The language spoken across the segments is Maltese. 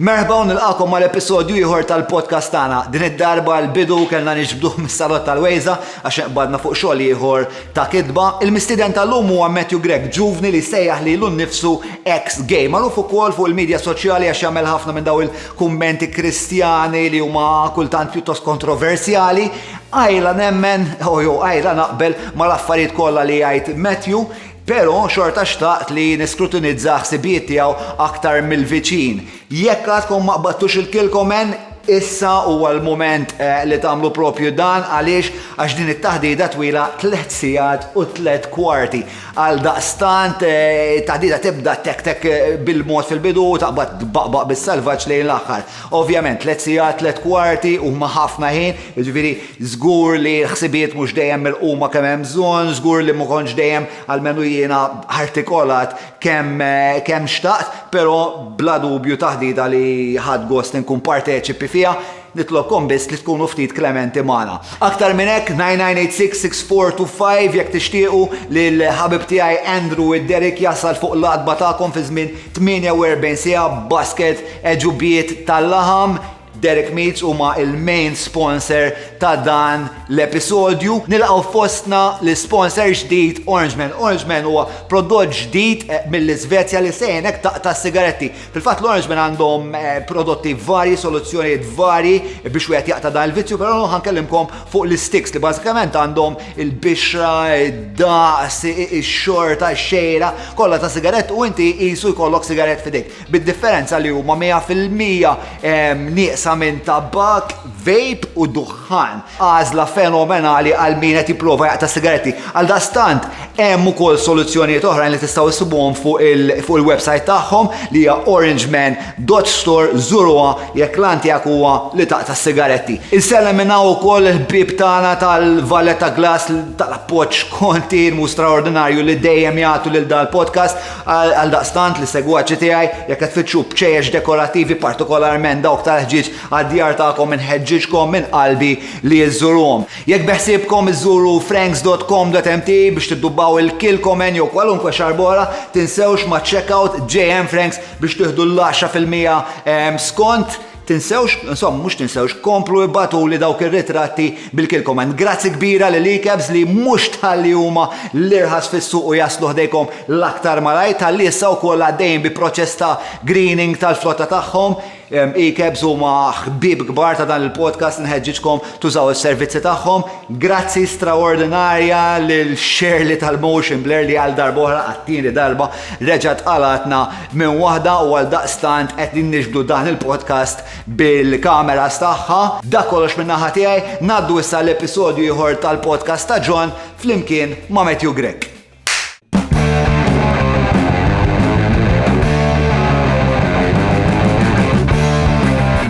Merħba u nilqakom mal episodju ieħor tal-podcast tagħna. Din id-darba l-bidu kellna niġbduh mis-salott tal-Wejza għax inqbadna fuq xogħol ieħor ta' kitba. Il-mistieden tal-lum huwa Matthew Grech, ġuvni li sejjaħ lilu nnifsu ex-gay. Magħruf ukoll fuq il-midja soċjali għax jagħmel ħafna minn daw il-kummenti Kristjani li huma kultant pjuttost kontroversjali. Għajla nemmen, o jew għajla naqbel mal-affarijiet kollha li jgħid Matthew. Però xorta xtaqt li niskrutinizza ħsibijiet tiegħu aktar mill-viċin. Jekk għadkom ma qbadtux il-Kilkomen, issa huwa l-mument li tagħmlu propju dan għaliex għax din it-taħdida twila tlett sigħat u tlett kwarti. Għaldaqstant it-taħdida tibda tektek bil-mod fil-bidu u taqbad tbaqbaq bis-salvaġġ lejn l-aħħar. Ovvjament tlett sigħat tlett kwarti huma ħafna ħin, jiġifieri Żgur li l-ħsibijiet mhux dejjem milquma kemm hemm bżonn, żgur li ma kontx dejjem, almenu jiena, artikolat kemm kemm xtaqt, però bla dubju taħdita li ħadt gost inkun parteċipi fiha. Nitlobkom biss li tkunu ftit klementi magħna. Aktar minn hekk, 9986 6425 jekk tixtiequ li l-ħabib tiegħi Andrew id-Derek jasal fuq l-għatba tagħkom fi żmien 48 siegħa b'basket għeġubiet tal-laħam. Derek Meats huma il-main sponsor ta' dan l-episodju. Nilqgħu fostna l-sponsor ġdid Orange Man. Orange Man huwa prodott ġdid eh, mill-Iżvezja li se jgħinek taqta' sigaretti. Fil-fatt l-Orange Man għandhom eh, prodotti varji, soluzzjonijiet varji biex wieħed jaqta' dan il-vizzju, però ħankellimkom fuq l-sticks li bażikament għandhom il-bixra, id-daqs, ix-xorta, ix-xejra, kollha ta' sigarett u inti qisu jkollok sigarett f'idejk. Bid-differenza li huma 100% nieqsa minn tabak, vape u duħħan. Għażla fenomenali għal min qed jipprova jaqta' sigaretti. Għaldaqstant, hemm ukoll soluzzjonijiet oħrajn li tistgħu issibuhom fuq il-website tagħhom li hija orangeman.store żuruha jekk l-għan tiegħek huwa li taqta' s-sigaretti. Insellem minn hawn ukoll il-ħbieb tagħna tal-Valletta Glass tal-appoġġ kontinwu straordinarju li dejjem jagħtu lil dal-podcast. Għaldaqstant, lis-segwaċi tiegħi, jekk qed tfittxu bċejjeċ dekorattivi, partikolarment dawk tal-ħġieġ għad-djar tagħkom inħeġġiġkom minn qalbi li żżuruhom. Jekk beħsiebkom iżżuru franks.com.mt biex tiddubbaw il-Kilkomen jew kwalunkwe xarba oħra, tinsewx ma' checkout JM Franks biex tieħdu l-10% skont. Tinsewx, insomma, mhux tinsewx, komplu ibagħtuli dawk ir-ritratti bil-Kilkomen. Grazzi kbira lil eCabs li mhux talli huma l-irħas fis-suq u jaslu ħdejkom l-aktar malajr, talli issa wkoll għaddejjin bi proċess ta' greening tal-flotta tagħhom. eCabs huma ħbieb kbar ta' dan il-podcast, nħeġġiġkom tużaw is-servizzi tagħhom. Grazzi straordinarja lil Shirley tal-Motion Blur li għal darb'oħra għat-tieni darba reġgħet qalgħatna minn waħda u għaldaqstant qed niġbdu dan il-podcast bil-kameras tagħha. Dak kollox min-naħa tiegħi, ngħaddu issa l-episodju ieħor tal-podcast ta' John flimkien ma' Matthew Grech.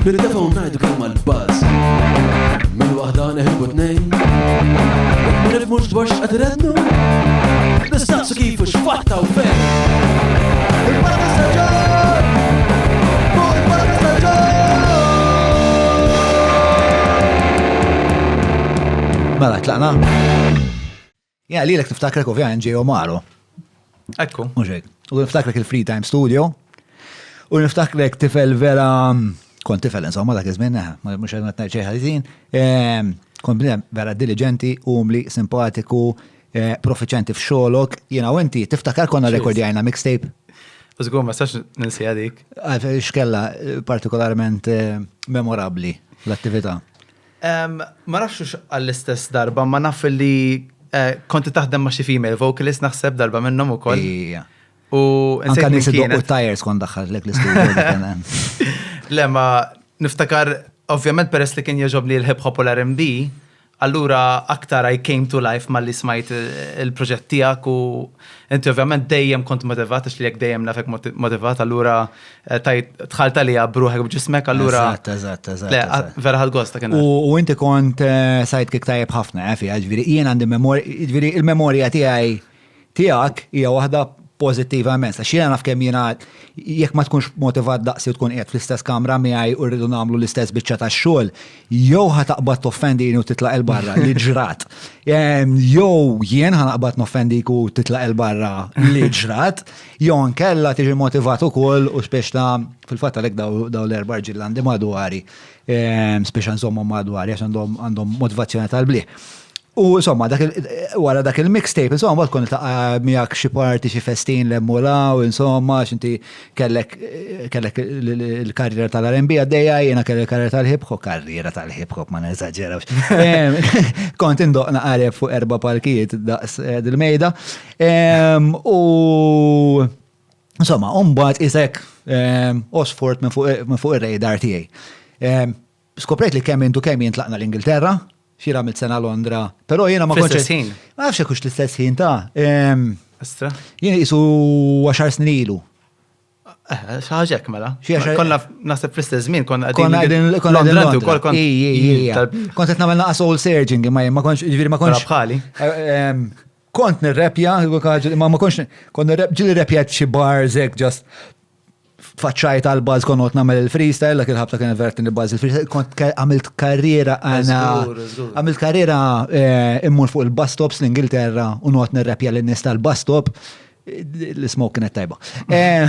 Nirtefgħu ngħidu kemm għall-buzz. Minn waħda neħilbu tnejn. Ma nifhmux dwar x'qed irednu. Nistaqsu kif u x'fatta u fejn. Il-podcast ta' John! Fuq il-podcast ta' John! Mela, tlaqna? Ja, lilek niftakrek ovvjament ġej Omaro. Ekku. Mhux hekk. U niftakrek il-Free Time Studio. U niftakrek tifel vera kont tifel insomma dak iż-żmien, eh, mhux qed ngħid xejn ħażin. Ehm, kont bniedem vera diligenti, umli, simpatiku, eh, profiċenti f'xogħolok. Jiena u inti tiftakar konna rekordjajna mixtape. Żgur ma stax ninsija dik. X'kella eh, partikolarment memorabbli l-attività? Ma nafx hux għall-istess darba, ma naf li eh, konti taħdem ma' xi female vocalist naħseb darba minnhom ukoll. Ija. U Anka nies iddoqqu tires kont daħħalek l-istudio. Le ma niftakar ovvjament peress li kien jogħġobni l-hip hop u l-R&B, allura aktar I came to life malli smajt il-proġett tiegħek u inti ovvjament dejjem kont motivat għax li jekk dejjem nafek motivat allura Eh, tajt dħalt għalija bruħek b'ġismek, allura. Eżatt, eżatt, eżatt. Vera ħad gost kien. U inti kont eh, sidekick tajjeb ħafna, eh, fija, ġifieri jien għandi memorja, ġifieri il-memorja tiegħi tiegħek hija waħda pożittiva immens. Għax jiena naf kemm jiena jekk ma tkunx motivat daqsi u tkun qiegħed fl-istess kamra miegħi u rridu nagħmlu l-istess biċċa tax-xogħol, jew ħa taqbad toffendini u titlaq 'il barra li ġrat. Jew jien ħa naqbad noffendik u titlaq 'il barra li ġrat, jew nkella tiġi motivat ukoll u spex ta' fil-fatt għalhekk daw l-erba' rġiel għandi madwari, spex nżommhom madwari għax għandhom motivazzjoni tal-bliħ. U insomma, wara dak il-mixtape, insomma, mbagħad kont niltaqa' miegħek xi party, xi festin l-emmula, u insomma, x'inti kellek kellek il-karriera tal-R&B għaddejja, jiena kelli il-karriera tal-hip hop, karriera tal-hip hop ma neżaġerawx. Kont indoq naqareb fuq erba' palkijiet daqs eh, dil-mejda. U insomma, mbagħad isek Oxford minn fuq ir-radar tiegħi. Skoprejt li kemm intu kemm jien tlaqna l-Ingilterra, xi għamilt sena Londra, però jiena ma kontx. ħin. Ma nafx hekk l-istess ħin ta' Astra. Jien qisu 10 snin ilu. Eh, xi ħaġa hekk mela. Konna naħseb fl-istess żmien konna qegħdin. Konna qegħdin Londra wkoll kont. Kont qed nagħmel naqa' soul searching imma jien ma kontx ġifieri ma kontx. Bħali. Eh, kont nirrepja, ma ma kontx kont nirrep ġieli repjat xi bars hekk just faċċajt għal buzz kont noqgħod nagħmel il-freestyle, dak il-ħabta kien vera tini buzz il-freestyle, kont għamilt karriera għana. Għamilt karriera eh, immur fuq il-bus stops l-Ingilterra u noqgħod nirrepja lin-nies tal-bus stop. L-smoke kienet tajba. Eh,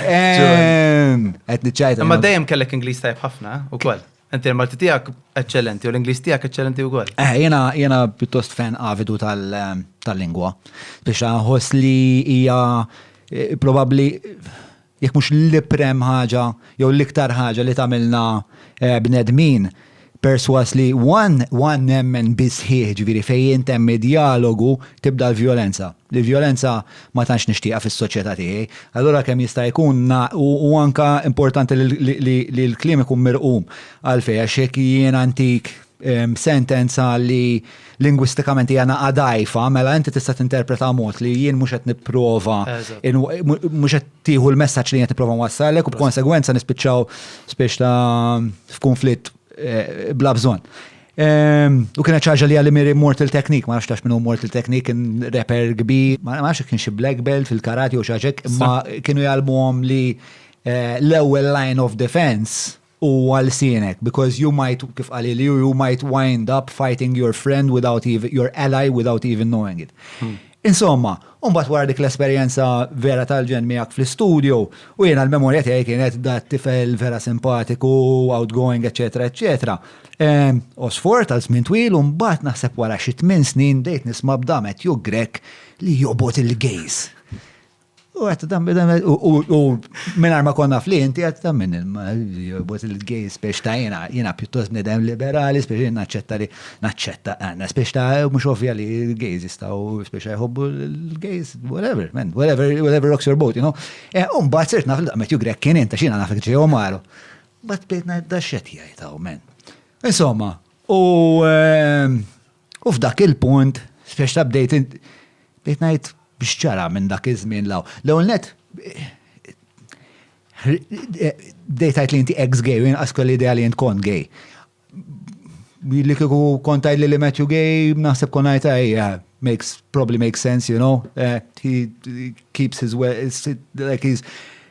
eh, qed niċċajta. Imma dejjem kellek Ingliż tajb ħafna ukoll. Inti l-Malti tiegħek eċċellenti u l-Ingliż tiegħek eċċellenti wkoll. Eh, jiena jiena pjuttost fan avidu tal-lingwa. Biex nħoss li hija eh, probabbli jekk mhux l-iprem ħaġa jew l-iktar ħaġa li tagħmilna eh, bnedmin perswas li one one nemmen bisħieħ ġifieri fejn jintemm id-dialogu tibda l-vjolenza. Li vjolenza ma tantx nixtieqha fis-soċjetà tiegħi. Allura kemm jista' jkun u anka importanti li l-kliem ikun mirqum. Għalfejn għax jekk jiena ntik sentenza li lingwistikament hija naqa' dgħajfa, mela inti tista' tinterpreta mod li jien mhux qed nipprova mhux qed tieħu l-messaġġ li qed nipprova nwassalek u b'konsegwenza nispiċċaw spiex ta' f'kunflitt eh, bla bżonn. Ehm, u kienet ċaġa li għalli miri Mortal Technique, ma nafx minnu Mortal Technique, kien rapper kbir, ma nafx kien xi black belt fil-karate u xaġek, ma kienu jgħalmuhom li eh, l-ewwel line of defense u għal sienek, because you might, kif għalli li you might wind up fighting your friend without even, your ally without even knowing it. Hmm. Insomma, mbagħad wara dik l-esperjenza vera tal-ġenn miegħek fl-istudio, u jiena l-memorja tiegħi kienet dat tifel vera simpatiku, outgoing, eċetera, eċetera. Għosfort għal żmien twil u mbagħad naħseb wara xi tmien snin bdejt nisma' b'da Matthew Grech li jobgħod il-gays. U għedt dan u mingħajr ma konna fli inti għedt dan minn jobgħod il-gays biex ta' jiena jiena pjuttost bniedem liberali spex jien naċċetta li naċċetta għandna spex ta' mhux ovvja li l-gays jistgħu spex jħobbu l-gays whatever man whatever whatever rocks your boat you know. E, u mbagħad sirt naf li Matthew Grech kien int għax jiena nafek ġej Omaru. Mbagħad bdejt ngħid da x'qed jgħid hawn man. Insomma, u ehm, u f'dak il-punt spex ta' bdejt bdejt ngħid biex ġara minn dak iż-żmien law. L-ewwel net bdejt tgħid li inti ex-gay u jien qas kelli idea li int kont gay. Li kieku kont tgħid li Matthew gay, naħseb kont ngħid ejja, makes probably makes sense, you know. Uh, he, he keeps his way, like he's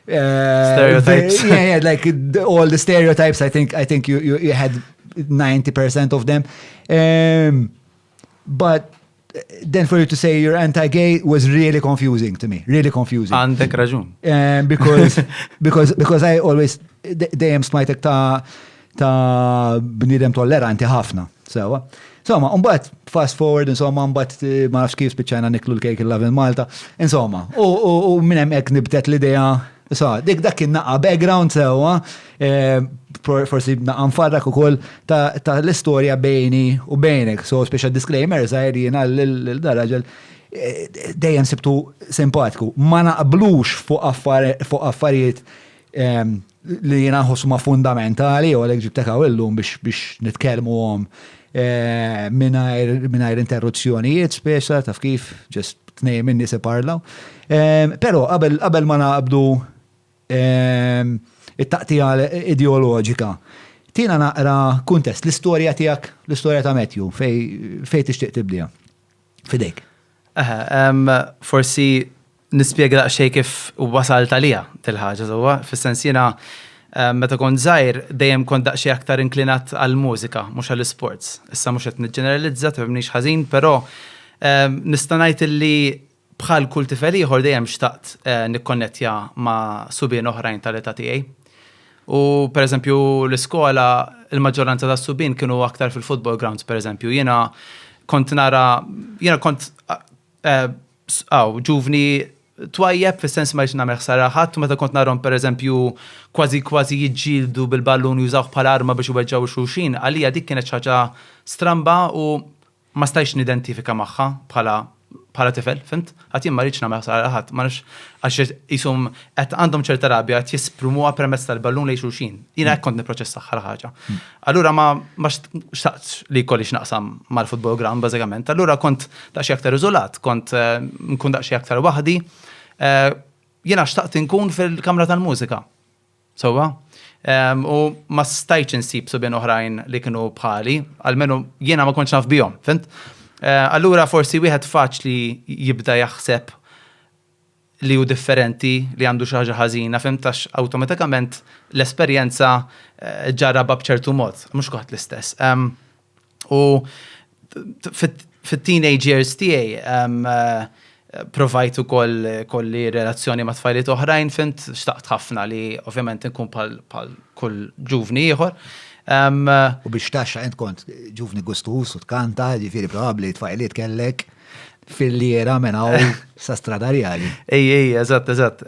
uh, stereotypes. yeah, yeah, like all the stereotypes. I think I think you you, you had 90% of them. Um, but then for you to say you're anti-gay was really confusing to me, really confusing. Għandek raġun. Um, because, because, because I always, dejjem smajtek ta' ta' bniedem tolleranti ħafna, sewa. Insomma, mbagħad fast forward, insomma, mbagħad eh, ma nafx kif spiċċajna niklu l-kejk il-love in Malta. Insomma, u minn hemm hekk nibtet l-idea So, dik dak kien naqa background sewa, eh, forsi naqa nfarrak ukoll ta' l-istorja bejni u bejnek. So, speċa disclaimer, zaħir jiena l-daraġel eh, dejjem sibtu simpatiku. Ma naqblux fuq affarijiet ehm, li jiena nħossu ma fundamentali, u għalhekk ġibtek hawn illum biex nitkellmu għom eh, mingħajr interruzzjonijiet speċa taf kif, just tnej minni se parlaw. Ehm, però qabel ma naqbdu ehm, it-taqtija ideoloġika, tina naqra kuntest, l-istorja tiegħek, l-istorja ta' Matthew, fej tixtieq tibdija. Fidejk. Eħe, forsi nispjega daqsxejn kif wasalt għaliha dil-ħaġa sewwa, fis-sens jiena meta kont żgħir dejjem kont daqsxejn aktar inklinat għall-mużika mhux għall-isports. Issa mhux qed niġġeneralizza, tifhimnix ħażin, però nista' ngħid illi bħal kull tifel ieħor dejjem xtaqt nikkonnettja ma' subien oħrajn tal-età tiegħi. U pereżempju l-iskola il-maġġoranza tas-subien kienu aktar fil-football grounds pereżempju. Jiena kont nara, jiena kont Aw, ġuvni twajjeb fis-sens ma rridx nagħmel ħsara ħadd u meta kont narhom pereżempju kważi kważi jiġġieldu bil-ballun jużawh bħala arma biex iweġġgħu 'l xulxin, għalija dik kienet xi ħaġa stramba u ma stajtx nidentifika magħha bħala bħala tifel, fhimt? Għad jien ma rridx nagħmel ħsara lil ħadd, ma nafx għax qishom qed għandhom ċerta rabja qed jesprimuha permezz tal-ballun lejn xulxin. Jiena hekk kont nipproċessaha l-ħaġa. Allura ma ma xtaqtx li jkolli x'naqsam mal-football ground bażikament. Allura kont daqsxejn aktar iżolat, kont eh, nkun daqsxejn aktar waħdi. Eh, jiena xtaqt inkun fil-kamra tal-mużika. Sewwa? U ma stajtx insib subien oħrajn li kienu bħali, almenu jiena ma kontx naf bihom, fint? Eh, allura forsi wieħed faċli jibda jaħseb li hu differenti, li għandu xi ħaġa ħażina, fhimt għax awtomatikament l-esperjenza eh, ġarrabha b'ċertu mod, mhux kulħadd l-istess. U fit-teenage years tiegħi eh, provajt ukoll kolli relazzjoni ma' tfajliet oħrajn, fhimt, xtaqt ħafna li ovvjament inkun bħal kull ġuvni ieħor. U biex taxxa int kont ġuvni gustuż u tkanta, ġifieri probabbli tfajliet kellek Filliera minn hawn sa Strada Rjali. Ej, ej, eżatt, eżatt.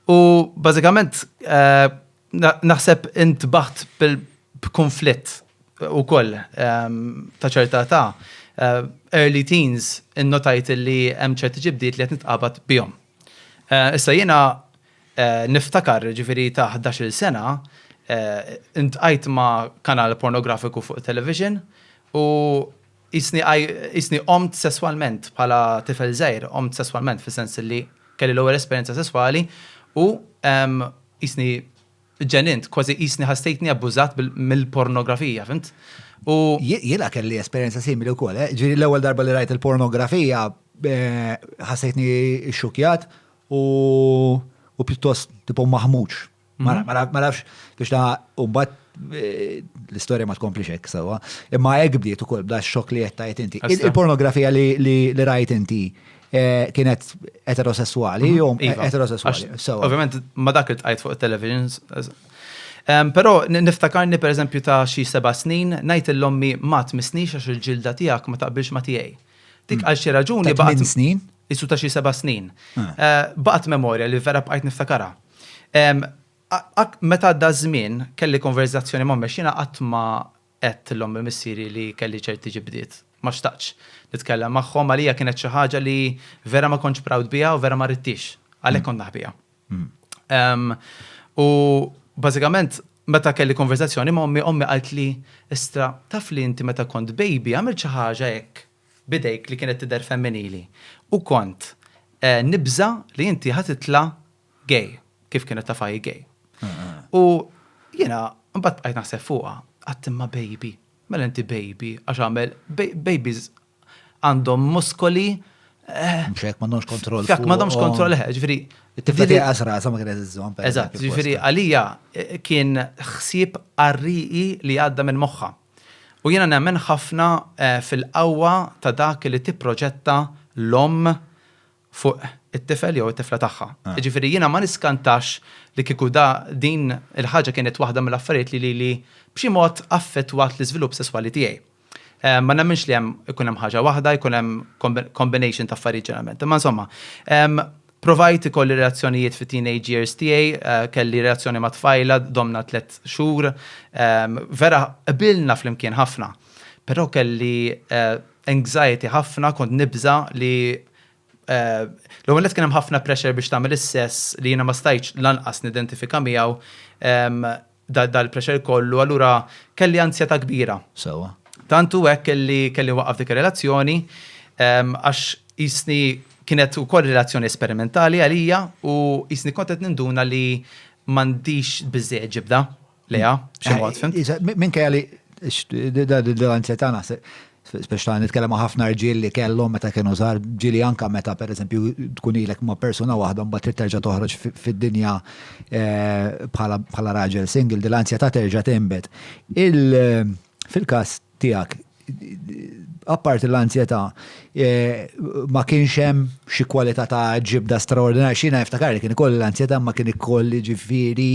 U bażikament eh, naħseb intbaħt b'konflitt ukoll ta' ċerta ta' eh, early teens innotajt li hemm ċerti ġibdiet li qed nitqabad bihom. Eh, issa jiena niftakar ġifieri ta' 11-il sena intqajt ma' kanal pornografiku fuq television u Qisni qisni qomt sesswalment bħala tifel żgħir, qomt sesswalment fis-sens li kelli l-ewwel esperjenza sesswali u qisni ġġenint, kważi qisni ħassejtni abbużat mill-pornografija, fhimt? U. Jiena kelli esperjenza simili wkoll, eh. Ġifieri l-ewwel darba li rajt il-pornografija ħassejtni xxukkjat u pjuttost tipo maħmuġ. Ma nafx biex ta' u mbagħad eh, l-istorja ma tkomplix hekk sewwa. Imma hekk bdiet ukoll bda x-xokk li qed tajt inti. Il-pornografija li rajt inti eh, kienet eterosessuali mhm. jew iva. eterosessuali. Ovvjament ma dak li tqajt fuq it-television. Però niftakarni pereżempju ta' xi seba' snin ngħid l-ommi ma tmissnix għax il-ġilda tiegħek ma taqbilx ma tiegħi. Dik għal xi raġuni baqgħet. snin? Isu ta' xi seba' snin. Ah. Eh, baqgħet memorja li vera bqajt niftakarha. Meta għadda ż-żmien, kelli konverżazzjoni m'ommi għax jiena qatt ma għedt 'l ommi u missieri li kelli ċerti ġibdiet. Ma xtaqtx nitkellem magħhom, għalija kienet xi ħaġa li vera ma kontx proud biha u vera ma ridthiex. Għalhekk kont naħbiha. U bażikament meta kelli konverżazzjoni ma' ommi, ommi qaltli, Istra, taf li inti meta kont baby għamilt xi ħaġa hekk b'idejk li kienet tidher femminili u kont nibża' li inti ħa titla' gay, kif kienet tafha hi gay. U jiena mbagħad bqajt naħseb fuqha, għadt imma baby, mela inti baby għax għamel babies għandhom muskoli. Eh, Mhux hekk m'għandhomx kontroll. Fjak m'għandhomx kontroll, eh, ġifieri. It-tifla tiegħi qas rasha ma kienet iżżomm. Eżatt, ġifieri għalija eh, kien ħsieb qarrieqi li għadda minn moħħha. U jiena nemmen ħafna eh, fil-qawwa ta' dak li tipproġetta l-omm fuq it-tifel jew it-tifla tagħha. Jiġifieri jiena ma niskantax li kieku da din il-ħaġa kienet waħda mill-affarijiet li lili b'xi mod affettwat l-iżvilupp sesswali tiegħi. Ma nemminx li hemm ikun hemm ħaġa waħda, jkun hemm combination ta' affarijiet ġeneralment. Imma insomma, provajt ikolli relazzjonijiet fit-teenage years tiegħi, kelli relazzjoni ma' tfajla, domna tlett xhur, vera qbilna flimkien ħafna. Però kelli anxiety ħafna, kont nibża' li l-ewwel nett kien hemm ħafna pressure biex tagħmel is-sess li jiena ma stajtx lanqas nidentifika miegħu dal-pressure kollu, allura kelli ansjetà kbira. Sewwa. Tant hu hekk li kelli nwaqqaf dik ir-relazzjoni għax qisni kienet ukoll relazzjoni esperimentali għalija u qisni kont qed ninduna li m'għandix biżżejjed ġibda. Lejha, b'xi mod, fhimt? Minkejja li l-anzjetà naħseb. Speċi ta' nitkellem ma' ħafna rġiel li kellhom meta kienu żgħar, ġieli anka meta pereżempju tkun ilek ma' persuna waħda mbagħad trid terġa' toħroġ fid-dinja eh, bħala raġel single, din l-anzjetà terġa' tinbet. Fil-każ tiegħek, apparti l-anzjetà, eh, ma kienx hemm xi kwalità ta' ġibda straordinarja, xi niftakar li kien ikolli l-anzjetà ma kien ikolli ġifieri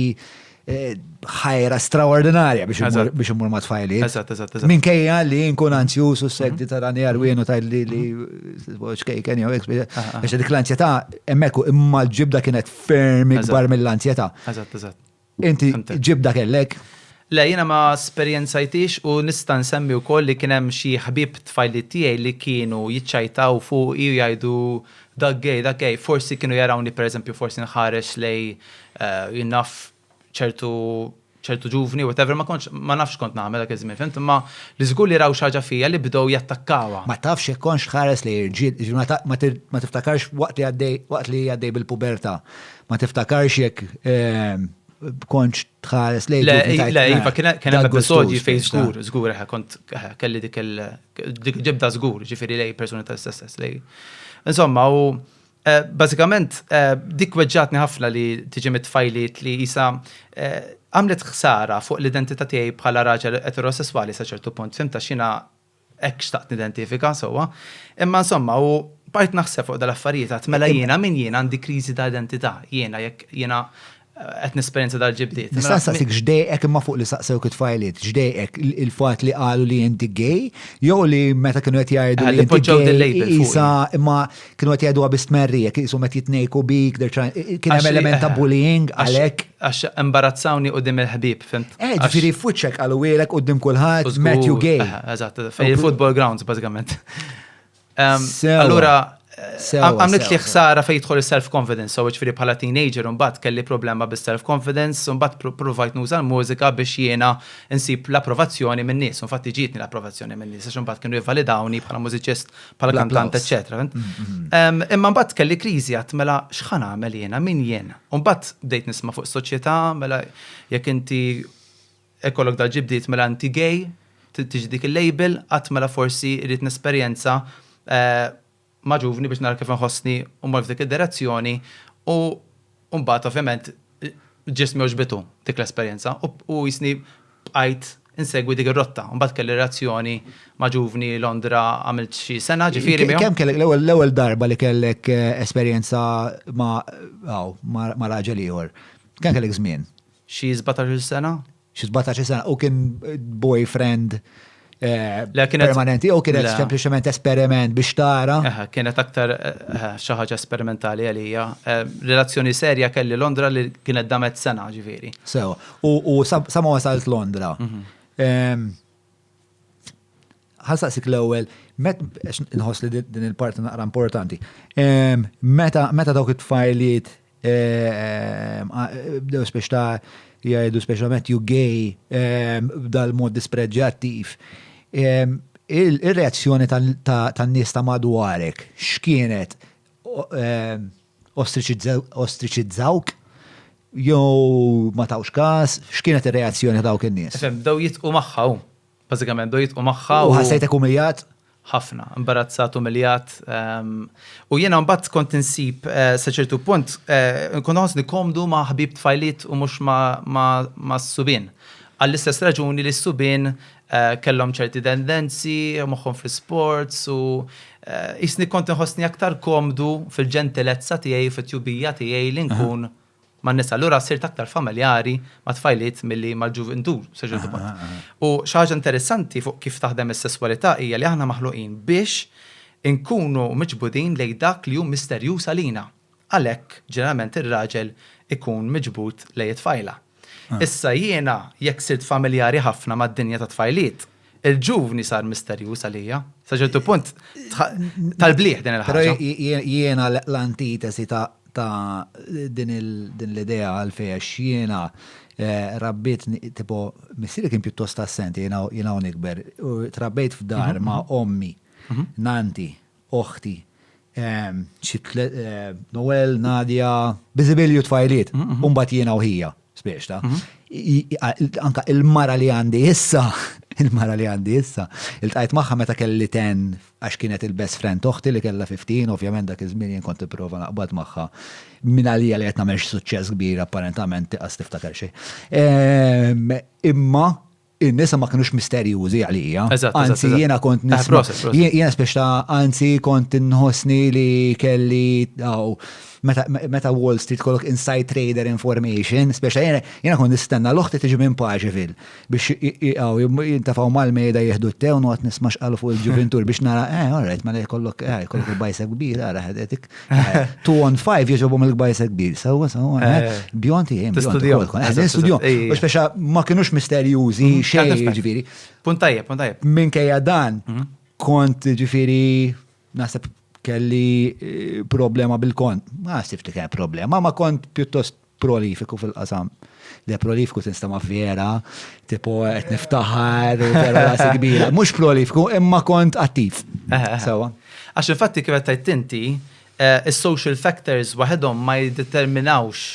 Eh, ħajra straordinarja biex imur ma' tfajliet. Eżatt, eżatt, eżatt. Minkejja li nkun anzjuż u segdi ta' dan jarwien u ta' li li xkejken jew hekk, biex dik l-anzjetà hemmhekk imma l-ġibda kienet ferm ikbar mill-anzjetà. Eżatt, eżatt. Inti ġibda kellek? Le, jiena ma esperjenzajtix u nista' nsemmi wkoll li kien hemm xi ħbieb tfajliet tiegħi li kienu jiċċajtaw fuqi u jgħidu dak gay, dak gay. Forsi kienu jarawni pereżempju forsi nħares lej jien naf ċertu ċertu ġuvni, whatever, ma kontx, ma nafx kont nagħmel dak iż-żmien, fhimt? Imma li żgur li raw xi ħaġa fija li bdew jattakkawha. Ma tafx jekk kontx tħares lejn irġiel, jiġifieri ma tiftakarx waqt li għaddej waqt li għaddej bil-pubertà, ma tiftakarx jekk kontx tħares lejn ġuvni tgħid. Le, iva, kien hemm episodji fejn żgur, żgur, eħe, kont kelli dik il-ġibda żgur, ġifieri lejn persuni tal-istess sess, lejn. Insomma, u Bażikament, dik weġġgħatni ħafna li tiġi mit-tfajliet li qisha għamlet ħsara fuq l-identità tiegħi bħala raġel eterosesswali sa ċertu punt, fhimt għax jiena hekk xtaqt nidentifika sewwa. Imma insomma, u bqajt naħseb fuq dal-affarijiet għedt mela jiena min jiena għandi kriżi ta' identità, jiena jekk jiena qed nesperjenza dal-ġibdiet. Nista' nsaqsik x'dejqek imma fuq li saqsewk it-tfajliet, x'dejqek il-fatt li qalu li inti gay jew li meta kienu qed jgħidu li inti gay isa imma kienu qed jgħiduha bi stmerrija, qishom qed jitnejku bik, kien hemm element ta' bullying għalhekk. Għax imbarazzawni quddiem il-ħbieb, fhimt? Eh, ġifieri f'wiċċek qaluhielek quddiem kulħadd Matthew gay. Eżatt, fil-football grounds bażikament. Allura, għamlet li ħsara fej jidħol il-self-confidence, so ġifieri bħala teenager mbagħad kelli problema bis-self-confidence, mbagħad provajt nuża l-mużika biex jiena nsib l-approvazzjoni minn nies, infatti ġietni l-approvazzjoni minn nies, għax imbagħad kienu jivvalidawni bħala mużiċist, bħala kantant, eċetera. Mm-hmm. Imma mbagħad kelli kriżi għat mela x'ħa nagħmel jiena, min jien? U mbagħad bdejt nisma' fuq soċjetà, mela jekk inti Ikollok dal-ġibdiet mela inti gay, tiġi dik il-label, qatt mela forsi rrid nesperjenza ma' ġuvni biex nara kif inħossni u mmur f'dik id-direzzjoni u mbagħad ovvjament ġismi għoġbitu dik l-esperjenza u jisni bqajt insegwi dik ir-rotta. Mbagħad kelli relazzjoni ma' ġuvni Londra għamilt xi sena ġifieri miegħu. Kemm kellek l-ewwel darba li kellek esperjenza ma' ma' raġel ieħor? Kemm kellek żmien? Xi 17-il sena. Xi 17-il sena u kien boyfriend eh, permanenti u kienet sempliċement esperiment biex tara. Kienet aktar eh, xi ħaġa esperimentali għalija. Eh, relazzjoni serja kelli Londra li kienet damet sena ġifieri. Sew, u sa ma wasalt Londra. Mhm. Ehm, ħasaqsik l-ewwel, nħoss li din il-parti naqra importanti. Ehm, meta dawk it-tfajliet Bdew speċ ta' jgħidu speċjalment you gay b'dal-mod dispreġġjattiv. Il-reazzjoni tan-nies ta' madwarek x'kienet? Ostriċizzawk? Jew ma tawx każ? X'kienet ir-reazzjoni ta' dawk in-nies? Bdew jitqu magħha hu. Bażikament bdew jidqu magħha. U ħassejtek umiljat? Ħafna, imbarazzat, umiljat. U jiena mbagħad kont insib sa ċertu punt, kont nħossni komdu ma' ħbieb tfajliet u mhux ma' subien. Għall-istess raġuni li s-subien kellhom ċerti tendenzi, moħħhom fl-isports u qisni kont inħossni aktar komdu fil-ġentilezza tiegħi u fit-tjubija tiegħi li nkun man-nisa. Allura sirt aktar familjari ma' tfajliet milli mal-ġuvintur sa ċertu punt. U xi ħaġa interessanti fuq kif taħdem is-sesswalità hija li aħna maħluqin biex inkunu miġbudin lejn dak li hu misterjuż għalina. Għalhekk ġeneralment ir-raġel ikun miġbud lejn it-tfajla. Issa jiena jekk sirt familjari ħafna mad-dinja tat-tfajliet, il-ġuvni sar misterjuż għalija. Sa ċertu punt tal-blieh din il-ħaġa. Però jiena l-antitesi ta' din l-idea għalfejn għax jiena eh, rabbit tipo missieri kien pjuttost assenti jiena u nikber. Trabbejt f'dar mhm, ma' mhm. ommi, mhm. nanti, oħti, xi Noel, Nadia, biżibilju tfajliet, u mbagħad jiena u ħija, spiex ta'. Anka il-mara li għandi issa, Il-mara li għandi issa, iltqajt magħha meta kelli 10 għax kienet il-best friend t'oħti li kellha 15, ovvjament dak iż-żmien jien kont nipprova naqbad magħha minn għalija li qed nagħmel xi suċċess kbir apparentament tiqas tiftakar xejn. Ehm, imma in-nisa ma kinux misterjużi għalija. Anzi, jiena kont eh, nisma. Jiena speċta, anzi kont nħossni li kelli meta Wall Street kollok inside trader information, speċta jiena kont nistenna l-oħti tiġi minn Paġivil biex jintafaw mal-mejda jieħdu t-te u noqgħod nisma' x'qalu fuq il-ġuventur biex nara, eh, all right, mela jkollok eh, jkollok il-bajsa kbir, ara ħedetik. 2 on 5 jogħġobhom il-bajsa kbir, sewwa sewwa, eh, eh. bjont jien, nistudjom. U speċa ma kinux misterjużi mhm, xejn ġifieri. Punt tajjeb, punt tajjeb. Minkejja dan, mhm. kont ġifieri naħseb kelli eh, problema bil-kont. Ma sibt li kien problema, ma kont pjuttost prolifiku fil-qasam. Le prolifiku tinstama vera, tipo qed niftaħar u vera rasi kbira. Mhux prolifiku, imma kont attiv. Sewa. Għax infatti kif qed tgħid inti, eh, is-social factors waħedhom ma jiddeterminawx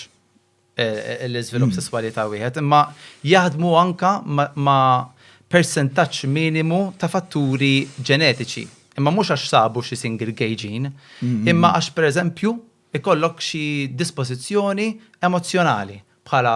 eh, l-iżvilupp hmm. sesswali ta' wieħed, imma jaħdmu anka ma' persentaġġ minimu ta' fatturi ġenetiċi. Imma mhux għax sabu xi single gay gene, imma għax pereżempju ikollok xi dispożizzjoni emozzjonali bħala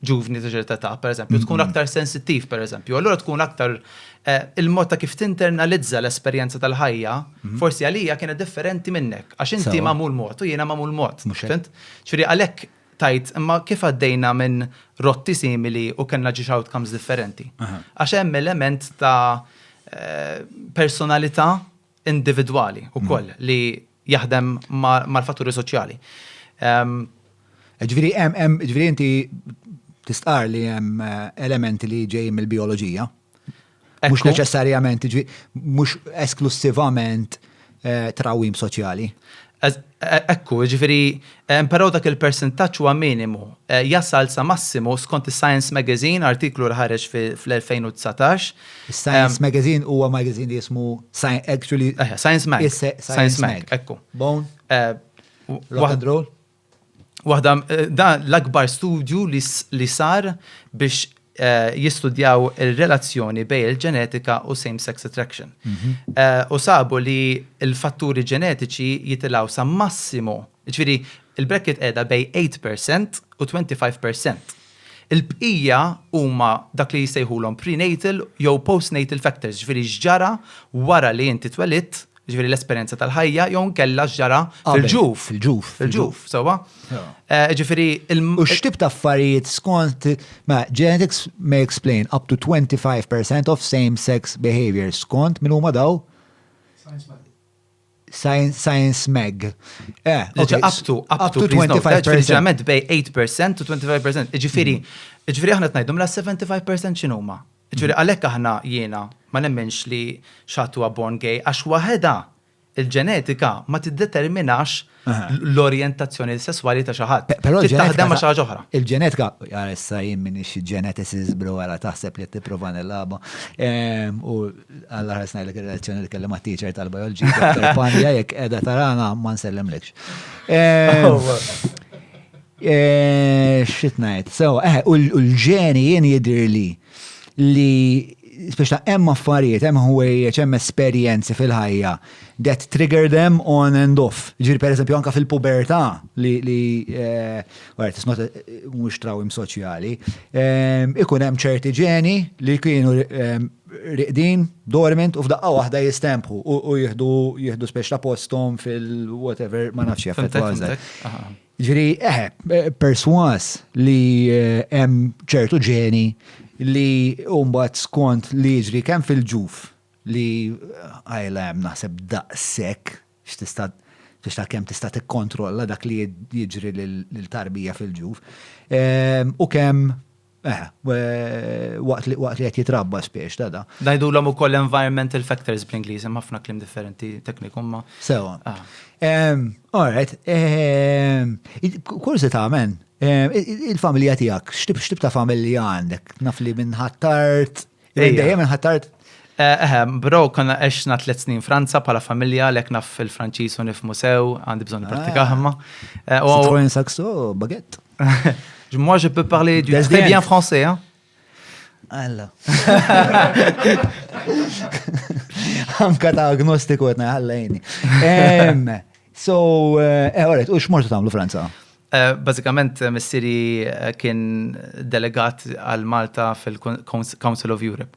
ġuvni ta' ċerta età, pereżempju, tkun aktar sensittiv, pereżempju, allura tkun aktar eh, il-mod ta' kif tinternalizza l-esperjenza tal-ħajja, mhm. forsi għalija kienet differenti minnek, għax inti magħmul mod u jiena magħmul mod. Fint? Ġifieri għalhekk tajt, imma kif għaddejna minn rotti simili u kellna ġiex outcomes differenti. Għax hemm element ta' eh, personalità individwali ukoll mm. li jaħdem mal-fatturi soċjali. Ġifieri hemm ġifieri inti tistqar li hemm eh, elementi li ġejjin mill-bioloġija. Mhux neċessarjament, mhux esklussivament eh, trawim soċjali. Ekku, ġifieri, però dak il-persentaġġ huwa minimu. Eh, jasal sa massimu skont is-Science Magazine, artiklu li ħareġ fl-2019. Science Magazine huwa magazine li jismu actually eh, Science Mag. Science Mag, ekku. Bone. Eh, Rock and roll. Waħda dan l-akbar studju li sar biex jistudjaw il-relazzjoni bejn il-ġenetika u same-sex attraction. Mhm. U sabu li l-fatturi ġenetiċi jitilgħu sa massimu, ġifieri il-bracket qiegħda bejn 8% u 25%. Il-bqija huma dak li jsejħulhom prenatal jew postnatal factors, ġifieri x'ġara wara li inti twelidt, ġifieri l-esperjenza tal-ħajja jew inkella x'ġara fil-ġuf. Fil-ġuf. Fil-ġuf, sewwa. Eh, ġifieri il- U x'tip ta' affarijiet skont ma genetics may explain up to 25% of same-sex behavior skont min huma daw? Science, Science Mag. Eh, okay. Up to, up, up to, 25%. Ġeneralment bej 8% to 25%. Ġifieri, mm. ġifieri aħna tnajdum la 75% x'inhuma. Ġifieri mm. għalhekk aħna jiena ma nemmenx li xatu huwa born gay għax waħedha il-ġenetika ma tiddeterminax l-orjentazzjoni sesswali ta' xi ħadd. Però taħdem ma' xi ħaġa oħra. Il-ġenetika, jara issa jien minix geneticist bro għara taħseb li qed tipprova nilgħabha. Ehm, u Alla ħares ngħidlek ir-relazzjoni li kelli mat-teacher tal-biology, Dr. Panja, jekk qiegħda tarana ma nsellimlekx. Eh, oh, eh, xit ngħid. So, eh, u l-ġeni jien jidhirli li speċa hemm affarijiet, hemm ħwejjeġ, hemm esperjenzi fil-ħajja that trigger them on and off. Ġifieri pereżempju anka fil-pubertà li li eh, Right, it's not mhux trawim soċjali. Ehm, ikun hemm ċerti ġeni li kienu ehm, riqdin, dormant, u f'daqqa waħda jistempħu u jieħdu jieħdu speċ ta' postom fil-whatever, ma nafx jaffettwa. Ġifieri, eħe, eh, perswas li eh, hemm ċertu ġeni li mbagħad skont li jiġri kemm fil-ġuf li għajla hemm naħseb daqshekk x'tista' tista' kemm tista' tikkontrolla dak li jiġri lil tarbija fil-ġuf. Ehm, u kemm eh, waqt li waqt li qed jitrabba spiex ta' da. Ngħidulhom ukoll environmental factors bl-Ingliż, hemm ħafna kliem differenti tekniku ma. Sewa. Ah. Ehm, all right. Ehm, Kurżità men, il-familja tiegħek, x'tip ta' familja għandek? Naf li minn Ħ'Attard, Dejjem minn Ħ'Attard? Eħe, bro, konna għexna tlet snin Franza bħala familja, lek naf il-Franċiż u nifmu sew, għandi bżonn nippratika ħamma. Citroën Saxo, baguette. Moi, je peux parler du très bien français, hein. Alla. Anka ta' agnostiku qed ngħid jgħinni. So, eh, alright, u x'mortu tagħmlu Franza? Eh, bażikament eh, missieri kien delegat għal Malta fil-Council of Europe.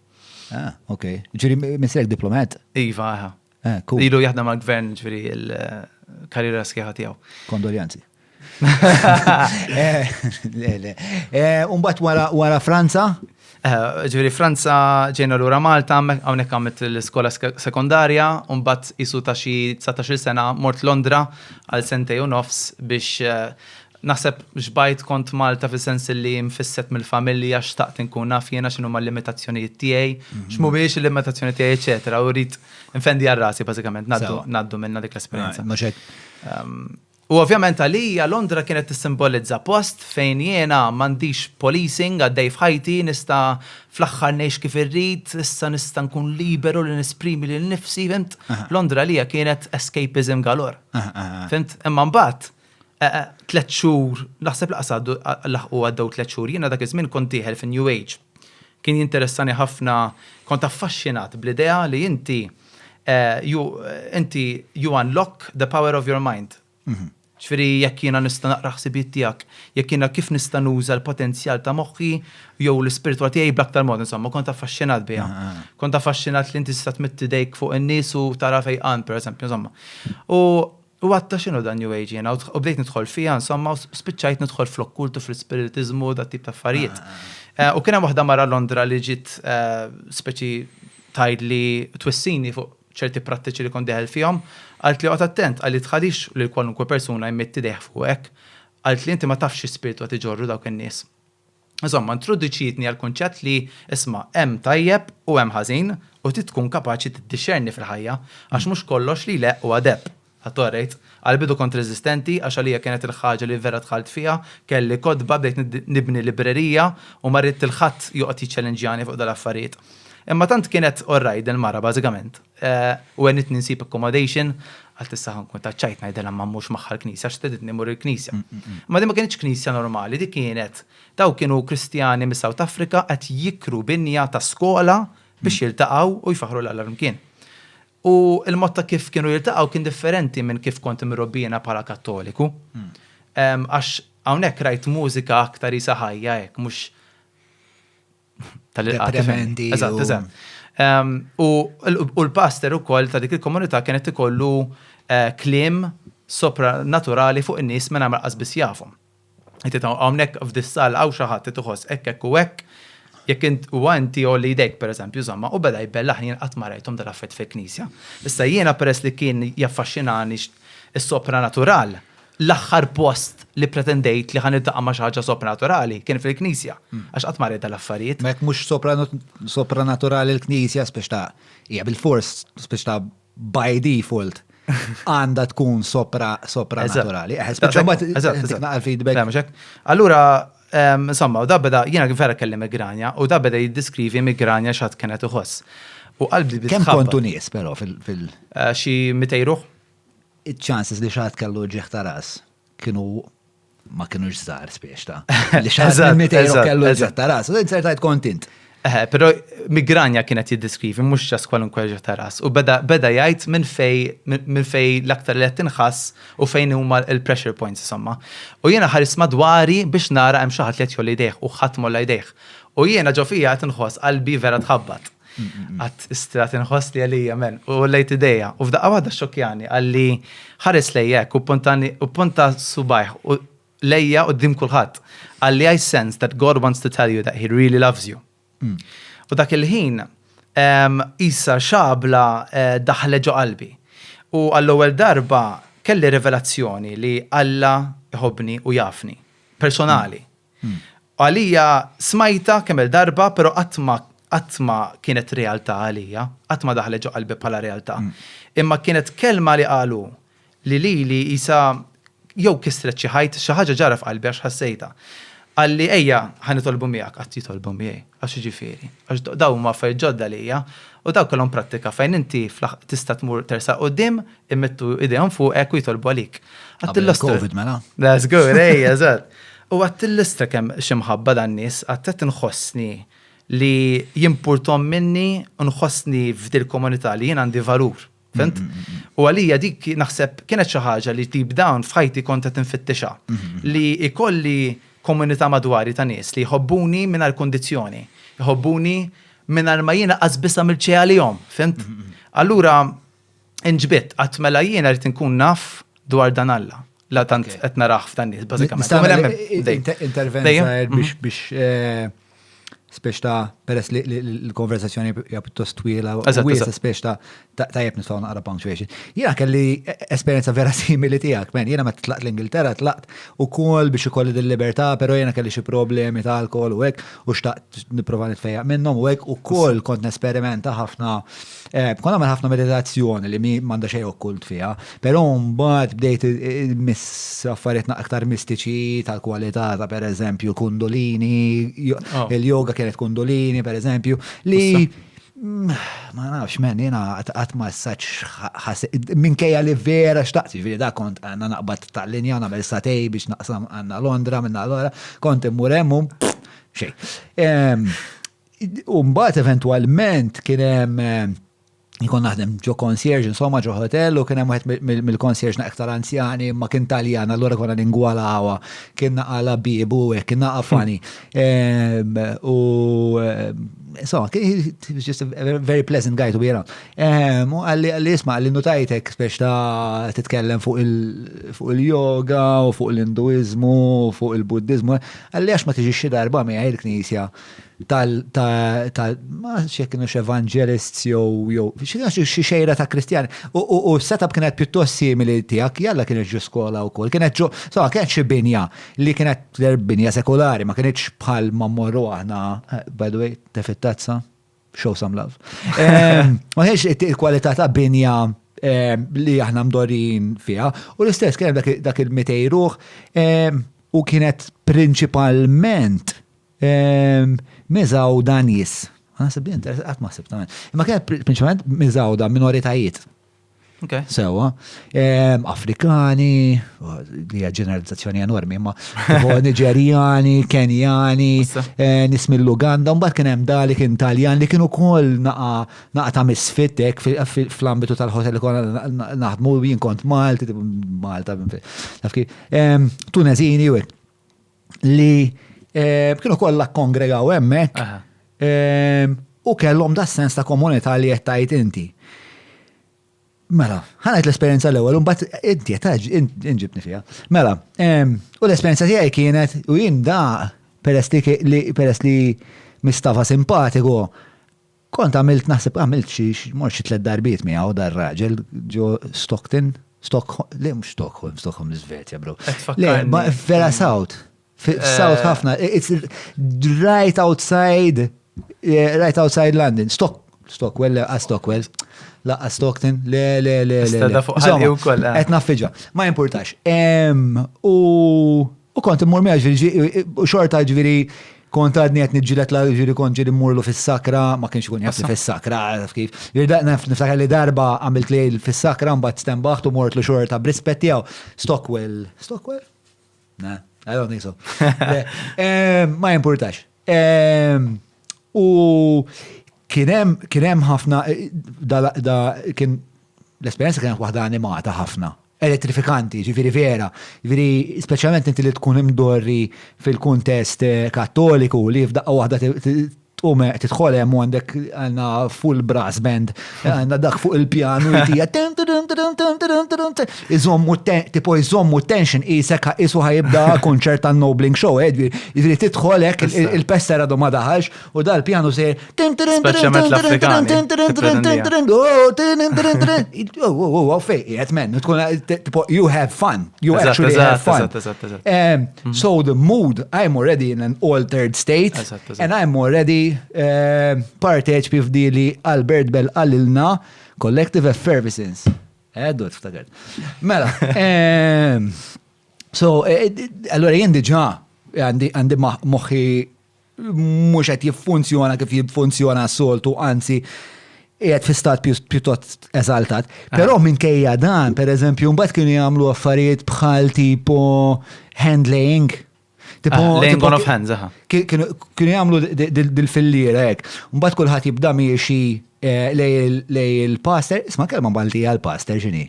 Ah, ok. Ġiri missierek diplomat? Iva, aha. Eh, cool. Ilu jaħdem mal-gvern ġifieri il-karriera sħiħa tiegħu. Kondoljanzi. Eh, le, le. Eh, Umbat wara, wara Franza? Eh, ġifieri Franza ġejna lura Malta, hawnhekk għamilt l-iskola sekondarja, u mbagħad isu ta' xi 19-il sena mort Londra għal sentej u nofs biex naħseb xbajt kont Malta fis-sens li mfisset mill-familja xtaqt inkun naf jiena x'inhuma l-limitazzjonijiet tiegħi, x'mhumiex il-limitazzjoni tiegħi, eċetera, u rrid nfendi għal rasi bażikament ngħaddu minna dik l-esperjenza. Mhux hekk. U ovvjament għalija Londra kienet tissimbolizza post fejn jiena m'għandix policing għaddej f'ħajti, nista' fl-aħħar ngħix kif irrid, issa nista' nkun liberu li nesprimi lil nifsi, fhimt? Londra għalija kienet escapism galore. Fhimt? Imma mbagħad tlett xhur, naħseb lanqas għaddu laħqu għaddew tlett xhur, jiena dak iż-żmien kont dieħel fin-New Age. Kien jinteressani ħafna, kont affaxxinat bl-idea li inti you, inti you unlock the power of your mind. Ġifieri jekk jiena nista' naqra ħsibijiet tiegħek, jekk jiena kif nista' nuża l-potenzjal ta' moħħi jew l-ispiritwal tiegħi bl-aktar mod, insomma, kont affaxxinat biha. Kont affaxxinat li inti tista' tmidd idejk fuq in-nies u tara fejqan, pereżempju, insomma. U u għadta x'inhu dan New Age jiena, u bdejt nidħol fiha, insomma, u spiċċajt nidħol fl-okkultu, fl-ispiritiżmu, dat tip ta' affarijiet. U kien hemm waħda mara Londra li ġiet speċi tgħidli twissini fuq ċerti prattiċi li kont dieħel fihom, qaltli oqgħod attent, qalli tħallix lil kwalunkwe persuna jmidd idejh fuqek, qaltli inti ma tafx xi spirtu qed iġorru dawk in-nies. Insomma, introduċietni għall-kunċett li isma' hemm tajjeb u hemm ħażin u trid tkun kapaċi tiddixxerni fil-ħajja għax mhux kollox li jleqq huwa deheb. Għat-torrejt. Għall-bidu kont reżistenti għax għalija kienet il-ħaġa li vera dħalt fiha, kelli kotba, bdejt nibni librerija u ma ridt 'il ħadd joqgħod jiċċellenġjani fuq dal-affarijiet. Imma tant kienet orrajt din il-mara bażikament u għenitni nsib accommodation, għalt issa ħa nkun taċ-ċajt ngħidilha ma mmurx magħha l-knisja għax tridni mmur il-knisja. Imma din ma kinitx knisja normali, dik kienet dawn kienu Kristjani mis-South Africa qed jikru binja ta' skola biex jiltaqgħu u jfaħħru 'l Alla flimkien. U l-mod ta' kif kienu jiltaqgħu kien differenti minn kif kont imrobbi jiena bħala Kattoliku. Għax hawnhekk rajt mużika aktar qisha ħajja hekk, mhux tal-ilqgħa. Deprimendi. Eżatt, eżatt. U l-pastor ukoll ta' dik il-komunità kienet ikollu kliem sopranaturali fuq in-nies mingħajr ma lanqas biss jafhom. Inti ta' hawnhekk f'dis-sala hawn xi ħadd qed iħoss hekk hekk u hekk, jekk int huwa inti għolli jdejk pereżempju, insomma, u beda jbellaħni jien qatt ma rajthom dal-affarijiet fil-knisja. Issa jiena peress li kien jaffaxxinani is-sopranatural, l-aħħar post li pretendejt li ħa niltaqa' ma' xi ħaġa sopranaturali kien fil-knisja, għax qatt ma rajt dal-affarijiet. Ma jekk mhux sopranaturali l-knisja spex ta' hija bilfors spex ta' by default għandha tkun sopra sopranaturali. Eh, spiċċa mbagħad naqal feedback. Allura, insomma, u da beda, jiena vera kelli migranja, u da beda jiddiskrivi migranja x'għad kienet iħoss. U qalbi Kemm kontu nies però fil- eh, Xi 200 ruħ. Iċ-chances li xi ħadd kellu ġieħ ta' ras kienu ma kienux żgħar spiex ta' li xi ħadd minn 200 kellu ġieħ ta' ras. U inzertajt kont int. Eh, però migranja kienet jiddiskrivi mhux ġas kwalunkwe ġieħ ta' ras. U beda beda jgħid minn fej minn fej l-aktar li qed tinħass u fejn huma l-pressure points insomma. U jiena ħares madwari biex nara hemm xi ħadd li qed jgħolli jdejh u ħadd m'għolla jdejh. U jiena ġo fija qed inħoss qalbi vera tħabbat. Għat istra tinħoss li għalija men. U għollejt idejja. U f'daqqa waħda xokjani qalli ħares lejja hekk u puntani u punta subajh u lejja quddiem kulħadd. Qalli I sense that God wants to tell you that he really loves you. U dak il-ħin qisha xabla daħlet ġo qalbi. U għall-ewwel darba kelli rivelazzjoni li Alla jħobbni u jafni. Personali. Għalija smajtha kemm-il darba però qatt ma qatt ma kienet realtà għalija, qatt ma daħlet ġo qalbi bħala realtà. Imma kienet kelma li qal hu li lili qisha jew kisret xi ħajt, xi ħaġa ġara f'qalbi għax ħassejtha. Qalli ejja ħa nitolbu miegħek, qatt jitolbu miegħi, għax jiġifieri, għax dawn huma affarijiet ġodda għalija u dawn kellhom prattika fejn inti tista' tmur tersaq quddiem, imettu idejhom fuqek u jitolbu għalik. Qabel il-Covid mela? That's good, ejja, eżatt. U għadt il-listra kemm xi mħabba dan nies, għadt qed inħossni. li jimpurtom minni u nħossni f'dil-komunità li jien għandi valur. Fhimt? U għalija dik naħseb kienet xi ħaġa li deep down f'ħajti kont qed infittixha. Li ikolli komunità madwari ta' nies li jħobbuni mingħajr kundizzjoni, jħobbuni mingħajr ma jiena qas biss għamilt xejn għalihom, fhimt? Allura inġbidt, għadt mela jiena rrid inkun naf dwar dan Alla. La tant qed narah f'dan nies, bażikament. Nista' nagħmel intervent żgħir biex biex eh, spex ta' peress li l-konversazzjoni hija pjuttost twila u wiesa spex ta' tajjeb nistgħu naqra punctuation. Jiena kelli esperjenza vera simili tiegħek, men, jiena meta tlaqt l-Ingilterra tlaqt ukoll biex ikolli din libertà, però jiena kelli xi problemi ta' alkohol u hekk u xtaqt nipprova nitfejjaq minnhom u hekk ukoll kont nesperimenta ħafna Eh, kont nagħmel ħafna meditazzjoni li mi m'għandha xejn okkult fiha, però mbagħad bdejt miss affarijiet aktar mistiċi tal-kwalità ta' pereżempju kundolini, oh. il-yoga kienet kundolini pereżempju, li mm, ma nafx men jiena qatt ma saċ minkejja li vera xtaqt, ġifieri da kont għandna naqbad tal-linja nagħmel satej biex naqsam għandna Londra minna l kont immur hemm xejn. U mbagħad eventwalment kien hemm eh, jkun naħdem ġo concierge, insomma ġo hotel, u kien hemm wieħed mill-concierge aktar anzjani, ma kien Taljan, allura konna ningwalawa, kien naqala bibu, kien naqa fani. U insomma, he was just a very pleasant guy to be around. U għalli għalli isma' għalli notajtek biex ta' titkellem fuq il-yoga u fuq l-Hinduizmu u fuq il-Buddizmu, għalli għax ma tiġix xi darba miegħi il-knisja tal tal ma nafx jekk kienux evangelists jew jew xi xejra ta' Kristjani. U s-setup kienet pjuttost simili tiegħek, jalla kienet ġo skola wkoll, kienet ġo, insomma kienet xi binja li kienet binja sekulari, ma kinitx bħal ma mmorru aħna, by the way, tefi t-tazza, show some love. Ma kienx il-kwalità ta' binja li aħna mdorrijin fiha. U l-istess kien dak il-200 ruħ u kienet prinċipalment Miżgħuda nies. Naħseb din qatt ma ħsibtha. Imma kienet prinċipalment miżgħuda minoritajiet. Sewwa. Afrikani, li hija ġeneralizzazzjoni enormi, imma Niġerjani, Kenjani, eh, nies mill-Uganda, mbagħad kien hemm dali kien Taljan li kien ukoll naqa naqa ta' misfit hekk fl-ambitu tal-hotel li konna naħdmu jien kont Malti, Malta, taf kif. Tunezini u hekk. li eh, kienu kollha kongregaw hemmhekk eh, u kellhom da sens ta' komunità li qed tgħid inti. Mela, ħanajt l-esperjenza l-ewwel, u mbagħad inti qed inġibni fiha. Mela, u l-esperjenza tiegħi kienet u jien da peress li peress li Mustafa simpatiku, Kont għamilt naħseb għamilt xi mort xi tlett darbiet miegħu dar-raġel ġo Stockton, Stockholm, le mhux Stockholm, Stockholm l-Iżvezja bro. Le, ma vera South. South eh. ħafna, it's right outside, eh, right outside London. Stock, Stockwell, le, ah, Stockwell, la ah, Stockton, le, le, le, le. Eh. Qed naffiġa, ma jimpurtax. U U kont immur miegħu ġifieri u xorta ġifieri kont għadni qed niġġieled la ġifieri kont ġieli mmurlu fis-sakra, ma kienx ikun jaf li fis-sakra, taf kif. Niftakar li darba għamilt lejl fis-sakra mbagħad stenbaħt u mortlu xorta b'rispett tiegħu. Stockwell, Stockwell? Na, I don't think so. Ma jimpurtax. U kien hemm ħafna da kien l-esperjenza kienet waħda animata ħafna. Elettrifikanti, ġifieri vera, ġifieri speċjalment inti li tkun imdorri fil-kuntest eh, kattoliku li f'daqqa waħda tqum eh, tidħol hemm u għandek għandna full brass band, għandna dak fuq il-pjanu jtija iżommu tipo iżommu tension isek isu ħajibda konċert tan Nobling Show, eh, ġifieri tidħol hekk il-pester għadu ma daħalx U dal-pjanu se Speċjalment l-Afrikani. Fej, qiegħed men, tkun tipo you have fun. You actually have fun. So the mood, I'm already in an altered state and I'm already parteċpi f'di li Albert Bell qalilna collective effervescence. Għeddu, tiftakar. Mela, so, allora jien diġà għandi moħħi mhux qed jiffunzjona kif jiffunzjona s-soltu, anzi qiegħed fi stat pjuttost eżaltat. Però minkejja dan, per eżempju, mbagħad kienu jagħmlu affarijiet bħal tipo handlaying. Tipo, Ah, Laying tipo on of hands, aha. Kienu jagħmlu dil-filliera hekk. Mbagħad kulħadd jibda miexi eh, lej il-pastor, isma' kelma Maltija għall-pastor x'inhi?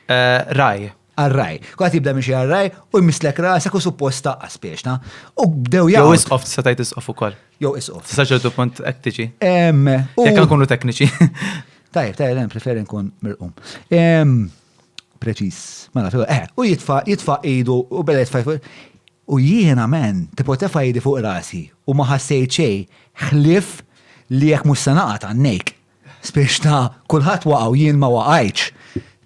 Eh, raj. Għar-raj. Kulħadd jibda miexi għar-raj u jmisslek rasek u suppost taqqas biex ta' U bdew Jew jaqgħu. isqof tista' tgħid isqof ukoll. Jew isqof. Sa ċertu punt hekk tiġi. Jekk Jekk nkunu tekniċi. Tajjeb, tajjeb, preferi nkun mirqum. Preċis. Mela, eh, u jitfa' jitfa' idu u beda jitfa' U jiena men, tipo tefa' idi fuq rasi u ma ħassejt xejn ħlief li jekk mhux se naqa' tgħannejk. Spiex ta' kulħadd waqa' u jien ma waqajtx.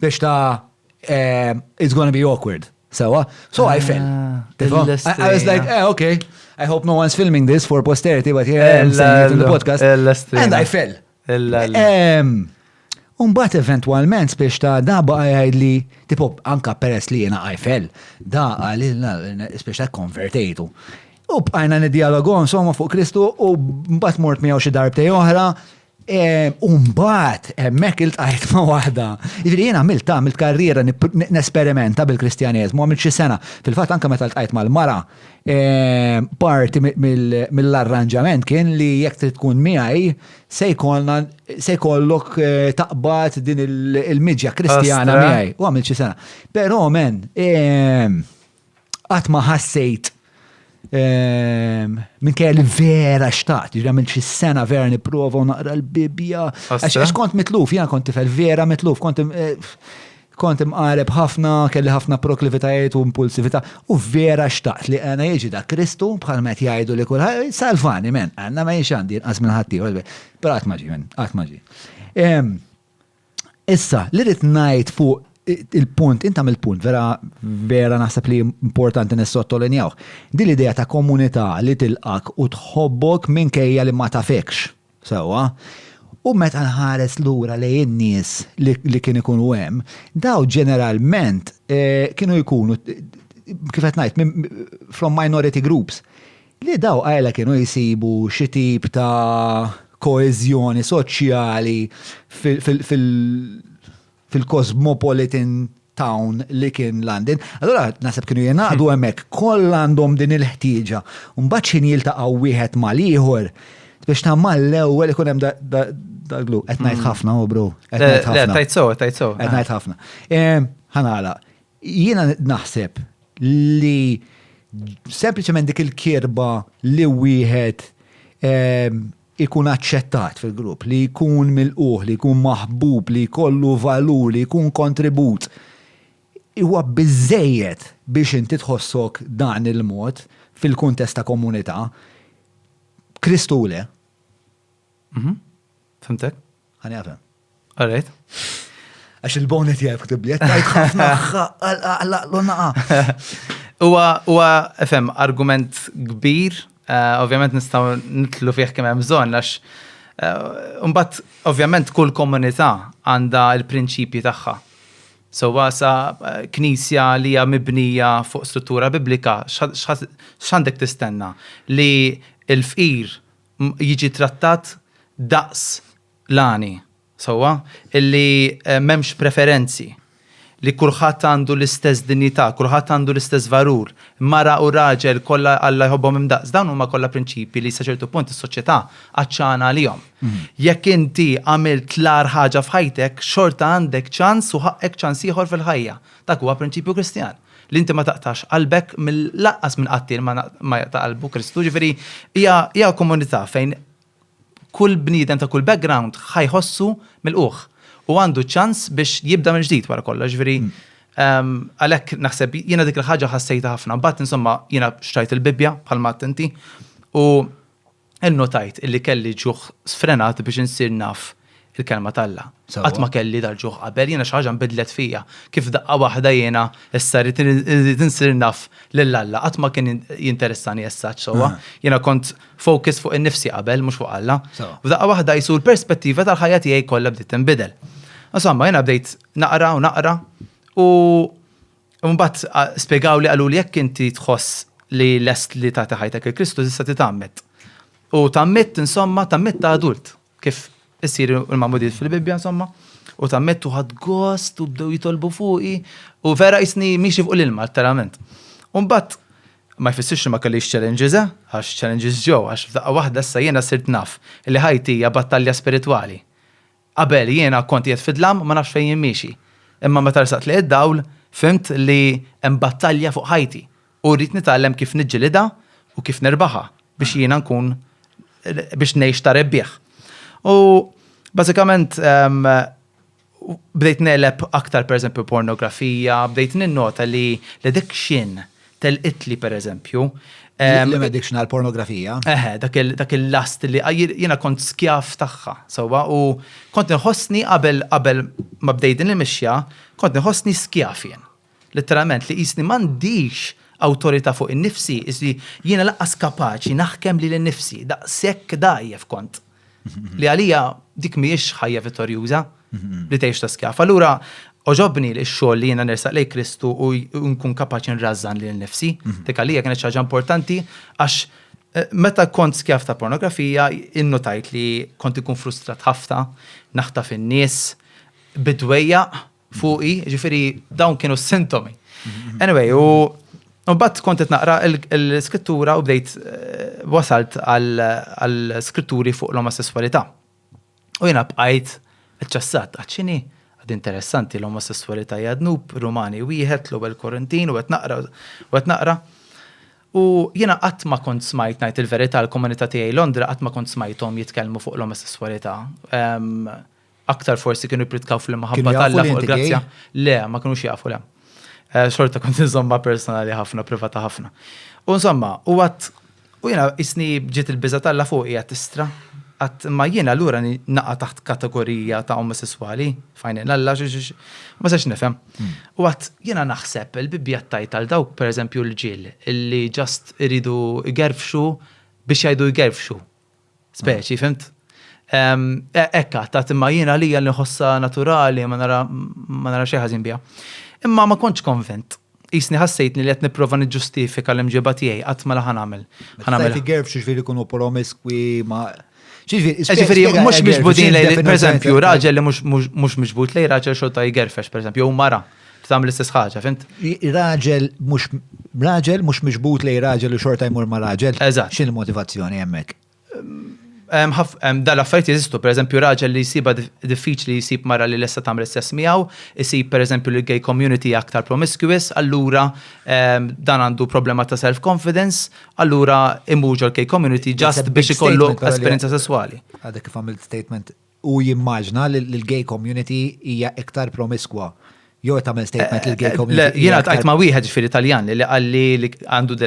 Spiex ta' eh, it's gonna be awkward. Sewa? So I fell. Ah, Tipo, I was like, eh, okay, I hope no one's filming this for posterity, but here I am saying it in the podcast. And I fell. Umbat eventualment spiex ta' da baqa jgħidli, tipo anka peress li jena I fell, da għalilna spiex ta' konvertejtu. U bqajna niddialogu insomma fuq Kristu u mbagħad mort miegħu xi darbtej oħra U mbagħad hemmhekk iltqajt ma' waħda. Jiġifieri jien għamilt għamilt karriera nesperimenta bil-Kristjaneżmu, għamilt xi sena. Fil-fatt anke meta ltqajt mal-mara, parti mill-arranġament kien li jekk trid tkun miegħi se jkollna se jkollok taqbad din il-miġja Kristjana miegħi. U għamilt xi sena. Però men, Qatt ma ħassejt ehm, minkejja li vera xtaqt, ġifieri għamilt xi sena vera nipprova u naqra l-Bibbja. Għax kont mitluf, jiena kont tifel vera mitluf, kont eh, kont imqareb ħafna, kelli ħafna proklivitajiet u impulsività, u vera xtaqt li għana jiġi da Kristu bħal met jgħidu li kulħadd salvani men, għanna ma jiex għandi inqas minn ħaddieħor, però qatt ma ġie men, qatt ma ġie. Ehm, Issa, li rrid ngħid fuq il-punt, int għamilt punt vera vera naħseb li importanti nissottolinjawh. Din l-idea ta' komunità li tilqak u tħobbok minkejja li ma tafekx. Sewwa? U meta nħares lura lejn in-nies li, li kien ikunu hemm, daw ġeneralment eh, kienu jkunu kif qed ngħid from minority groups. Li daw qajla kienu jsibu xi tip ta' koeżjoni soċjali fil-cosmopolitan town li kien London. Allura naħseb kienu jingħaqdu hemmhekk, kollha għandhom din il-ħtieġa. U mbagħad x'ħin jiltaqgħu wieħed mal-ieħor, biex ta' mal-ewwel ikun hemm dal-glu. Qed ngħid ħafna, oh bro. Qed ngħid ħafna. Le, tajt sew, tajt sew. Qed ngħid ħafna. Ħa nagħlaq. Jiena naħseb li sempliċement dik il-kirba li wieħed ehm, ikun aċċettat fil-grupp, li jkun milquh, li jkun maħbub, li jkollu valur, li jkun kontribut, huwa biżejjed biex inti tħossok dan il-mod fil-kuntest ta' komunità. Kristu le. Mhm. Fimtek? Ħani għafem. All right. Għax il-bonet jgħib ktibli, tajt ħafna naqa. Huwa huwa FM argument kbir, eh, ovvjament nistgħu nitlu fih kemm hemm bżonn għax eh, mbagħad ovvjament kull komunità għandha l-prinċipji tagħha. Sewwa sa eh, knisja li hija mibnija fuq struttura biblika, x'għandek tistenna? Li l-fqir jiġi trattat daqs l-għani, sewwa? Illi m'hemmx preferenzi, li kulħadd għandu l-istess dinjità, kulħadd għandu l-istess valur, mara u raġel kollha Alla jħobbhom imdaqs. Dawn huma kollha prinċipji li sa ċertu punt is-soċjetà għatxana għalihom. Jekk inti għamilt l-agħar ħaġa f'ħajtek, xorta għandek ċans u ħaqqek ċans ieħor fil-ħajja. Dak huwa prinċipju Kristjan. Li inti ma taqtax qalbek mill lanqas minn qattiel ma jaqta' qalbu Kristu. Ġifieri hija hija komunità fejn kull bniedem ta' kull background ħa jħossu milqugħ u għandu ċans biex jibda mill-ġdid wara kollox. Ġifieri għalhekk naħseb jiena dik il-ħaġa ħassejtha ħafna. Mbagħad insomma jiena xtrajt il-Bibbja bħalma għedt inti u Innotajt illi kelli ġuħ sfrenat biex insir naf il-Kelma t'Alla. Qatt ma kelli dal-ġuħ qabel, jiena xi ħaġa nbidlet fija. Kif f'daqqa waħda jiena issa rrid insir naf lil Alla. Qatt ma kien jinteressani as such, sewwa. Jiena kont focus fuq innifsi qabel, mhux fuq Alla. F'daqqa waħda qisu l-perspettiva tal-ħajja tiegħi kollha bdiet tinbidel. Insomma, jiena bdejt naqra u naqra u Imbagħad spjegawli qaluli jekk inti tħoss li lest li tagħti ħajtek lil Kristu tista' titgħammed. U tgħammidt insomma, tgħammidt ta' adult kif issir il-magħmudiet fil-Bibbja insomma. U tgħammidt u ħadt gost u bdew jitolbu fuqi u vera qisni miexi fuq l-ilma letteralment. U mbagħad Ma jfissirx li ma kellix challenges, eh? Għax challenges ġew, għax f'daqqa waħda issa jiena sirt naf li ħajti hija battalja spiritwali. Qabel jiena kont qiegħed fid-dlam ma nafx fejn jien miexi. Imma meta rsaqt lejn id-dawl, fhimt li hemm battalja fuq ħajti u rrid nitgħallem kif niġġilidha u kif nirbaħha biex jiena nkun biex ngħix ta' rebbieħ. U bażikament bdejt negħleb aktar pereżempju pornografija, bdejt ninnota li l-addiction telqitli pereżempju. L-addiction għal pornografija? Eħe, dak il-last li jiena kont skjav tagħha, sewwa, u kont nħossni qabel qabel ma bdejt din il-mixja, kont nħossni skjav jien. Letteralment li qisni m'għandix awtorità fuq innifsi, qisni jiena lanqas kapaċi naħkem lili nnifsi, daqshekk dgħajjef kont. Li għalija dik mhijiex ħajja vittorjuża li tgħix ta' skjav. Allura għoġobni x-xogħol li jiena nersaq lejn Kristu u nkun kapaċi nrażżan lil nifsi. Dik għalija kienet xi ħaġa importanti għax eh, meta kont skjav ta' pornografija innotajt li kont ikun frustrat ħafna, naħtaf in-nies, bidwejjaq fuqi, ġifieri dawn kienu s-sintomi. Anyway, u mbagħad kont qed naqra l-iskrittura u bdejt eh, wasalt għal skritturi fuq l-omosessualità. U jiena bqajt ċassat, għax għad interessanti l-omosessualità hija dnub, Rumani wieħed, l-ewwel Korintin, u qed naqra u qed naqra. U jiena qatt ma kont smajt ngħid il-verità l-komunità tiegħi Londra qatt ma kont smajthom jitkellmu fuq l-omosessualità. Aktar forsi kienu jippritkaw fl-imħabba t'Alla fuq il-grazzja. Le, ma kinux jafu le. Eh, xorta kont insomma personali ħafna, privata ħafna. U insomma, u għat, u jena isni ġiet il-biża t'Alla fuq hija tistra. Għat ma jiena allura naqa taħt kategorija ta' omosessuali, fajn Alla, ma sax nifhem. Hmm. U għat jiena naħseb il-Bibbja tajt għal dawk pereżempju l-ġil illi ġast iridu jgerfxu biex jgħidu jgerfxu. Speċi, fimt? E, ekka, ta' imma jiena li li nħossa naturali, ma nara ma nara xejn ħażin biha. Imma ma kontx konvent. Jisni ħassejtni li qed nipprova niġġustifika l-imġiba tiegħi qatt ma la ħanamel. Ħanamel. Gerf xiġifieri jkunu promiskwi ma Ġifieri mhux miġbudin lej, pereżempju, raġel li mhux miġbud lej raġel xorta jgerfex, pereżempju, jew mara tagħmel l-istess ħaġa, fimt? Raġel mhux raġel mhux miġbud lej raġel u xorta jmur ma' raġel. Eżatt. X'in motivazzjoni hemmhekk? Dal affarijiet jeżistu, pereżempju raġel li jsibha diffiċli jsib mara li lesta tagħmel is-sess miegħu, isib pereżempju li gay community aktar promiscuous, allura dan għandu problema ta' self-confidence, allura imur ġol gay community just biex ikollu esperjenza sesswali. Għadek kif għamilt statement u jimmaġna li l-gay community hija iktar promiskwa. Jew qed tagħmel statement li l-gay eh, community. Jiena tqajt ma' wieħed ġifieri Taljan li qalli li għandu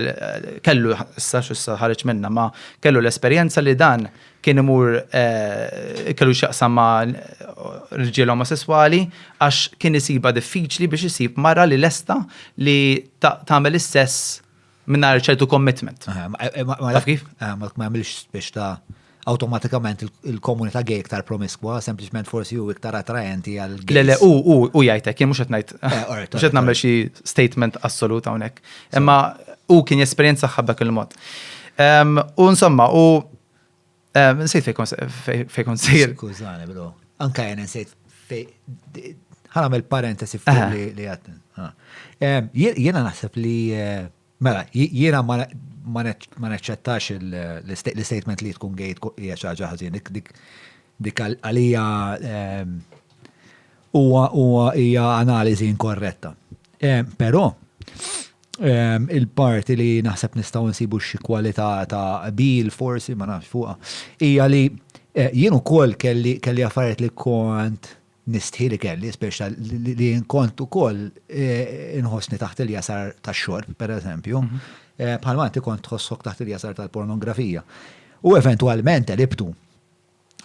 kellu issa x'issa ħareġ minna ma kellu l-esperjenza li dan kien imur eh, kellu x'jaqsam ma' rġiel omosessuali għax kien isibha diffiċli biex isib mara li lesta li tagħmel is-sess Mingħajr ċertu commitment. Eh, Taf kif? Eh, ma jagħmilx biex ta' awtomatikament il-komunità gay iktar promiskwa, sempliċement forsi hu iktar attraenti għal Le, le, u, u, u jgħidek, jien mhux qed ngħid. Eh, mhux qed nagħmel xi statement assolut hawnhekk. Imma u kien jesperjenza ħabba il-mod. U insomma, u Nsejt fej kont sejr. Skużani, bro. Anka jena nsejt fej. Ħanamel parentesi fuq li għatni. Jena naħseb li, eh, mela, jena ma naċċettax l-statement li tkun gay hija xi ħaġa ħażin. Dik għalija huwa hija analiżi inkorretta. Però il-parti li naħseb nistgħu nsibu xi kwalità ta' qbil forsi ma nafx fuqha hija li eh, jien ukoll kelli kelli affarijiet li kont nistħi li kelli, speċa li kont ukoll eh, inħossni taħt il-jasar tax-xorb, per eżempju, mhm. eh, bħalma inti kont tħossok taħt il-jasar tal-pornografija. U eventwalment elibtu.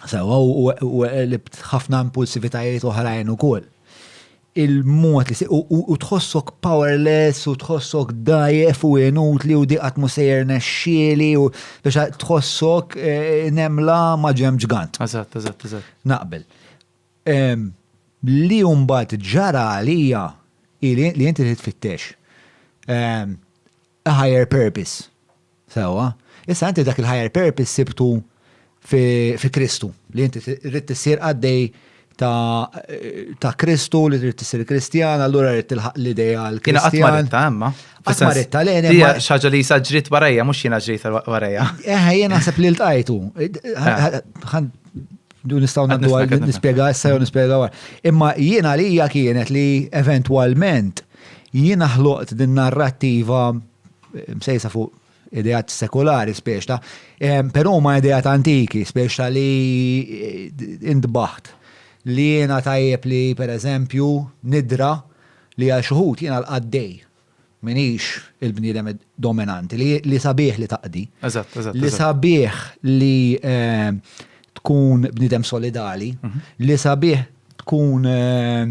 Sewa u qlibt ħafna impulsivitajiet oħrajn ukoll. Il-mod li u tħossok powerless u tħossok dajef u inutli u diqat mu sejjer nexxieli u biex tħossok eh, nemla ma' ġemb ġgant. Eżatt, eżatt, eżatt. Naqbel. Li mbagħad ġara għalija li inti titfittex a higher purpose. Sewwa. Issa inti dak il-higher purpose sibtu fi Kristu, li inti rrid issir qaddej ta' ta' Kristu li trid tisir Kristjan, allura rrid tilħaq l-ideal Jiena qatt ma Kristjan. ridtha imma. Qatt ma ridtha, le, le, Hija ma- xi ħaġa li sa ġriet warajja, mhux jiena ġrejt warajja. Eh, jien naħseb li ltqajtu. Ħan du nistgħu Qed ngħaddu nifhmek, għal qed nifhmek. nispjega issa jew nispjega wara. Imma jien għalija kienet li eventwalment jiena ħloqt din narrattiva eh, msejsa fuq ideat sekolari spiex ta' però huma ideat antiki spiex ta' li eh, intbaħt li jiena tajjeb li per eżempju nidra li għal xi wħud jiena l-qaddej minix il-bniedem dominanti li, li sabiħ li taqdi. Eżatt, eżatt. Li eżatt. sabiħ li eh, tkun bniedem solidali, li sabiħ tkun eh,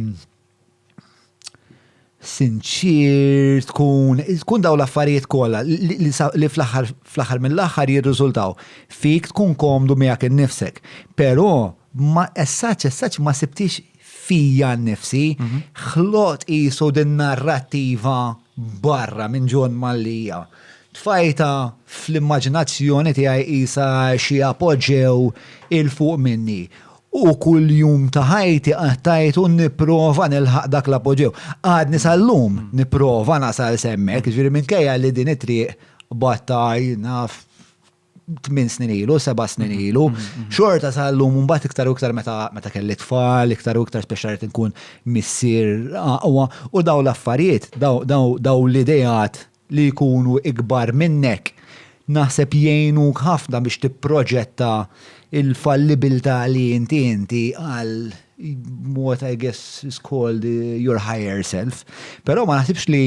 sinċir, tkun, tkun daw l-affarijiet kollha li, li, sa- li fl-aħħar fl-aħħar mill-aħħar jirriżultaw fik tkun komdu miegħek innifsek. Però ma essaċ essaċ ma sibtix fija nnifsi, ħloqt qisu din narrattiva barra minn Jon Mallia. Tfajta fl-immaġinazzjoni tiegħi qisha xi apoġew 'il fuq minni. U kull jum ta' ħajti qattajtu nipprova nilħaq dak l-apoġew. Għadni sal-lum nipprova nasal s'hemmhekk, ġifieri minkejja li din it-triq battaj naf 8 snin ilu, 7 snin ilu, xorta sal-lum mbagħad iktar u iktar meta meta kelli tfal, iktar u iktar speċjali nkun missier aqwa u daw l-affarijiet, daw, daw, daw l-idejat li jkunu ikbar minnek, naħseb jgħinuk ħafna biex tipproġetta il-fallibilità li inti inti għal what I guess is called your higher self. Però ma naħsibx li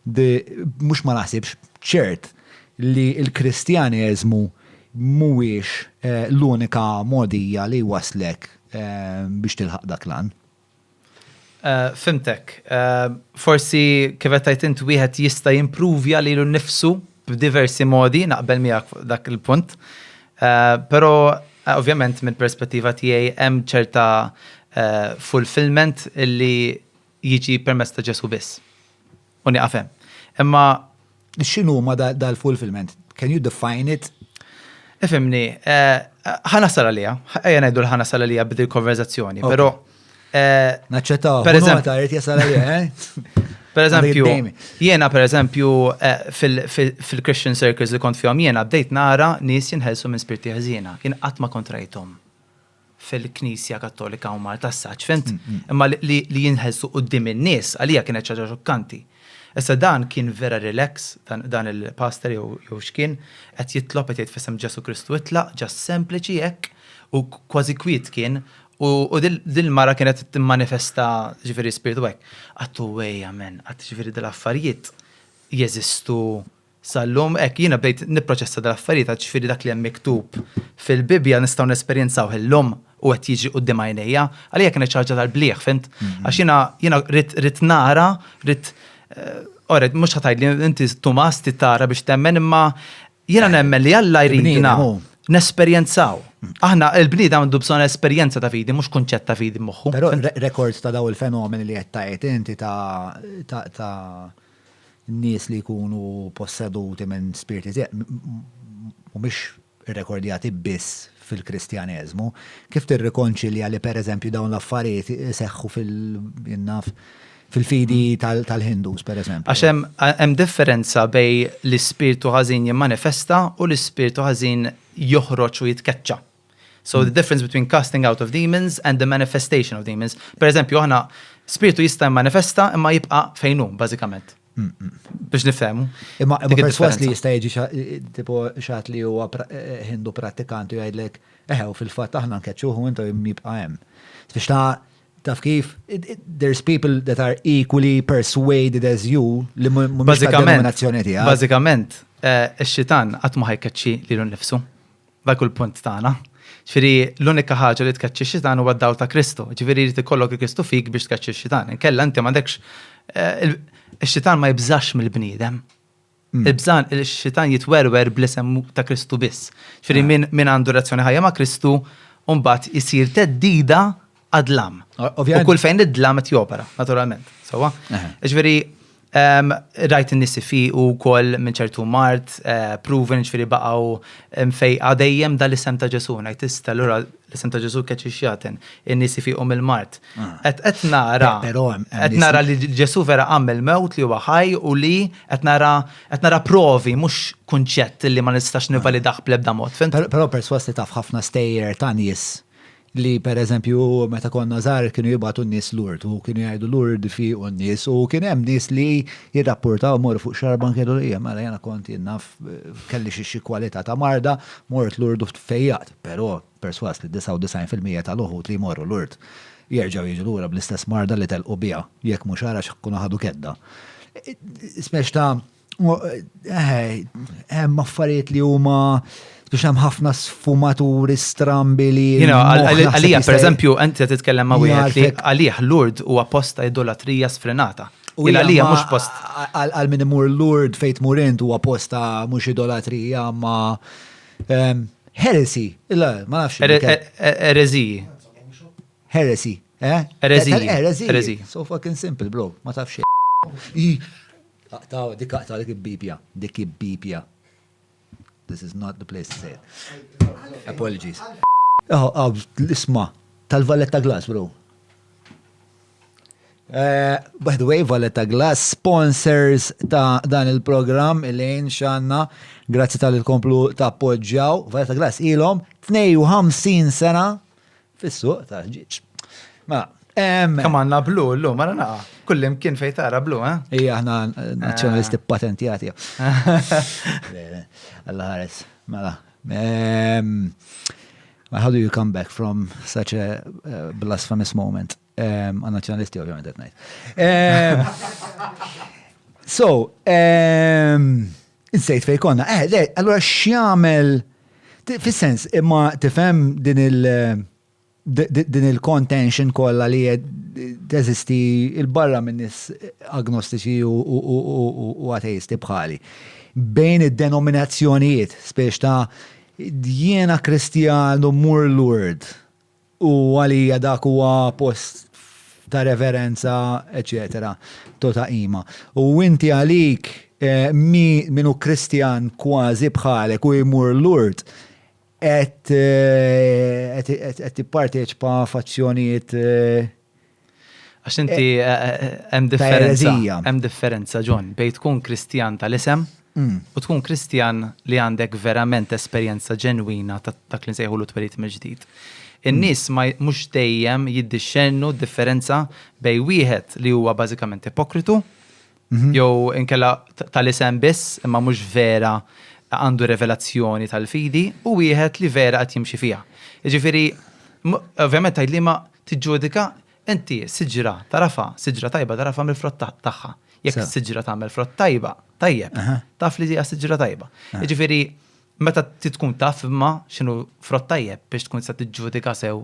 mhux ma naħsibx ċert li il-Kristjaneżmu mhuwiex l-unika modija li waslek biex tilħaq dak l-għan. Fhimtek. Forsi kif qed tgħid int wieħed jista' jimpruvja lilu nnifsu b'diversi modi, naqbel miegħek fuq dak il-punt. Però ovvjament mill perspettiva tiegħi hemm ċerta fulfillment illi jiġi permezz ta' Ġesu biss. U nieqaf hemm. Imma X'inhu ma dal-fulfillment? Can you define it? Ifhimni, ħa nasal għalija, ejja ngħidu l ħa nasal għalija b'dil konverzazzjoni, però Naċċettaw. Per eżempju- Ta' jrid jasal għalija, eh? Per eżempju, Għandek jiena per eżempju fil-Christian circles li kont fihom jiena bdejt nara nies jinħelsu minn spirti ħżiena. Jien qatt ma kont rajthom fil-Knisja Kattolika u Malta s-saċ, fhimt? Imma li jinħelsu quddiem in-nies għalija kienet xi ħaġa xokkanti. Issa dan kien vera relax, dan il-pastor jew x'kien, qed jitlob qed jgħid f'isem Ġesu Kristu itlaq, ġas sempliċi hekk u kważi kwiet kien u dil-mara kienet timmanifesta ġifieri spiritu hekk. Għedtu ejja men, għedt ġifieri dil-affarijiet jeżistu sal-lum, hekk jiena bdejt nipproċessa dal-affarijiet għax ġifieri dak li hemm miktub fil-Bibja nistgħu nesperjenzaw illum u qed jiġi quddiem għajnejja. Għalija kienet xi ħaġa tal-bliħ, fhimt? Għax jiena rrid nara, rrid Ora, mhux ħa tgħidli inti Tumas tara biex temmen imma jiena nemmen li Alla jridna Il-bniedem hu. nesperjenzaw. Aħna il-bniedem għandu bżonn esperjenza ta' fidi, mhux kunċett ta' fidi moħħu. Però records ta' daw il-fenomeni li qed tgħid inti ta' nies li jkunu posseduti minn spiriti mhumiex irrekordjati biss fil-Kristjaneżmu. Kif tirrikonċilja li per eżempju dawn l-affarijiet seħħu fil-naf fil-fidi tal-Hindus, per eżempju? Għax hemm differenza bejn l-ispirtu ħażin jimmanifesta u l-ispirtu ħażin joħroġ u jitkeċċa. So the difference between casting out of demons and the manifestation of demons. Per eżempju, aħna spiritu jista' jimmanifesta imma jibqa' fejn hu, bażikament. Biex nifhemu. Imma Dik perswas li id-differenza. jista' jiġi tipo xi ħadd li huwa Hindu prattikanti u jgħidlek, eħe, u fil-fatt aħna nkeċċuh u intu jibqa' hemm. Biex ta' taf kif, there's people that are equally persuaded as you li mhumiex Bażikament, denominazzjoni tiegħek. bażikament, ix-xitan qatt ma ħa jkeċċi lilu nnifsu. Dak hu l-punt tagħna. Ġifieri l-unika ħaġa li tkeċċi x-xitan huwa d-dawl ta' Kristu. Ġifieri jrid ikollok il-Kristu fik biex tkeċċi x-xitan. Inkella inti m'għandekx ix-xitan ma jibżax mill-bniedem. Il-bżan, il-xitan jitwerwer bl-isem ta' Kristu biss. Ġifieri min għandu relazzjoni ħajja ma' Kristu, mbagħad isir theddida għad-dlam. Ovvjament. U kull fejn id-dlam qed jopera, naturalment. Sewwa? Ġifieri, Rajt in-nies ifiqu wkoll minn ċertu mard, proven, jiġifieri baqgħu mfejqa dejjem dal-isem ta' Ġesù. Ngħid issa allura l-isem ta' Ġesù keċċi x-xjaten, in-nies ifiqu mill-mard. Qed qed nara qed nara li Ġesù vera qam mill-mewt li huwa ħaj u li qed nara qed nara provi mhux kunċett li ma nistax nivvalidah bl-ebda mod. Però persważ li taf ħafna stejjer ta' nies li per eżempju meta konna żgħar kienu jibgħatu n-nies Lourdes u kienu jgħidu Lourdes ifiequ n-nies u kien hemm nies li jirrappurtaw morru fuq xarabank jgħidu li mela jiena kont jien naf kelli xi xi kwalità ta' marda mort Lourdes u tfejjaqt. Però persważ li 99% tal-uħud li jmorru Lourdes jerġgħu jiġu lura bl-istess marda li telqu biha jekk mhux agħar għax ikunu ħadu kedda. Speċ ta' Eh, hemm affarijiet li huma biex hemm ħafna sfumaturi strambi li. Għalija, per eżempju, inti qed titkellem ma' wieħed li għalih Lourdes huwa post ta' idolatrija sfrenata. U għalija mhux post. Għal min imur Lourdes fejn tmur int huwa post ta' mhux idolatrija ma ehm, heresy. Illa, ma nafx. Ereziji. Heresy, eh? Ereziji. Ereziji. So fucking simple, bro. Ma tafx. Aqtaw, dik aqtaw, dik bibja, dik bibja. This is not the place to say it. Apologies. Oh, oh, isma, tal-Valletta Glass, bro. Uh, by the way, Valletta Glass, sponsors ta' dan il-program, Elaine Xanna, grazzi tal-komplu ta' appoġġjaw. Valletta Glass ilhom 52 sena Fis-suq tal-ħġieġ. Mela, Kemm għandna blu llum, ara naqa. Kull imkien fejn tara blu, eh? Ija, aħna nazzjonalisti patentjati. Alla ħares, mela. How do you come back from such a blasphemous moment? Għan nazzjonalisti ovvjament qed ngħid. So, insejt fejn konna. Eh, le, allura x'jagħmel Fis-sens, imma tifhem din il- din il-contention kollha li teżisti il-barra minn nies agnostiċi u ateisti bħali. Bejn id-denominazzjonijiet, spiex ta' jiena Kristjan u mmur Lourdes U għalija dak huwa post ta' reverenza, eċċetera, to ta' qima. U inti għalik eh, mi min hu Kristjan kważi bħalek u jmur Lourdes qed eh, qed tipparteċipa f'azzjonijiet eh, Għax inti eh, eh, eh, hemm differenza. Hemm differenza, John, bejn tkun Kristjan tal-isem mm. u tkun Kristjan li għandek verament esperjenza ġenwina ta' dak li nsejħu l-twelid mill-ġdid. In-nies ma mhux dejjem jiddixxennu differenza bejn wieħed li huwa bażikament ipokritu mhm. jew inkella tal-isem biss imma mhux vera għandu revelazzjoni tal-fidi u wieħed li vera qed jimxi fiha. Jiġifieri, ovvjament tgħid li ma Tiġġudika, inti siġra tagħrafha, siġra tajba tagħrafha mill-frott tagħha. Jekk siġra tagħmel frott tajba, tajjeb, taf li hija siġra tajba. Jiġifieri meta tkun taf imma x'inhu frott tajjeb biex tkun tista' tiġġudika sew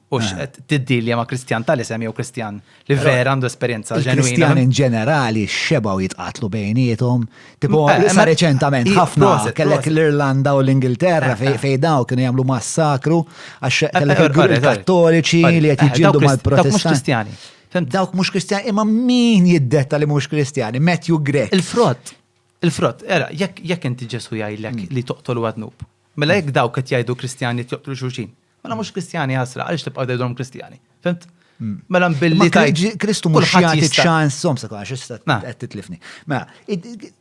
u x'qed tiddilja ma' Kristjan tal-isem jew Kristjan li vera għandu esperjenza ġenwina. Il-Kristjan in ġenerali xebgħu jitqatlu bejniethom. Tipo, eh, sa reċentament, ħafna kellek l-Irlanda u l-Ingilterra eh, eh. fej daw kienu jagħmlu massakru għax kellek il-Kattoliċi li qed jiġġieldu mal-Protestanti. Dawk mhux Kristjani, imma min jiddetta li mhux Kristjani? Matthew Grech. Il-frott, il-frott, era, jekk inti Ġesu jgħidlek mm. li toqtol għadnub, mela jekk dawk qed jgħidu Kristjani joqtlu xulxin, Mela mhux Kristjani ħasra, għaliex tibqa' tgħidulhom Kristjani? Fimt? Mm. Mela billi tajt. Kristu mhux jagħti ċans, som sa għax issa qed titlifni. Mela,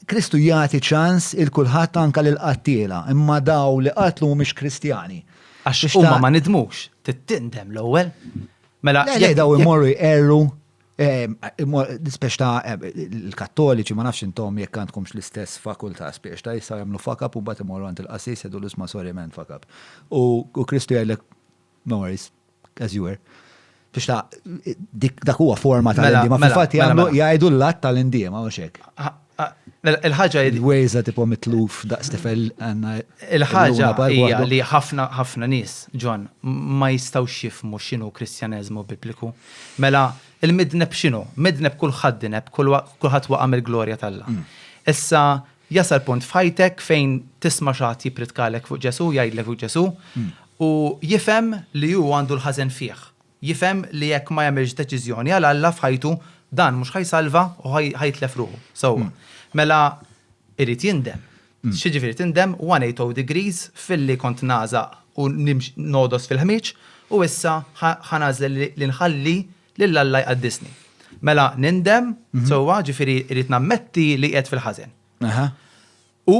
Kristu jagħti ċans il kulħadd anke lil qattiela, imma daw li qatlu mhumiex Kristjani. Għax huma ma nidmux, tittindem l-ewwel. Mela, le, daw imorru jqerru Spex ta' il-Kattoliċi ma nafx intom jekk għandkomx l-istess fakultà spex ta' jistgħu jagħmlu fuck up u mbagħad imorru għand il-qassis jgħidu isma' sorry man fuck up. U Kristu jgħidlek no worries, as you were. Biex ta' dak huwa forma ta' mela, ma mela, fil-fatt mela, jagħmlu jgħidu l-att tal-indiema u xek. Mela, il-ħaġa Il-wejza tipo mitluf daqs tifel għandna. Il-ħaġa hija li ħafna ħafna nies, John, ma jistgħux jifhmu x'inhu Kristjaneżmu Bibliku. Mela, il-midneb x'inhu? Midneb kulħadd dineb, kulħadd waqa' mill-glorja t'Alla. Mm. Issa jasal punt f'ħajtek fejn tisma' xi ħadd jippritkalek fuq Ġesù, jgħidlek fuq Ġesù, mm. u jifhem li hu għandu l-ħażen fih. Jifhem li jekk ma jagħmilx deċiżjoni għal Alla f'ħajtu, Dan mhux ħa jsalva u ħa jitlef ruħu. Sewwa. Mela irid jindem. X'jiġifieri tindem? 180 degrees filli kont nagħżaq u nogħdos fil-ħmieġ u issa ħa nagħżel li nħalli lil Alla jqaddisni. Mela nindem, sewwa, ġifieri rrid nammetti li qiegħed fil-ħażen. U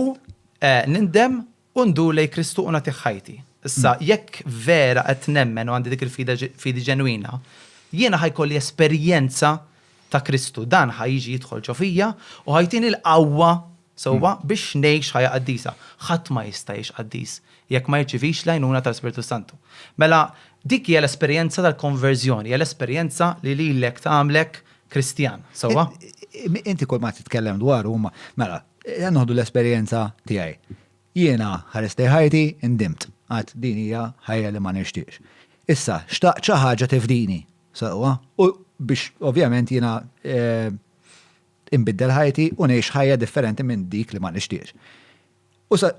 nindem u ndur lejn Kristu u nagħtih ħajti. Issa, jekk vera qed nemmen u għandi dik il-fidi ġenwina, jiena ħa jkolli esperjenza ta' Kristu. Dan ħa jiġi jidħol ġo fija u ħa jtini l-qawwa sewwa biex ngħix ħajja qaddisa. Ħadd ma jista' jgħix qaddis jekk ma jirċivix l-għajnuna tal-Ispirtu s-Santu. Mela, dik hija l-esperjenza tal-konverżjoni, hija l-esperjenza li lilek tagħmlek Kristjan, sewwa? Inti kull ma titkellem dwaru huma, mela, ejja noħdu l-esperjenza tiegħi. Jiena ħarist lejn ħajti, indimt. Għedt din hija ħajja li ma nixtieqx. Issa, xtaqt xi ħaġa tifdini, sewwa, u biex ovvjament jiena inbiddel ħajti u ngħix ħajja differenti minn dik li ma nixtieqx.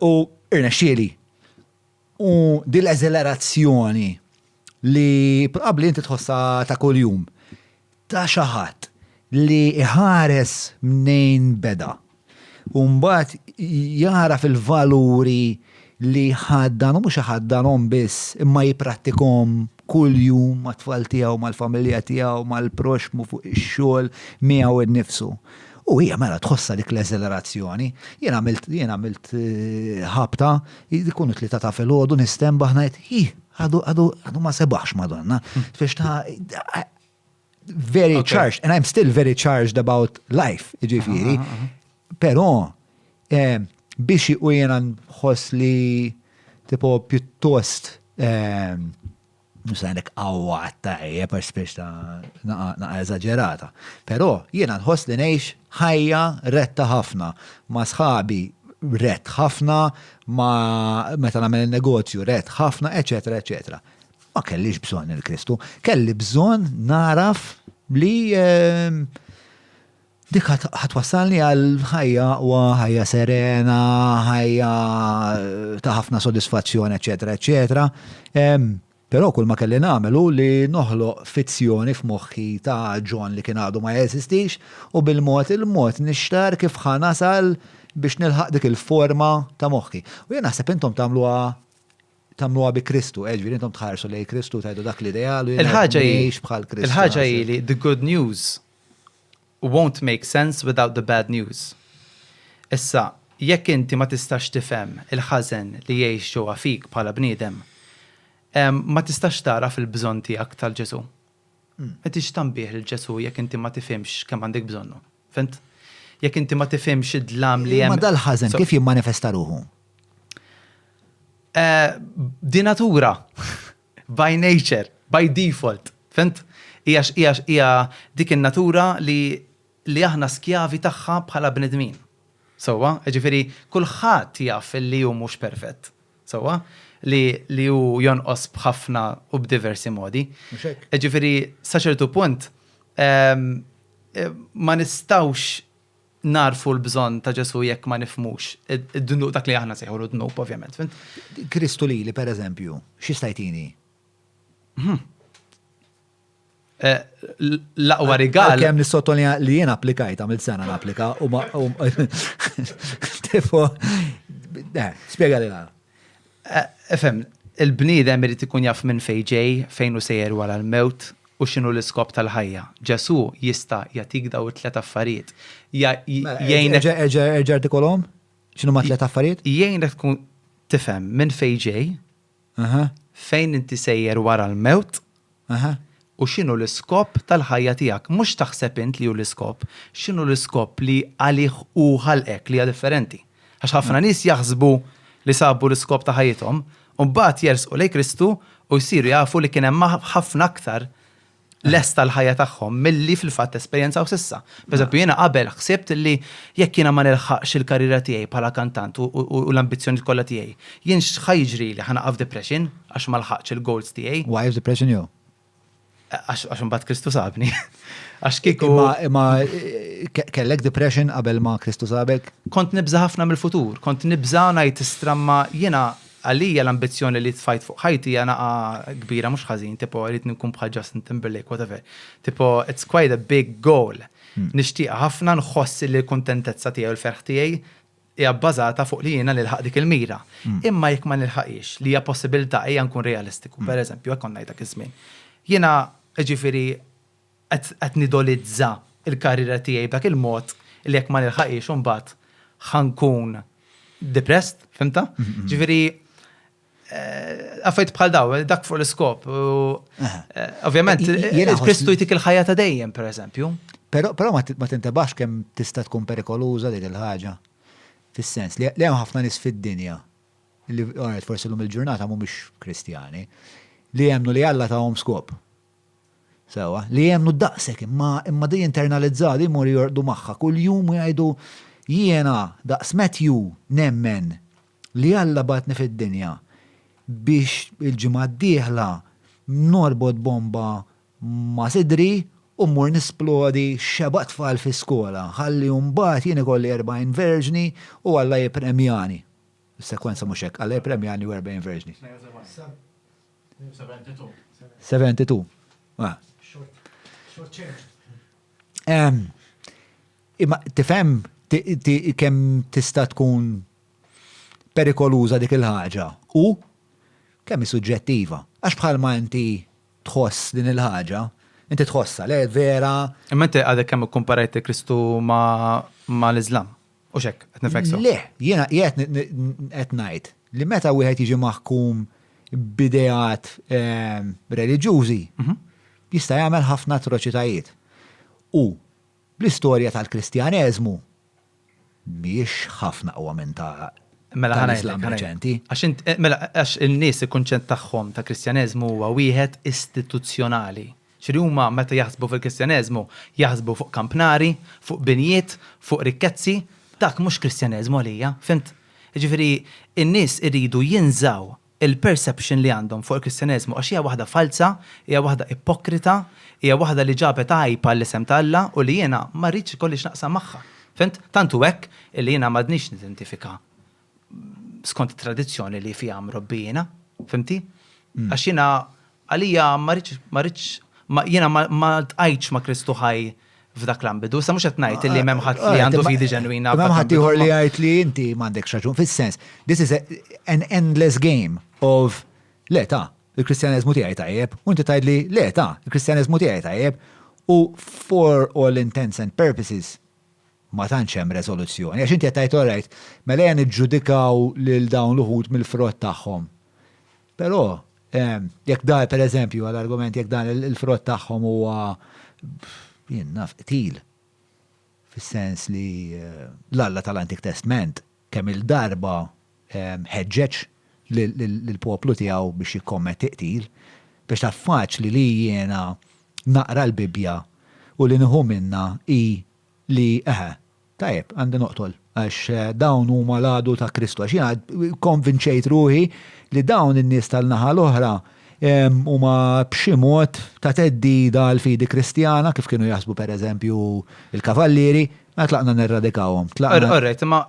U irnexxieli. U din l-eżelerazzjoni li probabbli inti tħossha ta' kuljum, ta' xi ħadd li jħares mnejn beda u mbagħad jagħraf il-valuri li jħaddan u mhux iħaddanhom biss imma jipprattikhom kuljum mat-tfal tiegħu, mal-familja tiegħu, mal-proxxmu fuq ix-xogħol, miegħu nnifsu. U hija mela tħossha dik l-eżelerazzjoni. Jien għamilt jien għamilt ħabta, ikunu t-tlieta ta' filgħodu nistenbaħ ngħid, hi, għadu għadu għadu ma sebaħx Madonna. Biex ta' very charged, and I'm still very charged about life, ġifieri. Però eh, biex u jiena nħoss li tipo pjuttost eh, mhux se ngħidlek qawwa tajjeb għax spiex ta' naqa' eżaġerata. Però jiena nħoss li ngħix ħajja retta ħafna ma' sħabi rett ħafna, ma' meta nagħmel in-negozju rett ħafna, eċetera, eċetera. Ma kellix bżonn il-Kristu, kelli bżonn naraf li ehm, Dik ħa twassalni għal ħajja aqwa, ħajja serena, ħajja ta' ħafna sodisfazzjon, eċetera, eċetera. Però kull ma kelli nagħmel hu li noħloq fizzjoni f'moħħi ta' John li kien għadu ma jeżistix u bil-mod il-mod nixtar kif ħa nasal biex nilħaq dik il-forma ta' moħħi. U jien naħseb intom tagħmluha tagħmluha bi Kristu, eh, ġifieri intom tħarsu lejn Kristu tgħidu dak l-ideal u jiena ngħix bħal Kristu. Il-ħaġa hi li the good news won't make sense without the bad news. Issa, jekk inti ma tistax tifhem il-ħażen li jgħix ġewwa fik bħala bniedem, ma tistax tagħraf il-bżonn tiegħek tal-Ġesù. M'intix tanbih lil Ġesù jekk inti ma tifhimx kemm għandek bżonnu. Fhimt? Jekk inti ma tifhimx id-dlam li hemm. Imma dal-ħażen kif jimmanifesta ruħu? Di natura. By nature, by default, fhimt? Hija hija hija dik in-natura li li aħna skjavi tagħha bħala bnedmin. Sewwa? Jiġifieri kulħadd jaf li hu mhux perfett. Sewwa? Li li hu jonqos b'ħafna u b'diversi modi. Mhux hekk? Jiġifieri sa ċertu punt ma nistgħux nagħrfu l-bżonn ta' Ġesù jekk ma nifhmux id-dnub, dak li aħna nsejħulu dnub, ovvjament, fhimt? Kristu lili, per eżempju, x'jista' jtini? L-aqwa rigal. Għalkemm nissottolinja li jien applikajt, għamilt sena napplika u ma. Tipo, spjega li l Ifhem, il-bniedem irid ikun jaf minn fejn ġej, fejn hu sejjer wara l-mewt, u x'inhu l-iskop tal-ħajja. Ġesù jista' jagħtik dawn it-tliet affarijiet. Jgħinek. Erġa' erġa' artikolhom? X'inhuma t-tliet affarijiet? Jgħinek tkun tifhem minn fejn ġej, fejn inti sejjer wara l-mewt, u x'inhu l-iskop tal-ħajja tiegħek. Mhux taħseb int li hu l-iskop, x'inhu l-iskop li għalih hu ħalqek li hija differenti. Għax ħafna nies jaħsbu li sabu l-iskop ta' ħajjithom, u mbagħad jersqu lejn Kristu u jsiru jafu li kien hemm ħafna aktar lest għall-ħajja tagħhom milli fil-fatt esperjenzaw s'issa. Pereżempju, jiena qabel ħsibt li jekk jiena ma nilħaqx il-karriera tiegħi bħala kantant u l-ambizzjonijiet kollha tiegħi, jien x'ħa jiġrili? Ħa naqa' f'depression għax ma lħaqtx il-goals tiegħi? Why f'depression jew? Għax imbagħad Kristu sabni. Għax kieku. Imma kellek depression qabel ma Kristu sabek? Kont nibża' ħafna mill-futur, kont nibża' ngħid istramma jiena. għalija l-ambizzjoni li tfajt fuq ħajti hija naqa kbira mhux ħażin, tipo rrid nkun bħal Justin Timberlake, whatever. Tipo, it's quite a big goal. Nixtieqha ħafna nħoss li l-kuntentezza tiegħi u l-ferħ tiegħi hija bbażata fuq li jiena nilħaq dik il-mira. Imma jekk ma nilħaqix, li hija possibilità ejja nkun realistiku, per eżempju, hekk kont ngħid dak iż-żmien. Jiena ġifieri qed nidolizza il-karriera tiegħi b'dak il-mod li jekk ma nilħaqix imbagħad ħa nkun depressed, fhimtha? Ġifieri affarijiet bħal daw, dak fuq l-iskop. Ovvjament, Kristu jtik il-ħajja ta' dejjem, per eżempju. Però ma tintebax kemm tista' tkun perikoluża dik il-ħaġa. Fis-sens li hemm ħafna nies fid-dinja li forsi llum il-ġurnata mhumiex Kristjani, li jemmnu li Alla tahom skop. Sewa, li jemmnu daqshekk imma imma di internalizzati jmorru jorqdu magħha kuljum u jgħidu jiena daqs Matthew nemmen li Alla bagħatni fid-dinja biex il-ġimgħa d-dieħla norbot bomba ma' sidri u mmur nisplodi xeba' tfal fi skola ħalli mbagħad jien ikolli 40 verġni u Alla jippremjani. Is-sekwenza mhux hekk, Alla jippremjani u 40 verġni. 72. 72. Ah. Imma tifhem kemm tista' tkun perikoluża dik il-ħaġa u kemm hi suġġettiva. Għax bħalma inti tħoss din il-ħaġa, inti tħossha, le vera. Imma inti għadek kemm ikkumparajt Kristu ma' l-Iżlam. U xek, qed nifhek Le, jiena qed ngħid li meta wieħed jiġi maħkum b'ideat reliġjużi, jista' jagħmel ħafna atroċitajiet. U bl-istorja tal-Kristjaneżmu mhijiex ħafna aqwa minn ta' Mela tal-Islam reċenti. Għax mela għax in-nies il-kunċett tagħhom ta' Kristjaneżmu huwa wieħed istituzzjonali. Ġifieri huma meta jaħsbu fil-Kristjaneżmu jaħsbu fuq kampnari, fuq binjiet, fuq rikkezzi, dak mhux Kristjaneżmu għalija, fhimt? Jiġifieri n-nies iridu jinżgħu il-perception li għandhom fuq il-Kristjaneżmu għax hija waħda falza, hija waħda ipokrita, hija waħda li ġabet għajb għall-isem ta' Alla u li jiena ma rridx ikolli x'naqsam magħha. Fhimt? Tant hu hekk illi jiena m'għadnix nidentifika skont it-tradizzjoni li fiha mrobbi jiena, fhimti? Għax jiena għalija ma rridx ma rridx jiena ma ltqajtx ma' Kristu ħaj f'dak l-ambitu. Issa mhux qed ngħid li m'hemm ħadd li għandu fidi ġenwina. M'hemm ħadd ieħor li jgħid li inti m'għandekx raġun. Fis-sens, this is an endless game of le ta' il-Kristjaneżmu tiegħi tajjeb, u inti tgħidli le ta' il-Kristjaneżmu tiegħi tajjeb, u for all intents and purposes ma tantx hemm reżoluzzjoni. Għax inti qed tgħid alright, mela ejja niġġudikaw lil dawn l-uħud mill-frott tagħhom. Però jekk dan pereżempju għall-argument jekk dan il-frott tagħhom huwa jien naf qtil fis-sens li l-Alla tal-Antik Testment kemm il-darba ħeġġeġ lill-poplu tiegħu biex jikkommetti qtil, biex taf faċli li jiena naqra l-Bibbja u li nieħu minnha hi li eħe, tajjeb, għandi noqtol, għax dawn huma l-għadu ta' Kristu. Għax jiena konvinċejt ruħi li dawn in-nies tal-naħa l-oħra huma b'xi mod ta' theddida għall-fidi Kristjana, kif kienu jaħsbu pereżempju l-Kavallieri, mela tlaqna nerradikawhom. Tlaqna. All right, imma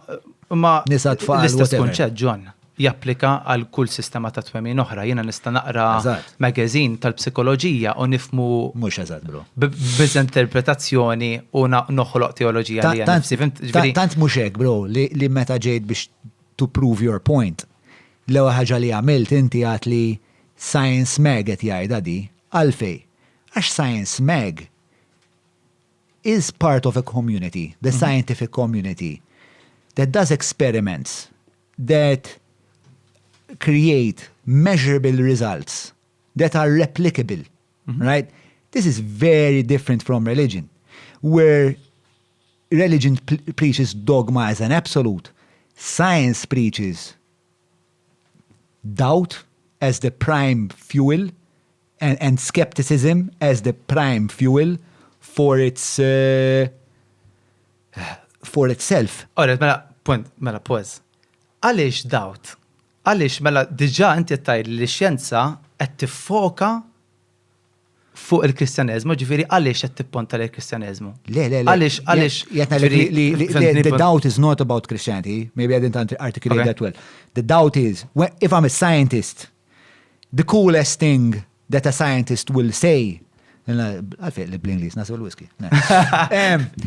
imma Nisa, tfal, l-istess whatever. kunċett, John, japplika għal kull sistema ta' twemmin oħra. Jiena nista' naqra Eżatt. magazine tal-psikoloġija u nifhmu Mhux eżatt, bro. b'miżinterpretazzjoni u na- noħloq teoloġija li Tant, nifsi. Fhimt? Ġifieri- tant mhux hekk, bro, li meta ġejt biex to prove your point, l-ewwel ħaġa li għamilt inti għedt li Science Mag qed jgħidha di, għalfej. Għax Science Mag is part of a community, the scientific community, that does experiments that create measurable results that are replicable, right? This is very different from religion, where religion preaches dogma as an absolute, science preaches doubt as the prime fuel and skepticism as the prime fuel for itself. Alright, mela, punt, mela, pause. Għaliex doubt? Għaliex, mela, diġà inti tgħid li x-xjenza qed tiffoka fuq il-Kristjaneżmu, ġifieri għaliex qed tipponta lejn il-Kristjaneżmu? Le, le, le. Għaliex, għaliex. Jien ngħidlek li the doubt is not about Christianity, maybe I didn't articulate that well. The doubt is, if I'm a scientist, the coolest thing that a scientist will say, għalfejn li bl-Ingliż, nasu l-whisky.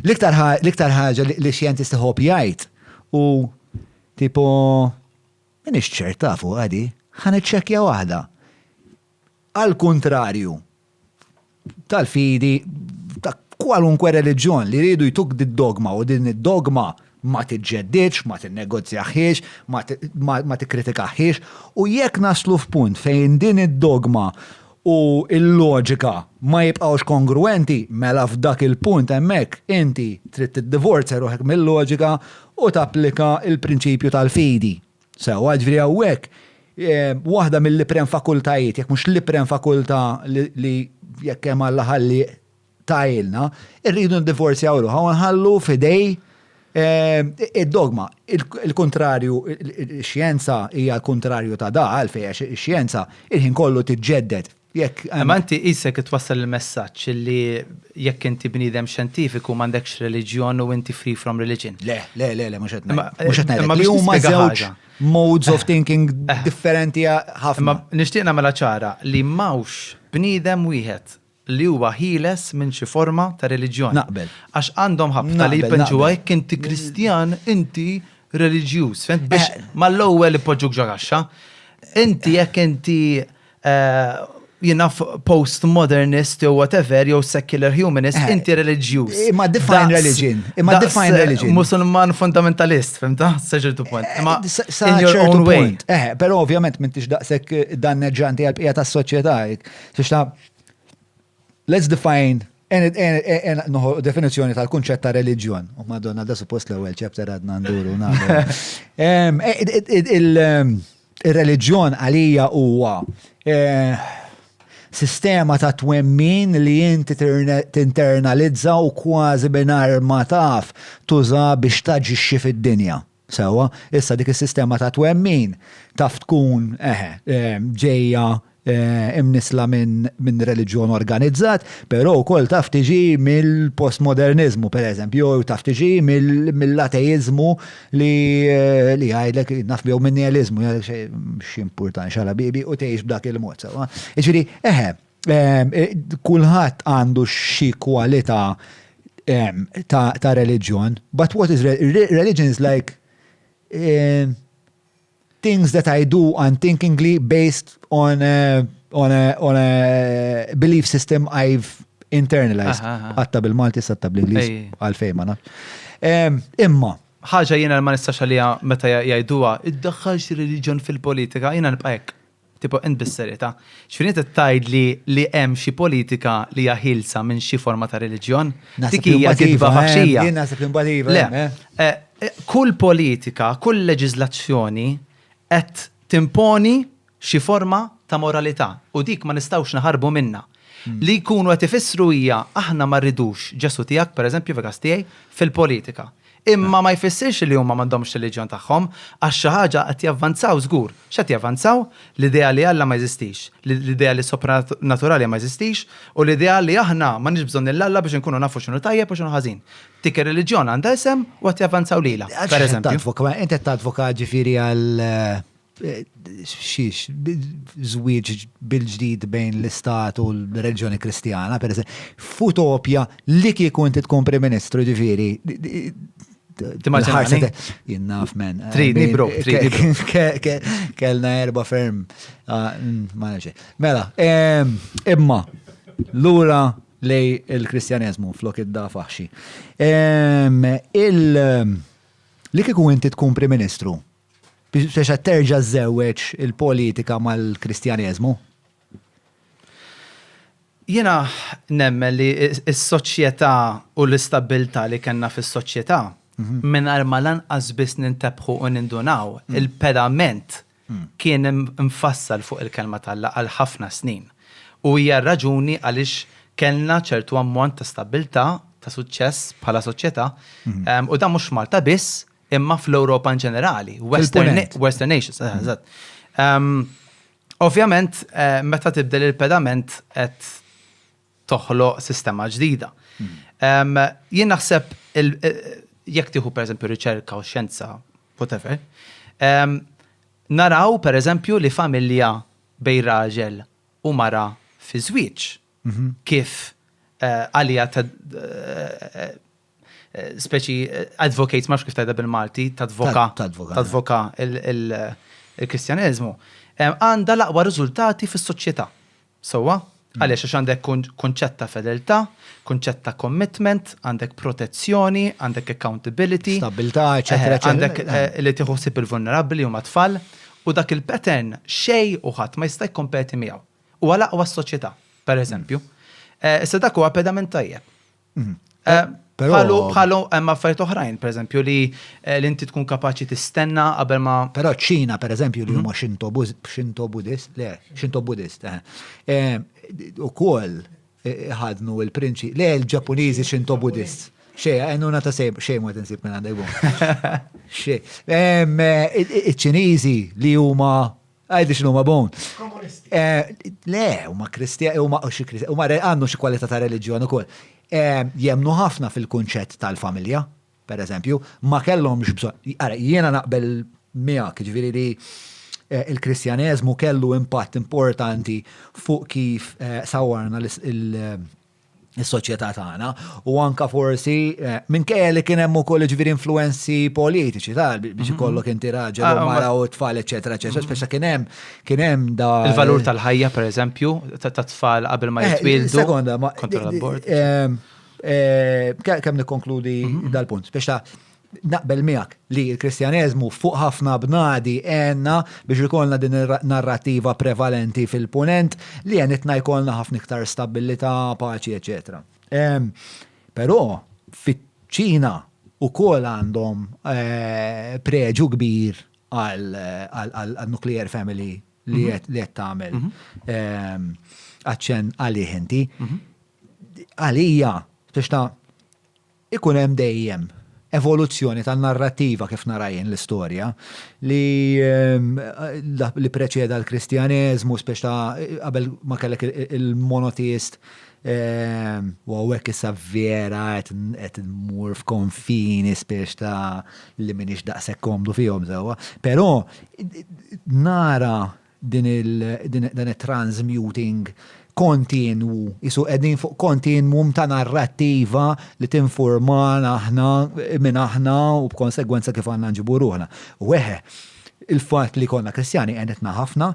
L-iktar ħaġa li xjentist iħobb jgħid u tipo, minix ċerta fuq għadi, ħa niċċekkja waħda. Al kontrarju tal-fidi ta' kwalunkwe reliġjon li jridu jtuk did-dogma u din id-dogma ma tiġġeddidx, ma tinnegozjaħiex, ma tikkritikaħiex u jekk naslu f'punt fejn din id-dogma u il-loġika ma jibqgħux kongruenti, mela f'dak il-punt hemmhekk inti trid tiddivorzja ruħek mill-loġika u tapplika il-prinċipju tal-fidi. Sewwa, ġifieri hawnhekk waħda mill-iprem fakultajiet, jekk mhux l-iprem fakultà li jekk hemm Alla ħalli tajilna, irridu ndivorzjaw ruħna u nħallu f'idej id-dogma. Il-kontrarju, il-xjenza hija l-kontrarju ta' da, għalfejn għax ix-xjenza il-ħin kollu tiġġedded. Jekk Imma inti qisek twassal il-messaġġ li jekk inti bniedem xjentifiku m'għandekx reliġjon u inti free from religion. Le, le, le, le, mhux qed ngħid. Mhux qed ngħid. Li huma żewġ modes of thinking differenti ħafna. Imma nixtieq nagħmilha ċara li m'hawnx bniedem wieħed li huwa ħieles minn xi forma ta' reliġjon. Naqbel. Għax għandhom ħabta li jpinġuha jekk inti Kristjan, inti reliġjuż. Fhimt? Biex mal-ewwel ipoġġuk ġo kaxxa. Inti jekk inti jiena postmodernist jew whatever, jew secular humanist, inti reliġjuż. Imma define religion. Imma define religion. Musulman fundamentalist, fhimta? Sa ċertu punt. Imma Sa in your ċertu own way. punt. Però ovvjament m'intix daqshekk danneġġanti għal-bqija tas-soċjetà. Biex ta' let's define noħu definizzjoni tal-kunċett ta' reliġjon. U madonna, da suppost l-ewwel chapter għadna nduru nagħmlu. Il-reliġjon għalija huwa sistema ta' twemmin li inti tinternalizza u kważi mingħajr ma taf tuża biex taġixxi fid-dinja. Sewwa, issa dik is-sistema ta' twemmin taf tkun eħe, ġejja imnisla minn reliġjon organizzat, però wkoll taf tiġi mill-postmodernizmu, per eżempju, jew taf tiġi mill-ateizmu li li jgħidlek naf jew minn nihilizmu, jgħidlek x'importan xala bibi u tgħix b'dak il-mod. Sewwa. Jiġifieri, eħe, kulħadd għandu xi kwalità ta' reliġjon, but what is religion is like things that I do unthinkingly based on a belief system I've internalized. Għatta bil-Malti, satta bl-Ingliż, għalfejn ma nafx. Imma, Ħaġa jiena ma nistax għalija meta jgħiduha, iddaħħalx reliġjon fil-politika, jiena nibqa' hekk. Tipo, int bis-serjetà. X'fini tgħid li hemm xi politika li hija ħielsa minn xi forma ta' reliġjon? Naħseb Dik hija li kitba iva, faħxija. Jien naħseb li mbagħad iva, Le, kull politika, kull leġiżlazzjoni qed timponi xi forma ta' moralità u dik ma nistgħux naħarbu minna. Li jkunu qed ifissru hija aħna ma rridux Ġesu tiegħek, pereżempju fil-każ tiegħi, fil-politika. Imma ma jfissirx li huma m'għandhomx reliġjon tagħhom, għax xi ħaġa qed javvanzaw żgur. X'qed javvanzaw? L-idea li Alla ma jeżistix, l-idea li sopranaturali ma jeżistix u l-idea li aħna m'għandniex bżonn lil Alla biex inkunu nafu x'inhu tajjeb u x'inhu ħażin. Dik ir-reliġjon għandha isem u qed javvanzaw lilha, per eżempju. Tadvoka, inti qed tadvoka ġifieri għal xiex, żwieġ bil-ġdid bejn l-istat u l-reliġjoni kristjana, per eżempju, f'utopja li kieku inti tkun Prim Ministru ġifieri. Timmaġinani? Jien naf men. Tridni, bro, tridni, bro. Kellna erba ferm. Ah, Ma nafx. Mela, imma, lura lej il-kristjaneżmu flok id-da faħxi. Li kieku inti tkun Prim Ministru, biex terġa' żewweġ il-politika mal-kristjaneżmu? Jiena nemmen li s-soċjetà u l-istabilità li kellna fis-soċjetà mingħajr ma lanqas biss nintebħu u nindunaw, il-pedament kien imfassal fuq il-kelma t'Alla għal ħafna snin. U hija raġuni għaliex kellna ċertu ammont ta' stabilità, ta' suċċess bħala soċjetà, u dan mhux Malta biss, imma fl-Ewropa in ġenerali, Western, Fil-Punent. Western Nations, eżatt. Ovvjament, meta tibdel il-pedament qed toħloq sistema ġdida. Jien naħseb jekk tieħu pereżempju riċerka u xjenza, whatever, naraw pereżempju li familja bejn raġel u mara fi żwieġ kif għaliha ta' speċi advocates, ma nafx kif tgħidha bil-Malti, tadvoka. Tadvoka. Tadvoka il-Kristjaneżmu. Għandha l-aqwa riżultati fis-soċjetà. Sewwa? Għaliex għax għandek kunċett ta' fedeltà, kunċett ta' commitment, għandek protezzjoni, għandek accountability. Stabbiltà, eċetera, eċetera. Għandek li tieħu ħsieb il-vulnerabbli huma tfal u dak il-pattern xejn u ħadd ma jista' jikkompeti miegħu. Huwa l-aqwa s-soċjetà, pereżempju. Issa dak huwa pedament tajjeb. Mhm. Eh, bħalu bħalu hemm affarijiet oħrajn, pereżempju li eh, li inti tkun kapaċi tistenna qabel ma. Però ċina pereżempju li huma mhm. Shinto Buddhist, le, Shinto Buddhist, eh, ukoll ħadnu l-prinċi, le l-Ġappuniżi Shinto Buddhist. Xej, għenuna ta' sej, xej ma tinsib minn għandek Xej. Iċ-Ċiniżi li huma Għajdi x'inhuma bon. Komunisti. Eh, le, huma kristja, huma xi kristja, huma għandu xi kwalità ta' reliġjon ukoll. Eh, jemnu ħafna fil-kunċett tal-familja, per eżempju, ma kellhomx bżonn. Ara, jiena naqbel miegħek, ġifieri li eh, il-Kristjaneżmu kellu impatt importanti fuq kif sawwarna il- is-soċjetà tagħna u anka forsi eh, minkejja li kien hemm ukoll ġifieri influenzi politiċi ta' biex mhm. ikollok inti raġel u ah, mara u tfal eċetera eċetera, mhm. speċa kien hemm kien hemm da Il-valur tal-ħajja pereżempju ta' tfal qabel ma eh, jitwieldu. Sekonda, ma kontra l-abort. Eh, kemm nikkonkludi mhm. dal-punt, speċa Naqbel miegħek li l-Kristjaneżmu fuq ħafna bnadi għenna biex ikollna din ir-narrattiva prevalenti fil-Punent li għenitna jkollna ħafna iktar stabbilità, paċi, eċċetera. Però fiċ-Ċina wkoll għandhom preġu kbir għal-nuclear family li qed tagħmel aċċenn għalih inti. Għalija, biex ta' Ikun hemm dejjem evoluzzjoni tan-narrattiva kif nara jien l-istorja li li preċeda l-Kristjaneżmu spex ta' qabel ma kellek il-monoteist u hawnhekk issa vera qed immur f'konfini spex ta' li m'iniex daqshekk komdu fihom sewwa. Però nara din il, din, dan it-transmuting kontinwu, qisu qegħdin fuq kontinwum ta' narrattiva li tinfurmana aħna min aħna u b'konsegwenza kif għandna nġibu ruħna. U eħe, il-fatt li konna Kristjani għenitna ħafna,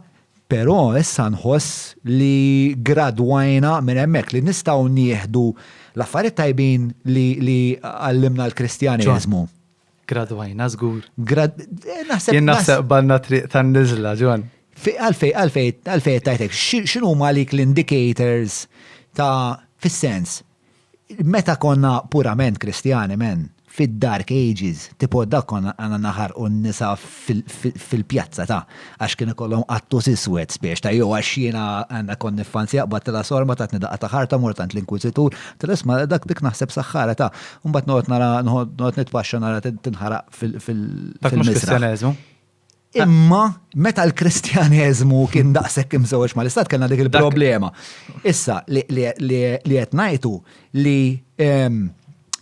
però issa nħoss li gradwajna minn hemmhekk li nistgħu nieħdu l-affarijiet tajbin li, li għallimna l-Kristjaneżmu. Gradwajna żgur. Grad, eh, naħseb. Jien naħseb banna triq tan-niżla, Ġwan. Għalfej, għalfej, għalfej tajtek, x'inhu għalik l-indicators ta' fis-sens, meta konna purament kristjani, men, fid-Dark Ages, tipo dak konna għana naħar u nisa fil-pjazza ta' għax kien ikollhom qattus iswed spiex ta' jew għax jiena għandna kont niffanzja qbadtilha sorma tatni daqqa ta' ħarta mort għand l-inkwiżitur, tgħid isma' dak dik naħseb saħħara ta' u mbagħad noqgħod nara noqgħod nitpaxxa nara tinħaraq fil-misraħ. Dak mhux Kristjaneżmu. Imma meta l-Kristjaneżmu kien daqshekk imżewweġ mal-istat kellna dik il-problema. Issa li qed ngħidu li ehm,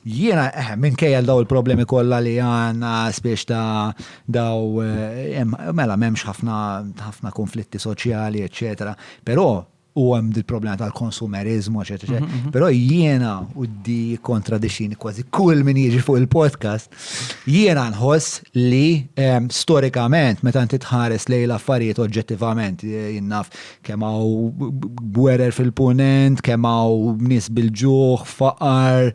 Jiena, eħe, minkejja daw il-problemi kollha li għandna spiex ta' daw, eh, mela m'hemmx ħafna ħafna konflitti soċjali, eċċetera. Però u hemm dil-problema tal-konsumerizmu, eċetera. Mhm, mhm. Però jiena u di kontradixxini kważi kull min jiġi fuq il-podcast, jiena nħoss li ehm, storikament meta inti tħares lejn l-affarijiet oġġettivament, eh, jien naf Kemm hawn gwerer fil-Punent, kemm hawn nies bil-ġuħ, faqar,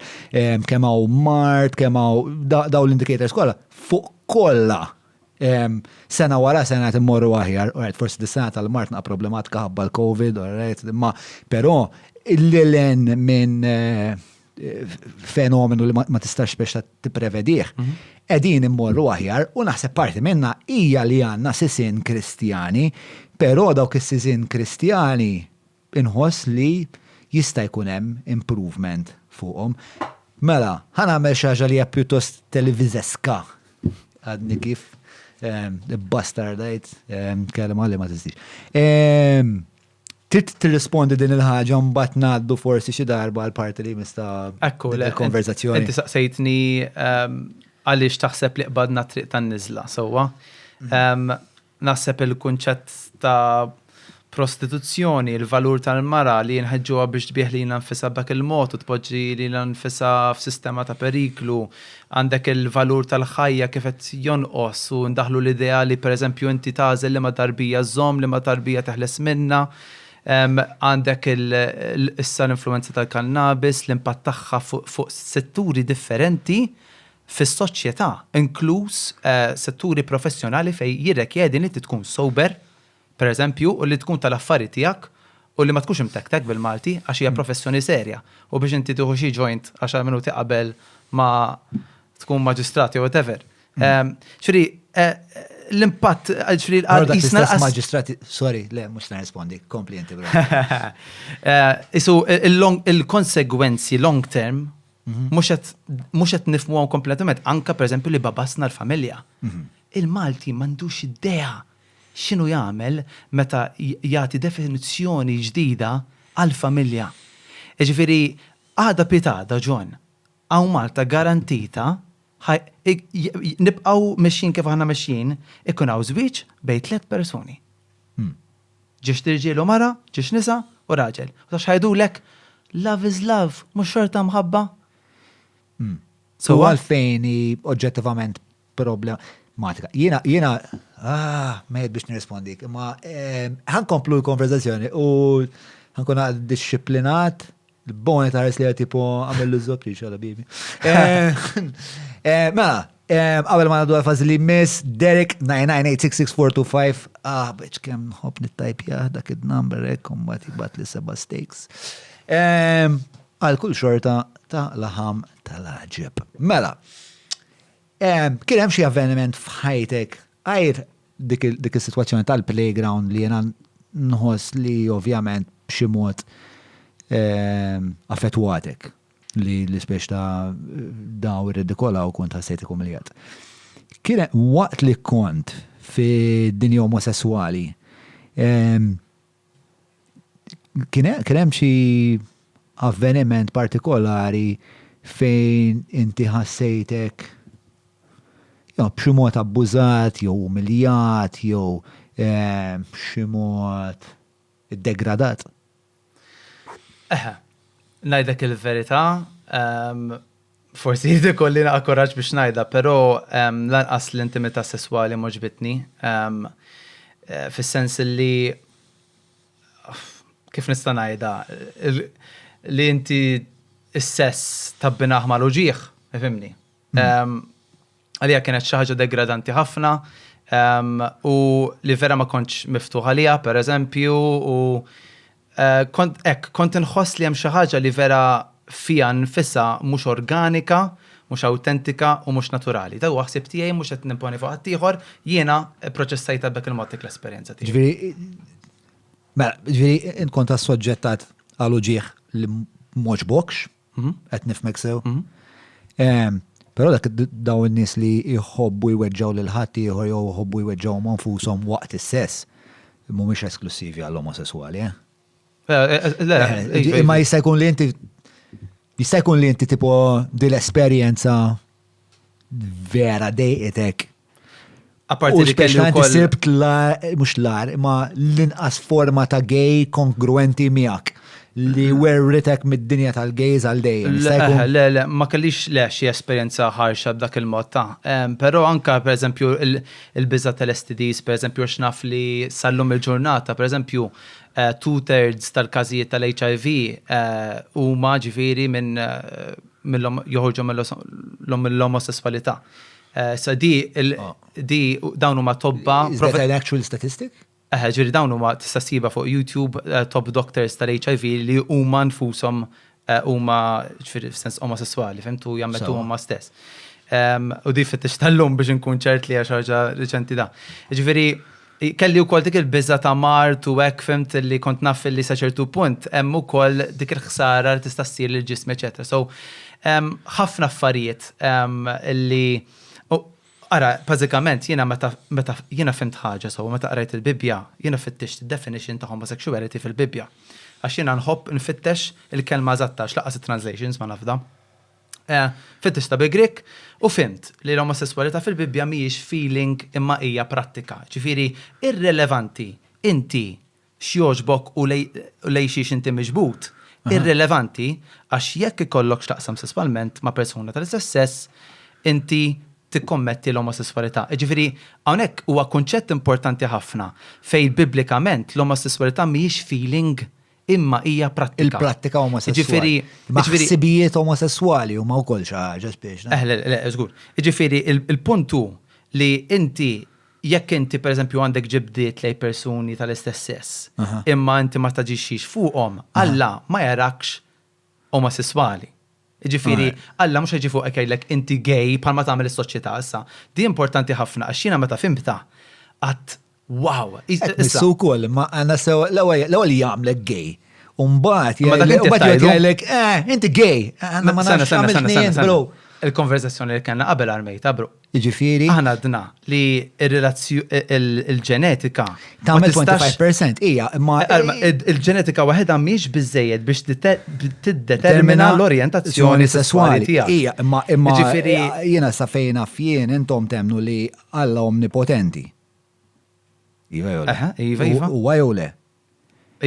kemm hawn mard, kemm hawn dawn l-indicators kollha, fuq kollha sena wara sena qed immorru aħjar, alright, forsi dis-sena tal-mard naqa' problematika ħabba l-Covid, alright, imma però lil hinn minn fenomenu li ma tistax biex tipprevedih. Mhm. Qegħdin immorru aħjar u naħseb parti minna hija li għandna sisin Kristjani, però dawk is-sisin Kristjani inħoss li jista' jkun hemm improvement fuqhom. Mela, ħa nagħmel xi ħaġa li hija pjuttost televiżeska. Għadni kif ehm, bastardajt ehm, kelma li ma tiżdix. Ehm, Trid tirrispondi din il-ħaġa mbagħad ngħaddu forsi xi darba għal parti li jmiss ta' Ekku, din le, il-konverzazzjoni. Inti saqsejtni għaliex taħseb li qbadna triq tan-niżla, sewwa. Naħseb il-kunċett ta' prostituzzjoni, il-valur tal-mara li nħeġġuha biex tbigħ lilha nfisha b'dak il-mod u tpoġġi lilha nfisha f'sistema ta' periklu, għandek il-valur tal-ħajja kif qed jonqos u ndaħħlu l-idea li pereżempju inti tagħżel liema tarbija żżomm, liema tarbija teħles minnha. Għandek issa l-influwenza tal-kannabis, l-impatt tagħha fuq setturi differenti fis-soċjetà, inkluż setturi professjonali fejn jirrekjedi li inti tkun sober, per eżempju, u li tkun tal-affari tiegħek u li ma tkunx imtektek bil-Malti għax hija professjoni serja u biex inti tieħu xi joint għaxar minuti qabel ma tkun maġistrat jew whatever. Ġifieri, l-impatt, ġifieri, Però dak l-istess maġistrati, sorry, le, mhux nirrispondi, kompli inti bro. Isu il-konsegwenzi long term mhux qed mhux qed nifhmuhom kompletament, anke pereżempju li babasna l-familja. Il-Malti m'għandux idea x'inhu jagħmel meta jagħti definizzjoni ġdida għall-familja. Jiġifieri għada pitgħada, John, hawn Malta garantita nibqgħu mexjin kif aħna mexjin, ikun hawn żwieġ bejn tlett persuni. Ġiex irġiel u mara, ġiex nisa u raġel. U taf x'ħajdulek? Love is love, mhux xorta mħabba? So għalfejn hi oġġettivament problematika. Jiena, jiena, ah, mejjet biex nirrispondik, imma ħa nkomplu l-konverzazzjoni u ħa nkun dixxiplinat, l-boni ta' li tipo għamillu zopri xala bibi. Mela, qabel ma ngħaddu għal-fażi li miss Derek 9986645, ah, biex kemm nħobb nittajpja dak id-number hekk u mbagħad jibgħat li seba' steaks. Għal kull xorta ta' laħam tal-għaġeb. Mela, kien hemm xi avveniment f'ħajtek għajr dik is-sitwazzjoni tal-playground li jiena nħoss li ovvjament b'xi mod affettwatek li l-ispeċ ta' daw irridikola u kont ħassejtek umiljat. Kien waqt li kont fid-dinja omosessuali, Kien hemm xi avveniment partikolari fejn inti ħassejtek jew b'xi mod abbużat jew umiljat jew b'xi mod iddegradat? Eħe. Ngħidlek il-verità, forsi jrid ikolli naqa' kuraġġ biex ngħidha, però lanqas l-intimità sesswali m'għoġbitni. Fis-sens li kif nista' ngħidha, li inti s-sess tabbinah mal-uġigħ, ifhimni. Għalija kienet xi ħaġa degradanti ħafna u li vera ma kontx miftuħ għaliha, per eżempju, u eh, kont hekk, kont inħoss li hemm xi ħaġa li vera fija nfisha mhux organika, mhux awtentika u mhux naturali. Dak huwa ħsieb tiegħi mhux qed nimponi fuq ħaddieħor, jiena pproċessajtha b'dak il-mod dik l-esperjenza tiegħi. Ġifieri, mela, ġifieri int kont assoġġettat għal uġigħ li m'għoġbokx, Qed nifhmek sew? Però dak dawn in-nies li jħobbu jweġġgħu lil ħaddieħor jew jħobbu jweġġgħu huma nfushom waqt is-sess mhumiex esklussivi għall-omosesswali, eh? Le, Imma jista' jkun li inti jista' jkun li inti tipo din l-esperjenza vera dejqitek. Apparti li kelli wkoll. Sibt la, mhux l-ar, imma l-inqas forma ta' gay kongruenti miegħek li werritek mid-dinja tal-gays għal dejjem. Le, le, le, ma kellix le xi esperjenza ħarxa b'dak il-mod ta'. Però anka pereżempju il-biża tal-STDs, pereżempju għax naf li sal-lum il-ġurnata, pereżempju, eh, two thirds tal-każijiet tal-HIV eh, huma ġifieri minn eh, joħorġu mill-omosessualità. Sa di, di dawn huma tobba. Is that an actual statistic? Eħe, ġifieri dawn huma tista' ssiba fuq YouTube top doctors tal-HIV li huma nfushom huma ġifieri f'sens omosessuali, fhimt, u jammettu huma stess. U di fittix tal-lum biex inkun ċert li hija xi ħaġa riċenti da. Ġifieri kelli wkoll dik il-biża' ta' mard u hekk fhimt li kont naf li sa ċertu punt hemm ukoll dik il-ħsara li tista' ssir lill-ġisem eċetera. So ħafna affarijiet li. Ara, bażikament jiena meta meta jiena fhimt ħaġa sewwa meta qrajt il-Bibbja, jiena fittixt id-definition ta' homosexuality fil-Bibbja. Għax jiena nħobb nfittex il-kelma eżatta għax lanqas it-translations ma nafda. Eh, fittixtha bil-Grieg u fhimt li l-omosesswalità fil-Bibbja mhijiex feeling imma hija prattika. Ġifieri irrelevanti inti x'jogħġbok u lejn xiex inti miġbud, irrilevanti għax jekk ikollok x'taqsam sesswalment ma' persuna tal-istess sess, inti tikkommetti l-omosesswalità. Jiġifieri hawnhekk huwa kunċett importanti ħafna fejn bibblikament l-omosesswalità mhijiex feeling imma hija prattika. Il-prattika omosesswali. Imma ħsibijiet omosesswali huma wkoll xi ħaġa speċi. Eh, le, le, żgur. Jiġifieri il-punt hu li inti Jekk inti pereżempju għandek ġibdiet lejn persuni tal-istess sess, imma inti ma taġixxix fuqhom, Alla ma jarakx omosesswali. Jiġifieri, Alla mhux ħa jiġi fuqek jgħidlek inti gay bħalma tagħmel is-soċjetà issa. Di importanti ħafna għax jiena meta fhimtha għadt wow. Qed missu wkoll, imma għandna sew l-ewwel jagħmlek gay. U mbagħad jgħidlek, eh, inti gay. Ma nafx għamiltni int, bro. Il-konverżazzjoni li kellna qabel armejtha, bro. Jiġifieri. Aħna għadna li il-ġenetika. Tagħmel 25% hija, imma. Il-ġenetika waħedha mhix biżejjed biex tiddetermina l-orjentazzjoni sesswali tiegħek. Hija, imma imma. Jiġifieri. Jiena sa fejn naf jien intom temmnu li Alla omnipotenti. Iva jew le? Iva, iva. Huwa jew le?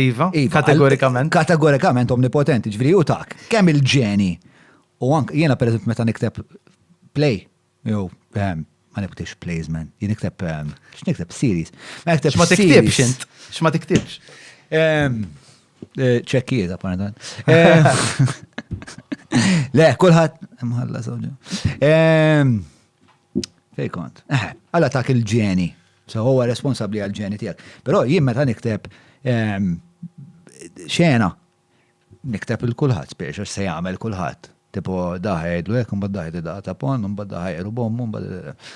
Iva, kategorikament. Kategorikament omnipotenti, ġifieri hu tak kemm il-ġeni u anke jiena pereżempju meta nikteb play, Jew, ehm, ma niktibx plays, man. Jien nikteb, ehm, x'nikteb series. Ma nikteb Ma tiktibx int. X'ma tiktibx. Ehm, eh, ċekkijiet, apparentament. Ehm, le, kulħadd mħalla sewġa. Ehm, fej kont? Eh, Alla tak il-ġeni. So huwa responsabbli għal-ġeni tiegħek. Però jien meta nikteb ehm, xena Nikteb il kulħadd spiex għax se jagħmel kulħadd. Tipo da ħa jgħidlu hekk, imbagħad da ħa jgħidlu ta' pon, imbagħad da ħa jgħidu b'ommu, imbagħad.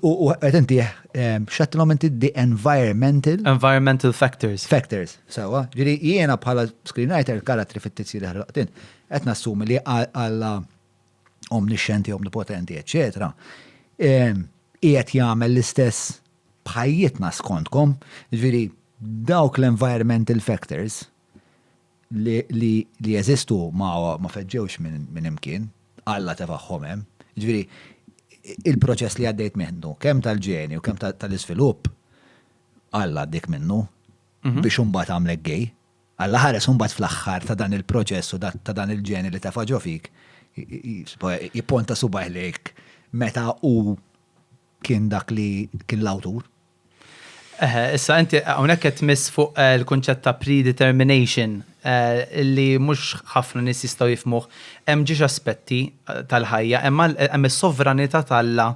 U qed inti x'għedtilhom inti the environmental Environmental factors. Factors, sewwa. Ġifieri jiena bħala screenwriter karattri fittizji li ħloqt int, qed nassumi li Alla omnixxenti, omnipotenti, eċċetera, qiegħed jagħmel l-istess b'ħajjitna skontkom. Ġifieri dawk l-environmental factors li li jeżistu ma ma feġġewx minn imkien, Alla tefagħhom hemm. Jiġifieri il-proċess li għaddejt minnu, kemm tal-ġeni u kemm tal-iżvilupp, Alla għaddiek minnu biex imbagħad għamlek gay. Alla ħares imbagħad fl-aħħar ta' dan il-proċess u ta' dan il-ġeni li tefa' ġo fik, jipponta subgħajh lejk meta hu kien dak li kien l-awtur. Eħe, issa inti hawnhekk qed tmiss fuq eh, il-kunċett ta' predetermination eh, li mhux ħafna nies jistgħu jifhmuh. Hemm ġiex aspetti eh, tal-ħajja, hemm hemm is-sovranità t'Alla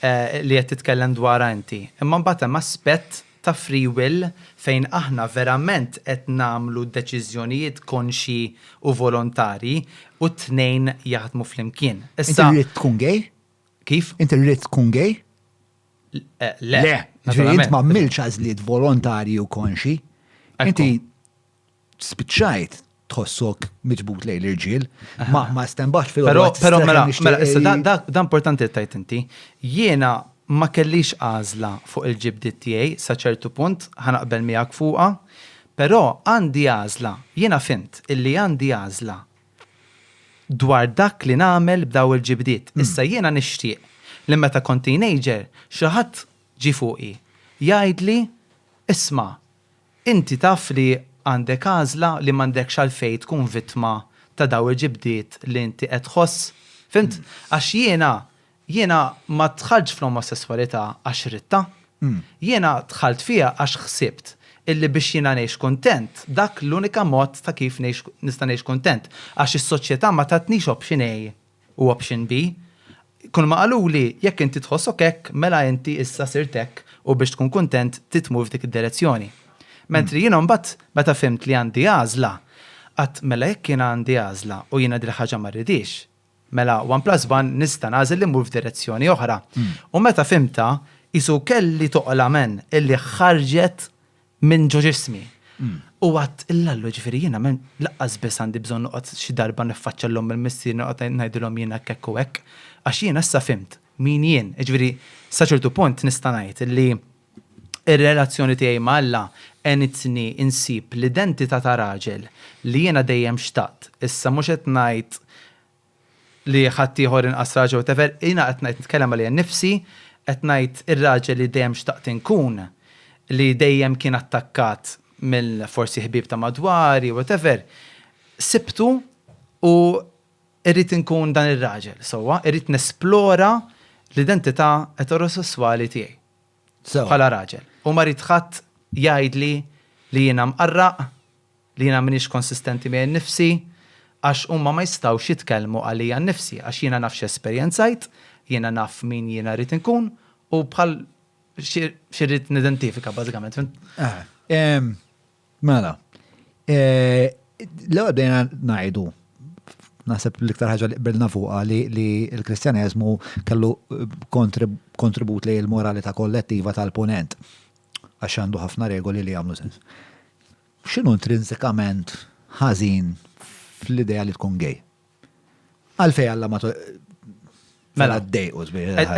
li qed titkellem dwarha inti. Imma mbagħad hemm aspett ta' free will fejn aħna verament qed nagħmlu deċiżjonijiet konxji u volontarji u t-tnejn jaħdmu flimkien. Issa Inti rrid tkun gay? Kif? Inti rrid tkun gay? Eh, le. Le. Ġifieri int ma għamiltx għażliet volontarji u konxi. Inti spiċċajt tħossok miġbud lejn l-irġiel, ma ma stenbaħx fil Però però mela, mela issa da, da importanti li tajt inti. Jiena ma kellix għażla fuq il-ġibdiet tiegħi sa ċertu punt ħa naqbel miegħek fuqha, però għandi għażla, jiena fhimt illi għandi għażla dwar dak li nagħmel b'daw il-ġibdiet. Issa jiena nixtieq li meta kont teenager xi ħadd ġie fuqi jgħidli isma' inti taf li għandek għażla li m'għandekx għalfejn tkun vittma ta' daw il-ġibdiet li inti qed tħoss. Fhimt? Għax jiena Jiena ma dħaltx fl-omosesswalità għax ridtha. Jiena dħalt fiha għax ħsibt illi biex jiena ngħix kuntent, dak l-unika mod ta' kif ngħix nista' ngħix kuntent. Għax is-soċjetà ma tatnix option A u option B. Kulma qaluli, jekk inti tħossok hekk, mela inti issa sirt hekk u biex tkun kuntent trid tmur f'dik id-direzzjoni. Mentri jiena mbagħad meta fhimt li għandi għażla, għedt mela jekk jiena għandi għażla u jiena dil-ħaġa ma rridhiex, Mela one plus one nista' nagħżel li mmur f'direzzjoni oħra. U meta fhimtha, qisu kelli toqla man illi ħarġet minn ġo ġismi. U għedt, illallu ġifieri jiena man laqqas biss għandi bżonn noqgħod xi darba niffaċċja 'l omm il-missier noqgħod ngħidilhom jiena hekk hekk u hekk. Għax jiena issa fhimt. min jien. Jiġifieri sa ċertu punt nista' ngħid li ir-relazzjoni tiegħi ma' Alla għenitni nsib l-identità ta' raġel li jiena dejjem xtaqt. Issa mhux qed ngħid li ħaddieħor inqas raġel whatever, jiena qed ngħid nitkellem għalija nnifsi, qed ngħid ir-raġel li dejjem xtaqt inkun, li dejjem kien attakkat mill forsi ħbieb ta' madwari whatever, sibtu u irrid inkun dan ir-raġel, sewwa, irrid nesplora l-identità eterosesswali tiegħi. Bħala raġel. U ma rrid ħadd jgħidli li jiena mqarraq, li jiena m'iniex konsistenti miegħi nnifsi, għax huma ma jistgħux jitkellmu għalija nnifsi, għax jiena naf x'esperjenzajt, jiena naf min jiena rrid inkun u bħal xi rrid nidentifika bażikament. Mela, l-ewwel bdejna ngħidu naħseb l-iktar ħaġa li qbilna fuqha li l-Kristjaneżmu kellu kontribut lejn il-moralità kollettiva tal-Punent għax għandu ħafna regoli li jagħmlu sens. X'inhu intrinsikament ħażin fl-idea li tkun gay? Għalfejn Alla ma Mela ddejqu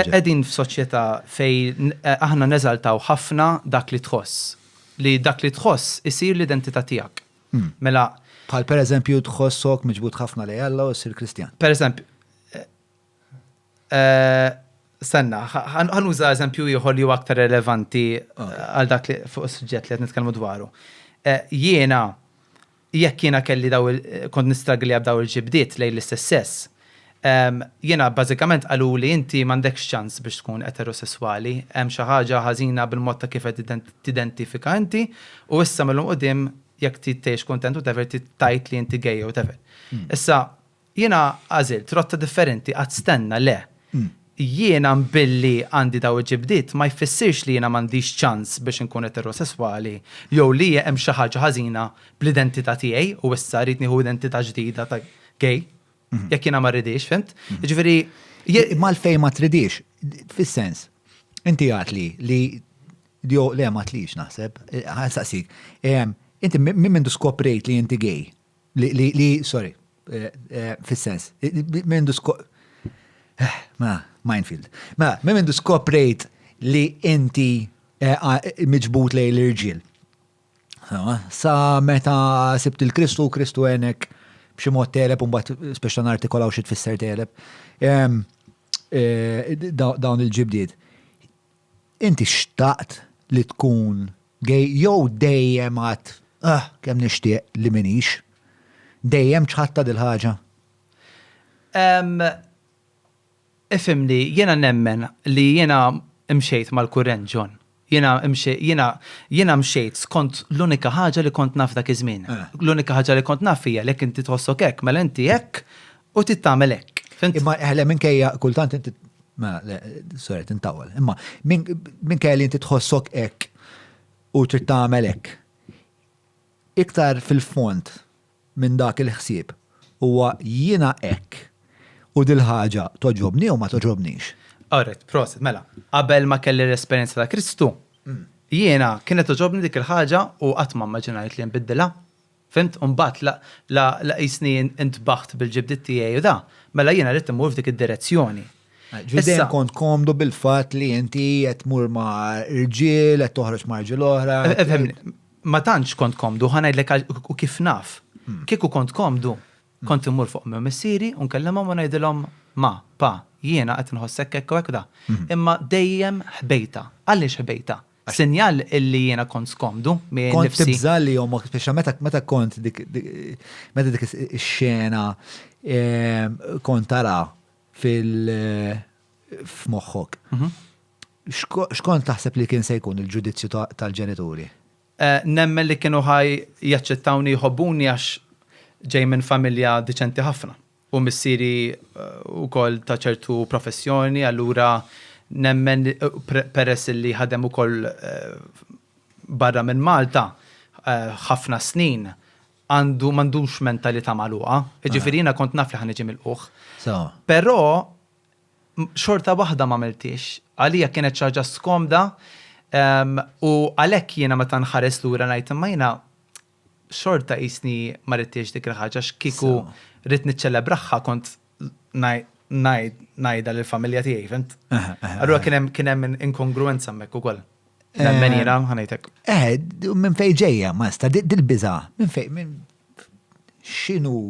Qegħdin f'soċjetà fejn aħna neżaltaw ħafna dak li tħoss. Li dak li tħoss isir l-identità tiegħek. Mela. Bħal pereżempju tħossok miġbud ħafna lejn Alla u ssir Kristjan. Pereżempju, Stenna, ħa nuża eżempju ieħor li huwa aktar relevanti għal dak li fuq is-suġġett li qed nitkellmu dwaru. Jiena jekk jiena kelli daw kont nistraglja b'daw il-ġibdiet lejn l-istess sess, jiena bażikament qaluli inti m'għandekx ċans biex tkun eterosesswali, hemm xi ħaġa ħażina bil-mod ta' kif qed tidentifika inti u issa mil-lum quddiem jekk trid tgħix kuntent whatever trid tgħid li inti gay jew whatever. Issa Jiena għażilt rotta differenti għad stenna le. Jiena billi għandi daw il-ġibdiet ma jfissirx li jiena m'għandix ċans biex inkun eterosesswali jew li hemm xi ħaġa ħażina bl-identità tiegħi u issa rrid nieħu identità ġdida ta' gay. Jekk jiena ma rridhiex, fhimt? Jiġifieri. Imma għalfejn ma tridhiex? Fis-sens, inti għadtli li jew le m'għadtlix naħseb, ħa nsaqsik. Inti minn mindu skoprejt li inti gay? Li, li, li, sorry, eh, eh, fis-sens, minn sko. Eh, ma, minefield. Ma, minn mindu skoprejt li inti miġbut lej l-irġiel. Sa meta sibt il-Kristu, Kristu għenek b'xi mod teleb, un bat speċa nartikolaw xi tfisser teleb. Dawn il-ġibdiet. Inti xtaqt li tkun gay jew dejjem għedt ah kemm nixtieq li m'iniex? Dejjem ċħadtha dil-ħaġa? Ifhimni, jiena nemmen li jiena mxejt mal-kurrent, John. Jiena jiena jiena mxejt skont l-unika ħaġa li kont naf dak iż-żmien. L-unika ħaġa li kont naf hija li jekk inti tħossok hekk, mela inti hekk u trid tagħmel hekk. Fhimt? Imma eħle minkejja kultant inti mela le, sorry tintawwal. Imma minkejja li inti tħossok hekk u trid tagħmel hekk. Iktar fil-fond minn dak il-ħsieb huwa jiena hekk u dil-ħaġa togħġobni jew ma togħġobnix. Alright, prosit, mela, qabel ma kelli l-esperjenza ta' Kristu, jiena kienet togħġobni dik il-ħaġa u qatt ma immaġinajt li nbiddilha. Fhimt? U mbagħad la, la, la qisni ntbaħt bil-ġibdiet tiegħi u da, mela jiena ridt immur f'dik id-direzzjoni. Ġifieri dejjem kont komdu bil-fatt li inti qed tmur ma' rġiel, qed toħroġ ma' rġiel oħra. Ifhimni, ma tantx kont komdu, ħa ngħidlek u kif naf. Kieku kont komdu, kont immur fuq ommi u missieri u nkellimhom u ngħidilhom ma, pa, jiena qed inħoss hekk hekk u hekk u da. Imma dejjem ħbejtha. Għaliex ħbejtha? Sinjal illi jiena kont skomdu miegħi nnifsi. Kont tibża' li ommok, speċa meta meta kont dik meta dik ix-xena kont tara fil f'moħħok. X'kont taħseb li kien se jkun il-ġudizzju tal-ġenituri? Nemmen li kienu ħa jaċċettawni jħobbuni għax ġej minn familja diċenti ħafna. U missieri wkoll ta' ċertu professjoni, allura nemmen peress li ħadem ukoll barra minn Malta ħafna snin, għandu m'għandux mentalità magħluqa. Jiġifieri jiena kont naf li ħa niġi milqugħ. Però xorta waħda m'għamilthiex. Għalija kienet xi ħaġa skomda u għalhekk jiena meta nħares lura ngħid imma jiena xorta qisni ma ridthiex dik il-ħaġa għax kieku ridt niċċelebraha kont ngħid. ngħidha lill-familja tiegħi, fhimt? Allura kien hemm kien hemm inkongruenza hemmhekk ukoll. Nemmen jiena ħa ngħidlek. Eh, minn fejn ġejja, masta, dil-biża', minn fejn, minn x'inhu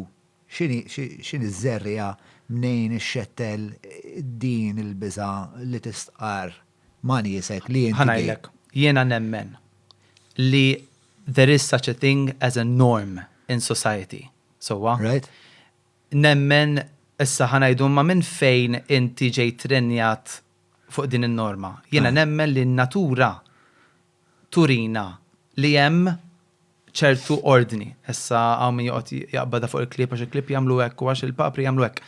x'inhi x'inhi ż-żerriegħa mnejn ixxettel din il-biża' li tistqarr ma' niesek li inti Ħa gay? ngħidlek, jiena nemmen li there is such a thing as a norm in society. Sewwa? Right? Nemmen, issa ħa ngħidu imma minn fejn inti ġejt trenjat fuq din in-norma? Jiena nemmen li n-natura turina li hemm ċertu ordni. Issa hawn min joqgħod jaqbadha fuq il-klieb għax il-klieb jagħmlu hekk u għax il-papri jagħmlu hekk.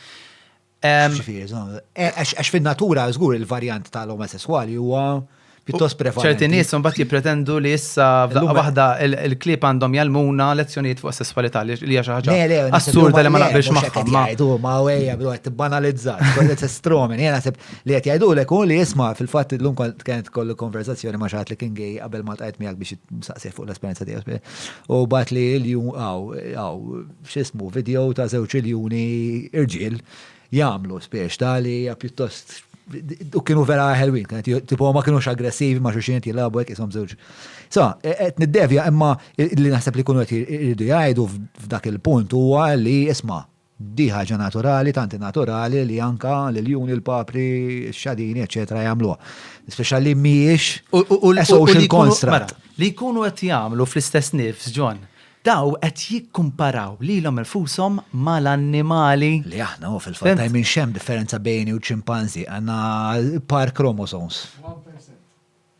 Ġifieri, eh, għax fin-natura żgur il-varjant tal-omosesswali huwa pjuttost prevalenti. Ċerti nies mbagħad jippretendu li issa f'daqqa waħda il-klieb għandhom jgħallmuna lezzjonijiet fuq sesswalità li hija xi ħaġa assurda li ma naqbilx magħha. Jgħidu ma wejja bro qed tibbanalizza, it's a strawman. Jiena naħseb li qed jgħidulek hu li isma' fil-fatt illum kienet kollu konversazzjoni ma' xi ħadd li kien gay qabel ma ltqajt miegħek biex saqsih fuq l-esperjenza tiegħu. U bat li l-jum għaw x'ismu video ta' żewġ iljuni irġiel jagħmlu spiex ta' li hija pjuttost u kienu vera ħelwin, tipo ma kienux aggressivi ma' xulxin qed jilagħbu hekk ishom żewġ. So, e, qed niddevja imma li naħseb li jkunu qed iridu jgħidu f'dak il-punt huwa li isma' di ħaġa naturali, tanti naturali li anka l-iljuni, l-papri, x-xadini, eċetera jagħmluha. Speċa li mhijiex a social construct. Mela, li jkunu qed jagħmlu fl-istess nifs, John, Daw qed jikkumparaw lilhom infushom mal-annimali. Li aħna u fil-fatt minn xem differenza bejni u ċimpanzi għandna par chromosomes.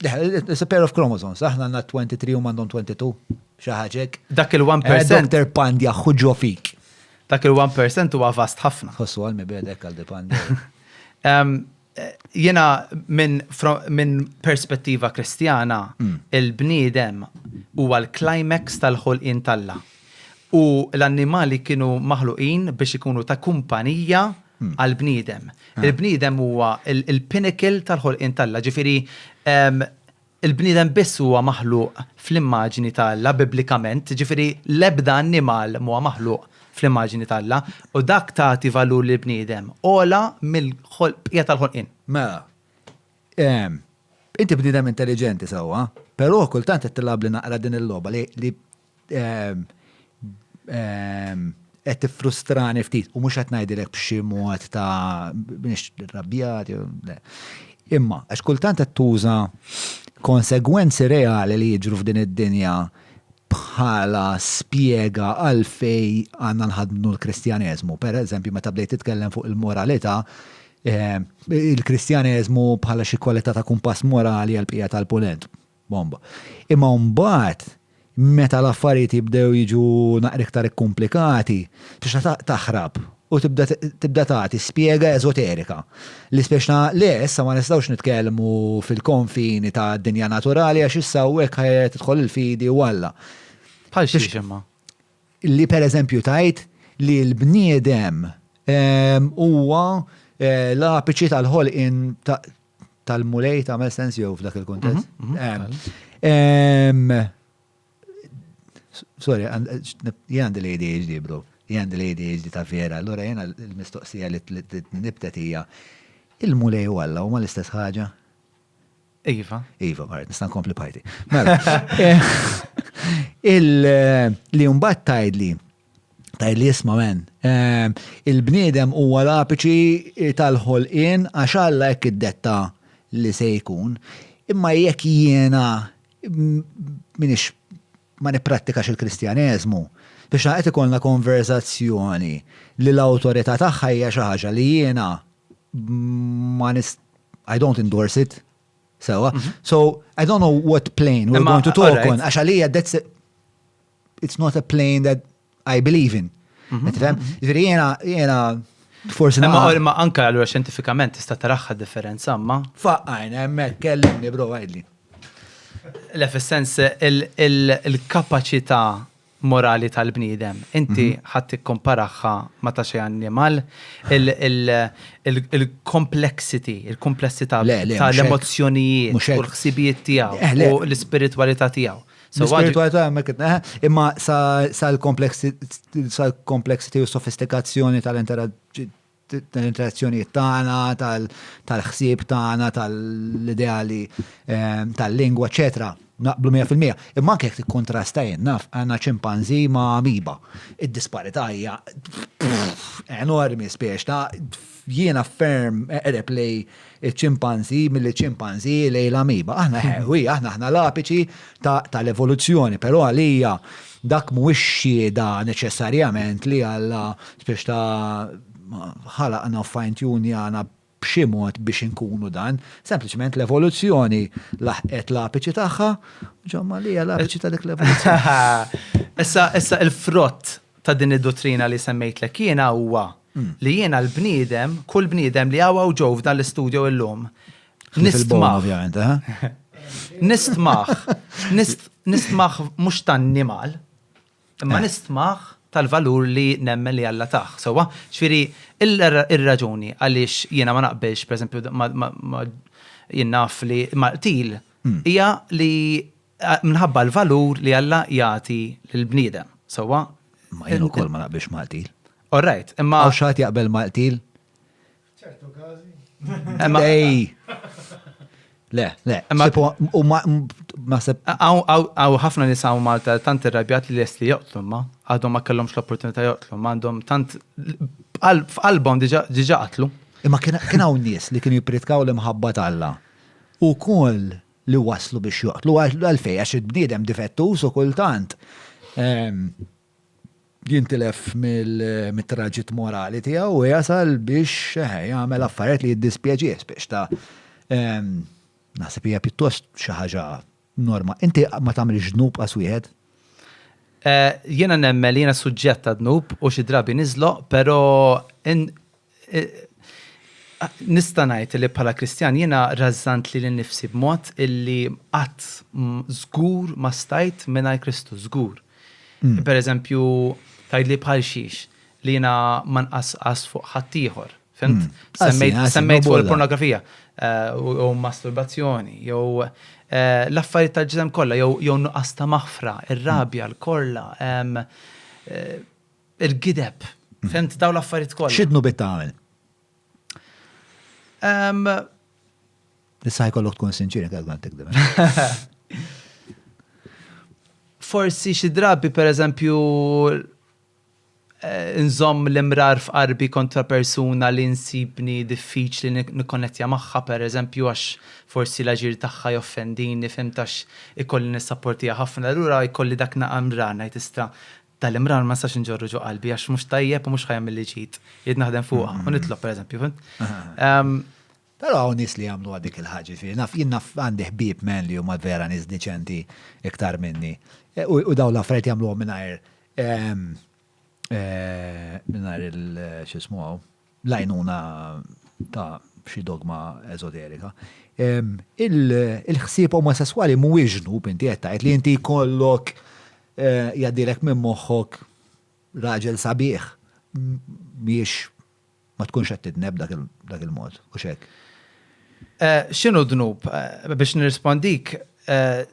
It's a pair of chromosomes. Aħna għandna 23 u m'għandhom 22. Xi ħaġa hekk. Dak il-1%. Eh, Dr. Pandya ħuġo fik. Dak il-1% huwa vast ħafna. Ħossu għal mibedek għal Pandya. Jiena minn min perspettiva kristjana, il-bniedem huwa l-climax tal-ħolqien t'Alla. U l-annimali kienu maħluqin biex ikunu ta' kumpanija għall-bniedem. Il-bniedem huwa il-pinnacle tal-ħolqien t'Alla, ġifieri il-bniedem biss huwa maħluq fl-immaġni ta' Alla biblikament, jiġifieri l-ebda annimal m'huwa maħluq fl-immaġni ta' Alla, u dak tagħti valur lill-bniedem ogħla mill-bqija tal-ħolqien. Mela, inti bniedem intelliġenti sewwa, però kultant qed tilgħabli naqra din il-logħba li qed tiffrustrani ftit u mhux qed ngħidilek b'xi mod ta' m'iniex irrabjat jew le. Imma għax kultant qed tuża konsegwenzi reali li jiġru f'din id-dinja bħala spjega għalfejn għandna nħaddnu l-Kristjaneżmu. Per eżempju, meta bdejt titkellem fuq il-moralità, il-Kristjaneżmu bħala xi kwalità ta' kumpass morali għall-bqija tal-Punent. Bomba. Imma mbagħad meta l-affarijiet jibdew jiġu naqra iktar ikkumplikati, biex taħrab u tibda tibda tagħti spjega eżoterika. Li speċna le issa ma nistgħux nitkellmu fil-konfini ta' dinja naturali għax issa hawnhekk tidħol il-fidi u Alla. Bħal xiex imma? Li pereżempju tgħid li l-bniedem ehm, huwa eh, l-apiċi tal-ħolqien tal-Mulej tagħmel sens jew f'dak il-kuntest. Mhm, mhm, sorry, jien għandi l-ADHD, bro. Jien għandi l-ADHD ta' vera. Allura jiena l-mistoqsija li nibtet hija il-Mulej u Alla huma l-istess ħaġa? Iva. Iva, għart, nista' nkompli b'ħajti. Mela, eh, li mbagħad tgħidli Tgħidli isma' men, ehm, il-bniedem huwa l-apiċi tal-ħolqien għax Alla hekk iddetta li se jkun. Imma jekk jiena minix ma nipprattikax il-Kristjaneżmu, biex qed ikollna konversazzjoni li l-awtorità tagħha hija xi ħaġa li jiena ma nis I don't endorse it. Sewa. Mhm. So, I don't know what plane we're going to talk on. Għax għalija that's it's not a plane that I believe in. Mhm, Tifhem? Mhm. Ġifieri jiena jiena forsi Imma imma anke allura xjentifikament tista' taraħħa differenza ma. Faqqajna hemmhekk kellimni bro għidli. Le fis-sens il-kapaċità morali tal-bniedem. Inti mhm. ħadd tikkomparaha ma ta' xi annimal, il-complexity, il-komplessità tal-emozzjonijiet u l-ħsibijiet tiegħu eh, u l-ispiritwalità tiegħu. L-ispiritualità hemmhekk qed eh, imma sal-complexity u sofistikazzjoni tal-interazzjonijiet tagħna, tal-ħsieb tagħna, tal-ideali ehm, tal-lingwa, eċetera. Naqblu 100%. Imma anke jekk tikkontrasta jien naf għandna ċimpanżi ma' amiba. Id-disparità hija enormi spiex ta' jiena ferm eqreb lej iċ-ċimpanżi milli ċimpanżi lej l-amiba. Aħna ħewi, aħna aħna l-apiċi tal-evoluzzjoni, però għalija dak mhuwiex xhieda neċessarjament li Alla spiex ta' ħalaqna u fine-tunjana b'xi mod biex inkunu dan, sempliċement l-evoluzzjoni laħqet l-apiċi tagħha, ġomma li hija l-apiċi ta' dik l-evoluzzjoni. Issa, issa il-frott ta' din id-dottrina li semmejtlek jiena huwa hmm. li jiena l-bniedem, kull bniedem li hawn ġew f'dan l-istudio illum, nistmaħ. Ovvjament, eh? Nistmaħ, nistmaħ mhux tan-nimal, Imma eh. nistmaħ tal-valur li nemmen li Alla taħ. Sewwa, ġifieri ir-raġuni għaliex jiena ma naqbilx, pereżempju, ma jien naf li mal-qtil hmm. hija li eh, minħabba l-valur li Alla jagħti lill-bniedem. Sewwa? Ma jien ukoll ma naqbilx mal-qtil. All right, imma. Għaw xaħat jaqbel mal-qtil? ċertu każi. Ej! Le, le. U ma naħseb. Għaw ħafna nies hawn Malta tant irrabjat li lest li joqtlu ma għadhom ma kellhomx l-opportunità joqtlu, ma għandhom tant f'qalbhom diġà qatlu. Imma kien hawn nies li kienu jippritkaw l-imħabba t'Alla. U koll li waslu biex joqtlu għalfejn għax il-bniedem difettuż u kultant. Ehm, jintilef mit-traġitt morali tiegħu u jasal biex eh, jagħmel affarijiet li jiddispjaċih biex ta' ehm, naħseb hija pjuttost xi ħaġa norma. Inti ma tagħmilx dnub qas wieħed? Eh, jiena nemmen li jiena suġġett ta' dnub u xi drabi niżloq, però eh, nista' ngħid li bħala Kristjan jiena rażżant lili nnifsi b'mod illi qatt żgur ma stajt mingħajr Kristu, żgur. Mm. Per eżempju, tgħidli bħal xiex li jiena ma nqasqas fuq ħaddieħor. Fimt? Mm. Semmejt fuq il-pornografija eh, u masturbazzjoni, jew eh, l-affarijiet tal-ġisem kollha, jew nuqqas ta' maħfra, ir-rabja, l-korla, eh, Il-gideb. Fimt daw l-affarijiet kollha. Xi dnubiet tagħmel? Issa ħajkollok tkun sinċir jekk qed tikdeb. Forsi xi drabi pereżempju eh, nżomm l-imrar f'qarbi kontra persuna li nsibni diffiċli nikkonnettja magħha pereżempju għax forsi l-aġir tagħha joffendini, fimt għax ikolli nissapportiha ħafna, allura jkolli dak naqa' mrar ngħid istra Dal-imrar ma nistax inġorru ġo qalbi għax mhux tajjeb u mhux ħa jagħmilli ġid. Irrid naħdem fuqha u nitlob pereżempju, fhimt? Però hawn nies li jagħmluha dik il-ħaġa, ġifieri naf jien naf għandi ħbieb man li huma vera nies diċenti iktar minni. E, u dawn l-affarijiet jagħmluhom mingħajr mingħajr il x'ismu hawn l-għajnuna ta' xi dogma eżoterika. Il-ħsieb omosesswali mhuwiex dnub inti qed tgħid li inti jkollok eh, jgħaddilek minn moħħok raġel sabiħ mhijiex ma tkunx qed tidneb dak il-mod, u xek. Eh, x'inhu dnub? Eh, biex nirrispondik,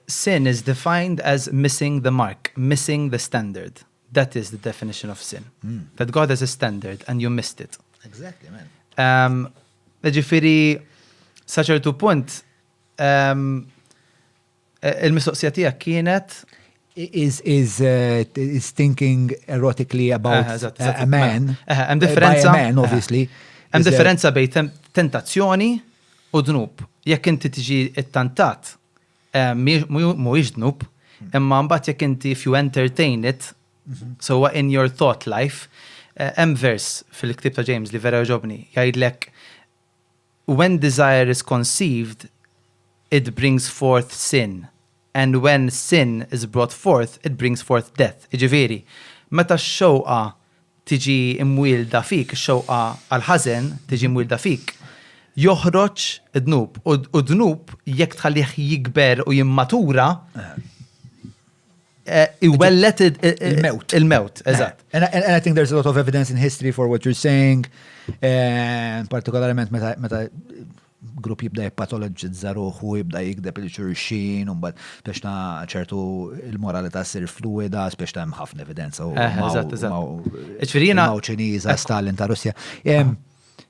sin is defined as missing the mark, missing the standard. That is the definition of sin. Mm. That God has a standard and you missed it. Exactly, man. Um, ġifiri, sa ċertu punt, um, il-mistoqsija tiegħek kienet is is uh, is thinking erotically about eh, a man. Mela. Eh, hemm differenza. A man, obviously. Hemm differenza bejn tentazzjoni u dnub. Jekk inti tiġi ittantat, eh, mhuwiex dnub, imma mbagħad jekk inti if you entertain it, so in your thought life, eh, hemm vers fil-ktieb ta' James li vera jogħġobni, jgħidlek when desire is conceived, it brings forth sin, and when sin is brought forth, it brings forth death. Jiġifieri, meta x-xewqa tiġi mwielda fik, ix-xewqa għall-ħażen tiġi mwielda fik, joħroġ id-dnub. U d-dnub jekk tħallih jikber u jimmatura, eh, iwellet il-mewt. Il-mewt, eżatt. And, and, and I think there's a lot of evidence in history for what you're saying, eh, partikolarment meta, meta grupp jibda jippatoloġizza ruħu, jibda jigdeb il xulxin, u mbagħad biex ta' ċertu il-moralità ssir fluida, biex ta' hemm ħafna evidenza u eh, Mao Ċiniża, Stalin ta' Russja.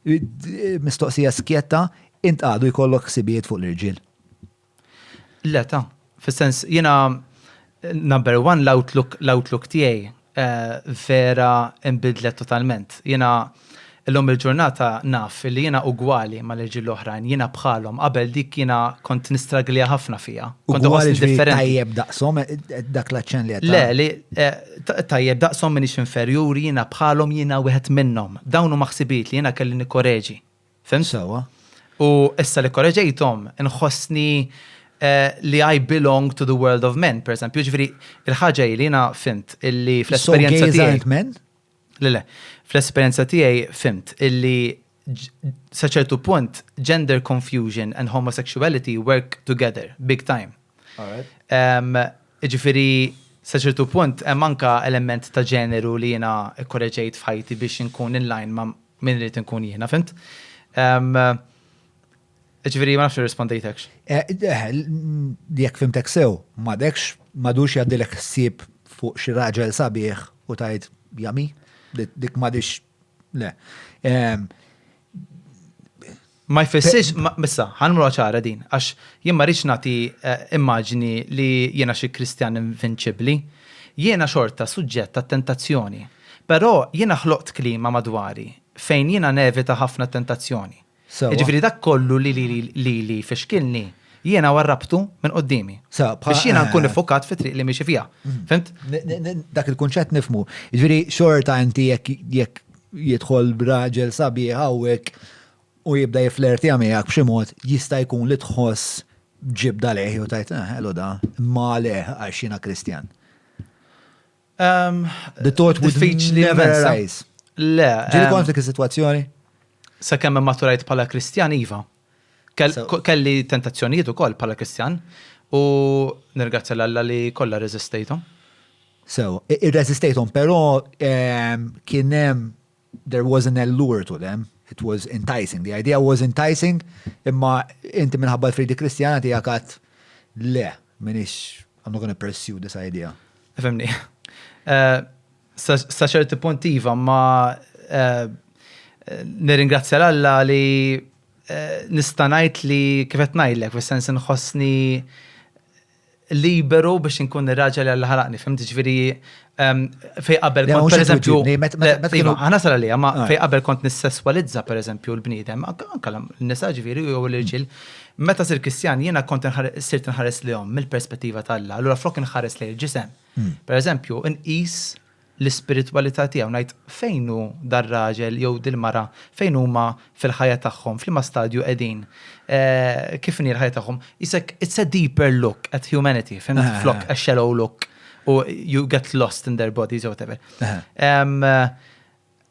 Mistoqsija skjetta, int għadu jkollok ħsibijiet fuq l-irġiel? Le ta, fis-sens jiena number one l-outlook l-outlook tiegħi vera nbidlet totalment. Jiena illum il-ġurnata naf li jiena ugwali mal-irġiel l-oħrajn, jiena bħalhom. Qabel dik jiena kont nistraglija ħafna fiha. Kont Ugwali ġifieri differenti. Tajjeb daqshom, dak l-aċċenn li qed Le, li tajjeb daqshom m'iniex inferjuri, jiena bħalhom, jiena wieħed minnhom. Dawn huma ħsibijiet li jiena kelli nikkoreġi. Fhimt? Sewwa. U issa li kkoreġejthom, inħossni li I belong to the world of men, per eżempju. Ġifieri, il-ħaġa hi li jiena fhimt illi fl-esperjenza tiegħi. So gays aren't men? Le, le. Fl-esperjenza tiegħi fhimt illi sa ċertu punt gender confusion and homosexuality work together, big time. Jiġifieri sa ċertu punt hemm anke element ta' ġeneru li jiena kkoreġejt f'ħajti biex inkun in line ma' min irrid inkun jiena, fhimt? Jiġifieri ma nafx irrispondejtekx. Jekk fhimtek sew, m'għadekx, m'għadux jgħaddilek ħsieb fuq xi raġel sabiħ u tgħid yummy? Dik m'għadhiex, le. Ma jfissirx, issa, ħa nagħmluha ċara din, għax jien ma rridx nagħti immaġni li jiena xi Kristjan invinċibbli. Jiena xorta suġġett għat-tentazzjoni. Però jiena ħloqt klima madwari fejn jiena nevita ħafna t-tentazzjoni. Jiġifieri dak kollu li lili jfixkilni, jiena warrabtu minn quddiemi. Biex jiena nkun iffukat fit-triq li miexi fiha. Fhimt? Dak il-kunċett nifhmu. Jiġifieri xorta inti jekk jidħol raġel sabiħ hawnhekk u jibda jifflertja miegħek b'xi mod, jista' jkun li tħoss ġibda lejh u tgħid, eh, hello da, imma le għax jiena Kristjan. The thought would never arise. Le. Ġieli kont f'dik is-sitwazzjoni? Sakemm immaturajt bħala Kristjan, iva. Kelli tentazzjonijiet ukoll bħala Kristjan u nirgrazzja 'l Alla li kollha rreżistejthom. Sew, irreżistejthom, però kien hemm there was an allure to them, it was enticing, the idea was enticing, imma inti minħabba l-fidi Kristjana tiegħek għad le, minix, I'm not gonna pursue this idea. Fimni. Eh, sa ċerti punt iva, ma eh, nirringrazzja l-Alla li eh, nista' ngħid li kif qed ngħidlek, fis-sens inħossni liberu biex inkun ir-raġel li Alla ħalaqni, fhimt? Ġifieri fej qabel kont pereżempju. Iva, ħa nasal għaliha, ma fej qabel kont nissesswalizza pereżempju l-bniedem, anke n-nisa ġifieri jew l-irġiel, meta sir Kristjan jiena kont sirt inħares lejhom mill-perspettiva t'Alla. Allura flok inħares lejn il-ġisem, pereżempju, inqis l-ispiritwalità tiegħu, ngħid fejn hu dar-raġel jew dil-mara, fejn huma fil-ħajja tagħhom, f'liema stadju qegħdin, kif inhi l-ħajja tagħhom. Qisek it's a deeper look at humanity, fhimt, flok a shallow look u you get lost in their bodies or whatever.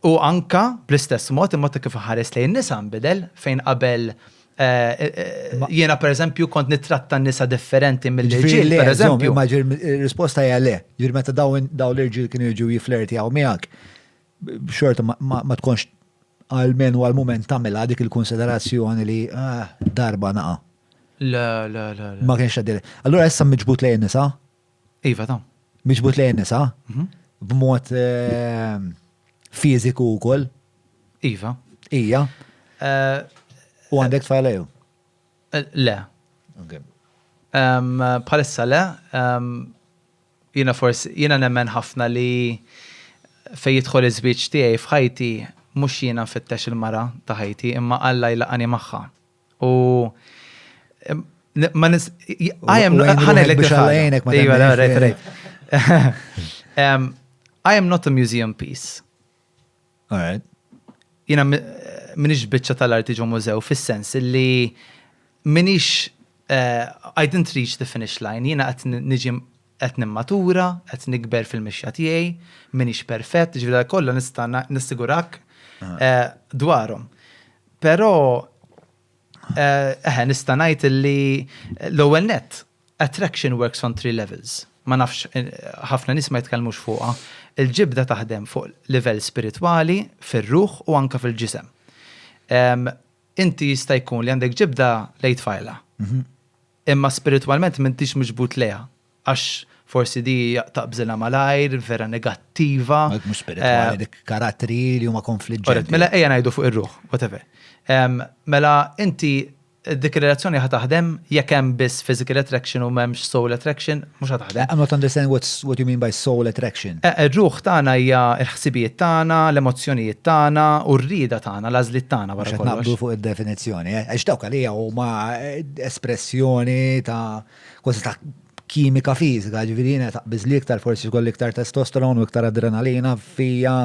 U anka bl-istess mod il-mod ta' kif iħares lejn nisa nbidel fejn qabel jiena pereżempju kont nittratta n-nisa differenti mill-irġiel pereżempju. Ma risposta hija le. Ġifieri meta dawn l-irġiel kienu jiġu jiflertjaw miegħek, xorta ma tkunx almenu għal-mument tagħmilha dik il-konsiderazzjoni li ah, darba naqa'. Le, le, le. Ma kienx għaddil. Allura issa miġbut lejn nisa? Iva, ta. Miġbut lejn nisa? Mhm. B'mod eh, fiżiku wkoll? Iva. Ija. Eh, U għandek tfajla jew? Eh, le. Bħalissa le. Jiena forsi, jiena nemmen ħafna li fejn jidħol iż-żwieġ tiegħi f'ħajti mhux jiena nfittex il-mara ta' ħajti imma Alla jlaqqani magħha. U ma nis I am ħanejlek biex Alla jgħinek ma Iva, right, right. I am not a museum piece. All right. Jiena minix biċċa tal-arti ġo mużew fis-sens li minix eh, I didn't reach the finish line, jiena qed niġi qed nimmatura, qed nikber fil-mixja tiegħi, minix perfett, ġifieri kollha nista' nissigurak eh, dwarhom. Però eh, nista' ngħid li l-ewwel nett Attraction works on three levels. Ma nafx, ħafna nies ma jitkellmux fuqha. Il-ġibda taħdem fuq livell spiritwali, fir-ruħ u anke fil-ġisem. Inti jista' jkun li għandek ġibda lejn tfajla. Imma spiritwalment m'intix miġbud lejha għax Forsi di taqbżilha malajr, vera negattiva. Mhux spiritwali, eh, dik karattri li huma konfliġġenti. Mela ejja ngħidu fuq ir-ruħ, whatever. Mela inti dik ir-relazzjoni ħa taħdem jekk hemm biss physical attraction u m'hemmx soul attraction, mhux ħa taħdem. I'm not understanding what's, what you mean by soul attraction. Eh, ir-ruħ tagħna hija l-ħsibijiet tagħna, l-emozzjonijiet tagħna u r-rieda tagħna, l-għażliet tagħna wara kollox. Naqblu fuq id-definizzjoni, eh? għax dawk għalija huma espressjoni ta' kważi ta' kimika fiżika, ġifieri jiena taqbiżli iktar forsi jkolli iktar testosteron u iktar adrenalina fija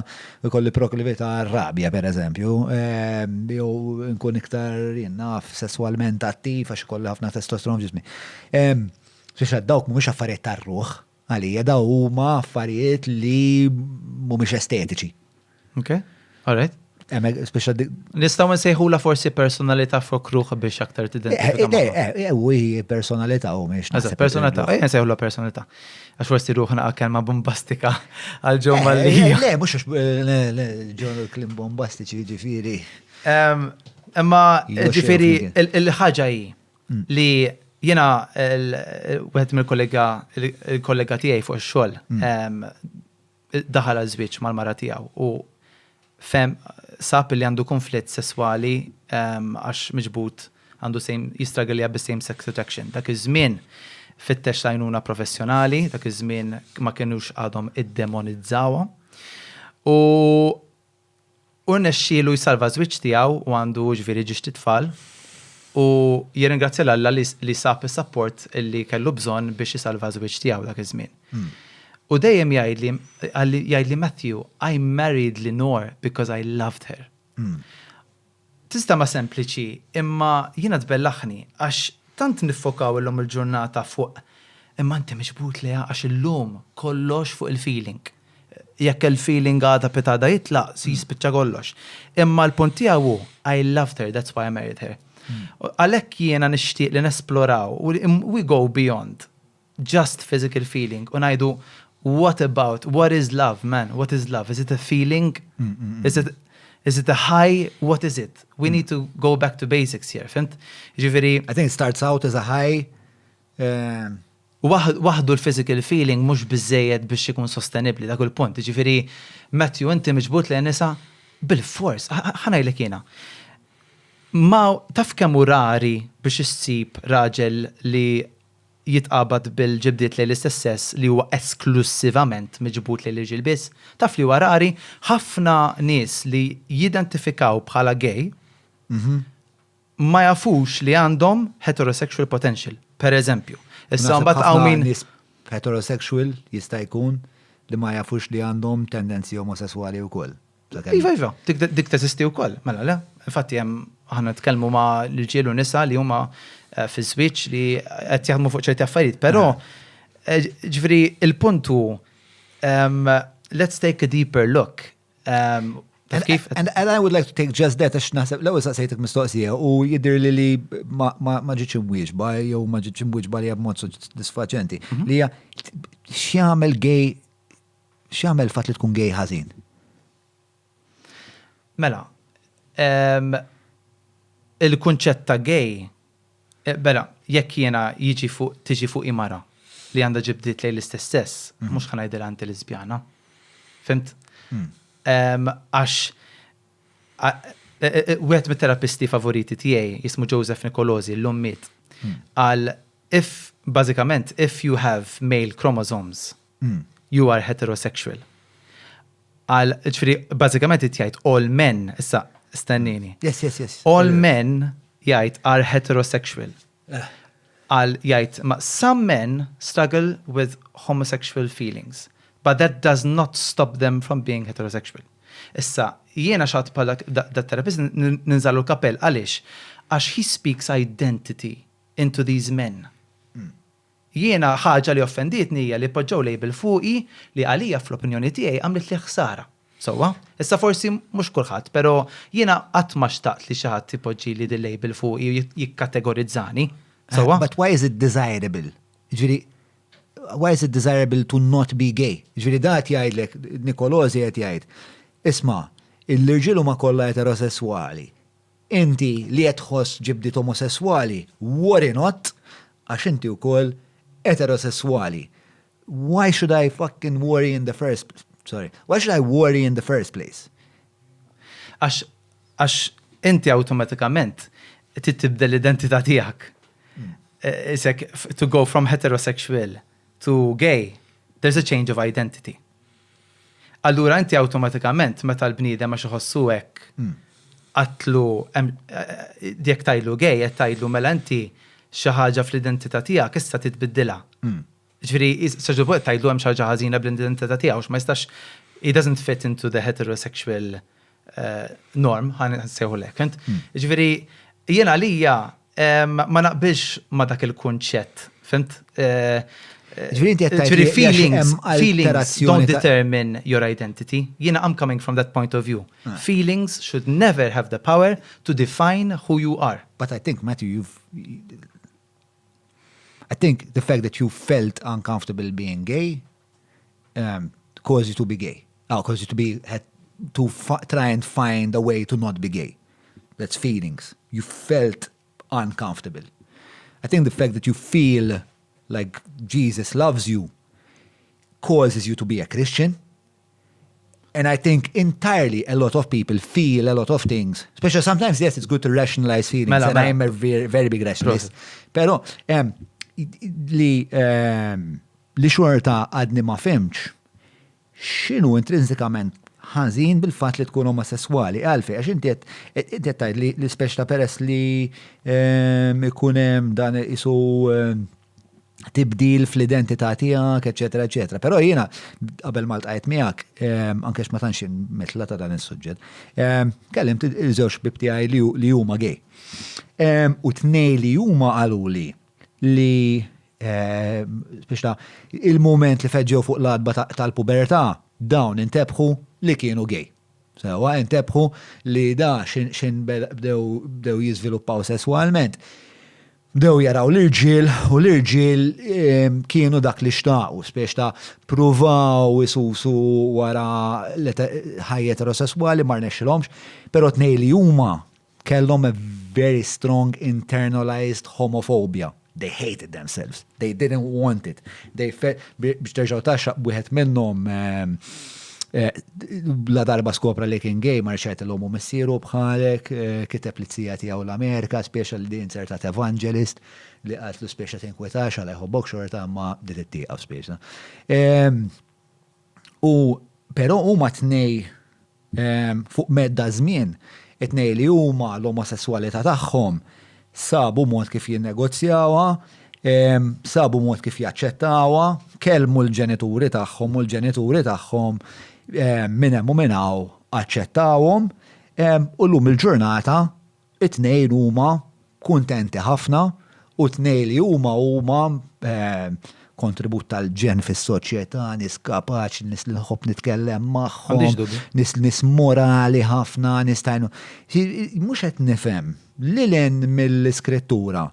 u jkolli proklività għar-rabja pereżempju, ehm, jew nkun iktar jien naf sesswalment attiv għax ikolli ħafna testosteron f'ġismi. Ehm, Biex dawk mhumiex affarijiet tar-ruħ għalija, daw huma affarijiet li mhumiex estetiċi. Ok, all right. Nistgħu nsejħula forsi personalità fuq ruħ biex aktar tidentifika. Eh, eh, eh, u hi personalità u mhix. Eżatt, personalità, ejja nsejħula personalità. Għax forsi ruħ naqa' kelma bombastika għal ġew Malli. Le, mhux le, le, ġew klim bombastiċi ġifieri. Imma ġifieri il-ħaġa hi mm. li jiena wieħed mill-kollega il-kollega tiegħi fuq ix-xogħol mm. daħal għal żwieġ mal-mara tiegħu u fehem sab li għandu kunflitt sesswali għax miġbud għandu same jistragilja bis-same sex attraction. Dak iż-żmien fittex l-għajnuna professjonali, dak iż-żmien ma kinux għadhom iddemonizzawha. U U rnexxielu jsalva ż-żwieġ tiegħu u għandu jiġifieri ġiex t-tfal u jirringrazzja 'l Alla li li sab is-sapport li kellu bżonn biex isalva ż-żwieġ tiegħu dak iż-żmien. U dejjem jgħidli qalli jgħidli Matthew, I married Lenore because I loved her. Tinstema' sempliċi imma jiena tbellaħni għax tant niffokaw illum il-ġurnata fuq imma inti miġbud lejha għax illum kollox fuq il-feeling. Jekk il-feeling għada pitgħada jitlaq jispiċċa kollox. Imma l-punt tiegħu hu I loved her that's why I married her. Għalhekk jiena nixtieq li nesploraw we go beyond just physical feeling u ngħidu what about, what is love man, what is love, is it a feeling? Is it, is it a high, what is it? We need to go back to basics here, fhimt? Jiġifieri. I think it starts out as a high. Eh, Waħdu l-physical feeling mhux biżejjed biex ikun sostenibbli dak il-punt. Jiġifieri, Matthew, inti miġbud lejn nisa bil-fors, ħa ngħidlek jiena. Ma taf kemm hu rari biex issib raġel li jitqabad bil-ġibdiet lejn l-istess sess li huwa esklussivament miġbud lejn l-irġiel biss? Taf li huwa rari? Ħafna nies li jidentifikaw bħala gay ma jafux li għandhom heterosexual potential, per eżempju. Issa mbagħad hawn min. Nies heterosexual jista' jkun li ma jafux li għandhom tendenzi omosesswali wkoll. Iva, iva, dik teżisti wkoll, mela le. Infatti hemm aħna nitkellmu ma' l-irġiel u nisa li huma eh, fi żwieġ li qed jaħdmu fuq ċerti affarijiet, però eh, ġifieri il-punt hu let's take a deeper look. And, and, and I would like to take just that, għax naħseb l-ewwel saqsejtek mistoqsija u jidher li li ma ġietx imwieġba jew ma ġietx imwieġba li b'mod sodisfaċenti. Mhm. Li hija x'jagħmel gay X'jagħmel il-fatt li tkun gay ħażin? Mela, il-kunċett ta' gay, eh, mela, jekk jiena jiġi fuq tiġi fuqi mara li għandha ġibdiet lejn l-istess sess, mhm. mhux ħa ngħidilha inti lesbjana. Fimt? Hmm. Għax e, e, e, wieħed mit-terapisti favoriti tiegħi jismu Joseph Nicolosi llum miet. Hmm. Għal if bażikament if you have male chromosomes You are heterosexual. Għal, ġifieri, bażikament qed jgħid all men, issa stennini. Yes, yes, yes. All men jgħid are heterosexual. Eh. Għal jgħid, ma some men struggle with homosexual feelings, but that does not stop them from being heterosexual. Issa, jiena xatt bħala da therapist ninżalu l-kapell għaliex? Għax he speaks identity into these men. Jiena ħaġa li offendietni hija li poġġew label fuqi li għalija fl-opinjoni tiegħi għamlitli ħsara. Sewwa? Issa forsi mhux kulħadd, però jiena qatt ma xtaqt li xi ħadd ipoġġili dil-label fuqi u jikkategorizzani. Sewwa? But why is it desirable? Jiġifieri, why is it desirable to not be gay? Jiġifieri da qed jgħidlek, Nicolosi qed jgħid, isma' l-irġiel huma kollha eterosesswali, Inti li qed tħoss ġibdiet omosesswali, worry not, għax inti wkoll eterosesswali. Why should I fucking worry in the first sorry, why should I worry in the first place? Għax għax inti awtomatikament trid tibdel l-identità tiegħek. Isek to go from heterosexual to gay, there's a change of identity. Allura inti awtomatikament meta l-bniedem għax iħossu hekk għatlu jekk tgħidlu gay qed tgħidlu mela inti xi ħaġa fl-identità tiegħek issa titbiddilha. Ġifieri sa ċertu punt tgħidlu hemm xi ħaġa ħażina bl-identità tiegħu ma jistax he doesn't fit into the heterosexual norm, ħa nsejħulek. Fhimt? Ġifieri jien għalija ma naqbilx ma dak il-kunċett, fhimt? Ġifieri inti qed tgħid Ġifieri li għax feelings, hemm feelings alterazzjoni don't ta' determine your identity. Jiena I'm coming from that point of view. Feelings should never have the power to define who you are. But I think, Matthew, you've. I think the fact that you felt uncomfortable being gay caused you to be gay. Oh, caused you to be had to try and find a way to not be gay. That's feelings. You felt uncomfortable. I think the fact that you feel like Jesus loves you causes you to be a Christian. And I think entirely a lot of people feel a lot of things. Especially sometimes, yes, it's good to rationalize feelings. Mela, and mela. I'm a very, very big rationalist. Pero li xorta għadni ma fhimtx, x'inhu intrinsikament ħażin bil-fatt li tkun omosessuali? Għalfejn, għax inti qed tgħid li speċi ta' peress li ikun hemm dan isu tibdil fl-identità tiegħek, eċetera, eċetera. Però jiena qabel ma ltqajt miegħek, anke ma tantx mitla ta' dan is-suġġett, kellimt il-żewġ ħbieb tiegħi li huma gay. U tnej li huma qaluli li biex ta' il-moment li feġġew fuq l-għatba tal-pubertà, dawn intebħu li kienu gay. Sewa, intebħu li da xin bdew jiżviluppaw sessualment. Bdew jaraw l-irġiel u l-irġiel kienu dak li xtaqu, speċi ta' pruvaw isusu wara ħajja eterosessuali ma rnexxilhomx, però tnej li huma kellhom a very strong internalized homophobia. They hated themselves. They didn't want it. They felt, biex terġaw taxxa wieħed minnhom la darba skopra li kien gay mar xejt l-omu missieru bħalek, kiteb li tija tiegħu l-Amerika, speċa li din insertat evangelist li qaltlu speċa tinkwetax għala jħobbok xorta ma dit it-tieqa speċa. U però huma tnej fuq medda żmien, it-tnej li huma l-omosessualità tagħhom sabu mod kif jinnegozjawha, sabu mod kif jaċċettawha, kellmu l-ġenituri tagħhom u l-ġenituri tagħhom minn hemm u minn hawn aċċettawhom u llum il-ġurnata it-tnejn huma kuntenti ħafna u tnejn li huma huma kontribut tal-ġen fis-soċjetà, nies kapaċi, nies li nħobb nitkellem magħhom, M'għandix dubju. nies morali ħafna, nies tajnu. Mhux qed nifhem lil hinn mill-iskrittura.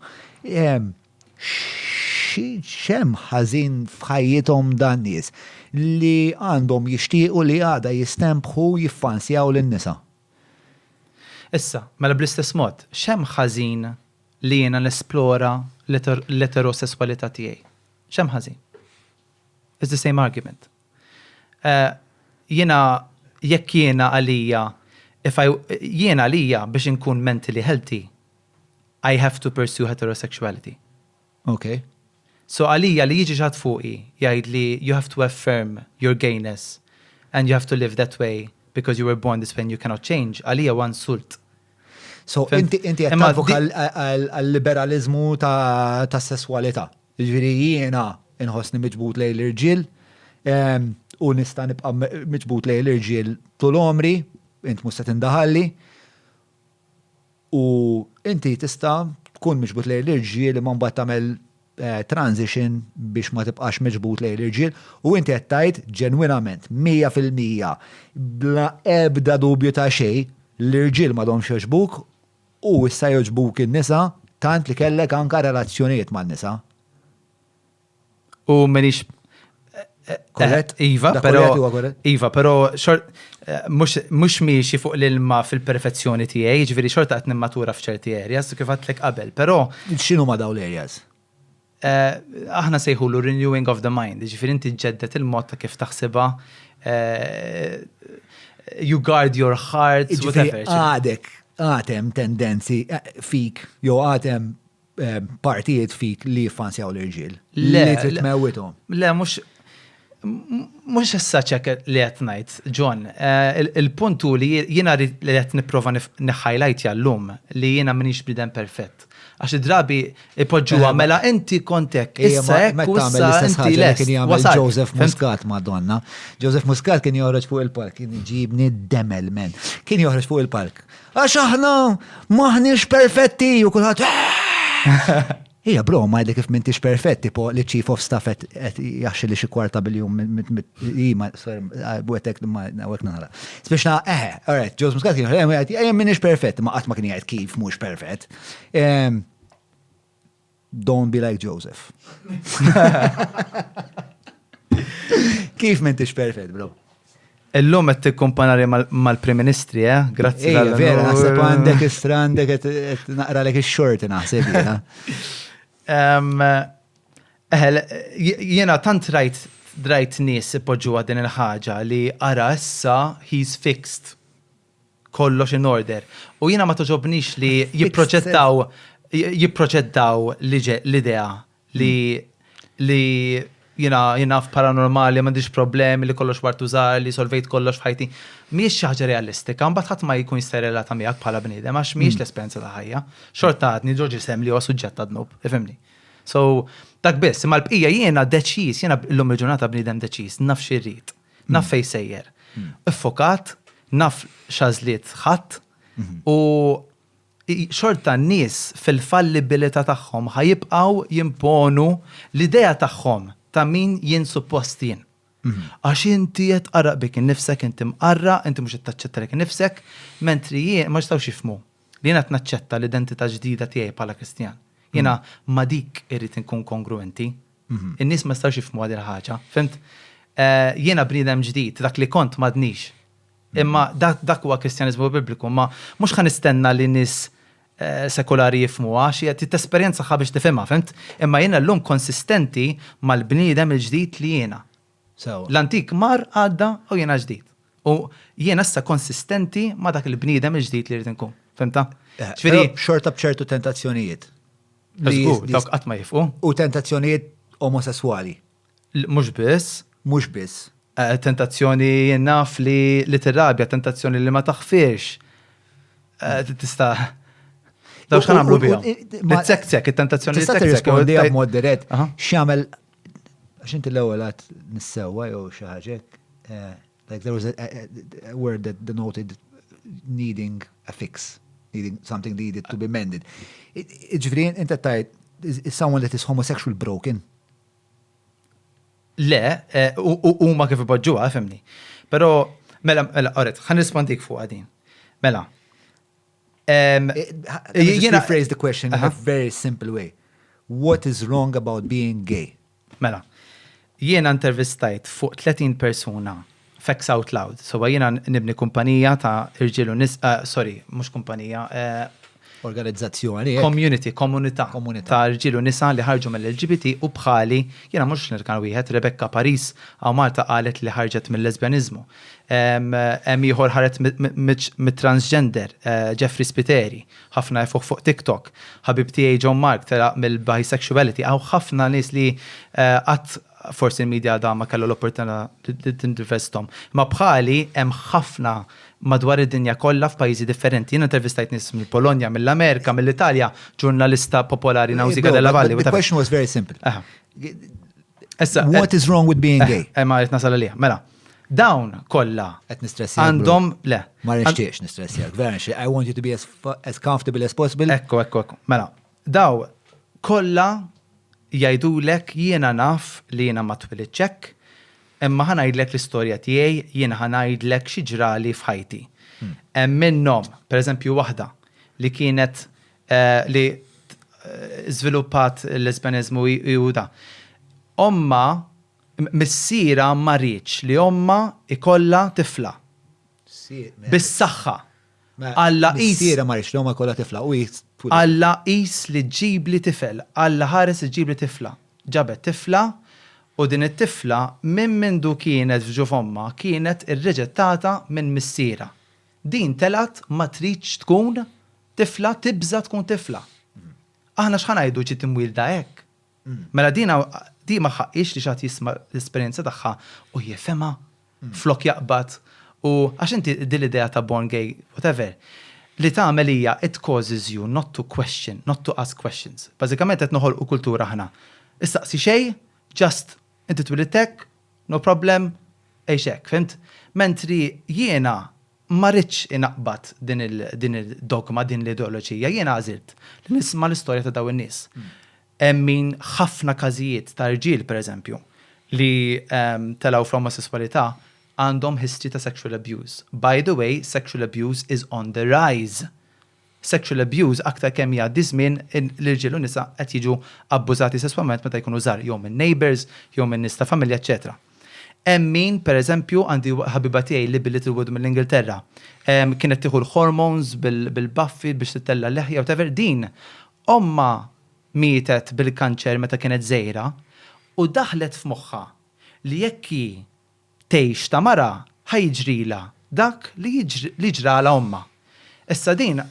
X'hemm ħażin f'ħajjithom dan nies li għandhom jixtiequ li għada jistempħu jiffansjaw lin-nisa? Issa, mela bl-istess mod, x'hemm ħażin li jiena nesplora l-eterosessualità tiegħi? X'hemm ħażin? It's the same argument. Jiena jekk jiena għalija, if I, jiena għalija biex inkun mentally healthy, I have to pursue heterosexuality. So għalija li jiġi ħadd fuqi jgħid li you have to affirm your gayness and you have to live that way because you were born this way and you cannot change, għalija huwa insult. So Fhimt? inti qed Imma tadvoka għal-liberalizmu ta' sessualità. Ġifieri jiena inħossni miġbud lejn l-irġiel u nista' nibqa' miġbud lejn l-irġiel tul għomri, int mhux se tindaħalli. U inti tista' tkun miġbud lejn l-irġiel imma mbagħad tagħmel transition biex ma tibqax miġbud lejn l-irġiel u inti qed tgħid ġenwinament 100% bla ebda dubju ta' xejn l-irġiel m'għadhomx jogħġbuk u issa jogħġbuk in-nisa tant li kellek anka relazzjonijiet man-nisa. U minix Korrett? Iva, Da pero korrett huwa korrett? Iva, pero mhux miexi fuq l-ilma fil-perfezzjoni tiegħi, ġifieri xorta qed nimmatura f'ċerti areas, kif għedtlek qabel, però X'inhu ma dawn l-areas? Aħna sejħulu renewing of the mind, ġifieri inti ġġedded il-mod ta' kif taħsibha, you guard your heart, whatever. Għadek, għatem tendenzi fik, jew għatem partijiet fik li jiffansjaw l-irġiel. Le. Li trid tmewwithom. Le, mhux mhux issa ċek li qed ngħid, John. Il-punt hu li jiena li qed nipprova niħħajlajtja llum li jiena m'iniex bniedem perfett. Għax id-drabi ipoġġuha mela inti kont hekk, issa hekk u issa inti lest. Kien jagħmel Joseph Muscat, Madonna. Joseph Muscat kien joħroġ fuq il-palk, kien iġibni demel men. Kien joħroġ fuq il-palk. Għax aħna maħniex perfetti u kulħadd. Ija bro, ma jgħidlek kif m'intix perfett, tipo li chief of staff qed jaxxi li xi kwarta biljun ma sorry, għetek ma għek nara. Spiċna, eħe, alright, Joseph Muscat kien jgħid, ejja m'inhiex perfett, ma qatt ma kien jgħid kif mhux perfett. Don't be like Joseph. Kif m'intix perfett, bro? Illum qed tikkumpanari mal-Prim Ministri, eh? Grazzi. Ejja, vera, naħseb għandek istra għandek qed naqralek ix-xorti naħseb jiena. Eħe, jiena tant rajt rajt nies ipoġġuha din il-ħaġa li ara issa he's fixed. Kollox in order. U jiena ma toġobnix li jipproġettaw jipproġettaw l-idea li li jiena jiena paranormali, m'għandix problemi, li kollox wartu żgħar, li solvejt kollox f'ħajti. Mhijiex xi ħaġa realistika, mbagħad ħadd ma jkun jista' jirrelata miegħek bħala bniedem għax mhijiex l-esperjenza ta' ħajja. Xorta għadni ġo ġisem li huwa suġġett ta' dnub, ifhimni. So, dak biss, imma l-bqija jiena deċiż, jiena llum il-ġurnata bniedem deċiż, naf xi rrid, naf fejn sejjer. Iffokat, naf x'għażliet ħadt u Xorta n-nies fil-fallibilità tagħhom ħa jibqgħu jimponu l-idea tagħhom ta' min jien suppost jien. Għax inti qed tqarraq bik innifsek, inti mqarraq, inti mhux qed taċċetta lilek innifsek, mentri jien ma jistgħux jifhmu li jiena qed naċċetta l-identità ġdida tiegħi bħala Kristjan. Jiena ma' dik irrid inkun kongruenti. In-nies ma jistgħux jifhmuha din il-ħaġa, fhimt? Jiena bniedem ġdid, dak li kont m'għadnix. Imma dak huwa Kristjaniżmu Bibliku, ma mhux ħa nistenna li nies eh, sekulari jifhmuha, għax hija trid tesperjenzaha biex tifhimha, fhimt? Imma jiena llum konsistenti mal-bniedem il-ġdid li jiena. L-antik mar għadda u jiena ġdid. U jiena issa konsistenti ma' dak il-bniedem il-ġdid li rrid inkun. Fhimta? Eh, Ġifieri xorta b'ċertu tentazzjonijiet. Żgur, dawk qatt ma jifqu. U tentazzjonijiet omosessuali. Mhux biss. Mhux biss. Tentazzjoni jien naf li li tirrabja, tentazzjoni li ma taħfirx. Tista' Daw x'ħa nagħmlu bihom? Li tsekk, it-tentazzjoni li Tista' tirrispondi b'mod dirett x'jagħmel għax inti l-ewwel għad nissewwa jew xi ħaġa like there was a, a, a word that denoted needing a fix, needing something needed to be mended. Ġifieri inti tajt is someone that is homosexual broken? Le, eh, huma kif ipoġġuha, fimni. Però, mela, mela, alright, ħa nirrispondik fuq din. Mela. Eh, jiena rephrase the question in a very simple way. What is wrong about being gay? Mela, jiena intervistajt fuq 30 persuna Facts Out Loud. So jiena nibni kumpanija ta' irġiel u nis, uh, sorry, mhux kumpanija, uh, Organizzazzjoni. Community, komunità. Komunità. Ta' rġiel u nisa li ħarġu mill-LGBT u bħali, jiena mhux nirkan wieħed, Rebecca Paris hawn Malta qalet li ħarġet mill-lesbjaniżmu. Hemm ieħor ħareġ mit-transgender, eh, Jeffrey Spiteri, ħafna jafuh fuq TikTok. Ħabib tiegħi John Mark telaq mill-bisexuality, hawn ħafna nies li eh, qatt forsi l-media għadha ma kellha l-opportunità li tintervisthom. Imma bħali hemm ħafna madwar id-dinja kollha f'pajjiżi differenti. Jiena intervistajt nies mill-Polonja, mill-Amerika, mill-Italja, ġurnalista popolari Nausicaa Della Valle. The question was very simple. Issa, What is wrong with being gay? Eh, ma rrid nasal għalija. Mela, dawn kollha Qed nistressjak. għandhom le. Ma nixtieqx nistressjak, vera nixtieq. I want you to be as, as comfortable as possible. Ekku, ekku, ekku. Mela, daw kollha Jgħidulek jiena naf li jiena ma twilidtx hekk, imma ħa ngħidlek l-istorja tiegħi, jiena ħa ngħidlek xi ġrali f'ħajti. Hemm minnhom, pereżempju waħda li kienet li żviluppat il-lesbjaniżmu u da. Ommha, missierha ma riedx li ommha jkollha tifla. Bis-saħħa. Alla qis. Missiera ma riedx li ommha jkollha tifla u hi Alla qis li ġġibli tifel, Alla ħares li ġġibli tifla. Ġabet tifla u din it-tifla minn mindu kienet f'ġuf ommha kienet irriġettata minn missierha. Din telgħet ma tridx tkun tifla, tibża' tkun tifla. Aħna x'ħa ngħidu ġiet imwielda hekk? Mela din di ma ħaqqhiex li xi ħadd jisma' l-esperjenza tagħha u jifhimha flok jaqbad u għax inti din l-idea ta' born gay whatever li tagħmel hija it causes you not to question, not to ask questions. Bażikament qed noħolqu kultura aħna. Issaqsi xejn, just inti twilidt hekk, no problem, għix hekk, fhimt? Mentri jiena ma ridtx inaqbad din il-dogma, din l-ideoloġija, jiena għażilt li nisma' l-istorja ta' dawn in-nies. Hemm min ħafna każijiet ta' rġiel pereżempju li telgħu fl-omosesswalità għandhom history ta' sexual abuse. By the way, sexual abuse is on the rise. Sexual abuse aktar kemm jgħaddi żmien l-irġiel u nisa qed jiġu abbużati sesswalment meta jkunu żgħar jew minn neighbours jew minn nies ta' familja eċċetera. Hemm min pereżempju għandi ħabiba tiegħi Libby Littlewood mill-Ingilterra kienet tieħu l-hormones bil-baffi biex tittella' l-leħja whatever din ommha mietet bil-kanċer meta kienet żgħira u daħlet f'moħħha li jekk hi tgħix ta' mara ħa jiġrilha dak li li ġralha ommha. Issa din,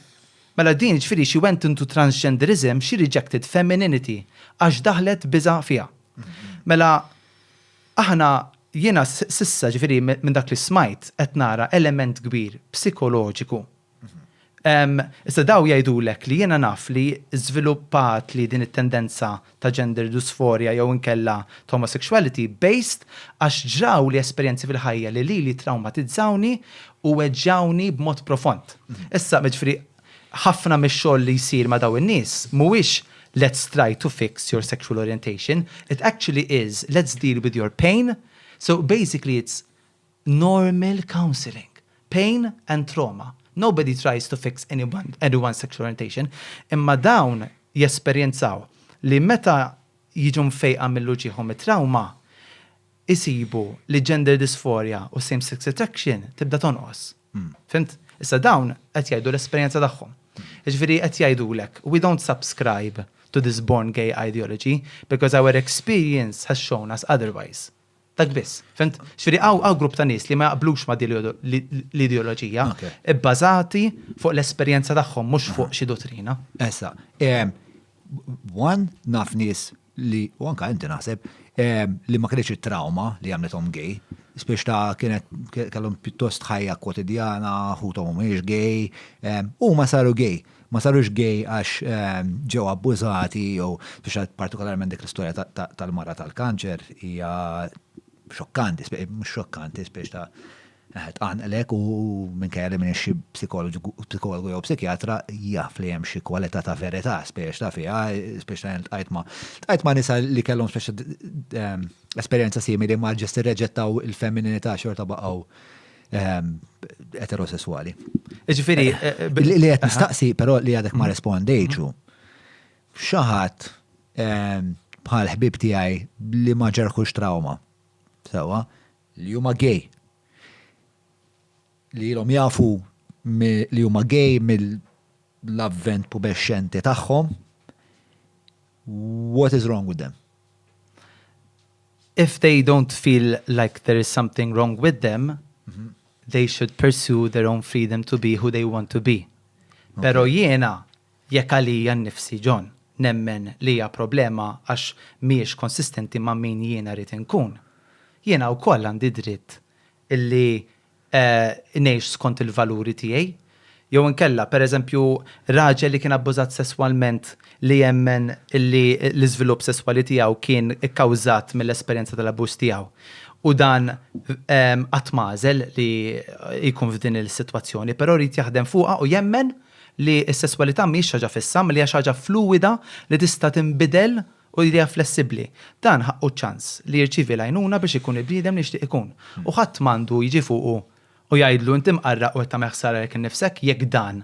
mela din jiġifieri she went into transgenderism, she rejected femininity għax daħlet biża' fiha. Mela aħna jiena s'issa ġifieri minn dak li smajt qed nara element kbir psikoloġiku. Issa daw jgħidulek li jiena naf li żviluppat li din it-tendenza ta' gender dysphoria jew inkella ta' homosexuality based għax ġrawli esperjenzi fil-ħajja li lili trawmatizzawni u weġġgħuni b'mod profond. Issa, jiġifieri ħafna mix-xogħol li jsir ma' dawn in-nies mhuwiex let's try to fix your sexual orientation, it actually is let's deal with your pain, so basically it's normal counselling, pain and trauma. Nobody tries to fix anyone, anyone's sexual orientation, imma dawn jesperjenzaw li meta jiġu mfejqa mill-uġigħ u mit-trauma, isibu li gender dysphoria u same sex attraction tibda tonqos. Fhimt? Issa dawn qed jgħidu l-esperjenza tagħhom. Jiġifieri qed jgħidulek, we don't subscribe to this born gay ideology because our experience has shown us otherwise. Dak biss. Fhimt? Ġifieri hawn grupp ta' nies li ma jaqblux ma' din l-ideoloġija ibbażati fuq l-esperjenza tagħhom mhux fuq xi dottrina. Issa, one, naf nies li, u anka inti naħseb, li ma kienx it-trauma li għamlethom gay, spiex ta' kienet kellhom pjuttost ħajja kwotidjana, ħuthom mhumiex gay, u ma saru gay. Ma sarux gay għax ġew abbużati jew biex partikolarment dik l-istorja tal-mara tal-kanċer hija xokkanti, mhux xokkanti, spiex ta' tqanqlek u minkejja li minn xi psikologu jew psikjatra jaf li hemm xi kwalità ta' verità spiex ta' fiha, spiex ta' ltqajt ma' nisa li kellhom speċi esperjenza simili ma ġest irreġettaw il-femminilità xorta baqgħu eterosessuali. Ġifieri, Li qed nistaqsi però li għadek ma rispondejtx. Xi ħadd bħal ħbib tiegħi li ma ġarrbux trauma. Sewwa, li huma gay. Li ilhom jafu li huma gay mill-avvent pubescenti tagħhom. What is wrong with them? If they don't feel like there is something wrong with them, they should pursue their own freedom to be who they want to be. Pero jiena, jekk għalija nnifsi John, nemmen li hija problema għax mhijiex konsistenti ma' min jiena rrid inkun. Jiena wkoll għandi dritt illi ngħix skont il-valuri tiegħi. Jew inkella, per eżempju, raġel li kien abbużat sesswalment li jemmen illi l-iżvilupp sesswali tiegħu kien ikkawżat mill-esperjenza tal-abbuż tiegħu. U dan qatt m'għażel li jkun f'din il-sitwazzjoni, però rrid jaħdem fuqha u jemmen li s-sesswalità mhijiex ħaġa fissa, li hija xi ħaġa fluwida li tista' tinbidel u li hija flessibbli. Dan ħaqqu ċans li jirċievi l-għajnuna biex ikun il-bniedem li jixtieq ikun. U ħadd m'għandu jiġi fuqu u jgħidlu inti mqarraq u qed tagħmel ħsara lilek innifsek jekk dan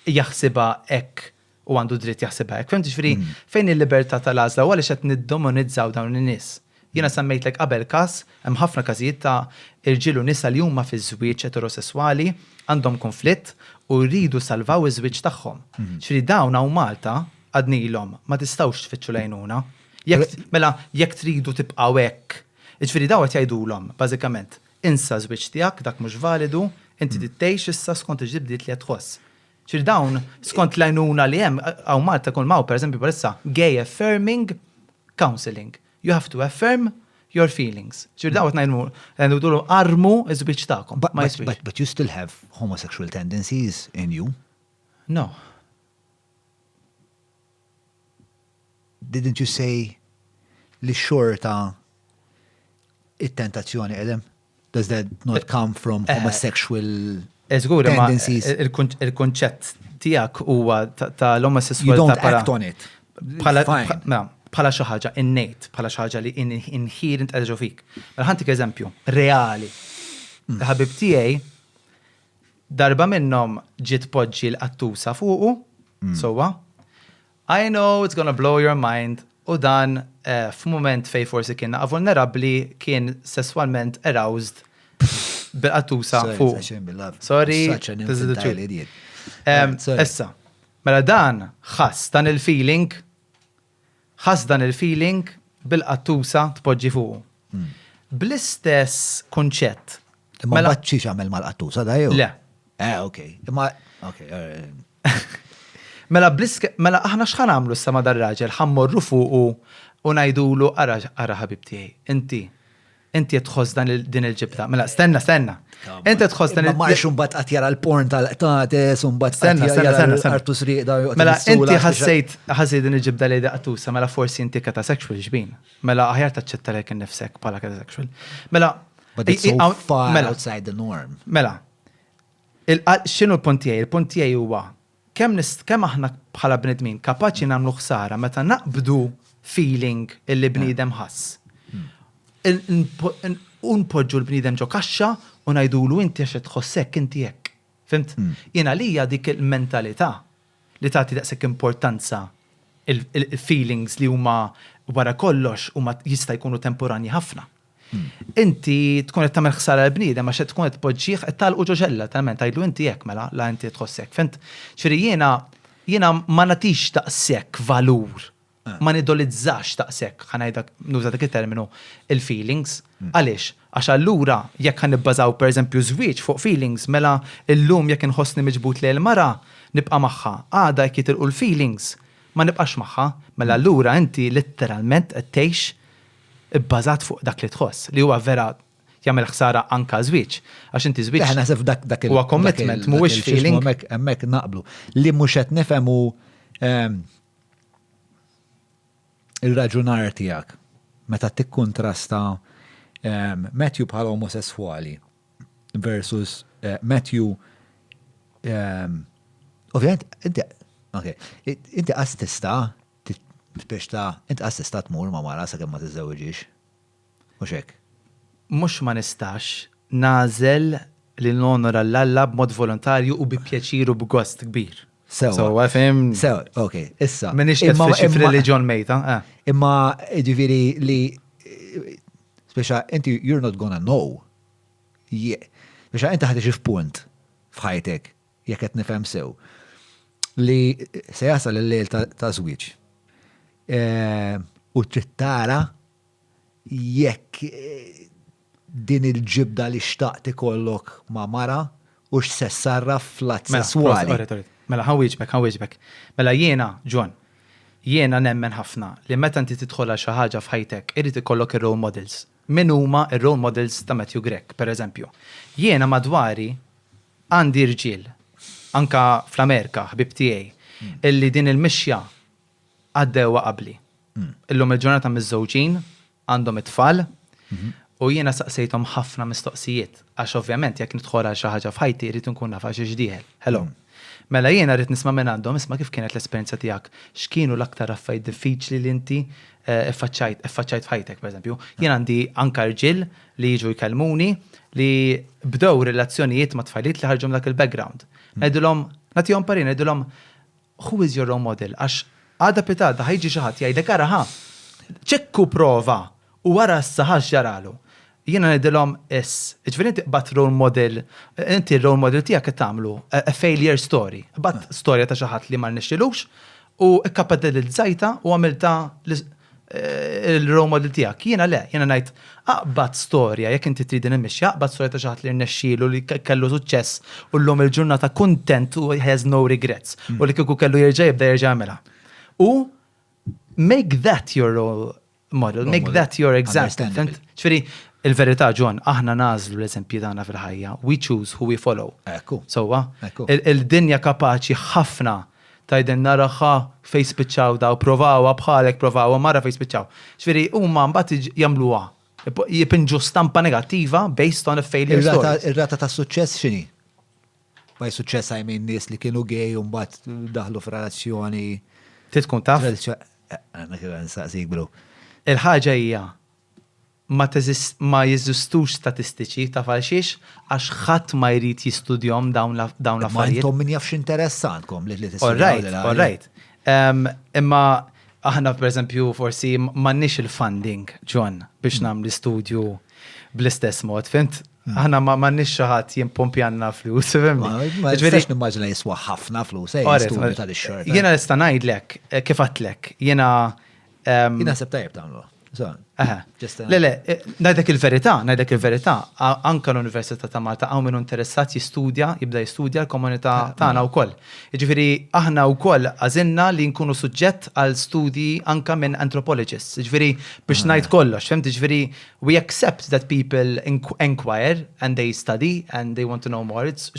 jaħsibha hekk u għandu dritt jaħsibha hekk. Fhimt ġifieri fejn il-libertà tal-għażla u għaliex qed niddemonizzaw dawn in-nies. Jiena semmejtlek qabel każ, hemm ħafna każijiet ta' irġiel u nisa li huma fi żwieġ eterosesswali, għandhom kunflitt u jridu jsalvaw iż-żwieġ tagħhom. Ġifieri dawn hawn Malta għadnilhom ma tistgħux tfittxu l-għajnuna. Jekk, mela jekk tridu tibqgħu hekk, jiġifieri dawn qed jgħidulhom bażikament, insa ż-żwieġ tiegħek, dak mhux validu, inti trid tgħix issa skont il-ġibdiet li qed tħoss. Ġifieri dawn, skont l-għajnuna li hemm, hawn Malta kull ma hawn pereżempju bħalissa gay affirming counselling. You have to affirm your feelings. Ġifieri dawn qed ngħidulhom armu ż-żwieġ tagħkom. Ma jiswiex. But you still have homosexual tendencies in you. No. Didn't you say li xorta it-tentazzjoni qedem? Does that not come from eh, homosexual eh, tendencies? Il-kunċett tiegħek huwa tal-omosessualità. You don't act on it. Bħala xi ħaġa innate, bħala xi ħaġa li inherent qiegħda fik. Mela ħantik eżempju reali. Hmm. Il-ħabib tiegħi darba minnhom ġiet poġġi l-qattusa fuqu, hmm. sowa. I know it's gonna blow your mind u dan f'mument fejn forsi kien naqa' vulnerabbli kien sesswalment aroused bil-qattusa fuq. Sorry, this is the truth. Issa, mela dan ħass dan il-feeling, ħass dan il-feeling bil-qattusa tpoġġi fuqu. Bl-istess kunċett. Imma mbagħad xi għamel mal-qattusa da jew? Le. Eh, ok. Imma, ok. Mela blisk, mela aħna x'ħa nagħmlu issa ma' dar-raġel? Ħa mmorru fuqu u ngħidulu ara ara ħabib tiegħi, inti inti qed tħoss dan din il-ġibda. Mela stenna, stenna. Inti qed tħoss dan il Ma mbagħad qatt jara l-porn tal-qtates u mbagħad stenna, stenna, stenna, stenna. Artus rieqda Mela inti ħassejt ħassejt din il-ġibda li qattusa, mela forsi inti katasexual xbin. Mela aħjar taċċetta lilek innifsek bħala katasexual. Mela But it's so far mela, outside the norm. Mela, X'inhu l-punt tiegħi? Il-punt tiegħi huwa kemm kemm aħna bħala bnedmin kapaċi nagħmlu ħsara meta naqbdu feeling illi bniedem ħass. U npoġġu l-bniedem ġo kaxxa u ngħidulu inti għax qed tħoss hekk inti hekk. Fhimt? Jien għalija dik il-mentalità li tagħti daqshekk importanza il-feelings li huma wara kollox huma jista' jkunu temporanji ħafna. Inti tkun qed tagħmel ħsara l-bniedem għax qed tkun qed tpoġġih qed tagħlqu ġo ġella talment tgħidlu inti hekk mela la inti tħoss hekk. Fhimt? Ġifieri jiena jiena ma nagħtix daqshekk valur, ma nidolizzax daqshekk, ħa ngħidha nuża dak it-terminu, il-feelings. Għaliex? Għax allura jekk ħa nibbażaw pereżempju żwieġ fuq feelings, mela llum jekk inħossni miġbud lejn il-mara, nibqa' magħha, għada jekk jitilqu l-feelings, ma nibqax magħha. Mela allura inti letteralment qed tgħix ibbażat fuq dak li tħoss, li huwa vera jagħmel ħsara anke għaż-żwieġ. Għax inti żwieġ Eh, naħseb dak dak huwa commitment, mhuwiex feeling. Hemmhekk hemmhekk naqblu. Li mhux qed nifhem hu ehm, il-raġunar tiegħek meta tikkuntrasta ehm, Matthew bħala omosesswali versus eh, Matthew ehm, ovvjament inti ok, inti qas tista' Biex ta' int qas tista' tmur ma' mara sakemm ma tiżżewwiġhiex. Mhux hekk? Mhux ma nistax, nagħżel li nonora 'l Alla b'mod volontarju u bi pjaċir u b'gost kbir. Sewwa. Sewwa, fim? Sewwa, ok, issa. M'iniex qed f'xi f'reliġjon mejta, eh. Imma jiġifieri li speċa inti you're not gonna know. Speċa inti ħa tiġi f'punt f'ħajtek jekk qed nifhem sew, li se jasal il-lejl ta' żwieġ u trid tara jekk din il-ġibda li xtaqt ikollok ma' mara hux se ssarraf fl-att sesswali. Mela, ħa nwieġbek, ħa nwieġbek. Mela jiena, John, jiena nemmen ħafna li meta inti tidħol għal xi ħaġa f'ħajtek irid ikollok ir-role models. Min huma r-role models ta' Matthew Grech, pereżempju? Jiena madwari Għandi rġiel, anke fl-Amerika, ħbieb tiegħi, illi din il-mixja għaddewha qabli. Illum il-ġurnata miżżewġin, għandhom it-tfal, u jiena saqsejthom ħafna mistoqsijiet, għax ovvjament jekk nidħol għal xi ħaġa f'ħajti rrid inkun naf għal xiex dieħel. Hello. Mela jiena rrid nisma' mingħandhom, isma' kif kienet l-esperjenza tiegħek, x'kienu l-aktar affarijiet diffiċli li inti iffaċċajt iffaċċajt f'ħajtek, pereżempju. Jien għandi anke rġiel li jiġu jkellmuni li bdew relazzjonijiet ma' tfajliet li ħarġu minn dak il-background. Ngħidilhom, nagħtihom parir, ngħidilhom who is your role model? Għax għada pitgħada ħa jiġi xi ħadd jgħidlek ara ħa, ċekku prova. U wara issa ħa x'ġaralu. Jiena ngħidilhom iss, jiġifieri inti qbadt role model, inti r-role model tiegħek qed tagħmlu a failure story. Qbadt storja ta' xi ħadd li ma rnexxilux u kkapitalizzajtha u għamiltha il-role model tiegħek. Jiena le, jiena ngħid aqbad storja, jekk inti trid din il-mixja, aqbad storja ta' xi ħadd li rnexxielu li kellu suċċess u llum il-ġurnata kuntent u has no regrets u li kieku kellu jerġa' jibda jerġa' jagħmilha. U make that your role model, make that your example. Ġifieri, il-verità, John, aħna nagħżlu l-eżempji tagħna fil-ħajja. We choose who we follow. Ekku. Sewwa? Il-dinja kapaċi ħafna tgħidilna raha fejn spiċċaw daw, provawha bħalek, provawha mara fejn spiċċaw. Ġifieri, huma mbagħad jagħmluha. Jipinġu stampa negattiva based on a failure story. Ir-rata ta' suċċess x'inhi? By suċċess I mean nies li kienu gay u mbagħad daħlu f'relazzjoni. Trid tkun taf? Għandna kif nsaqsik bro. Il-ħaġa hija ma teżist ma jeżistux statistiċi taf għal xiex għax ħadd ma jrid jistudjahom dawn dawn Ma l-affarijiet. intom min jaf x'interess għandkom li li All right, all right. Imma aħna per eżempju forsi m'għandniex il-funding, John, biex nagħmlu studju bl-istess mod, fhimt? Aħna ma m'għandniex xi ħadd jimpompjanna flus, fhimni? Ma nistax nimmaġina jiswa ħafna flus, eh, studju tal-xorta. Jiena nista' ngħidlek, kif għedtlek, jiena Jiena sew tajjeb tagħmlu. So, Aha. just, Le, le, ngħidlek il-verità, ngħidlek il-verità, anka l-Università ta' Malta hawn min interessat jistudja, jibda jistudja l-komunità tagħna wkoll. Jiġifieri aħna wkoll għażilna li nkunu suġġett għal studji anka minn anthropologists. Jiġifieri biex ngħid kollox, fhimt? Jiġifieri we accept that people inquire and they study and they want to know more. It's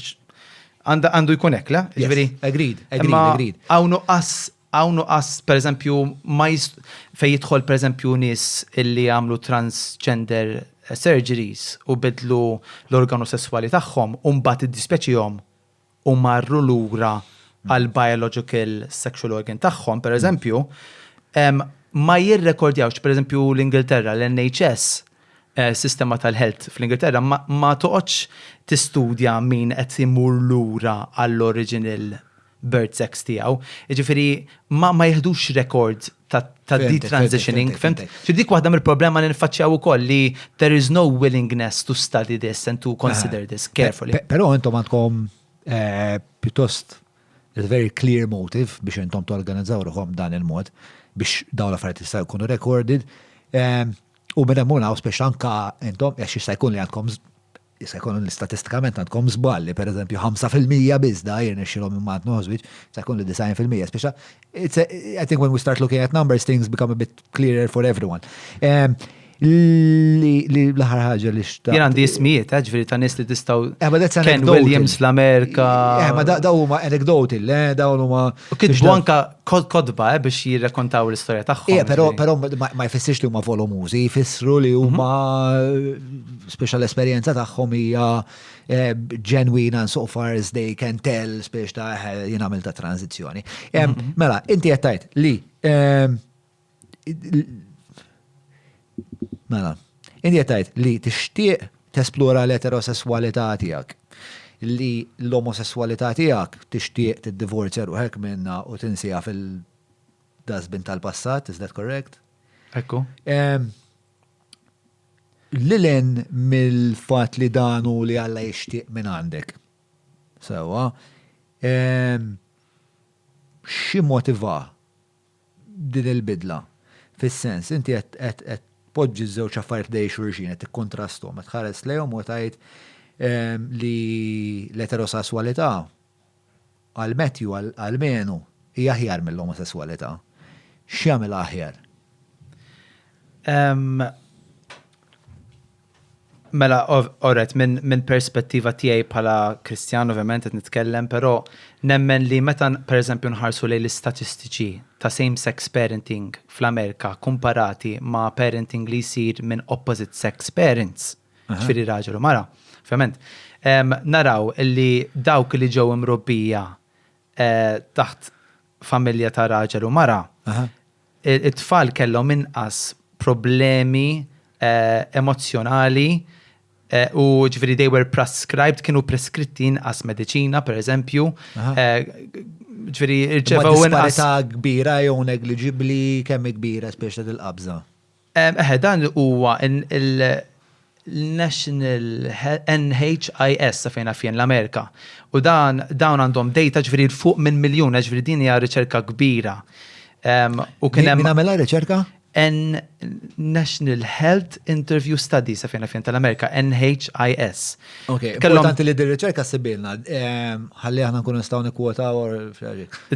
għandu jkun hekk, le? Jiġifieri agreed, agreed, imma agreed. Hawn nuqqas hawn nuqqas, per eżempju, ma jist, fej jidħol per eżempju nies illi għamlu transgender surgeries u bidlu l-organu sessuali tagħhom u mbagħad iddispjaċihom u marru lura għal biological sexual organ tagħhom, per eżempju, ma jirrekordjawx, per eżempju, l-Ingilterra, l-NHS, sistema tal-health fl-Ingilterra, ma toqgħodx tistudja min qed imur lura għall-original birth sex tiegħu. Jiġifieri ma jieħdux record ta' detransitioning, fhimt, fhimt? Fhimt. Ġifieri dik waħda mill-problema li nfaċċjaw ukoll li there is no willingness to study this and to consider this carefully. Però intom għandkom pjuttost a very clear motive biex intom torganizzaw ruħom dan il-mod biex dawn l-affarijiet jistgħu jkunu recorded. U minn hemm hawn speċi anka intom għax jista' jkun li għandkom jista' jkun li statistikament għandkom żball li pereżempju 5% biss da jirnexxilhom imma għand nożwiġ, jista' jkun li 90%. Speċa I think when we start looking at numbers things become a bit clearer for everyone. Li l-aħħar ħaġa li xtaqt. Jien għandi ismijiet, ġifieri ta' nies li tistgħu Ma that's Ken anecdotal. Williams l-Amerika. Ma daw huma anecdotal, dawn huma. U kitbu anka kodba biex jirrekontaw l-istorja tagħhom. Però ġifieri. Però ma jfissirx li huma voluminużi, jfissru li huma speċa l-esperjenza tagħhom hija ġenwina so far as they can tell speċ ta' jien għamilt ta' tranzizzjoni. Mela, inti qed tgħid li mela, inti qed tgħid li tixtieq tesplora l-eterosessualità tiegħek, li l-omosessualità tiegħek tixtieq tiddivorzja ruħek minna u tinsieha fil-dustbin tal-passat, is that correct? Ekku. Lil hinn mill-fat li danu li Alla jixtieq minn għandek. Sewwa, xi motiva din il-bidla? Fis-sens, inti qed poġġi żewġ affarijiet ħdejn xulxin, qed tikkontrasthom, qed tħares lejhom u tgħid li l-eterosessualità għal Matthew għal-menu hija aħjar mill-omosessualità. X'jagħmel aħjar? Mela, alright, min perspettiva tiegħi bħala Kristjan, ovvjament qed nitkellem, però nemmen li meta per eżempju nħarsu lejn l-istatistiċi ta' same-sex parenting fl-Amerika komparati ma' parenting li jsir minn opposite sex parents, ġifieri raġel u mara, ovvjament, naraw li dawk li ġew imrobbija taħt familja ta' raġel u mara, it-tfal kellhom inqas problemi emozjonali u ġifieri they were prescribed, kienu preskritti inqas mediċina, per eżempju, ġifieri Ma irċevew inqas. Disparità kbira jew negliġibbli, kemm kbira speċa dil-qabża? Eħe, dan huwa il-National NHIS sa fejn naf jien l-Amerika. U dan dawn għandhom data ġifieri fuq minn miljun, ġifieri din hija riċerka kbira. U kien hemm Min għamilha riċerka? N National Health Interview Study sa fejn naf jien tal-Amerika, NHIS. Ok, importanti li din riċerka ssibilna, ħalli aħna nkunu nistgħu nikkwotaw.